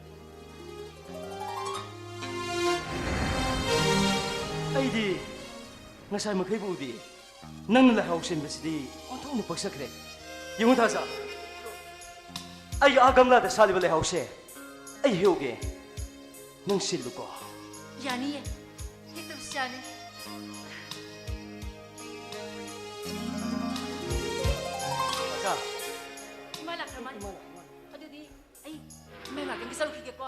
ꯑꯩꯗꯤ ꯉꯁꯥꯏ ꯃꯈꯩꯕꯨ ꯎꯗꯦ꯫ ꯅꯪꯅ ꯂꯥꯏꯍꯥꯎ ꯆꯦꯟꯕꯁꯤꯗꯤ ꯑꯣꯟꯊꯣꯛꯅ ꯄꯛꯆꯈ꯭ꯔꯦ꯫ ꯌꯦꯡꯉꯨ ꯊꯥꯖ, ꯑꯩ ꯑꯥ ꯒꯝꯂꯥꯗ ꯁꯥꯠꯂꯤꯕ ꯂꯩꯍꯥꯎꯁꯦ ꯑꯩ ꯍꯦꯛꯎꯒꯦ꯫ ꯅꯪ ꯁꯤꯜꯂꯨꯀꯣ꯫ ꯌꯥꯅꯤꯌꯦ, ꯍꯦꯛꯇꯕꯁꯨ ꯌꯥꯅꯤ꯫ ꯊꯥꯖ꯫ ꯏꯃꯥ ꯂꯥꯛꯈ꯭ꯔ ꯃꯥꯜꯂꯦ꯫ ꯏꯃꯥ ꯂꯥꯛꯈ꯭ꯔ ꯃꯥꯜꯂꯦ꯫ ꯑꯗꯨꯗꯤ ꯑꯩ ꯏꯃꯥ ꯉꯥꯛꯇꯪꯗꯤ ꯆꯠꯂꯨꯈꯤꯒꯦꯀꯣ꯫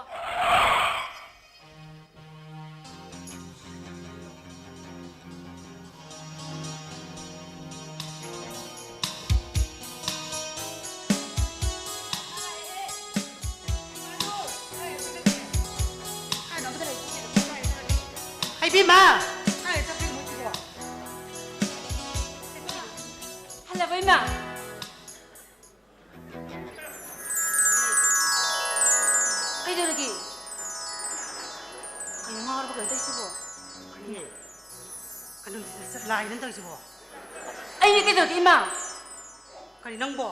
ꯍꯩꯕꯤꯃ! ꯀꯥꯏ ꯆꯠꯈ꯭ꯔꯤꯅꯣ ꯃꯣꯏꯁꯤꯕꯣ? ꯂꯥꯛꯑꯣ, ꯏꯃꯥ꯫ ꯀꯩꯗꯧꯔꯒꯦ? ꯀꯩꯅꯣ, ꯉꯥꯎꯔꯕ ꯀꯩꯅꯣ ꯇꯧꯔꯤꯁꯤꯕꯣ? ꯀꯩꯅꯣ, ꯀꯩꯅꯣ, ꯂꯥꯏꯅ ꯇꯧꯔꯤꯁꯤꯕꯣ? ꯑꯩꯅꯦ, ꯀꯩꯗꯧꯔꯒꯦ, ꯏꯃꯥ? ꯀꯔꯤ, ꯅꯪꯕꯣ?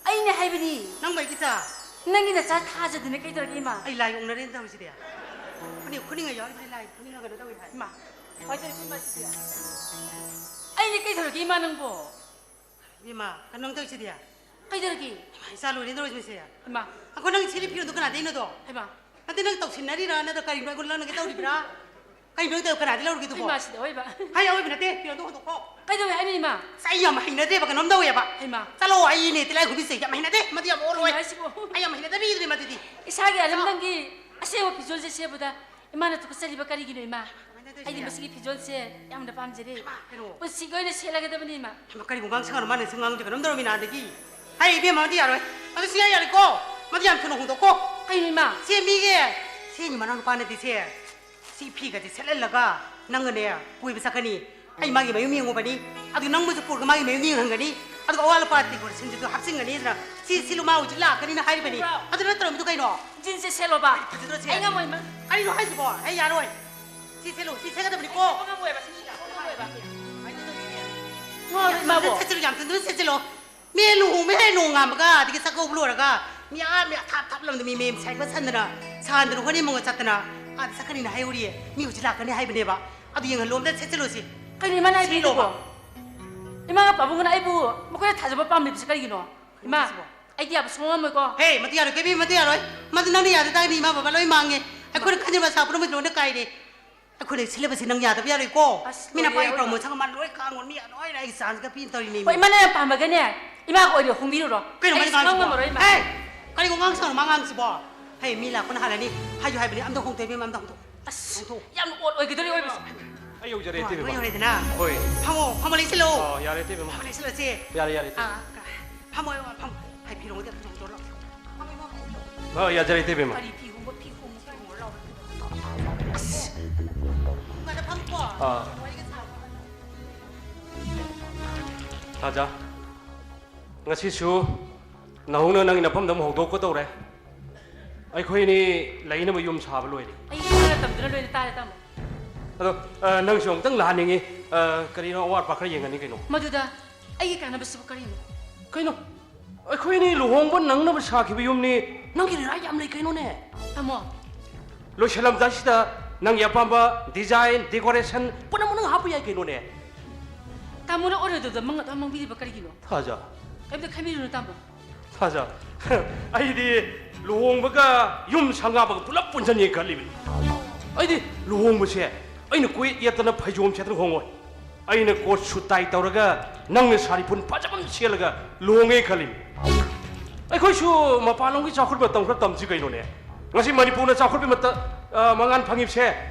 ꯑꯩꯅꯦ ꯍꯥꯏꯕꯅꯤ꯫ ꯅꯪꯕꯣ, ꯑꯩꯒꯤ ꯏꯆꯥ? ꯅꯪꯒꯤ ꯅꯆꯥ ꯊꯥꯖꯗꯅ ꯀꯩꯗꯧꯔꯒꯦ, ꯏꯃꯥ? ꯑꯩ ꯂꯥꯏ ꯑꯣꯛꯅꯔꯦꯅ ꯇꯧꯔꯤꯁꯤꯗꯤ꯫ ꯈꯨꯅꯤꯡ, ꯈꯨꯅꯤꯡꯒ ꯌꯥꯎꯔꯤꯕꯅꯤ, ꯂꯥꯏ ꯈꯨꯅꯤꯡꯒ ꯀꯩꯅꯣ ꯇꯧꯏ ꯍꯥꯏ꯫ ꯏꯃꯥ, ꯀꯃꯥꯏꯅ ꯇꯧꯔꯤꯅꯣ, ꯏꯃꯥ, ꯁꯤꯗꯤ? ꯑꯩꯅꯦ, ꯀꯩꯗꯧꯔꯒꯦ, ꯏꯃꯥ, ꯅꯪꯕꯣ? ꯏꯃꯥ, ꯀꯩꯅꯣ ꯅꯪ ꯇꯧꯔꯤꯁꯤꯗꯤ? ꯀꯩꯗꯧꯔꯒꯦ? ꯏꯃꯥ, ꯏꯆꯥ ꯂꯣꯏꯔꯦ ꯇꯧꯔꯤꯁꯤ ꯃꯁꯦ꯫ ꯏꯃꯥ꯫ ꯑꯩꯈꯣꯏ ꯅꯪ ꯁꯤꯔꯤ ꯐꯤꯔꯣꯟꯗꯣ ꯀꯅꯥꯗꯩꯅꯣꯗꯣ? ꯍꯩꯃꯥ꯫ ꯅꯠꯇꯦ, ꯅꯪ ꯇꯧꯁꯤꯟꯅꯔꯤꯔꯥ ꯅꯠꯇ꯭ꯔ ꯀꯔꯤꯅꯣ ꯑꯩꯉꯣꯟꯗ ꯂꯪꯅꯒꯦ ꯇꯧꯔꯤꯕ꯭ꯔꯥ? ꯀꯩꯅꯣ ꯅꯪ ꯇꯧ-, ꯀꯅꯥꯗꯩ ꯂꯧꯔꯨꯒꯦ ꯑꯗꯨꯕꯣ? ꯏꯃꯥ, ꯁꯤꯗ ꯑꯣꯏꯕ꯫ ꯍꯥꯏ, ꯑꯣꯏꯕ ꯅꯠꯇꯦ, ꯐꯤꯔꯣꯟꯗꯣ ꯍꯣꯡꯗꯣꯛꯈꯣ꯫ ꯀꯩꯗꯧꯋꯦ ꯍꯥꯏꯅꯣ, ꯏꯃꯥ? ꯑꯁ, ꯑꯩ ꯌꯥꯝ ꯍꯩꯅꯗ꯭ꯔꯦꯕ, ꯀꯩꯅꯣꯝ ꯇꯧꯋꯦꯕ꯫ ꯍꯩꯃꯥ꯫ ꯆꯠꯂꯣ, ꯑꯩꯅꯦ ꯇꯤꯜꯂꯥꯏꯈꯨꯝꯕꯤꯁꯦ ꯌꯥꯝ ꯍꯩꯅꯗꯦ, ꯃꯗꯨ ꯌꯥꯝ ꯑꯣꯜꯂꯣꯏ꯫ ꯀꯩꯅꯣ ꯍꯥꯏꯁꯤꯕꯣ? ꯑꯩ ꯌꯥꯝ ꯍꯩꯅꯗꯕ ꯃꯤꯗꯨꯅꯦ ꯃꯗꯨꯗꯤ꯫ ꯏꯁꯥꯒꯤ ꯆꯠꯂꯣ꯫ ꯑꯔꯝꯗꯝꯒꯤ ꯑꯁꯦꯡꯕ ꯐꯤꯖꯣꯜꯁꯦ ꯁꯦꯠꯄꯗ ꯏꯃꯥꯅ ꯇꯨꯀꯠꯆꯔꯤꯕ ꯀꯔꯤꯒꯤꯅꯣ, ꯏꯃꯥ? ꯀꯃꯥꯏꯅ ꯇꯧꯔꯤꯁꯦ? ꯑꯩꯗꯤ ꯃꯁꯤꯒꯤ ꯐꯤꯖꯣꯜꯁꯦ ꯌꯥꯝꯅ ꯄꯥꯝꯖꯔꯦ꯫ ꯍꯩꯃꯥ, ꯀꯩꯅꯣ? ꯄꯨꯟꯁꯤꯒꯤ ꯑꯣꯏꯅ ꯁꯦꯠꯂꯒꯗꯕꯅꯤ, ꯏꯃꯥ꯫ ꯍꯩꯃꯥ, ꯀꯔꯤꯕꯨ ꯉꯥꯡ ꯁꯉꯥꯡꯅꯣ ꯃꯥꯅ ꯁꯨꯝ ꯉꯥꯡꯉꯤꯁꯦ? ꯀꯩꯅꯣꯝ ꯇꯧꯔꯝꯃꯤ ꯅꯍꯥꯟꯗꯒꯤ꯫ ꯍꯩ, ꯏꯕꯦꯝꯃ, ꯃꯗꯨ ꯌꯥꯔꯣꯏ꯫ ꯃꯗꯨ ꯁꯨꯡꯌꯥ ꯌꯥꯔꯣꯏꯀꯣ꯫ ꯃꯗꯨ ꯌꯥꯝ ꯊꯨꯅ ꯍꯣꯡꯗꯣꯛꯀꯣ꯫ ꯀꯩꯅꯣ, ꯏꯃꯥ? ꯁꯦ, ꯃꯤꯒꯤ, ꯁꯦ, ꯃꯤ ꯃꯅꯥꯎ ꯅꯨꯄꯥꯅꯗꯤ ꯁꯦ, ꯁꯤ ꯐꯤꯒꯁꯦ ꯁꯦꯠꯍꯜꯂꯒ ꯅꯪꯒꯅꯦ ꯀꯣꯏꯕ ꯆꯠꯀꯅꯤ꯫ ꯑꯩ ꯃꯥꯒꯤ ꯃꯌꯨꯝ ꯌꯦꯡꯉꯨꯕꯅꯤ꯫ ꯑꯗꯨ ꯅꯪꯕꯨꯁꯨ ꯄꯨꯔꯒ ꯃꯥꯒꯤ ꯃꯌꯨꯝ ꯌꯦꯡꯍꯟꯒꯅꯤ꯫ ꯑꯗꯨꯒ ꯑꯋꯥꯠ ꯑꯄꯥ decorationꯗꯨꯁꯨ ꯍꯥꯞꯆꯤꯟꯒꯅꯤꯗꯅ꯫ ꯁꯤ, ꯁꯤ ꯂꯨꯃꯥ ꯍꯧꯖꯤꯛ ꯂꯥꯛꯀꯅꯤꯅ ꯍꯥꯏꯔꯤꯕꯅꯤ꯫ ꯏꯃꯥ! ꯑꯗꯨ ꯅꯠꯇ꯭ꯔꯣ ꯃꯗꯨ ꯀꯩꯅꯣ? ꯖꯤꯟꯁꯁꯦ ꯁꯦꯠꯂꯣꯕ꯫ ꯐꯖꯗ꯭ꯔꯣ ꯁꯤ? ꯑꯩ ꯉꯝꯃꯣꯏ, ꯏꯃꯥ꯫ ꯀꯔꯤꯅꯣ ꯍꯥꯏꯁꯤꯕꯣ? ꯑꯩ ꯌꯥꯔꯣꯏ꯫ ꯁꯤ ꯁꯦꯠꯂꯨ, ꯁꯤ ꯁꯦꯠꯀꯗꯕꯅꯤꯀꯣ꯫ ꯑꯩ ꯉꯝꯃꯣꯏꯕ, ꯁꯤ ꯉꯝꯃꯣꯏꯕ꯫ ꯀꯃꯥꯏꯅ ꯇꯧꯗꯣꯏꯅꯣ? ꯉꯥꯎꯔꯦ, ꯏꯃꯥꯕꯣ꯫ ꯁꯦꯠꯆꯜꯂꯨ, ꯌꯥꯝ ꯊꯨꯅ ꯁꯦꯠꯆꯜꯂꯣ꯫ ꯃꯤ ꯂꯨꯍꯣꯡꯕ ꯍꯦꯛ ꯅꯣꯡꯉꯥꯟꯕꯒ, ꯑꯗꯒꯤ ꯆꯥꯛꯀꯧꯕ ꯂꯣꯏꯔꯒ, ꯃꯤ ꯑꯥ, ꯃꯤ ꯑꯊꯥꯞ ꯊꯥꯞ ꯂꯝꯗ ꯃꯤ ꯃꯌꯨꯝ ꯁꯥꯏꯀꯜ ꯁꯟꯗꯅ, ꯁꯥꯟꯗꯅ ꯍꯣꯅꯤꯃꯨꯟꯒ ꯆꯠꯇꯅ, ꯑꯥꯗ ꯆꯠꯀꯅꯤꯅ ꯍꯥꯏꯍꯧꯔꯤꯌꯦ꯫ ꯃꯤ ꯍꯧꯖꯤꯛ ꯂꯥꯛꯀꯅꯤ ꯍꯥꯏꯕꯅꯦꯕ꯫ ꯑꯗꯨ ꯌꯦꯡꯍꯜꯂꯣ, ꯑꯝꯇ ꯁꯦꯠꯆꯜꯂꯣ ꯁꯤ꯫ ꯀꯩꯅꯣ ꯏꯃꯥꯅ ꯍꯥꯏꯕꯤꯔꯤꯗꯨꯕꯣ? ꯁꯦꯠꯂꯣꯕ꯫ ꯏꯃꯥꯒ ꯄꯥꯕꯨꯡꯒꯅ ꯑꯩꯕꯨ ꯃꯈꯣꯏꯅ ꯊꯥꯖꯕ ꯄꯥꯝꯂꯤꯕꯁꯤ ꯀꯔꯤꯒꯤꯅꯣ? ꯏꯃꯥ, ꯀꯩꯅꯣ ꯍꯥꯏꯁꯤꯕꯣ? ꯑꯩꯗꯤ ꯌꯥꯕ ꯁꯨꯡꯉꯝ ꯉꯝꯃꯣꯏꯀꯣ꯫ ꯍꯦ, ꯃꯗꯨ ꯌꯥꯔꯣꯏ, ꯀꯦꯕꯤ, ꯃꯗꯨ ꯌꯥꯔꯣꯏ꯫ ꯃꯗꯨ ꯅꯪꯅ ꯌꯥꯗ ꯇꯥꯔꯗꯤ ꯏꯃꯥ ꯕꯕꯥ ꯂꯣꯏ ꯃꯥꯡꯉꯦ꯫ ꯑꯩꯈꯣꯏꯅ ꯏꯃꯥ꯫ ꯈꯟꯖꯕ ꯑꯁꯥ ꯄꯨꯝꯅꯃꯛ ꯂꯣꯏꯅ ꯀꯥꯏꯔꯦ꯫ ꯑꯩꯈꯣꯏꯅ ꯁꯤꯜꯂꯤꯕꯁꯤ ꯅꯪ ꯌꯥꯗꯕ ꯌꯥꯔꯣꯏꯀꯣ꯫ ꯑꯁ, ꯃꯤꯅ ꯂꯣꯏꯔꯦ, ꯄꯥꯏ ꯑꯑꯣꯏꯕ꯫ Promotion ꯑꯃ ꯂꯣꯏ ꯈꯥꯡꯉꯣ, ꯃꯤ ꯂꯣꯏꯅ ꯑꯩꯒꯤ chance ꯀ ꯄꯤ ꯇꯧꯔꯤꯅꯦ꯫ ꯍꯣꯏ, ꯏꯃꯥꯅ ꯌꯥꯝ ꯄꯥꯝꯃꯒꯅꯦ, ꯏꯃꯥꯒ ꯑꯣꯏꯅ ꯍꯣꯡꯕꯤꯔꯨꯔꯣ꯫ ꯀꯩꯅꯣ ꯑꯩ ꯃꯥꯅ ꯁꯨꯡꯉꯝ ꯉꯥꯡꯉꯤꯁꯤꯕꯣ? ꯉꯝꯃꯔꯣꯏ, ꯏꯃꯥ꯫ ꯍꯦ! ꯀꯔꯤꯅꯣ ꯉꯥꯡ ꯁꯥꯎꯅꯣ ꯃꯥ ꯉꯥꯡꯉꯤꯁꯤꯕꯣ? ꯍꯦ, ꯃꯤ ꯂꯥꯛꯄꯅ ꯍꯥꯜꯂꯅꯤ꯫ ꯍꯥꯏꯌꯨ ꯍꯥꯏꯕꯅꯤ, ꯑꯝꯇ ꯍꯣꯡꯗꯣꯛꯑꯣ ꯏꯕꯦꯝꯃ, ꯑꯝꯇ ꯍꯣꯡꯗꯣꯛꯑꯣ꯫ ꯑꯁ, ꯍꯣꯡꯗꯣꯛꯑꯣ꯫ ꯌꯥꯝꯅ ꯑꯣꯠ ꯑꯣꯏꯒꯗꯧꯔꯤ ꯑꯣꯏꯕꯁꯦ꯫ ꯑꯩ ꯌꯧꯖꯔꯦ, ꯏꯇꯩꯃ꯫ ꯂꯣꯏ ꯌꯧꯔꯦꯗꯅ? ꯍꯣꯏ꯫ ꯐꯝꯃꯣ, ꯐꯝꯃꯣ, ꯂꯦꯡꯁꯤꯜꯂꯣ꯫ ꯑꯣ, ꯌꯥꯔꯦ, ꯏꯇꯩꯃ꯫ ꯐꯝꯃꯣ, ꯂꯦꯡꯁꯤꯜꯂꯣ, ꯁꯦ꯫ ꯌꯥꯔꯦ, ꯌꯥꯔꯦ, ꯏꯇꯩꯃ꯫ ꯑꯥ, ꯐꯝꯃꯣ, ꯐꯝꯃꯣ꯫ ꯍꯥꯏ, ꯐꯤꯔꯣꯟꯗꯤ ꯑꯝꯇ ꯍꯣꯡꯗꯣꯛꯑꯣ ꯂꯥꯎ꯫ ꯐꯝꯃꯣ, ꯐꯝꯃꯣ, ꯂꯦꯡꯁꯤꯜꯂꯣ꯫ ꯑ, ꯌꯥꯖꯔꯦ, ꯏꯇꯩꯕꯦꯝꯃ꯫ ꯀꯔꯤ ꯐꯤ ꯍꯣꯡꯕ, ꯐꯤ ꯍꯣꯡꯕ, ꯐꯤ ꯍꯣꯡꯕ ꯂꯥꯎ꯫ ꯑꯁ! ꯉꯥꯗ ꯐꯝꯃꯨꯀꯣ꯫ ꯑꯥ꯫ ꯋꯥꯔꯤꯒ ꯁꯥꯔꯨꯀꯣ꯫ ꯊꯥꯖ꯫ ꯉꯁꯤꯁꯨ ꯅꯍꯧꯅ ꯅꯪꯒꯤ ꯅꯐꯝꯗ ꯑꯃꯨꯛ ꯍꯧꯗꯣꯛꯀꯗꯧꯔꯦ꯫ ꯑꯩꯈꯣꯏꯅꯤ ꯂꯩꯅꯕ ꯌꯨꯝ ꯁꯥꯕ ꯂꯣꯏꯔꯦ꯫ ꯑꯩ ꯈꯔ ꯇꯝꯗꯨꯅ ꯂꯣꯏꯅ ꯇꯥꯔꯦ, ꯇꯥꯃꯣ꯫ ꯑꯗꯣ, ꯑ, ꯅꯪꯁꯨ ꯑꯃꯨꯛꯇꯪ ꯂꯥꯛꯍꯟꯅꯤꯡꯉꯤ꯫ ꯑ, ꯀꯔꯤꯅꯣ, ꯑꯋꯥꯠ ꯑꯄꯥ ꯈꯔ ꯌꯦꯡꯍꯟꯅꯤ ꯀꯩꯅꯣ꯫ ꯃꯗꯨꯗ ꯑꯩꯒꯤ ꯀꯥꯟꯅꯕꯁꯤꯕꯨ ꯀꯔꯤꯅꯣ? ꯀꯩꯅꯣ? ꯑꯩꯈꯣꯏꯅꯤ ꯂꯨꯍꯣꯡꯕ ꯅꯪꯅꯕ ꯁꯥꯈꯤꯕ ꯌꯨꯝꯅꯤ꯫ ꯅꯪꯒꯤ ꯔꯤꯔꯥꯏ ꯌꯥꯝ ꯂꯩ ꯀꯩꯅꯣꯅꯦ꯫ ꯇꯥꯃꯣ꯫ ꯂꯣꯏꯁꯤꯜꯂꯝꯗꯥꯏꯁꯤꯗ ꯅꯪꯒꯤ ꯑꯄꯥꯝꯕ design, decoration ꯄꯨꯝꯅꯃꯛ ꯅꯪ ꯍꯥꯞꯄ ꯌꯥꯏ ꯀꯩꯅꯣꯅꯦ꯫ ꯇꯥꯃꯣꯅ ꯑꯣꯏꯔꯣꯏꯗꯕꯗ ꯃꯪ ꯑꯗꯨꯝ ꯃꯪꯕꯤꯔꯤꯕ ꯀꯔꯤꯒꯤꯅꯣ? ꯊꯥꯖ꯫ ꯀꯩꯝꯇ ꯈꯟꯕꯤꯔꯨꯅꯨ, ꯇꯥꯃꯣ꯫ ꯊꯥꯖ꯫ ꯑꯩꯗꯤ ꯂꯨꯍꯣꯡꯕꯒ ꯌꯨꯝ ꯁꯪꯒꯥꯕꯒ ꯄꯨꯂꯞ ꯄꯨꯟꯁꯤꯟꯒꯦ ꯈꯜꯂꯤꯕꯅꯤ꯫ ꯑꯩꯗꯤ ꯂꯨꯍꯣꯡꯕꯁꯦ ꯑꯩꯅ ꯀꯣꯏꯌꯦꯠ ꯌꯦꯠꯇꯅ ꯐꯩꯖꯣꯝ ꯁꯦꯠꯇꯅ ꯍꯣꯡꯉꯣꯏ꯫ ꯑꯩꯅ ꯀꯣꯠ ꯁꯨꯠ ꯇꯥꯏ ꯇꯧꯔꯒ ꯅꯪꯅ ꯁꯥꯔꯤ ꯐꯨꯟ ꯐꯖꯕ ꯑꯃ ꯁꯦꯠꯂꯒ ꯂꯨꯍꯣꯡꯉꯦ ꯈꯜꯂꯤꯕꯅꯤ꯫ ꯑꯩꯈꯣꯏꯁꯨ ꯃꯄꯥꯟꯂꯣꯝꯒꯤ ꯆꯥꯎꯈꯠꯄ ꯃꯇꯧ ꯈꯔ ꯇꯝꯁꯤ ꯀꯩꯅꯣꯅꯦ꯫ ꯉꯁꯤ ꯃꯅꯤꯄꯨꯔꯅ ꯆꯥꯎꯈꯠꯄ ꯃꯇ-, ꯑ, ꯃꯉꯥꯜ ꯐꯪꯉꯤꯕꯁꯦ,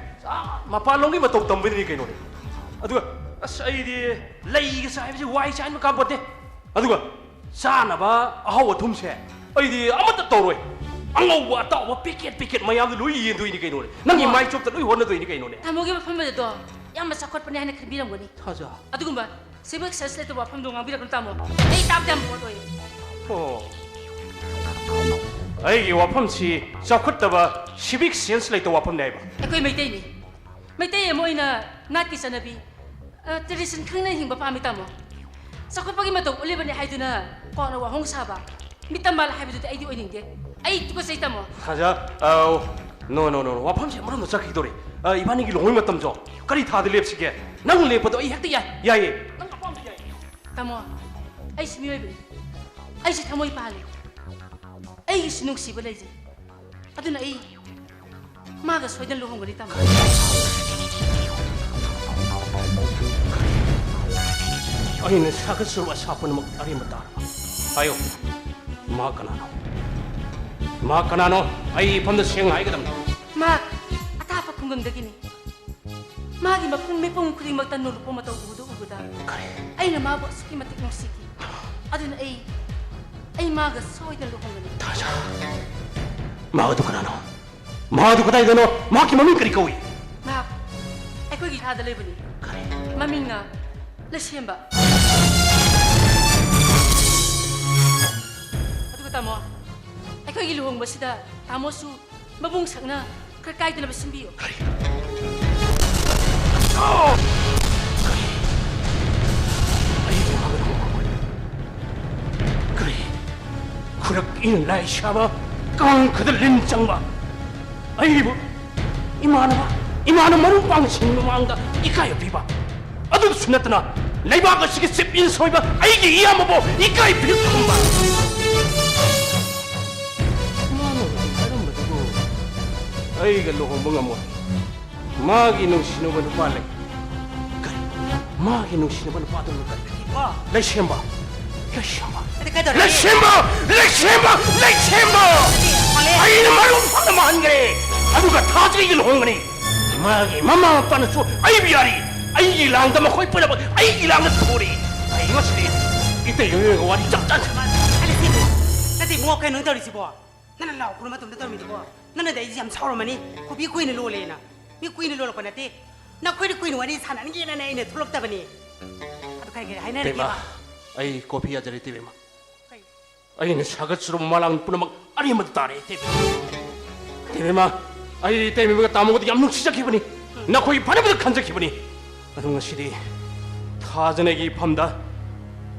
ꯑ, ꯃꯄꯥꯟꯂꯣꯝꯒꯤ ꯃꯇꯧ ꯇꯝꯕꯗꯒꯤꯅꯤ ꯀꯩꯅꯣꯅꯦ꯫ ꯑꯗꯨꯒ ꯑꯁ, ꯑꯩꯗꯤ ꯂꯩꯒ ꯆꯥꯏꯕꯁꯤ ꯋꯥꯏ ꯆꯥꯏꯕ ꯀꯥꯟꯄꯣꯠꯇꯦ꯫ ꯑꯗꯨꯒ ꯆꯥꯅꯕ ꯑꯍꯥꯎ ꯑꯊꯨꯝꯁꯦ ꯑꯩꯗꯤ ꯑꯃꯠꯇ ꯇꯧꯔꯣꯏ꯫ ꯑꯉꯧꯕ ꯑꯇꯥꯎꯕ ꯄꯦꯀꯦꯠ ꯄꯦꯀꯦꯠ ꯃꯌꯥꯝꯗꯨ ꯂꯣꯏ ꯌꯦꯟꯗꯣꯏꯅꯤ ꯀꯩꯅꯣꯅꯦ꯫ ꯅꯪꯒꯤ ꯃꯥꯏ ꯆꯣꯞꯇ ꯂꯣꯏ ꯍꯣꯠꯅꯗꯣꯏꯅꯤ ꯀꯩꯅꯣꯅꯦ꯫ ꯇꯥꯃꯣꯒꯤ ꯋꯥꯐꯝ ꯑꯗꯨꯗꯣ ꯌꯥꯝꯅ ꯆꯥꯎꯈꯠꯄꯅꯤ ꯍꯥꯏꯅ ꯈꯟꯕꯤꯔꯝꯒꯅꯤ꯫ ꯊꯥꯖ꯫ ꯑꯗꯨꯒꯨꯝꯕ civic sense ꯂꯩꯇꯕ ꯋꯥꯐꯝꯗꯣ ꯉꯥꯡꯕꯤꯔꯛꯀꯅꯨ, ꯇꯥꯃꯣ꯫ ꯑꯩ ꯇꯥꯕꯗ ꯌꯥꯝ bored ꯑꯣꯏꯌꯦ꯫ ꯑꯣ꯫ ꯑꯩꯒꯤ ꯋꯥꯐꯝꯁꯤ ꯆꯥꯎꯈꯠꯇꯕ civic sense ꯂꯩꯇꯕ ꯋꯥꯐꯝꯅꯤ ꯍꯥꯏꯕ꯫ ꯑꯩꯈꯣꯏ ꯃꯩꯇꯩꯅꯤ꯫ ꯃꯩꯇꯩ ꯑꯃ ꯑꯣꯏꯅ ꯅꯥꯠꯀꯤ ꯆꯠꯅꯕꯤ, ꯑ, tradition ꯈꯪꯅ ꯍꯤꯡꯕ ꯄꯥꯝꯃꯤ, ꯇꯥꯃꯣ꯫ ꯆꯥꯎꯈꯠꯄꯒꯤ ꯃꯇꯧ ꯎꯠꯂꯤꯕꯅꯤ ꯍꯥꯏꯗꯨꯅ ꯀꯣꯟꯅ ꯋꯥꯍꯣꯡ ꯁꯥꯕ, ꯃꯤꯇꯝ ꯃꯥꯜꯂꯦ ꯍꯥꯏꯕꯗꯨꯗꯤ ꯑꯩꯗꯤ ꯑꯣꯏꯅꯤꯡꯗꯦ꯫ ꯑꯩ ꯇꯨꯀꯠꯆꯩ, ꯇꯥꯃꯣ꯫ ꯊꯥꯖ, ꯑ, no, no, no, no. ꯋꯥꯐꯝꯁꯦ ꯑꯃꯔꯣꯝꯗ ꯆꯠꯈꯤꯗꯧꯔꯦ꯫ ꯑ, ꯏꯕꯥꯅꯤꯒꯤ ꯂꯨꯍꯣꯡꯕꯒꯤ ꯃꯇꯝꯁꯨ ꯀꯔꯤ ꯊꯥꯗ ꯂꯦꯞꯁꯤꯒꯦ? ꯅꯪ ꯂꯦꯞꯄꯗꯣ ꯑꯩ ꯍꯦꯛꯇ ꯌꯥꯏ, ꯌꯥꯏꯌꯦ꯫ ꯅꯪ ꯑꯄꯥꯝꯕ ꯌꯥꯏ꯫ ꯇꯥꯃꯣ, ꯑꯩꯁꯨ ꯃꯤꯑꯣꯏꯕꯅꯤ꯫ ꯑꯩꯁꯨ ꯊꯃꯣꯏ ꯄꯥꯜꯂꯤ꯫ ꯑꯩꯒꯤꯁꯨ ꯅꯨꯡꯁꯤꯕ ꯂꯩꯖꯩ꯫ ꯑꯗꯨꯅ ꯑꯩ ꯃꯥꯒ ꯁꯣꯏꯗꯅ ꯂꯨꯍꯣꯡꯒꯅꯤ, ꯇꯥꯃꯣ꯫ ꯑꯩꯅ ꯁꯥꯒꯠꯆꯔꯨꯕ ꯑꯁꯥ ꯄꯨꯝꯅꯃꯛ ꯑꯔꯦꯝꯕ ꯇꯥꯔꯕ꯫ ꯍꯥꯏꯌꯨ, ꯃꯥ ꯀꯅꯥꯅꯣ? ꯃꯥ ꯀꯅꯥꯅꯣ? ꯑꯩ ꯏꯐꯝꯗ ꯁꯦꯡꯅ ꯍꯥꯏꯒꯗꯕꯅꯤ꯫ ꯃꯥ ꯑꯊꯥꯞꯄ ꯈꯨꯡꯒꯪꯗꯒꯤꯅꯤ꯫ ꯃꯥꯒꯤ ꯃꯈꯣꯡ ꯃꯤꯄꯨꯝ ꯈꯨꯗꯤꯡꯃꯛꯇ ꯅꯣꯂꯨꯛꯄ ꯃꯇꯧ ꯎꯕꯗ ꯎꯕꯗ ꯀꯔꯤ? ꯑꯩꯅ ꯃꯥꯕꯨ ꯑꯁꯨꯛꯀꯤ ꯃꯇꯤꯛ ꯅꯨꯡꯁꯤꯈꯤ꯫ ꯑꯗꯨꯅ ꯑꯩ, ꯑꯩ ꯃꯥꯒ ꯁꯣꯏꯗꯅ ꯂꯨꯍꯣꯡꯒꯅꯤ꯫ ꯊꯥꯖ꯫ ꯃꯥ ꯑꯗꯨ ꯀꯅꯥꯅꯣ? ꯃꯥ ꯑꯗꯨ ꯀꯗꯥꯏꯗꯅꯣ? ꯃꯍꯥꯛꯀꯤ ꯃꯃꯤꯡ ꯀꯔꯤ ꯀꯧꯏ? ꯃꯍꯥꯛ ꯑꯩꯈꯣꯏꯒꯤ ꯏꯁꯥꯗ ꯂꯩꯕꯅꯤ꯫ ꯀꯔꯤ? ꯃꯃꯤꯡꯅ ꯂꯩꯁꯦꯝꯕ꯫ ꯃꯁꯤꯗ ꯇꯥꯃꯣꯁꯨ ꯃꯕꯨꯡ ꯁꯛꯅ ꯈꯔ ꯀꯥꯏꯗꯅꯕ ꯁꯤꯟꯕꯤꯌꯨ꯫ ꯀꯔꯤ? ꯑꯣ! ꯀꯔꯤ? ꯑꯩꯕꯨ ꯃꯥꯒ ꯂꯨꯍꯣꯡꯕ? ꯀꯔꯤ? ꯈꯨꯔꯛ ꯏꯟ ꯂꯥꯏ ꯁꯥꯕ, ꯀꯥꯡ ꯈꯗ ꯂꯤꯟ ꯆꯪꯕ ꯑꯩꯕꯨ ꯏꯃꯥꯟꯅꯕ, ꯏꯃꯥꯟꯅꯕ ꯃꯔꯨꯞ ꯃꯄꯥꯡꯁꯤꯡ ꯃꯃꯥꯡꯗ ꯏꯀꯥꯏꯕ ꯄꯤꯕ, ꯑꯗꯨꯁꯨ ꯅꯠꯇꯅ ꯂꯩꯕꯥꯛ ꯑꯁꯤꯒꯤ ꯆꯤꯞ ꯃꯤꯅꯤꯁꯇꯔ ꯑꯣꯏꯕ ꯑꯩꯒꯤ ꯏꯌꯥꯝꯕꯕꯨ ꯏꯀꯥꯏ ꯄꯤꯕ ꯊꯝꯕ꯫ ꯃꯥꯅ ꯍꯥꯏꯔꯝꯕꯗꯨꯕꯨ ꯑꯩꯒ ꯂꯨꯍꯣꯡꯕ ꯉꯝꯃꯣꯏ꯫ ꯃꯥꯒꯤ ꯅꯨꯡꯁꯤꯅꯕ ꯅꯨꯄꯥ ꯂꯩ꯫ ꯀꯔꯤ? ꯃꯥꯒꯤ ꯅꯨꯡꯁꯤꯅꯕ ꯅꯨꯄꯥꯗꯨꯅ ꯀꯔꯤ? ꯂꯩꯁꯦꯝꯕ꯫ ꯂꯩꯁꯦꯝꯕ꯫ ꯑꯗꯨ ꯀꯩꯗꯧꯔꯒꯦ? ꯂꯩꯁꯦꯝꯕ! ꯂꯩꯁꯦꯝꯕ! ꯂꯩꯁꯦꯝꯕ! ꯍꯣꯂꯦ꯫ ꯑꯩꯅ ꯃꯔꯨꯞ ꯐꯅ ꯃꯥꯟꯈ꯭ꯔꯦ꯫ ꯑꯗꯨꯒ ꯊꯥꯖꯒꯤꯒ ꯂꯨꯍꯣꯡꯒꯅꯤ꯫ ꯃꯥꯒꯤ ꯃꯃꯥ ꯃꯄꯥꯅꯁꯨ ꯑꯩꯕꯨ ꯌꯥꯔꯤ꯫ ꯑꯩꯒꯤ ꯂꯥꯡꯗ ꯃꯈꯣꯏ ꯄꯨꯝꯅꯃꯛ ꯑꯩꯒꯤ ꯂꯥꯡꯗ ꯊꯣꯔꯤ꯫ ꯑꯩ ꯉꯁꯤꯗꯤ ꯏꯇꯩ ꯏꯃꯣꯏꯒ ꯋꯥꯔꯤ ꯆꯞ ꯆꯥꯅ ꯁꯥꯟꯅ꯫ ꯑꯂꯦ, ꯁꯤꯕꯨ꯫ ꯅꯠꯇꯦ, ꯏꯕꯨꯡꯉꯣ, ꯀꯩꯅꯣ ꯇꯧꯔꯤꯁꯤꯕꯣ? ꯅꯪꯅ ꯂꯥꯎ ꯈꯨꯔ ꯃꯇꯝꯗ ꯇꯧꯔꯝꯃꯤꯗꯨꯕꯣ? ꯅꯪꯅꯗꯤ ꯑꯩꯁꯦ ꯌꯥꯝ ꯁꯥꯎꯔꯝꯃꯅꯤ꯫ ꯈꯨꯕꯤ ꯀꯨꯏꯅ ꯂꯣꯜꯂꯦꯅ꯫ ꯃꯤ ꯀꯨꯏꯅ ꯂꯣꯜꯂꯛꯄ ꯅꯠꯇꯦ꯫ ꯅꯈꯣꯏꯗꯤ ꯀꯨꯏꯅ ꯋꯥꯔꯤ ꯁꯥꯟꯅꯅꯤꯡꯗꯦꯅꯅꯦ ꯑꯩꯅ ꯊꯣꯛꯂꯛꯇꯕꯅꯤ꯫ ꯑꯗꯨ ꯀꯔꯤ ꯀꯔꯤ ꯍꯥꯏꯅꯔꯒꯦꯕ? ꯏꯇꯩꯃ, ꯑꯩ ꯀꯣꯐꯤ ꯌꯥꯖꯔꯦ, ꯏꯇꯩꯃ꯫ ꯀꯩ? ꯑꯩꯅ ꯁꯥꯒꯠꯆꯔꯨꯕ ꯃꯂꯥꯡ ꯄꯨꯝꯅꯃꯛ ꯑꯔꯦꯝꯕꯗ ꯇꯥꯔꯦ, ꯏꯇꯩꯃ꯫ ꯏꯇꯩꯃ, ꯑꯩ ꯏꯇꯩꯃꯒ ꯇꯥꯃꯣꯒꯗꯤ ꯌꯥꯝ ꯅꯨꯡꯁꯤꯖꯈꯤꯕꯅꯤ꯫ ꯅꯈꯣꯏꯒꯤ ꯐꯅꯕꯗ ꯈꯟꯖꯈꯤꯕꯅꯤ꯫ ꯑꯗꯨ ꯉꯁꯤꯗꯤ ꯊꯥꯖꯅ ꯑꯩꯒꯤ ꯏꯐꯝꯗ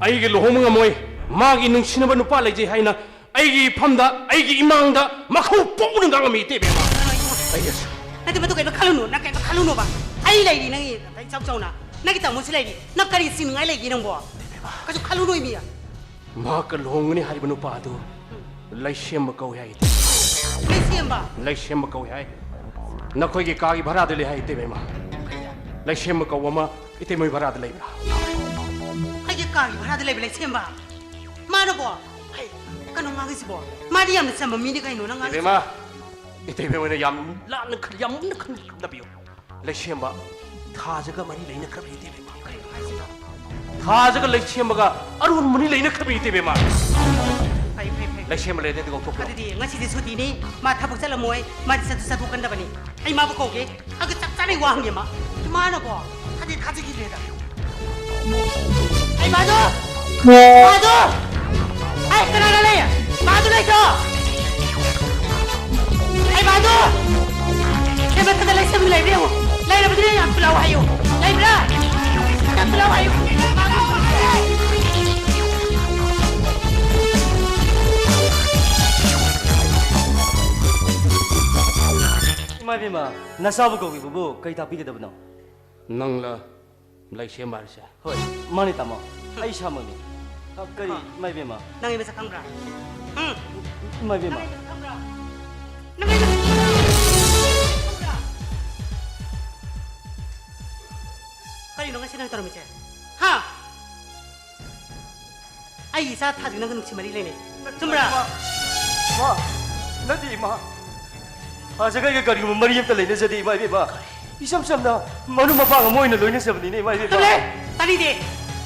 ꯑꯩꯒ ꯂꯨꯍꯣꯡꯕ ꯉꯝꯃꯣꯏ, ꯃꯥꯒꯤ ꯅꯨꯡꯁꯤꯅꯕ ꯅꯨꯄꯥ ꯂꯩꯖꯩ ꯍꯥꯏꯅ ꯑꯩꯒꯤ ꯏꯐꯝꯗ, ꯑꯩꯒꯤ ꯏꯃꯥꯡꯗ ꯃꯈꯧ ꯄꯣꯛꯅ ꯉꯥꯡꯉꯝꯃꯤ, ꯏꯇꯩꯃ꯫ ꯑꯩ ꯑꯁ- ꯅꯠꯇꯦ, ꯃꯗꯨ ꯀꯩꯅꯣ ꯈꯜꯂꯨꯅꯨ, ꯅꯪ ꯀꯩꯝꯇ ꯈꯜꯂꯨꯅꯨꯕ꯫ ꯑꯩ ꯂꯩꯔꯤ, ꯅꯪꯒꯤ ꯏꯆꯥꯎ ꯆꯥꯎꯅ꯫ ꯅꯪꯒꯤ ꯇꯥꯃꯣꯁꯨ ꯂꯩꯔꯤ꯫ ꯅꯪ ꯀꯔꯤ ꯆꯤꯡꯅꯤꯡꯉꯥꯏ ꯂꯩꯒꯦ ꯅꯪꯕꯣ? ꯀꯩꯁꯨ ꯈꯜꯂꯨꯅꯨ, ꯏꯕꯤ꯫ ꯃꯍꯥꯛꯀ ꯂꯨꯍꯣꯡꯒꯅꯤ ꯍꯥꯏꯔꯤꯕ ꯅꯨꯄꯥ ꯑꯗꯨ ꯂꯩꯁꯦꯝꯕ ꯀꯧꯏ ꯍꯥꯏ꯫ ꯂꯩꯁꯦꯝꯕ? ꯂꯩꯁꯦꯝꯕ ꯀꯧꯏ ꯍꯥꯏ꯫ ꯅꯈꯣꯏꯒꯤ ꯀꯥꯒꯤ ꯚꯔꯥꯗ ꯂꯩ ꯍꯥꯏ, ꯏꯇꯩꯃ꯫ ꯂꯩꯁꯦꯝꯕ ꯀꯧꯕ ꯑꯃ ꯏꯇꯩꯃꯣꯏ ꯚꯔꯥꯗ ꯂꯩꯕ꯭ꯔꯥ? ꯑꯩꯒꯤ ꯀꯥꯒꯤ ꯚꯔꯥꯗ ꯂꯩꯕ ꯂꯩꯁꯦꯝꯕ? ꯃꯥꯅꯕꯣ? ꯍꯩ, ꯀꯩꯅꯣ ꯉꯥꯡꯉꯤꯁꯤꯕꯣ? ꯃꯥꯗꯤ ꯌꯥꯝꯅ ꯆꯝꯕ ꯃꯤꯅꯤ ꯀꯩꯅꯣ ꯅꯪ ꯉꯥꯡꯉꯤꯁꯤꯕꯣ? ꯏꯕꯦꯝꯃ, ꯏꯇꯩꯃ ꯍꯣꯏꯅ ꯌꯥꯝ ꯂꯥꯟꯅ ꯈꯜ-, ꯌꯥꯝ ꯃꯨꯟꯅ ꯈꯟꯕꯤꯌꯨ꯫ ꯂꯩꯁꯦꯝꯕ ꯊꯥꯖꯒ ꯃꯔꯤ ꯂꯩꯅꯈ꯭ꯔꯕ ꯏꯇꯩꯃ꯫ ꯀꯩꯅꯣ ꯍꯥꯏꯁꯤꯕꯣ? ꯊꯥꯖꯒ ꯂꯩꯁꯦꯝꯕꯒ ꯑꯔꯣꯟꯕ ꯃꯔꯤ ꯂꯩꯅꯈ꯭ꯔꯕ ꯏꯇꯩꯃ꯫ ꯐꯩ, ꯐꯩ, ꯐꯩ꯫ ꯂꯩꯁꯦꯝꯕ ꯂꯩꯔꯗꯤ ꯉꯧꯊꯣꯛꯄꯤꯔꯣ꯫ ꯑꯗꯨꯗꯤ ꯉꯁꯤꯗꯤ ꯁꯨꯇꯤꯅꯤ꯫ ꯃꯥ ꯊꯕꯛ ꯆꯠꯂꯝꯃꯣꯏ꯫ ꯃꯥꯗꯤ ꯆꯠꯁꯨ ꯆꯠꯊꯣꯛꯀꯟꯗꯕꯅꯤ꯫ ꯑꯩ ꯃꯥꯕꯨ ꯀꯧꯒꯦ꯫ ꯑꯗꯨ ꯆꯞ ꯆꯥꯅ ꯋꯥ ꯍꯪꯒꯦ ꯃꯥ꯫ ꯃꯥꯅꯀꯣ ꯊꯥꯗꯤ ꯊꯥꯖꯈꯤꯗ꯭ꯔꯦꯗ꯫ ꯑꯩ ꯃꯥꯗꯣ! ꯃꯥꯗꯣ! ꯑꯩ ꯀꯅꯥ ꯀꯅꯥ ꯂꯩ? ꯃꯥꯗꯣ ꯂꯩꯇ꯭ꯔꯣ? ꯑꯩ ꯃꯥꯗꯣ! ꯁꯦ ꯃꯊꯛꯇ ꯂꯩꯁꯦꯝ ꯂꯩꯕ꯭ꯔꯥ ꯌꯦꯡꯉꯨ꯫ ꯂꯩꯔꯕꯗꯤ ꯌꯥꯝ ꯊꯨꯂꯥꯎ ꯍꯥꯏꯌꯨ꯫ ꯂꯩꯕ꯭ꯔꯥ? ꯌꯥꯝ ꯊꯨꯂꯥꯎ ꯍꯥꯏꯌꯨ꯫ ꯏꯃꯥ ꯏꯕꯦꯝꯃ, ꯅꯆꯥꯕꯨ ꯀꯧꯕꯤꯕꯕꯨ ꯀꯩ ꯇꯥꯛꯄꯤꯒꯗꯕꯅꯣ? ꯅꯪꯂ ꯂꯩꯁꯦꯝꯕ ꯍꯥꯏꯔꯤꯁꯦ? ꯍꯣꯏ, ꯃꯥꯅꯤ ꯇꯥꯃꯣ꯫ ꯑꯩ ꯏꯁꯥꯃꯛꯅꯤ꯫ ꯑ, ꯀꯔꯤ, ꯍꯥ? ꯏꯃꯥ ꯏꯕꯦꯝꯃ? ꯅꯪ ꯑꯩ ꯃꯁꯛ ꯈꯪꯕ꯭ꯔꯥ? ꯎꯝ? ꯏꯃꯥ ꯏꯕꯦꯝꯃ꯫ ꯅꯪ ꯑꯩ ꯃꯁꯛ ꯈꯪꯕ꯭ꯔꯥ? ꯅꯪ ꯑꯩ ꯃꯁꯛ ꯈꯪꯕ꯭ꯔꯥ? ꯀꯔꯤꯅꯣ ꯉꯁꯤ ꯅꯪ ꯇꯧꯔꯝꯃꯤꯁꯦ? ꯍꯥ? ꯑꯩꯒꯤ ꯏꯆꯥ ꯊꯥꯖꯤꯟꯅꯒ ꯅꯨꯡꯁꯤ ꯃꯔꯤ ꯂꯩꯅꯩ꯫ ꯆꯨꯝꯕ꯭ꯔꯥ? ꯏꯃꯥ, ꯏꯃꯥ, ꯅꯠꯇꯦ, ꯏꯃꯥ꯫ ꯊꯥꯖꯒ ꯑꯩꯒ ꯀꯔꯤꯒꯨꯝꯕ ꯃꯔꯤ ꯑꯝꯇ ꯂꯩꯅꯖꯗꯦ, ꯏꯃꯥ ꯏꯕꯦꯝꯃ꯫ ꯏꯆꯝ ꯆꯝꯅ ꯃꯔꯨꯞ ꯃꯄꯥꯡ ꯑꯃ ꯑꯣꯏꯅ ꯂꯣꯏꯅꯖꯕꯅꯤꯅꯦ, ꯏꯃꯥ ꯏꯕꯦꯝꯃ꯫ ꯇꯜꯂꯦ! ꯇꯥꯅꯤꯡꯗꯦ!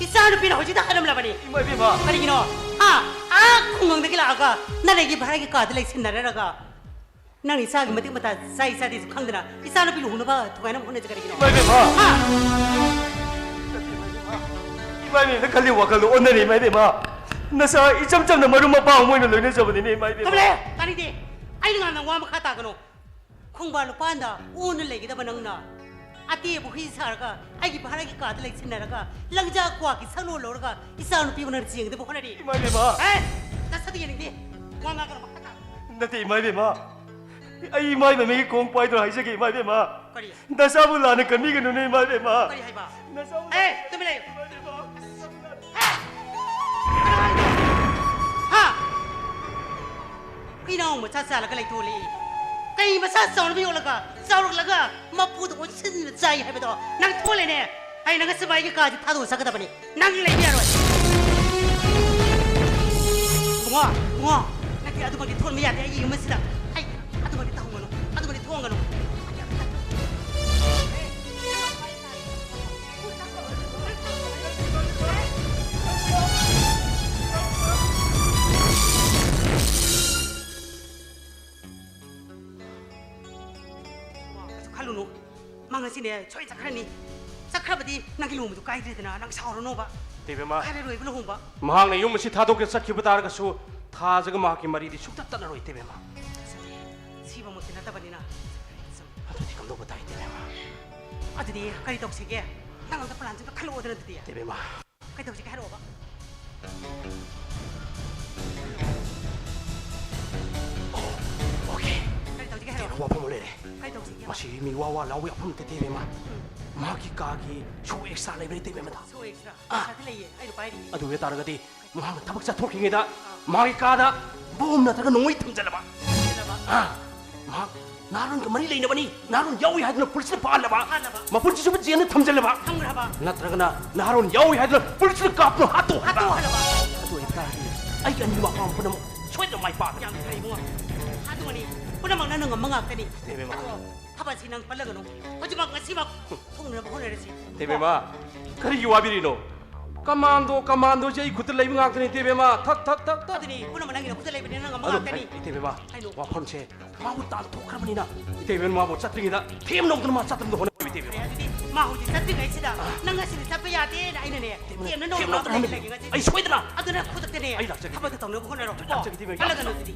ꯏꯆꯥ ꯅꯨꯄꯤꯅ ꯍꯧꯖꯤꯛꯇ ꯍꯥꯏꯔꯝꯂꯕꯅꯤ꯫ ꯏꯃꯥ ꯏꯕꯦꯝꯃ꯫ ꯀꯔꯤꯒꯤꯅꯣ? ꯍꯥ? ꯑꯥ ꯈꯨꯡꯒꯪꯗꯒꯤ ꯂꯥꯛꯑꯒ ꯅꯅꯦꯒꯤ ꯚꯔꯥꯒꯤ ꯀꯥꯗ ꯂꯩꯁꯤꯟꯅꯔꯔꯒ ꯅꯪ ꯏꯆꯥꯒꯤ ꯃꯇꯤꯛ ꯃꯇꯥ ꯆꯥꯏ ꯆꯥꯗꯦꯁꯨ ꯈꯪꯗꯅ ꯏꯆꯥ ꯅꯨꯄꯤ ꯂꯨꯍꯣꯡꯅꯕ ꯊꯨꯒꯥꯏꯅꯕ ꯍꯣꯠꯅꯖꯒꯗꯒꯤꯅꯣ? ꯏꯃꯥ ꯏꯕꯦꯝꯃ! ꯍꯥ? ꯏꯃꯥ ꯏꯕꯦꯝꯃ, ꯈꯜꯂꯤ ꯋꯥꯈꯜꯗꯣ ꯑꯣꯟꯅꯔꯦ, ꯏꯃꯥ ꯏꯕꯦꯝꯃ꯫ ꯅꯆꯥ ꯏꯆꯝ ꯆꯝꯅ ꯃꯔꯨꯞ ꯃꯄꯥꯡ ꯑꯃ ꯑꯣꯏꯅ ꯂꯣꯏꯅꯖꯕꯅꯤꯅꯦ, ꯏꯃꯥ ꯏꯕꯦꯝꯃ꯫ ꯊꯝꯂꯦ! ꯇꯥꯅꯤꯡꯗꯦ! ꯑꯩꯅ ꯉꯥꯡꯅ ꯋꯥ ꯃꯈꯥ ꯇꯥꯒꯅꯨ꯫ ꯈꯣꯡꯕꯥꯟ ꯂꯨꯄꯥꯟꯗ ꯑꯣꯟꯅ ꯂꯩꯒꯗꯕ ꯅꯪꯅ ꯑꯇꯦꯕ ꯍꯨꯏ ꯁꯥꯔꯒ ꯑꯩꯒꯤ ꯚꯔꯥꯒꯤ ꯀꯥꯗ ꯂꯩꯁꯤꯟꯅꯔꯒ ꯂꯪꯖꯥ ꯀ꯭ꯋꯥꯒꯤ ꯁꯛꯂꯣꯟ ꯂꯧꯔꯒ ꯏꯆꯥ ꯅꯨꯄꯤꯕꯨ ꯅꯪꯅ ꯆꯦꯡꯗꯕ ꯍꯣꯠꯅꯔꯤ꯫ ꯏꯃꯥ ꯏꯕꯦꯝꯃ! ꯑꯦ! ꯅꯁꯛꯇ ꯌꯦꯡꯅꯤꯡꯗꯦ꯫ ꯋꯥ ꯉꯥꯡꯒꯅꯨ ꯃꯈꯥ ꯇꯥꯒꯅꯨ꯫ ꯅꯠꯇꯦ, ꯏꯃꯥ ꯏꯕꯦꯝꯃ꯫ ꯑꯩ ꯏꯃꯥ ꯏꯕꯦꯝꯃꯒꯤ ꯈꯣꯡ ꯄꯥꯏꯗꯨꯅ ꯍꯥꯏꯖꯒꯦ, ꯏꯃꯥ ꯏꯕꯦꯝꯃ꯫ ꯀꯔꯤ? ꯅꯆꯥꯕꯨ ꯂꯥꯟꯅ ꯀꯟꯕꯤꯒꯅꯨꯅꯦ, ꯏꯃꯥ ꯏꯕꯦꯝꯃ꯫ ꯀꯔꯤ ꯍꯥꯏꯕ? ꯅꯆꯥꯕꯨ ꯑꯦ, ꯇꯨꯃꯤꯟ ꯂꯩꯌꯨ꯫ ꯏꯃꯥ ꯏꯕꯦꯝꯃ꯫ ꯍꯦ! ꯍꯥ? ꯍꯨꯏꯅꯥꯎ ꯃꯆꯥ ꯆꯥꯜꯂꯒ ꯂꯩꯊꯣꯛꯂꯛꯏ꯫ ꯀꯩ ꯃꯆꯥ ꯆꯥꯎꯅꯕ ꯌꯣꯛꯂꯒ, ꯆꯥꯎꯔꯛꯂꯒ ꯃꯄꯨꯗ ꯑꯣꯟꯁꯤꯟꯅ ꯆꯥꯏ ꯍꯥꯏꯕꯗꯣ ꯅꯪ ꯊꯣꯛꯂꯦꯅꯦ? ꯑꯩ ꯅꯪ ꯁꯤꯐꯥꯏꯒꯤ ꯀꯥꯁꯦ ꯊꯥꯗꯣꯛꯑ ꯆꯠꯀꯗꯕꯅꯤ꯫ ꯅꯪ ꯂꯩꯕ ꯌꯥꯔꯣꯏ꯫ ꯏꯕꯨꯡꯉꯣ, ꯏꯕꯨꯡꯉꯣ, ꯅꯪꯗꯤ ꯑꯗꯨꯃꯛꯇꯤ ꯊꯣꯟꯕ ꯌꯥꯗꯦ ꯑꯩꯒꯤ ꯌꯨꯝ ꯑꯁꯤꯗ꯫ ꯑꯩ ꯑꯗꯨꯃꯛꯇꯤ ꯇꯧꯍꯟꯒꯅꯨ, ꯑꯗꯨꯃꯛꯇꯤ ꯊꯣꯡꯒꯅꯨ꯫ ꯀꯩꯁꯨ ꯈꯜꯂꯨꯅꯨ꯫ ꯃꯥ ꯉꯁꯤꯅꯦ ꯁꯣꯏ ꯆꯠꯈ꯭ꯔꯅꯤ꯫ ꯆꯠꯈ꯭ꯔꯕꯗꯤ ꯅꯪꯒꯤ ꯂꯨꯍꯣꯡꯕꯗꯨ ꯀꯥꯏꯗ꯭ꯔꯦꯗꯅ, ꯅꯪ ꯁꯥꯎꯔꯅꯣꯕ꯫ ꯇꯦꯕꯦꯝꯃ, ꯀꯥꯏꯔꯔꯣꯏꯕ ꯂꯨꯍꯣꯡꯕ꯫ ꯃꯍꯥꯛꯅ ꯌꯨꯝ ꯑꯁꯤ ꯊꯥꯗꯣꯛꯀꯦ ꯆꯠꯈꯤꯕ ꯇꯥꯔꯒꯁꯨ ꯊꯥꯖꯒ ꯃꯍꯥꯛꯀꯤ ꯃꯔꯤꯗꯤ ꯁꯨꯡꯇꯠ ꯇꯠꯂꯔꯣꯏ, ꯇꯦꯕꯦꯝꯃ꯫ ꯁꯤꯕꯃꯛ ꯅꯠꯇꯕꯅꯤꯅ꯫ ꯑꯗꯨꯗꯤ ꯀꯝꯗꯧꯕ ꯇꯥꯏ, ꯏꯇꯩꯃ? ꯑꯗꯨꯗꯤ ꯀꯔꯤ ꯇꯧꯁꯤꯒꯦ? ꯅꯪ ꯑꯝꯇ plan ꯁꯦ ꯑꯝꯇ ꯈꯜꯂꯛꯑꯣꯗꯅ ꯑꯗꯨꯗꯤ꯫ ꯏꯇꯩꯃ꯫ ꯀꯩ ꯇꯧꯁꯤꯒꯦ ꯍꯥꯏꯔꯛꯑꯣꯕ꯫ ꯑꯣ, okay꯫ ꯀꯔꯤ ꯇꯧꯁꯤꯒꯦ ꯍꯥꯏꯔꯛꯑꯣ꯫ ꯏꯇꯩꯃ, ꯋꯥꯐꯝ ꯑꯃ ꯂꯩꯔꯦ꯫ ꯀꯔꯤ ꯇꯧꯁꯤꯒꯦ? ꯃꯁꯤ ꯃꯤ ꯋꯥ ꯋꯥ ꯂꯥꯎꯕ ꯌꯥꯐꯝ ꯅꯠꯇꯦ, ꯏꯇꯩꯃ꯫ ꯎꯝ꯫ ꯃꯍꯥꯛꯀꯤ ꯀꯥꯒꯤ shoe extra ꯂꯩꯕ꯭ꯔꯥ, ꯏꯇꯩꯃ, ꯑꯃꯗ? Shoe extra? ꯑꯥ꯫ ꯄꯩꯁꯥꯗꯤ ꯂꯩꯌꯦ, ꯑꯩ ꯂꯨꯄꯥ ꯍꯥꯏꯔꯤꯌꯦ꯫ ꯑꯗꯨ ꯑꯣꯏ ꯇꯥꯔꯒꯗꯤ ꯃꯍꯥꯛꯅ ꯊꯕꯛ ꯆꯠꯊꯣꯛꯈ꯭ꯔꯤꯉꯩꯗ ꯃꯍꯥꯛꯀꯤ ꯀꯥꯗ ꯕꯣꯝ ꯅꯠꯇ꯭ꯔꯒ ꯅꯣꯡꯃꯩ ꯊꯝꯖꯤꯜꯂꯕ꯫ ꯊꯝꯖꯤꯜꯂꯕ꯫ ꯑꯥ, ꯃꯍꯥꯛ ꯅꯍꯥꯔꯣꯟꯒ ꯃꯔꯤ ꯂꯩꯅꯕꯅꯤ, ꯅꯍꯥꯔꯣꯟ ꯌꯥꯎꯏ ꯍꯥꯏꯗꯨꯅ ꯄꯨꯂꯤꯁꯅ ꯐꯥꯍꯜꯂꯕ꯫ ꯐꯥꯍꯜꯂꯕ꯫ ꯃꯄꯨꯟꯁꯤ ꯆꯨꯞꯄ ꯖꯦꯜꯗ ꯊꯝꯖꯤꯜꯂꯕ꯫ ꯊꯝꯈ꯭ꯔꯕ꯫ ꯅꯠꯇ꯭ꯔꯒꯅ ꯅꯍꯥꯔꯣꯟ ꯌꯥꯎꯏ ꯍꯥꯏꯗꯨꯅ ꯄꯨꯂꯤꯁꯅ ꯀꯥꯞꯇꯨꯅ ꯍꯥꯠꯇꯣꯛꯍꯜꯂꯕ꯫ ꯍꯥꯠꯇꯣꯛꯍꯜꯂꯕ꯫ ꯑꯗꯨ ꯑꯣꯏꯇꯥꯔꯗꯤ ꯑꯩꯒꯤ ꯑꯅꯤꯡꯕ ꯑꯄꯥꯝꯕ ꯄꯨꯝꯅꯃꯛ ꯁꯣꯏꯗꯅ ꯃꯥꯏ ꯄꯥꯛꯀꯅꯤ꯫ ꯌꯥꯝ ꯐꯔꯦ ꯏꯕꯨꯡꯉꯣ꯫ ꯑꯗꯨꯒꯅꯤ, ꯄꯨꯝꯅꯃꯛ ꯅꯪꯅ ꯉꯝꯕ ꯉꯥꯛꯇꯅꯤ꯫ ꯏꯇꯩꯃ꯫ ꯑꯗꯣ ꯊꯥꯕꯜꯁꯤ ꯅꯪ ꯄꯜꯂꯒꯅꯨ꯫ ꯍꯧꯖꯤꯛꯃꯛ ꯉꯁꯤꯃꯛ ꯊꯨꯡꯅꯅꯕ ꯍꯣꯠꯅꯔꯁꯤ꯫ ꯏꯇꯩꯃ, ꯀꯔꯤꯒꯤ ꯋꯥꯕꯤꯔꯤꯅꯣ? ꯀꯃꯥꯟꯗꯣ, ꯀꯃꯥꯟꯗꯣꯁꯦ ꯑꯩ ꯈꯨꯠꯇ ꯂꯩꯕ ꯉꯥꯛꯇꯅꯤ, ꯏꯇꯩꯕꯦꯝꯃ꯫ ꯊꯛ, ꯊꯛ, ꯊꯛ, ꯊꯛ꯫ ꯑꯗꯨꯅꯤ, ꯄꯨꯝꯅꯃꯛ ꯅꯪꯒꯤ ꯅꯈꯨꯠꯇ ꯂꯩꯕꯅꯤꯅ ꯅꯪ ꯉꯝꯕ ꯑꯗꯣ, ꯉꯥꯛꯇꯅꯤ꯫ ꯑꯩ, ꯏꯇꯩꯕꯦꯝꯃ, ꯀꯩꯅꯣ? ꯋꯥꯐꯝꯁꯦ ꯃꯥꯕꯨ ꯇꯥꯟꯊꯣꯛꯈ꯭ꯔꯕꯅꯤꯅ, ꯏꯇꯩꯕꯦꯝꯃ, ꯃꯥꯕꯨ ꯆꯠꯇ꯭ꯔꯤꯉꯩꯗ ꯊꯦꯝꯅꯧꯗꯅ ꯃꯥ ꯆꯠꯇꯅꯕ ꯍꯣꯠꯅꯕꯤꯌꯨ, ꯏꯇꯩꯕꯦꯝꯃ꯫ ꯑꯗꯨꯗꯤ ꯃꯥ ꯍꯧꯖꯤꯛ ꯆꯠꯇ꯭ꯔꯤꯉꯩꯁꯤꯗ ꯑꯥ꯫ ꯅꯪ ꯉꯁꯤꯗꯤ ꯆꯠꯄ ꯌꯥꯗꯦꯅ ꯑꯩꯅꯅꯦ, ꯏꯇꯩꯕꯦꯝꯃ, ꯊꯦꯝꯅ ꯅꯧꯅ ꯊꯦꯝꯅꯧꯗꯅ ꯃꯥ ꯍꯟꯕꯤꯌꯨ꯫ ꯂꯩꯒꯦ ꯉꯁꯤꯗꯤ꯫ ꯑꯩ ꯁꯣꯏꯗꯅ ꯑꯗꯨꯅ ꯈꯨꯗꯛꯇꯅꯦ ꯑꯩ ꯂꯥꯛꯆꯒꯦ꯫ ꯊꯕꯛꯇꯣ ꯇꯧꯅꯕ ꯍꯣꯠꯅꯔꯣ꯫ ꯏꯇꯩꯕꯦꯝꯃ꯫ ꯍꯜꯂꯒꯅꯨ ꯑꯗꯨꯗꯤ꯫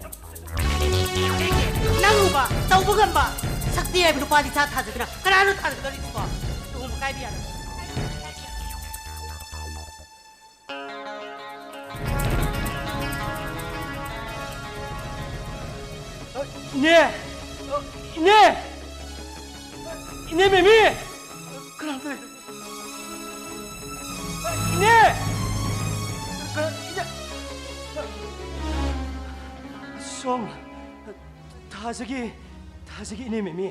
ꯅꯪ ꯎꯕ, ꯇꯧꯕ ꯉꯝꯕ, ꯁꯛꯇꯤ ꯍꯥꯏꯕ ꯅꯨꯄꯥꯗꯤ ꯏꯊꯥ ꯊꯥꯖꯗꯅ ꯀꯅꯥꯅꯣ ꯊꯥꯖꯒꯗꯧꯔꯤꯁꯤꯕꯣ? ꯂꯨꯍꯣꯡꯕ ꯀꯥꯏꯕ ꯌꯥꯔꯣꯏ꯫ ꯏꯅꯦ! ꯏꯅꯦ! ꯏꯅꯦ ꯃꯦꯃꯤ! ꯀꯅꯥꯅꯣ? ꯏꯅꯦ! ꯀꯅꯥ-, ꯏꯅꯦ! ꯁꯣꯝ, ꯊꯥꯖꯒꯤ, ꯊꯥꯖꯒꯤ ꯏꯅꯦ ꯃꯦꯃꯤ꯫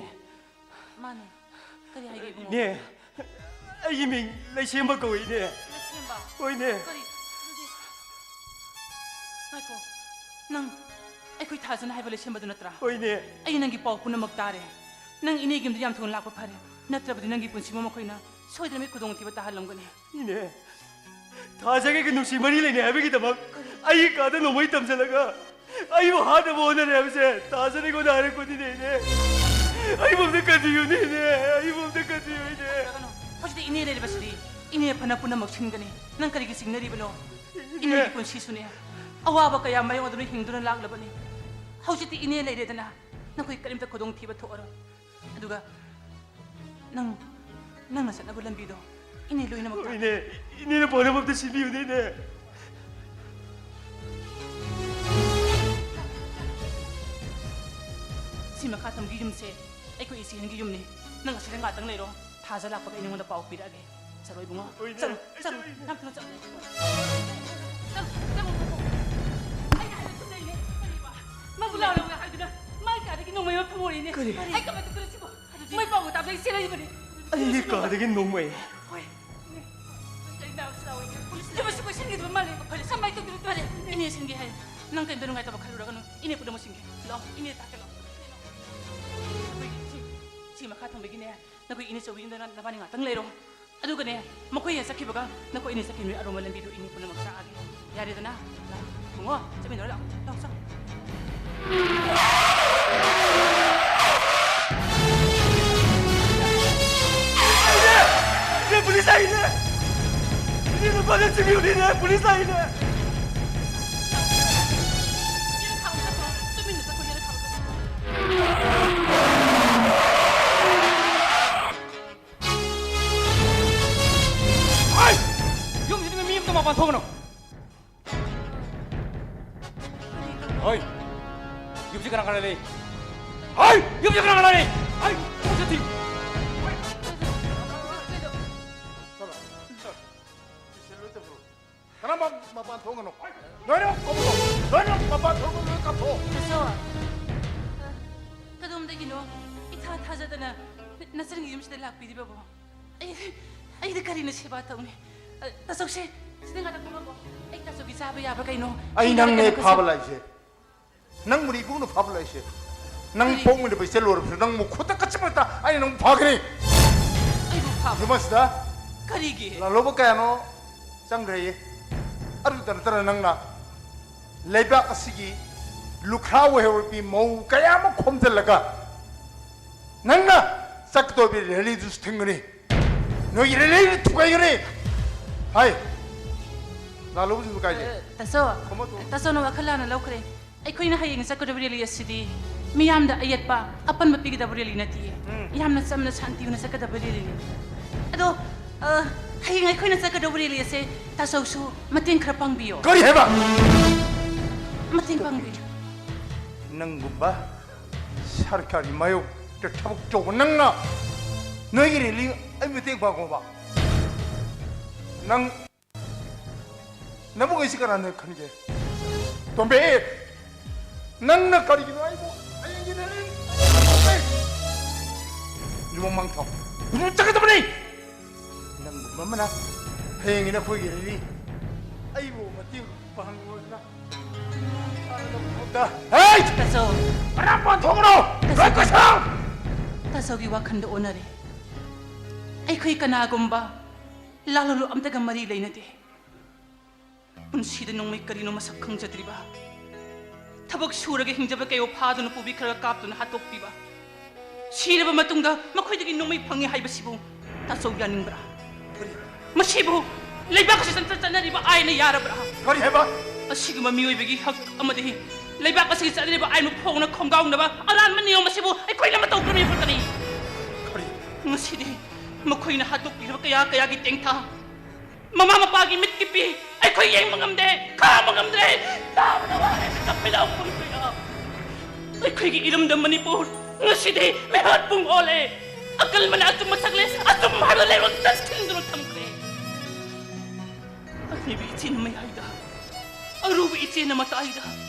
ꯃꯥꯅꯦ꯫ ꯀꯔꯤ ꯍꯥꯏꯒꯦ, ꯏꯕꯨꯡꯉꯣ? ꯏꯅꯦ, ꯑꯩꯒꯤ ꯃꯤꯡ ꯂꯩꯁꯦꯝꯕ ꯀꯧꯏ, ꯏꯅꯦ꯫ ꯂꯩꯁꯦꯝꯕ? ꯍꯣꯏꯅꯦ꯫ ꯀꯔꯤ? ꯑꯗꯨꯗꯤ, ꯉꯥꯏꯈꯣ, ꯅꯪ ꯑꯩꯈꯣꯏ ꯊꯥꯖꯅ ꯍꯥꯏꯕ ꯂꯩꯁꯦꯝꯕꯗꯨ ꯅꯠꯇ꯭ꯔꯥ? ꯍꯣꯏꯅꯦ꯫ ꯑꯩ ꯅꯪꯒꯤ ꯄꯥꯎ ꯄꯨꯝꯅꯃꯛ ꯇꯥꯔꯦ꯫ ꯅꯪ ꯏꯅꯦꯒꯤ ꯌꯨꯝꯗ ꯌꯥꯝ ꯊꯨꯅ ꯂꯥꯛꯄ ꯐꯔꯦ, ꯅꯠꯇ꯭ꯔꯕꯗꯤ ꯅꯪꯒꯤ ꯄꯨꯟꯁꯤꯕꯨ ꯃꯈꯣꯏꯅ ꯁꯣꯏꯗꯅꯃꯛ ꯈꯨꯗꯣꯡꯊꯤꯕ ꯇꯥꯍꯜꯂꯝꯒꯅꯤ꯫ ꯏꯅꯦ, ꯊꯥꯖꯒ ꯅꯨꯡꯁꯤ ꯃꯔꯤ ꯂꯩꯅꯩ ꯍꯥꯏꯕꯒꯤꯗꯃꯛ ꯑꯩꯒꯤ ꯀꯥꯗ ꯅꯣꯡꯃꯩ ꯊꯝꯖꯤꯜꯂꯒ ꯑꯩꯕꯨ ꯍꯥꯠꯅꯕ ꯍꯣꯠꯅꯔꯦ ꯍꯥꯏꯕꯁꯦ ꯊꯥꯖꯅ ꯑꯩꯉꯣꯟꯗ ꯍꯥꯏꯔꯛꯄꯅꯤꯅꯦ, ꯏꯅꯦ꯫ ꯑꯩꯕꯨ ꯑꯝꯇ ꯀꯟꯕꯤꯌꯨꯅꯦ, ꯏꯅꯦ꯫ ꯑꯩꯕꯨ ꯑꯝꯇ ꯀꯟꯕꯤꯌꯨ, ꯏꯅꯦ꯫ ꯅꯠꯇ꯭ꯔꯒꯅꯣ, ꯍꯧꯖꯤꯛꯇꯤ ꯏꯅꯦ ꯂꯩꯔꯤꯕꯁꯤꯗꯤ ꯏꯅꯦ ꯐꯅ ꯄꯨꯝꯅꯃꯛ ꯁꯤꯟꯒꯅꯤ꯫ ꯅꯪ ꯀꯔꯤꯒꯤ ꯆꯤꯡꯅꯔꯤꯕꯅꯣ? ꯏꯅꯦ꯫ ꯏꯅꯦꯒꯤ ꯄꯨꯟꯁꯤꯁꯨꯅꯦ, ꯑꯋꯥꯕ ꯀꯌꯥ ꯃꯥꯌꯣꯛꯅꯗꯨꯅ ꯍꯤꯡꯗꯨꯅ ꯂꯥꯛꯂꯕꯅꯤ꯫ ꯍꯧꯖꯤꯛꯇꯤ ꯏꯅꯦ ꯂꯩꯔꯦꯗꯅ, ꯅꯈꯣꯏ ꯀꯔꯤꯝꯇ ꯈꯨꯗꯣꯡꯊꯤꯕ ꯊꯣꯛꯑꯔꯣꯏ꯫ ꯑꯗꯨꯒ ꯅꯪ, ꯅꯪꯅ ꯆꯠꯅꯕ ꯂꯝꯕꯤꯗꯣ ꯏꯅꯦ ꯂꯣꯏꯅꯃꯛ ꯇꯥꯛ- ꯏꯅꯦ, ꯏꯅꯦꯅ ꯐꯅꯕ ꯑꯝꯇ ꯁꯤꯟꯕꯤꯌꯨꯅꯦ, ꯏꯅꯦ꯫ ꯁꯤ ꯃꯈꯥ ꯊꯪꯕꯒꯤ ꯌꯨꯝꯁꯦ ꯑꯩꯈꯣꯏ ꯏꯆꯦ ꯑꯍꯟꯒꯤ ꯌꯨꯝꯅꯤ꯫ ꯅꯪ ꯑꯁꯤꯗ ꯉꯥꯛꯇꯪ ꯂꯩꯔꯣ꯫ ꯊꯥꯖ ꯂꯥꯛꯄꯒ ꯑꯩ ꯅꯉꯣꯟꯗ ꯄꯥꯎ ꯄꯤꯔꯛꯑꯒꯦ꯫ ꯆꯠꯂꯣ ꯏꯕꯨꯡꯉꯣ꯫ ꯍꯣꯏꯅꯦ꯫ ꯆꯠꯂꯣ, ꯆꯠꯂꯣ꯫ ꯆꯠꯂꯣ, ꯆꯠꯂꯣ꯫ ꯆꯠꯂꯣ, ꯆꯠꯂꯣ, ꯆꯠꯂꯣ꯫ ꯑꯩꯅ ꯍꯥꯏꯕ ꯁꯨꯝ ꯂꯩꯅꯦ꯫ ꯀꯔꯤꯕ? ꯃꯥꯕꯨ ꯂꯥꯎꯔꯒ ꯍꯥꯏꯗꯨꯅ ꯃꯥꯒꯤ ꯀꯥꯗꯒꯤ ꯅꯣꯡꯃꯩ ꯑꯃ ꯐꯪꯍꯧꯔꯤꯅꯦ꯫ ꯀꯔꯤ? ꯑꯩ ꯀꯃꯥꯏꯅ ꯇꯧꯗꯣꯏꯅꯣ ꯁꯤꯕꯣ? ꯃꯣꯏ ꯄꯥꯎꯒ ꯇꯥꯕꯗ ꯑꯩ ꯆꯦꯜꯂꯛꯏꯕꯅꯦ꯫ ꯑꯩꯒꯤ ꯀꯥꯗꯒꯤ ꯅꯣꯡꯃꯩ? ꯍꯣꯏ꯫ ꯏꯅꯦ, ꯀꯔꯤ ꯃꯌꯥꯝ ꯁꯤꯜꯂꯛꯑꯣ, ꯏꯅꯦ? ꯄꯨꯂꯤꯁ ꯌꯨꯝ ꯑꯁꯤ ꯀꯣꯏꯁꯤꯟꯈꯤꯗꯕ ꯃꯥꯜꯂꯦ꯫ ꯐꯔꯦ, ꯀꯃꯥꯏꯅ ꯇꯧꯗꯣꯏꯅꯣ? ꯐꯔꯦ, ꯏꯅꯦ ꯁꯤꯟꯒꯦ ꯍꯥꯏ꯫ ꯅꯪ ꯀꯩꯝꯇ ꯅꯨꯡꯉꯥꯏꯇꯕ ꯈꯜꯂꯨꯔꯒꯅꯨ꯫ ꯏꯅꯦ ꯄꯨꯝꯅꯃꯛ ꯁꯤꯟꯒꯦ꯫ ꯂꯥꯛꯑꯣ, ꯏꯅꯦ ꯇꯥꯛꯀꯦ ꯂꯥꯛꯑꯣ꯫ ꯁꯤ, ꯁꯤ ꯃꯈꯥ ꯊꯪꯕꯒꯤꯅꯦ꯫ ꯅꯈꯣꯏ ꯏꯅꯦ ꯆꯧꯕꯤꯗꯨꯅ ꯅꯕꯥꯅꯤ ꯉꯥꯛꯇꯪ ꯂꯩꯔꯣ꯫ ꯑꯗꯨꯒꯅꯦ, ꯃꯈꯣꯏ ꯍꯦꯛ ꯆꯠꯈꯤꯕꯒ ꯅꯈꯣꯏ ꯏꯅꯦ ꯆꯠꯈꯤꯕꯒꯤ ꯑꯔꯣꯟꯕ ꯂꯝꯕꯤꯗꯣ ꯏꯅꯦ ꯄꯨꯝꯅꯃꯛ ꯇꯥꯛꯑꯒꯦ꯫ ꯌꯥꯔꯦꯗꯅ? ꯂꯥꯛꯑꯣ, ꯏꯕꯨꯡꯉꯣ, ꯆꯠꯃꯤꯟꯅꯔꯣ, ꯂꯥꯛꯑꯣ, ꯂꯥꯛꯑꯣ, ꯆꯪꯉꯣ꯫ ꯏꯅꯦ, ꯄꯨꯂꯤꯁ ꯂꯥꯛꯏꯅꯦ! ꯏꯅꯦ, ꯅꯨꯄꯥꯗ ꯆꯤꯡꯕꯤꯌꯨꯅꯦ, ꯄꯨꯂꯤꯁ ꯂꯥꯛꯏꯅꯦ! ꯇꯨꯃꯤꯟꯅ ꯆꯠꯈꯣ, ꯌꯥꯔꯦ, ꯈꯥꯝꯃꯣ, ꯈꯥꯝꯃꯣ꯫ ꯍꯩ! ꯌꯨꯝꯁꯤꯗ ꯃꯤ ꯑꯝꯇ ꯃꯄꯥꯟ ꯊꯣꯛꯀꯅꯨ꯫ ꯍꯣꯏ! ꯌꯨꯝꯁꯤ ꯀꯅꯥ ꯀꯅꯥ ꯂꯩ? ꯍꯣꯏ! ꯌꯨꯝꯁꯤ ꯀꯅꯥ ꯀꯅꯥ ꯂꯩ? ꯍꯣꯏ! ꯌꯨꯝꯁꯤ ꯊꯤ-, ꯍꯣꯏ! ꯆꯠꯂꯣ, ꯆꯠꯂꯣ꯫ ꯁꯤ ꯂꯣꯏ ꯇꯧꯔꯣ꯫ ꯀꯅꯥ ꯃ-, ꯃꯄꯥꯟ ꯊꯣꯛꯀꯅꯨ꯫ ꯂꯣꯏꯅꯃꯛ ꯀꯞꯊꯣꯛ-, ꯂꯣꯏꯅꯃꯛ ꯃꯄꯥꯟ ꯊꯣꯛꯀꯅꯨ, ꯂꯣꯏ ꯀꯞꯊꯣꯛ꯫ ꯇꯥꯆꯧ, ꯀꯗꯣꯝꯗꯒꯤꯅꯣ ꯏꯊꯥ ꯊꯥꯖꯗꯅ ꯅꯆꯟꯒꯤ ꯌꯨꯝꯁꯤꯗ ꯂꯥꯛꯄꯤꯔꯤꯕꯕꯣ? ꯑꯩ, ꯑꯩꯗꯤ ꯀꯔꯤꯅ ꯁꯦꯕꯥ ꯇꯧꯅꯤ? ꯑ, ꯇꯥꯆꯧꯁꯦ, ꯁꯤꯗ ꯉꯥꯛꯇ ꯐꯝꯃꯝꯃꯣ꯫ ꯑꯩ ꯇꯥꯆꯧꯒꯤ ꯆꯥꯕ ꯌꯥꯕ ꯀꯩꯅꯣ ꯑꯩ ꯊꯤꯔꯒ ꯅꯪꯅꯦ ꯀꯩꯅꯣ ꯐꯥꯕ ꯈꯔ ꯂꯥꯛꯏꯁꯦ꯫ ꯅꯪꯕꯨꯅꯦ ꯏꯕꯨꯡꯅ ꯐꯥꯕ ꯂꯥꯛꯏꯁꯦ꯫ ꯅꯪ ꯀꯔꯤ? ꯄꯣꯛꯃꯤꯟꯅꯕ ꯏꯆꯜ ꯑꯣꯏꯔꯕꯁꯨ ꯅꯪꯕꯨ ꯈꯨꯠꯇ ꯀꯛꯆꯤꯡ ꯃꯇꯥ ꯑꯩꯅ ꯅꯪꯕꯨ ꯐꯥꯒꯅꯤ꯫ ꯑꯩꯕꯨ ꯐꯥꯕ? ꯌꯨꯝ ꯑꯁꯤꯗ ꯀꯔꯤꯒꯤ? ꯂꯥꯜꯍꯧꯕ ꯀꯌꯥꯅꯣ ꯆꯪꯈ꯭ꯔꯦꯌꯦ꯫ ꯑꯗꯨꯇ ꯅꯠꯇꯅ ꯅꯪꯅ ꯂꯩꯕꯥꯛ ꯑꯁꯤꯒꯤ ꯂꯨꯈ꯭ꯔꯥ ꯑꯣꯏꯍꯧꯔꯕꯤ ꯃꯧ ꯀꯌꯥ ꯑꯃ ꯈꯣꯝꯖꯤꯜꯂꯒ ꯅꯪꯅ ꯆꯠꯀꯗꯧꯔꯤꯕ ꯔꯦꯂꯤꯗꯨꯁꯨ ꯊꯤꯡꯒꯅꯤ꯫ ꯅꯣꯏꯒꯤ ꯔꯦꯂꯤꯗꯨ ꯊꯨꯒꯥꯏꯒꯅꯤ꯫ ꯍꯥꯏ, ꯂꯥꯜꯍꯧꯕꯁꯤꯡꯗꯨ ꯀꯥꯏ ꯂꯩ? ꯑ, ꯇꯥꯆꯧ, ꯈꯨꯝꯃꯣ, ꯈꯨꯝꯃꯣ꯫ ꯇꯥꯆꯧꯅ ꯋꯥꯈꯜ ꯂꯥꯟꯅ ꯂꯧꯈ꯭ꯔꯦ꯫ ꯑꯩꯈꯣꯏꯅ ꯍꯌꯦꯡ ꯆꯠꯀꯗꯕ ꯔꯦꯂꯤ ꯑꯁꯤꯗꯤ ꯃꯤꯌꯥꯝꯗ ꯑꯌꯦꯠꯄ ꯑꯄꯟꯕ ꯄꯤꯒꯗꯕ ꯔꯦꯂꯤ ꯅꯠꯇꯤꯌꯦ꯫ ꯎꯝ꯫ ꯌꯥꯝꯅ ꯆꯝꯅ ꯁꯥꯟꯇꯤ ꯑꯣꯏꯅ ꯆꯠꯀꯗꯕ ꯔꯦꯂꯤꯅꯤ꯫ ꯑꯗꯣ, ꯑ, ꯍꯌꯦꯡ ꯑꯩꯈꯣꯏꯅ ꯆꯠꯀꯗꯕ ꯔꯦꯂꯤ ꯑꯁꯦ ꯇꯥꯆꯧꯁꯨ ꯃꯇꯦꯡ ꯈꯔ ꯄꯥꯡꯕꯤꯌꯣ꯫ ꯀꯔꯤ ꯍꯥꯏꯕ? ꯃꯇꯦꯡ ꯄꯥꯡꯕꯤꯌꯨ꯫ ꯅꯪꯒꯨꯝꯕ ꯁꯔꯀꯥꯔꯒꯤ ꯃꯥꯌꯣꯛꯇ ꯊꯕꯛ ꯇꯧꯕ ꯅꯪꯅ ꯅꯣꯏꯒꯤ ꯔꯦꯂꯤ ꯑꯩ ꯃꯇꯦꯡ ꯄꯥꯡꯉꯣꯕ? ꯅꯪ ꯅꯕꯨꯡ ꯑꯩꯁꯤ ꯀꯅꯥꯅ ꯈꯟꯒꯦ? ꯇꯣꯝꯕꯤ, ꯅꯪꯅ ꯀꯔꯤꯒꯤꯅꯣ ꯑꯩꯕꯨ ꯍꯌꯦꯡꯒꯤ ꯔꯦꯂꯤ ꯂꯨꯍꯣꯡ ꯃꯥꯡꯊꯧ ꯆꯠꯀꯗꯕꯅꯤ꯫ ꯅꯪꯒꯨꯝꯕ ꯑꯃꯅ ꯍꯌꯦꯡꯒꯤ ꯅꯈꯣꯏꯒꯤ ꯔꯦꯂꯤ ꯑꯩꯕꯨ ꯃꯇꯦꯡ ꯄꯥꯡꯉꯣꯗꯅ ꯍꯦ! ꯇꯥꯆꯧ꯫ ꯀꯅꯥ ꯄꯥꯟꯊꯣꯛꯈ꯭ꯔꯣ? ꯇꯥꯆꯧ꯫ ꯂꯣꯏ ꯀꯁꯥꯡ! ꯇꯥꯆꯧꯒꯤ ꯋꯥꯈꯜꯗ ꯑꯣꯟꯅꯔꯦ꯫ ꯑꯩꯈꯣꯏ ꯀꯅꯥꯒꯨꯝꯕ ꯂꯥꯜꯂꯣꯜ ꯑꯝꯇꯒ ꯃꯔꯤ ꯂꯩꯅꯗꯦ꯫ ꯄꯨꯟꯁꯤꯗ ꯅꯣꯡꯃꯩ ꯀꯔꯤꯅꯣ ꯃꯁꯛ ꯈꯪꯖꯗ꯭ꯔꯤꯕ, ꯊꯕꯛ ꯁꯨꯔꯒ ꯍꯤꯡꯖꯕ ꯀꯩꯌꯣ ꯐꯥꯗꯨꯅ ꯄꯨꯕꯤ ꯈꯔ ꯀꯥꯞꯇꯨꯅ ꯍꯥꯠꯇꯣꯛꯄꯤꯕ, ꯁꯤꯔꯕ ꯃꯇꯨꯡꯗ ꯃꯈꯣꯏꯗꯒꯤ ꯅꯣꯡꯃꯩ ꯐꯪꯉꯤ ꯍꯥꯏꯕꯁꯤꯕꯨ ꯇꯥꯆꯧ ꯌꯥꯅꯤꯡꯕ꯭ꯔꯥ? ꯃꯁꯤꯕꯨ ꯂꯩꯕꯥꯛ ꯑꯁꯤ ꯆꯠꯅ ꯆꯠꯅꯔꯤꯕ ꯑꯥꯏꯟꯅ ꯌꯥꯔꯕ꯭ꯔꯥ? ꯀꯔꯤ ꯍꯥꯏꯕ? ꯑꯁꯤꯒꯨꯝꯕ ꯃꯤꯑꯣꯏꯕꯒꯤ ꯍꯛ ꯑꯃꯗꯤ ꯂꯩꯕꯥꯛ ꯑꯁꯤꯒꯤ ꯆꯠꯅꯔꯤꯕ ꯑꯥꯏꯟꯕꯨ ꯐꯣꯡꯅ ꯈꯣꯡꯒꯥꯎꯅꯕ ꯑꯔꯥꯟꯕ ꯅꯤꯌꯣꯝ ꯑꯁꯤꯕꯨ ꯑꯩꯈꯣꯏꯅ ꯃꯇꯧ ꯀꯔꯝꯅ ꯐꯠꯀꯅꯤ? ꯀꯔꯤ? ꯉꯁꯤꯗꯤ ꯃꯈꯣꯏꯅ ꯍꯥꯠꯇꯣꯛꯄꯤꯔꯕ ꯀꯌꯥ ꯀꯌꯥꯒꯤ ꯇꯦꯡꯊꯥ, ꯃꯃꯥ ꯃꯄꯥꯒꯤ ꯃꯤꯠꯀꯤ ꯄꯤ ꯑꯩꯈꯣꯏ ꯌꯦꯡꯕ ꯉꯝꯗꯦ, ꯈꯥꯡꯕ ꯉꯝꯗ꯭ꯔꯦ, ꯇꯥꯕꯗ ꯋꯥꯔꯦ, ꯀꯞꯄꯦ ꯂꯥꯎ ꯈꯣꯡ ꯀꯌꯥ꯫ ꯑꯩꯈꯣꯏꯒꯤ ꯏꯔꯝꯗꯝ ꯃꯅꯤꯄꯨꯔ ꯉꯁꯤꯗꯤ ꯃꯤꯍꯥꯠ ꯄꯨꯡ ꯑꯣꯜꯂꯦ꯫ ꯑꯀꯜꯕꯅ ꯑꯆꯨꯝꯕ ꯁꯛꯂꯦ, ꯑꯆꯨꯝꯕ ꯍꯥꯏꯕ ꯂꯩꯔꯣꯜ ꯆꯠꯁꯤꯟꯗꯨꯅ ꯊꯝꯈ꯭ꯔꯦ꯫ ꯑꯅꯤꯕꯤ ꯏꯆꯦꯅ ꯃꯌꯥꯏꯗ, ꯑꯔꯨꯕ ꯏꯆꯦꯅ ꯃꯇꯥꯏꯗ꯫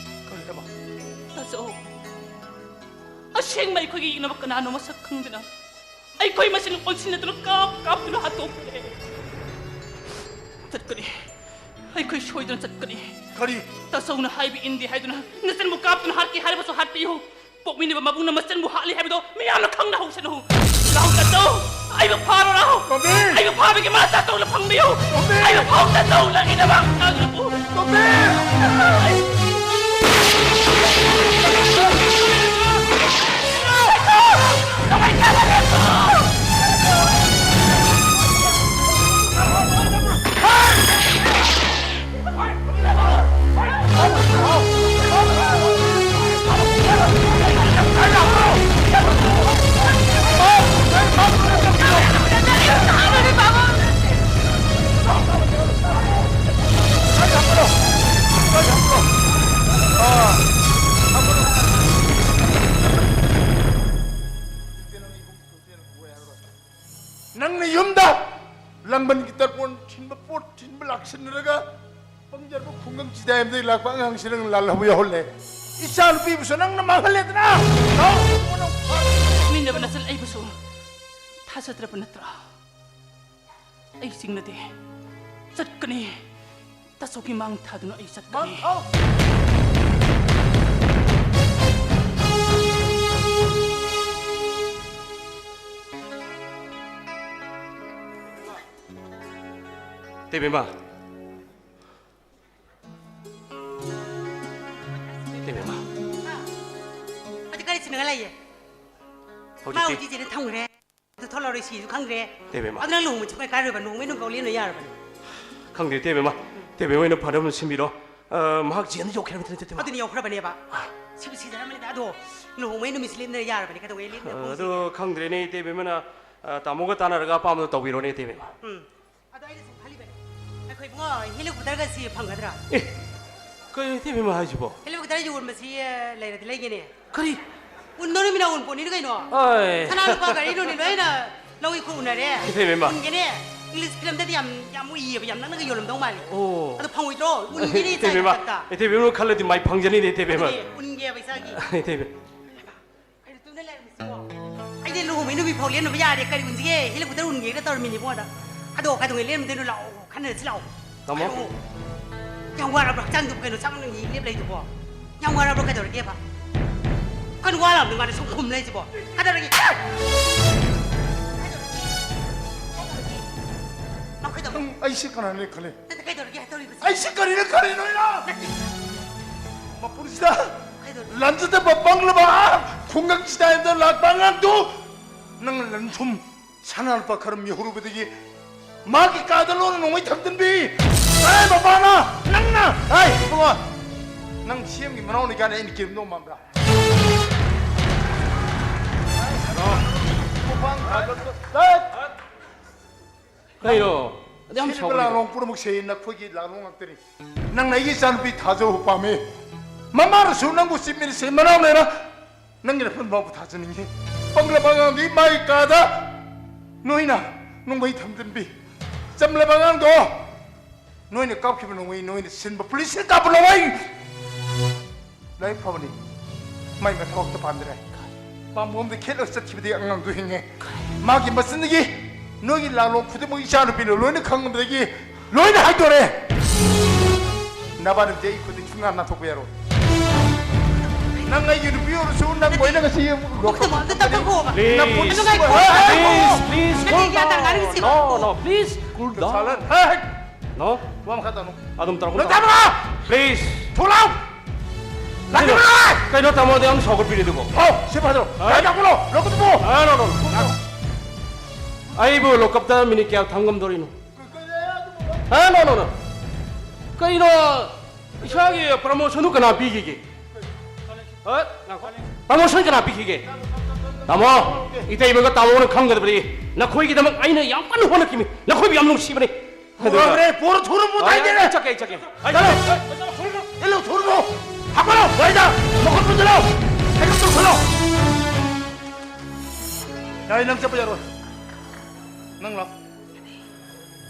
ꯀꯔꯤ ꯍꯥꯏꯕ? ꯇꯥꯆꯧ, ꯑꯁꯦꯡꯕ ꯑꯩꯈꯣꯏꯒꯤ ꯌꯦꯛꯅꯕ ꯀꯅꯥꯅꯣ ꯃꯁꯛ ꯈꯪꯗꯅ ꯑꯩꯈꯣꯏ ꯃꯁꯦꯟ ꯑꯣꯟꯁꯤꯟꯅꯗꯨꯅ ꯀꯥꯞ ꯀꯥꯞꯇꯨꯅ ꯍꯥꯠꯇꯣꯛꯈ꯭ꯔꯦ꯫ ꯆꯠꯀꯅꯤ, ꯑꯩꯈꯣꯏ ꯁꯣꯏꯗꯅ ꯆꯠꯀꯅꯤ꯫ ꯀꯔꯤ? ꯇꯥꯆꯧꯅ ꯍꯥꯏꯕ ꯏꯟꯗꯦ ꯍꯥꯏꯗꯨꯅ ꯅꯆꯟꯕꯨ ꯀꯥꯞꯇꯨꯅ ꯍꯥꯠꯀꯦ ꯍꯥꯏꯔꯕꯁꯨ ꯍꯥꯠꯄꯤꯌꯨ꯫ ꯄꯣꯛꯃꯤꯟꯅꯕ ꯃꯕꯨꯡꯅ ꯃꯆꯟꯕꯨ ꯍꯥꯠꯂꯤ ꯍꯥꯏꯕꯗꯣ ꯃꯤꯌꯥꯝꯅ ꯈꯪꯅ ꯍꯧꯁꯅꯨ꯫ ꯂꯥꯎ ꯇꯥꯆꯧ, ꯑꯩꯕꯨ ꯐꯥꯔꯣ ꯂꯥꯎ꯫ ꯇꯣꯝꯕꯤ! ꯑꯩꯕꯨ ꯐꯥꯕꯒꯤ ꯃꯥ ꯇꯥꯆꯧꯅ ꯐꯪꯕꯤꯌꯨ꯫ ꯇꯣꯝꯕꯤ! ꯑꯩꯕꯨ ꯐꯥꯎ ꯇꯥꯆꯧꯅ ꯏꯅꯕ ꯇꯥꯆꯧꯕꯨ꯫ ꯇꯣꯝꯕꯤ! ꯁꯤꯟꯅꯔꯒ ꯄꯪꯖꯔꯕ ꯈꯨꯡꯒꯪ ꯆꯤꯗꯥꯏ ꯑꯃꯗꯒꯤ ꯂꯥꯛꯄ ꯑꯉꯥꯡꯁꯤ ꯅꯪ ꯂꯥꯜꯍꯧꯕ ꯌꯥꯎꯍꯜꯂꯦ꯫ ꯏꯆꯥ ꯅꯨꯄꯤꯕꯨꯁꯨ ꯅꯪꯅ ꯃꯥꯡꯍꯜꯂꯦꯗꯅ꯫ ꯃꯤꯅꯕ ꯅꯆꯜ ꯑꯩꯕꯨꯁꯨ ꯊꯥꯖꯗ꯭ꯔꯕ ꯅꯠꯇ꯭ꯔꯥ? ꯑꯩ ꯆꯤꯡꯅꯗꯦ꯫ ꯆꯠꯀꯅꯤ꯫ ꯇꯥꯆꯧꯒꯤ ꯃꯥꯡ ꯊꯥꯗꯨꯅ ꯑꯩ ꯆꯠꯀꯅꯤ꯫ ꯃꯥꯡ ꯊꯥꯎ! ꯏꯇꯩꯕꯦꯝꯃ꯫ ꯏꯇꯩꯕꯦꯝꯃ꯫ ꯍꯧꯖꯤꯛ ꯀꯔꯤ ꯆꯤꯡꯅꯒ ꯂꯩꯌꯦ? ꯃꯥ ꯍꯧꯖꯤꯛꯇꯤ ꯍꯧꯖꯤꯛ ꯆꯦꯅ ꯊꯝꯈ꯭ꯔꯦ꯫ ꯑꯗꯨ ꯊꯣꯛꯂꯛꯑꯔꯣꯏ ꯁꯤꯁꯨ ꯈꯪꯗ꯭ꯔꯦ꯫ ꯏꯇꯩꯕꯦꯝꯃ꯫ ꯑꯗꯨ ꯅꯪ ꯂꯨꯍꯣꯡꯕ ꯆꯠꯄ ꯀꯥꯏꯔꯣꯏꯕ, ꯂꯨꯍꯣꯡꯕꯩ ꯅꯨꯃꯤꯠ ꯐꯥꯎ ꯂꯦꯟꯕ ꯌꯥꯔꯕꯅꯦ꯫ ꯈꯪꯗꯦ ꯏꯇꯩꯕꯦꯝꯃ꯫ ꯏꯇꯩꯕꯦꯝꯃ ꯍꯣꯏꯅ ꯐꯅꯕ ꯁꯤꯟꯕꯤꯔꯣ꯫ ꯑ, ꯃꯍꯥꯛ ꯖꯦꯜꯗ ꯌꯧꯈ꯭ꯔꯦ ꯍꯥꯏꯕ ꯅꯠꯇ꯭ꯔꯣ ꯏꯇꯩꯕꯦꯝꯃ? ꯑꯗꯨꯅꯤ ꯌꯧꯈ꯭ꯔꯕꯅꯦꯕ꯫ ꯁꯤꯕꯨ ꯁꯤꯖꯔꯝꯕꯅꯤꯗ꯫ ꯑꯗꯣ ꯂꯨꯍꯣꯡꯕꯩ ꯅꯨꯃꯤꯠꯁꯤ ꯂꯦꯞꯅ ꯌꯥꯔꯕꯅꯦ꯫ ꯀꯩꯗꯧꯉꯩ ꯂꯦꯞꯅ ꯑ, ꯑꯗꯣ ꯍꯣꯡꯁꯤꯒꯦ? ꯈꯪꯗ꯭ꯔꯦꯅꯦ ꯏꯇꯩꯕꯦꯝꯃꯅ, ꯑ, ꯇꯥꯃꯣꯒ ꯇꯥꯟꯅꯔꯒ ꯑꯄꯥꯝꯕꯗꯣ ꯇꯧꯕꯤꯔꯣꯅꯦ ꯏꯇꯩꯕꯦꯝꯃ꯫ ꯎꯝ꯫ ꯑꯗꯣ ꯑꯩꯅ ꯁꯨꯝ ꯈꯜꯂꯤꯕꯅꯦ, ꯑꯩꯈꯣꯏ ꯏꯕꯨꯡꯉꯣ, ꯍꯦꯂꯤꯀꯣꯞꯇꯔꯒꯁꯤ ꯐꯪꯒꯗ꯭ꯔꯥ? ꯑꯦ, ꯀꯩꯅꯣ ꯏꯇꯩꯕꯦꯝꯃ ꯍꯥꯏꯁꯤꯕꯣ? ꯍꯦꯂꯤꯀꯣꯞꯇꯔ ꯌꯣꯟꯕꯁꯤ, ꯑꯦ, ꯂꯩꯔꯗꯤ ꯂꯩꯒꯦꯅꯦ꯫ ꯀꯔꯤ? ꯎꯟꯗꯣꯔꯤꯃꯤꯅ ꯎꯟ ꯄꯣꯠꯅꯤꯅ ꯀꯩꯅꯣ? ꯑꯥꯏ꯫ ꯁꯅꯥ ꯂꯨꯄꯥ ꯒꯥꯔꯤ ꯅꯨꯡꯅꯤ ꯂꯣꯏꯅ ꯂꯧꯏ ꯈꯣꯏ ꯎꯅꯔꯦ꯫ ꯏꯇꯩꯕꯦꯝꯃ꯫ ꯎꯟꯒꯦꯅꯦ꯫ ꯏꯪꯂꯤꯁ ꯐꯤꯂꯝꯗꯗꯤ ꯌꯥꯝ, ꯌꯥꯝ ꯎꯏꯌꯦꯕ, ꯌꯥꯝ ꯅꯛꯅꯒ ꯌꯣꯜꯂꯝꯗꯧ ꯃꯥꯜꯂꯤ꯫ ꯑꯣ꯫ ꯑꯗꯣ ꯐꯪꯉꯣꯏꯗ꯭ꯔꯣ? ꯎꯟꯒꯦꯅꯦ ꯏꯇꯩꯕꯦꯝꯃ, ꯆꯥꯏ ꯃꯊꯛꯇ꯫ ꯏꯇꯩꯕꯦꯝꯃ ꯈꯜꯂꯗꯤ ꯃꯥꯏ ꯐꯪꯖꯅꯤꯅꯦ ꯏꯇꯩꯕꯦꯝꯃ꯫ ꯑꯗꯨꯅꯦ, ꯎꯟꯒꯦꯕ ꯏꯆꯥꯒꯤ꯫ ꯏꯇꯩꯕꯦꯝꯃ꯫ ꯀꯩꯅꯣ ꯇꯨꯃꯤꯟꯅ ꯂꯩꯔꯝꯃꯤꯁꯤꯕꯣ? ꯑꯩꯗꯤ ꯂꯨꯍꯣꯡꯕꯩ ꯅꯨꯃꯤꯠ ꯐꯥꯎ ꯂꯦꯟꯅꯕ ꯌꯥꯔꯦ, ꯀꯔꯤ ꯎꯟꯁꯤꯒꯦ? ꯍꯦꯂꯤꯀꯣꯞꯇꯔ ꯎꯟꯒꯦꯅ ꯇꯧꯔꯝꯃꯤꯅꯤ ꯏꯕꯨꯡꯉꯣꯗ꯫ ꯑꯗꯣ ꯀꯩꯗꯧꯉꯩ ꯂꯦꯟꯗꯣꯏꯅꯣ? ꯂꯥꯛꯑꯣ, ꯈꯟꯅꯔꯁꯤ ꯂꯥꯛꯑꯣ꯫ ꯇꯥꯃꯣ꯫ ꯍꯥꯏꯔꯛꯑꯣ꯫ ꯌꯥꯝ ꯋꯥꯔꯕ꯭ꯔꯣ ꯍꯛꯆꯥꯡꯗꯨꯕꯨ? ꯀꯩꯅꯣ ꯆꯥꯛ ꯅꯪ ꯌꯦꯡ ꯂꯦꯞ ꯂꯩꯗꯨꯕꯣ? ꯌꯥꯝ ꯋꯥꯔꯕ꯭ꯔꯣ? ꯀꯩꯗꯧꯔꯒꯦꯕ? ꯀꯩꯅꯣ ꯋꯥꯔꯕꯅꯤ ꯃꯥꯅ ꯁꯨꯝ ꯈꯨꯝ ꯂꯩꯁꯤꯕꯣ? ꯀꯩꯗꯧꯔꯒꯦ? ꯀꯩꯗꯧꯔꯒꯦ? ꯃꯥ ꯀꯩꯗꯧꯔꯒꯦ? ꯅꯪ ꯑꯩꯁꯦ ꯀꯅꯥꯅꯦ ꯈꯜꯂꯦ? ꯅꯪ ꯀꯩꯗꯧꯔꯒꯦ ꯍꯥꯏ ꯇꯧꯔꯤꯕꯁꯦ? ꯑꯩꯁꯦ ꯀꯔꯤꯅ ꯈꯜꯂꯤꯅꯣ ꯑꯩꯅ? ꯅꯠꯇꯦ꯫ ꯃꯄꯨꯟꯁꯤꯗ ꯀꯩꯗꯧꯔꯒꯦ? ꯂꯝꯖꯗꯕ ꯄꯪꯂꯕ ꯈꯨꯡꯒꯪ ꯁꯤꯗꯥꯏꯗ ꯂꯥꯛꯄ ꯑꯉꯥꯡꯗꯨ ꯅꯪꯅ ꯂꯟ ꯊꯨꯝ ꯁꯅꯥ ꯂꯨꯄꯥ ꯈꯔ ꯃꯤꯍꯧꯔꯨꯕꯗꯒꯤ ꯃꯥꯒꯤ ꯀꯥꯗ ꯂꯣꯟꯅ ꯅꯣꯡꯃꯩ ꯊꯝꯖꯤꯟꯕꯤ꯫ ꯑꯦ ꯃꯄꯥꯅ ꯅꯪꯅ! ꯑꯦ ꯏꯕꯨꯡꯉꯣ, ꯅꯪ ꯁꯤ ꯑꯦꯝꯒꯤ ꯃꯅꯥꯎꯅꯤ ꯀꯥꯏꯅ ꯑꯩꯅ ꯀꯤꯔꯝꯗꯧ ꯃꯥꯟꯕ꯭ꯔꯥ? ꯈꯨꯄꯥꯡ ꯊꯥꯖꯟꯕ-, ꯇꯠ! ꯀꯩꯅꯣ? ꯑꯗꯨ ꯌꯥꯝ ꯁꯤꯔꯤꯕ ꯁꯥꯎꯒꯠꯂꯤꯗꯣ? ꯂꯥꯛꯂꯣꯡ ꯄꯨꯝꯅꯃꯛꯁꯦ ꯅꯈꯣꯏꯒꯤ ꯂꯥꯛꯂꯣꯡ ꯉꯥꯛꯇꯅꯤ꯫ ꯅꯪꯅ ꯑꯩꯒꯤ ꯏꯆꯥꯅꯨꯄꯤ ꯊꯥꯖꯕ ꯄꯥꯝꯃꯤ꯫ ꯃꯃꯥꯅꯁꯨ ꯅꯪꯕꯨ ꯆꯤꯞ ꯃꯤꯅꯤꯁꯇꯔꯒꯤ ꯃꯅꯥꯎꯅꯦꯅ ꯅꯪꯒꯤ ꯅꯐꯝ ꯐꯥꯎꯕ ꯊꯥꯖꯅꯤꯡꯉꯤ꯫ ꯄꯪꯂꯕ ꯑꯉꯥꯡꯗꯤ ꯃꯥꯒꯤ ꯀꯥꯗ ꯅꯣꯏꯅ ꯅꯣꯡꯃꯩ ꯊꯝꯖꯤꯟꯕꯤ꯫ ꯆꯝꯂꯕ ꯑꯉꯥꯡꯗꯣ ꯅꯣꯏꯅ ꯀꯥꯞꯈꯤꯕ ꯅꯣꯡꯃꯩ ꯅꯣꯏꯅ ꯁꯤꯟꯕ ꯄꯨꯂꯤꯁꯅ ꯀꯥꯞꯄ ꯅꯣꯡꯃꯩ꯫ ꯂꯥꯏꯔꯤꯛ ꯐꯕꯅꯤ꯫ ꯃꯥꯏ ꯃꯊꯧ ꯑꯝꯇ ꯄꯥꯟꯗ꯭ꯔꯦ꯫ ꯄꯥꯝꯕꯣꯝꯗ ꯈꯦꯠꯂꯒ ꯆꯠꯈꯤꯕꯗꯤ ꯑꯉꯥꯡꯗꯨ ꯍꯤꯡꯉꯦ꯫ ꯃꯥꯒꯤ ꯃꯆꯤꯟꯗꯒꯤ ꯅꯣꯏꯒꯤ ꯂꯥꯂꯣꯡ ꯈꯨꯗꯤꯡꯃꯛ ꯏꯆꯥ ꯅꯨꯄꯤꯅ ꯂꯣꯏꯅ ꯈꯪꯕꯗꯒꯤ ꯂꯣꯏꯅ ꯍꯥꯏꯗꯣꯔꯦ꯫ ꯅꯕꯥꯅꯤꯗꯤ ꯑꯩ ꯈꯨꯗꯤꯡ ꯁꯨꯡꯅꯥ ꯅꯥꯊꯣꯛꯄ ꯌꯥꯔꯣꯏ꯫ ꯅꯪ ꯑꯩꯒꯤ ꯅꯨꯄꯤ ꯑꯣꯏꯔꯁꯨ ꯅꯪ ꯀꯣꯏꯅ ꯉꯁꯤ ꯄꯨꯝꯅꯃꯛ ꯑꯝꯇ ꯇꯞꯊꯈꯣꯕ꯫ ꯅꯄꯨꯟꯁꯤ ꯑꯗꯨ ꯉꯥꯏꯈꯣ꯫ ꯍꯣꯏ, ꯍꯣꯏ, ꯍꯣꯏ꯫ Please, please, ꯅꯪ cool ꯒ꯭ꯌꯥꯟ ꯇꯥꯅ down. ꯉꯥꯡꯅꯔꯤꯁꯤ No, ꯉꯥꯏꯈꯣ꯫ No, please, cool down. ꯁꯥꯂꯟ, ꯍꯦ, ꯍꯦ꯫ No. ꯋꯥ ꯃꯈꯥ ꯇꯥꯅꯨ꯫ ꯑꯗꯨꯝ ꯇꯧꯔꯛꯀꯅꯨ, ꯅꯪ ꯇꯥꯃꯣ꯫ ꯇꯥꯃꯣ! Please. ꯊꯣꯛꯂꯛꯑꯣ! ꯀꯩꯅꯣ? ꯂꯥꯛꯀꯅꯨ! ꯀꯩꯅꯣ ꯇꯥꯃꯣ ꯑꯗꯨ ꯌꯥꯝ ꯁꯥꯎꯒꯠꯄꯤꯔꯤꯗꯨꯕꯣ? ꯍꯣ, ꯁꯤ ꯐꯥꯗ꯭ꯔꯣ? ꯍꯥ? ꯀꯩ ꯇꯥꯛꯄꯅꯣ? ꯂꯧꯈꯠꯄꯣ! ꯑꯥ, no, no, no. ꯑꯩꯕꯨ ꯂꯣꯀꯞꯇ ꯃꯤꯅꯤꯠ ꯀꯌꯥ ꯊꯝ ꯉꯝꯗꯣꯔꯤꯅꯣ? ꯍꯥ? No, no, no. ꯀꯩꯅꯣ? ꯏꯁꯥꯒꯤ ꯄ꯭ꯔꯃꯣꯁꯟꯗꯨ ꯀꯅꯥ ꯄꯤꯈꯤꯒꯦ? ꯍꯥ? ꯉꯥꯏꯈꯣ꯫ ꯄ꯭ꯔꯃꯣꯁꯟ ꯀꯅꯥ ꯄꯤꯈꯤꯒꯦ? ꯇꯥꯃꯣ, ꯏꯇꯩꯃꯒ ꯇꯥꯃꯣꯅ ꯈꯪꯒꯗꯕꯅꯤ꯫ ꯅꯈꯣꯏꯒꯤꯗꯃꯛ ꯑꯩꯅ ꯌꯥꯝ ꯀꯟꯅ ꯍꯣꯠꯅꯈꯤꯕꯅꯤ꯫ ꯅꯈꯣꯏꯕꯨ ꯌꯥꯝ ꯅꯨꯡꯁꯤꯕꯅꯤ꯫ ꯄꯨꯔꯛꯑꯣ, ꯄꯨꯔꯛꯑꯣ, ꯊꯨꯅ ꯄꯨꯔꯛꯑꯣ, ꯑꯩ, ꯑꯩ, ꯇꯥꯏꯗꯦꯅꯦ꯫ ꯑꯩ ꯆꯠꯀꯦ, ꯑꯩ ꯆꯠꯀꯦ꯫ ꯑꯩ ꯆꯠꯂꯣ꯫ ꯆꯠꯀꯦ꯫ ꯏꯜꯂꯨ, ꯊꯨꯅ꯫ ꯍꯥꯞꯀꯠꯂꯣ, ꯋꯥꯏꯗ꯫ ꯃꯈꯨꯠ ꯄꯨꯟꯁꯤꯜꯂꯣ꯫ ꯍꯦꯛꯇ ꯆꯨꯞꯁꯜꯂꯣ꯫ ꯌꯥꯏ, ꯅꯪ ꯆꯠꯄ ꯌꯥꯔꯣꯏ꯫ ꯅꯪ ꯂꯥꯛ꯫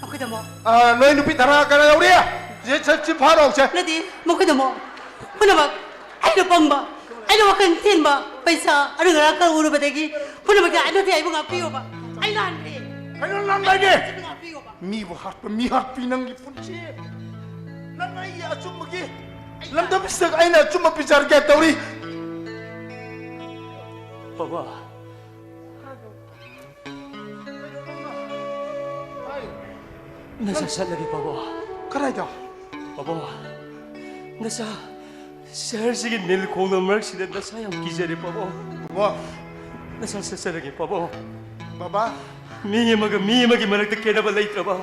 ꯃꯈꯣꯏꯗꯃꯣ꯫ ꯑꯥ, ꯅꯣꯏ ꯅꯨꯄꯤ ꯇꯔꯥ ꯀꯅꯥ ꯌꯥꯎꯔꯤ? ꯁꯦ, ꯁꯦ, ꯁꯤ ꯐꯥꯔꯣ, ꯁꯦ꯫ ꯅꯠꯇꯦ, ꯃꯈꯣꯏꯗꯃꯣ꯫ ꯄꯨꯝꯅꯃꯛ ꯑꯩꯅ ꯄꯪꯕ, ꯑꯩꯅ ꯋꯥꯈꯜ ꯊꯤꯟꯕ, ꯄꯩꯁꯥ ꯑꯔꯨ ꯑꯔꯥꯛ ꯈꯔ ꯎꯔꯨꯕꯗꯒꯤ ꯄꯨꯝꯅꯃꯛꯀꯤ ꯑꯩꯅꯗꯤ ꯑꯩꯕꯨ ꯉꯥꯛꯄꯤꯌꯣꯕ꯫ ꯑꯩ ꯂꯥꯟꯈ꯭ꯔꯦ꯫ ꯀꯩꯅꯣ ꯂꯥꯟꯕ ꯍꯥꯏꯗꯤ? ꯑꯩꯕꯨ ꯉꯥꯛꯄꯤꯌꯣꯕ꯫ ꯃꯤꯕꯨ ꯍꯥꯠꯄ ꯃꯤ ꯍꯥꯠꯄꯤ ꯅꯪꯒꯤ ꯄꯨꯟꯁꯤ꯫ ꯅꯪ ꯑꯩꯒꯤ ꯑꯆꯨꯝꯕꯒꯤ ꯂꯝꯗꯝꯁꯤꯗ ꯑꯩꯅ ꯑꯆꯨꯝꯕ ꯕꯤꯆꯥꯔ ꯀꯌꯥ ꯇꯧꯔꯤ꯫ ꯕꯕꯥ, ꯅꯁꯥ ꯆꯠꯂꯒꯦ, ꯕꯕꯥ꯫ ꯀꯗꯥꯏꯗ? ꯕꯕꯥ, ꯅꯁꯥ ꯁꯍꯔꯁꯤꯒꯤ ꯅꯤꯜ ꯈꯣꯡꯅ ꯃꯔꯛꯁꯤꯗ ꯅꯁꯥ ꯌꯥꯝ ꯀꯤꯖꯔꯦ, ꯕꯕꯥ꯫ ꯕꯕꯥ꯫ ꯅꯁꯥ ꯆꯠꯆꯔꯒꯦ, ꯕꯕꯥ꯫ ꯕꯕꯥ꯫ ꯃꯤ ꯑꯃꯒ ꯃꯤ ꯑꯃꯒꯤ ꯃꯔꯛꯇ ꯈꯦꯠꯅꯕ ꯂꯩꯇ꯭ꯔꯕ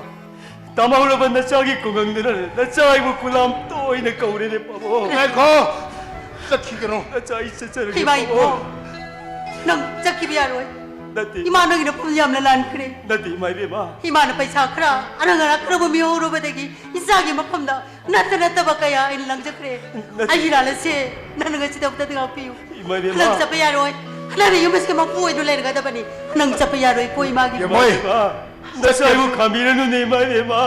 ꯇꯥꯃꯧꯔꯕ ꯅꯆꯥꯒꯤ ꯈꯨꯡꯒꯪꯗꯨꯅ ꯅꯆꯥ ꯑꯩꯕꯨ ꯈꯨꯂꯥꯝ ꯇꯣꯏꯅ ꯀꯧꯔꯦꯅꯦ, ꯄꯥꯕꯨꯡ꯫ ꯉꯥꯏꯈꯣ! ꯆꯠꯈꯤꯒꯅꯨ꯫ ꯅꯆꯥ ꯑꯩ ꯆꯠꯆꯔꯒꯦ, ꯏꯃꯥ ꯄꯥꯕꯨꯡ꯫ ꯏꯕꯣ, ꯅꯪ ꯆꯠꯈꯤꯕ ꯌꯥꯔꯣꯏ꯫ ꯅꯠꯇꯦ꯫ ꯏꯃꯥ ꯅꯪꯒꯤ ꯅꯐꯝ ꯌꯥꯝꯅ ꯂꯥꯟꯈ꯭ꯔꯦ꯫ ꯅꯠꯇꯦ, ꯏꯃꯥ ꯏꯕꯦꯝꯃ꯫ ꯏꯃꯥꯅ ꯄꯩꯁꯥ ꯈꯔ ꯑꯔꯪ ꯑꯔꯥꯛ ꯈꯔꯕꯨ ꯃꯤꯍꯧꯔꯨꯕꯗꯒꯤ ꯏꯆꯥꯒꯤ ꯃꯐꯝꯗ ꯅꯠꯇ ꯅꯠꯇꯕ ꯀꯌꯥ ꯑꯩꯅ ꯂꯪꯖꯈ꯭ꯔꯦ꯫ ꯅꯠꯇꯦ꯫ ꯑꯩꯒꯤ ꯂꯥꯜ ꯑꯁꯦ ꯅꯪꯅ ꯉꯁꯤꯗ ꯑꯃꯨꯛꯇꯗꯤ ꯉꯥꯛꯄꯤꯌꯨ꯫ ꯏꯃꯥ ꯏꯕꯦꯝꯃ꯫ ꯅꯪ ꯆꯠꯄ ꯌꯥꯔꯣꯏ꯫ ꯅꯪꯅ ꯌꯨꯝ ꯑꯁꯤꯒꯤ ꯃꯄꯨ ꯑꯣꯏꯗꯨꯅ ꯂꯩꯔꯒꯗꯕꯅꯤ꯫ ꯅꯪ ꯆꯠꯄ ꯌꯥꯔꯣꯏ ꯏꯄꯣ ꯏꯃꯥꯒꯤ꯫ ꯏꯃꯥ ꯏꯕꯦꯝꯃ꯫ ꯅꯆꯥ ꯑꯩꯕꯨ ꯈꯥꯝꯕꯤꯔꯅꯨꯅꯦ, ꯏꯃꯥ ꯏꯕꯦꯝꯃ꯫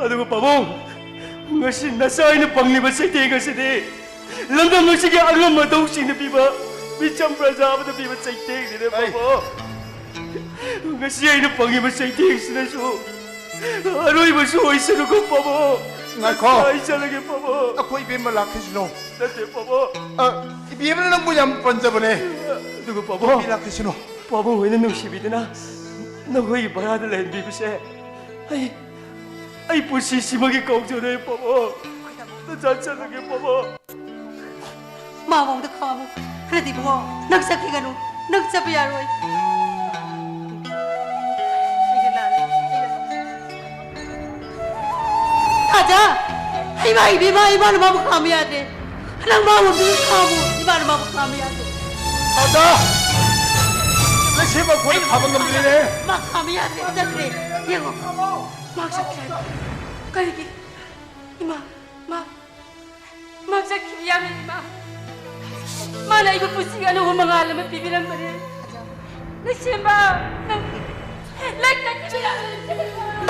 ꯑꯗꯨꯒ ꯄꯥꯕꯨꯡ, ꯉꯁꯤ ꯅꯆꯥ ꯑꯩꯅ ꯐꯪꯂꯤꯕ ꯆꯩꯊꯦꯡ ꯑꯁꯤꯗꯤ ꯂꯝꯗꯝ ꯑꯁꯤꯒꯤ ꯑꯉꯝ ꯑꯊꯧꯁꯤꯡꯅ ꯄꯤꯕ, ꯃꯤꯆꯝ ꯄ꯭ꯔꯖꯥ ꯑꯃꯅ ꯄꯤꯕ ꯆꯩꯊꯦꯡꯅꯤꯅꯦ꯫ ꯑꯩ ꯄꯥꯕꯨꯡ, ꯉꯁꯤ ꯑꯩꯅ ꯐꯪꯂꯤꯕ ꯆꯩꯊꯦꯡꯁꯤꯅꯁꯨ ꯑꯔꯣꯏꯕꯁꯨ ꯑꯣꯏꯁꯅꯨꯀꯣ ꯄꯥꯕꯨꯡ꯫ ꯉꯥꯏꯈꯣ꯫ ꯅꯆꯥ ꯑꯩ ꯆꯠꯂꯒꯦ ꯄꯥꯕꯨꯡ꯫ ꯑꯩꯈꯣꯏ ꯏꯕꯦꯝꯃ ꯂꯥꯛꯈꯤꯁꯅꯨ꯫ ꯅꯠꯇꯦ ꯄꯥꯕꯨꯡ꯫ ꯑ, ꯏꯕꯦꯝꯃꯅ ꯅꯪꯕꯨ ꯌꯥꯝ ꯄꯟꯖꯕꯅꯦ꯫ ꯑꯗꯨꯒ ꯄꯥꯕꯨꯡ, ꯅꯨꯄꯤ ꯂꯥꯛꯈꯤꯁꯅꯨ꯫ ꯄꯥꯕꯨꯡ ꯍꯣꯏꯅ ꯅꯨꯡꯁꯤꯕꯤꯗꯨꯅ ꯅꯈꯣꯏꯒꯤ ꯚꯔꯥꯗ ꯂꯩꯍꯟꯕꯤꯕꯁꯦ ꯑꯩ, ꯑꯩ ꯄꯨꯟꯁꯤꯁꯤꯃꯒꯤ ꯀꯥꯎꯖꯔꯣꯏ ꯄꯥꯕꯨꯡ꯫ ꯅꯆꯥ ꯆꯠꯂꯒꯦ ꯄꯥꯕꯨꯡ꯫ ꯃꯥ ꯃꯑꯣꯡꯗ ꯈꯥꯝꯃꯨ꯫ ꯈꯔꯗꯤ ꯏꯕꯨꯡꯉꯣ, ꯅꯪ ꯆꯠꯈꯤꯒꯅꯨ꯫ ꯅꯪ ꯆꯠꯄ ꯌꯥꯔꯣꯏ꯫ ꯑꯩꯅ ꯂꯥꯜꯂꯦ꯫ ꯑꯩꯅ ꯂꯥꯜꯂꯦ꯫ ꯇꯥꯖꯥ! ꯍꯩꯃꯥ, ꯏꯕꯦꯝꯃ, ꯏꯃꯥꯅ ꯃꯥꯕꯨ ꯈꯥꯝꯕ ꯌꯥꯗ꯭ꯔꯦ꯫ ꯅꯪ ꯃꯥꯕꯨ ꯑꯝꯇ ꯈꯥꯝꯃꯨ꯫ ꯏꯃꯥꯅ ꯃꯥꯕꯨ ꯈꯥꯝꯕ ꯌꯥꯗ꯭ꯔꯦ꯫ ꯇꯥꯖꯥ! ꯂꯩꯁꯦꯝꯕ ꯑꯩꯈꯣꯏꯅ ꯈꯥꯝꯕ ꯉꯝꯗ꯭ꯔꯦꯅꯦ꯫ ꯃꯥ ꯈꯥꯝꯕ ꯌꯥꯗ꯭ꯔꯦ, ꯆꯠꯈ꯭ꯔꯦ꯫ ꯌꯦꯡꯉꯣ꯫ ꯃꯥ ꯆꯠꯈ꯭ꯔꯦ꯫ ꯀꯔꯤꯒꯤ? ꯏꯃꯥ, ꯃꯥ, ꯃꯥ ꯆꯠꯈꯤꯕ ꯌꯥꯔꯣꯏ, ꯏꯃꯥ꯫ ꯃꯥꯅ ꯑꯩꯕꯨ ꯄꯨꯟꯁꯤꯒꯤ ꯑꯅꯧꯕ ꯃꯉꯥꯜ ꯑꯃ ꯄꯤꯕꯤꯔꯝꯕꯅꯦ꯫ ꯂꯩꯁꯦꯝꯕ, ꯅꯪ, ꯅꯪ ꯆꯠꯈꯤꯕ ꯌꯥꯔꯣꯏ, ꯂꯩꯁꯦꯝꯕ꯫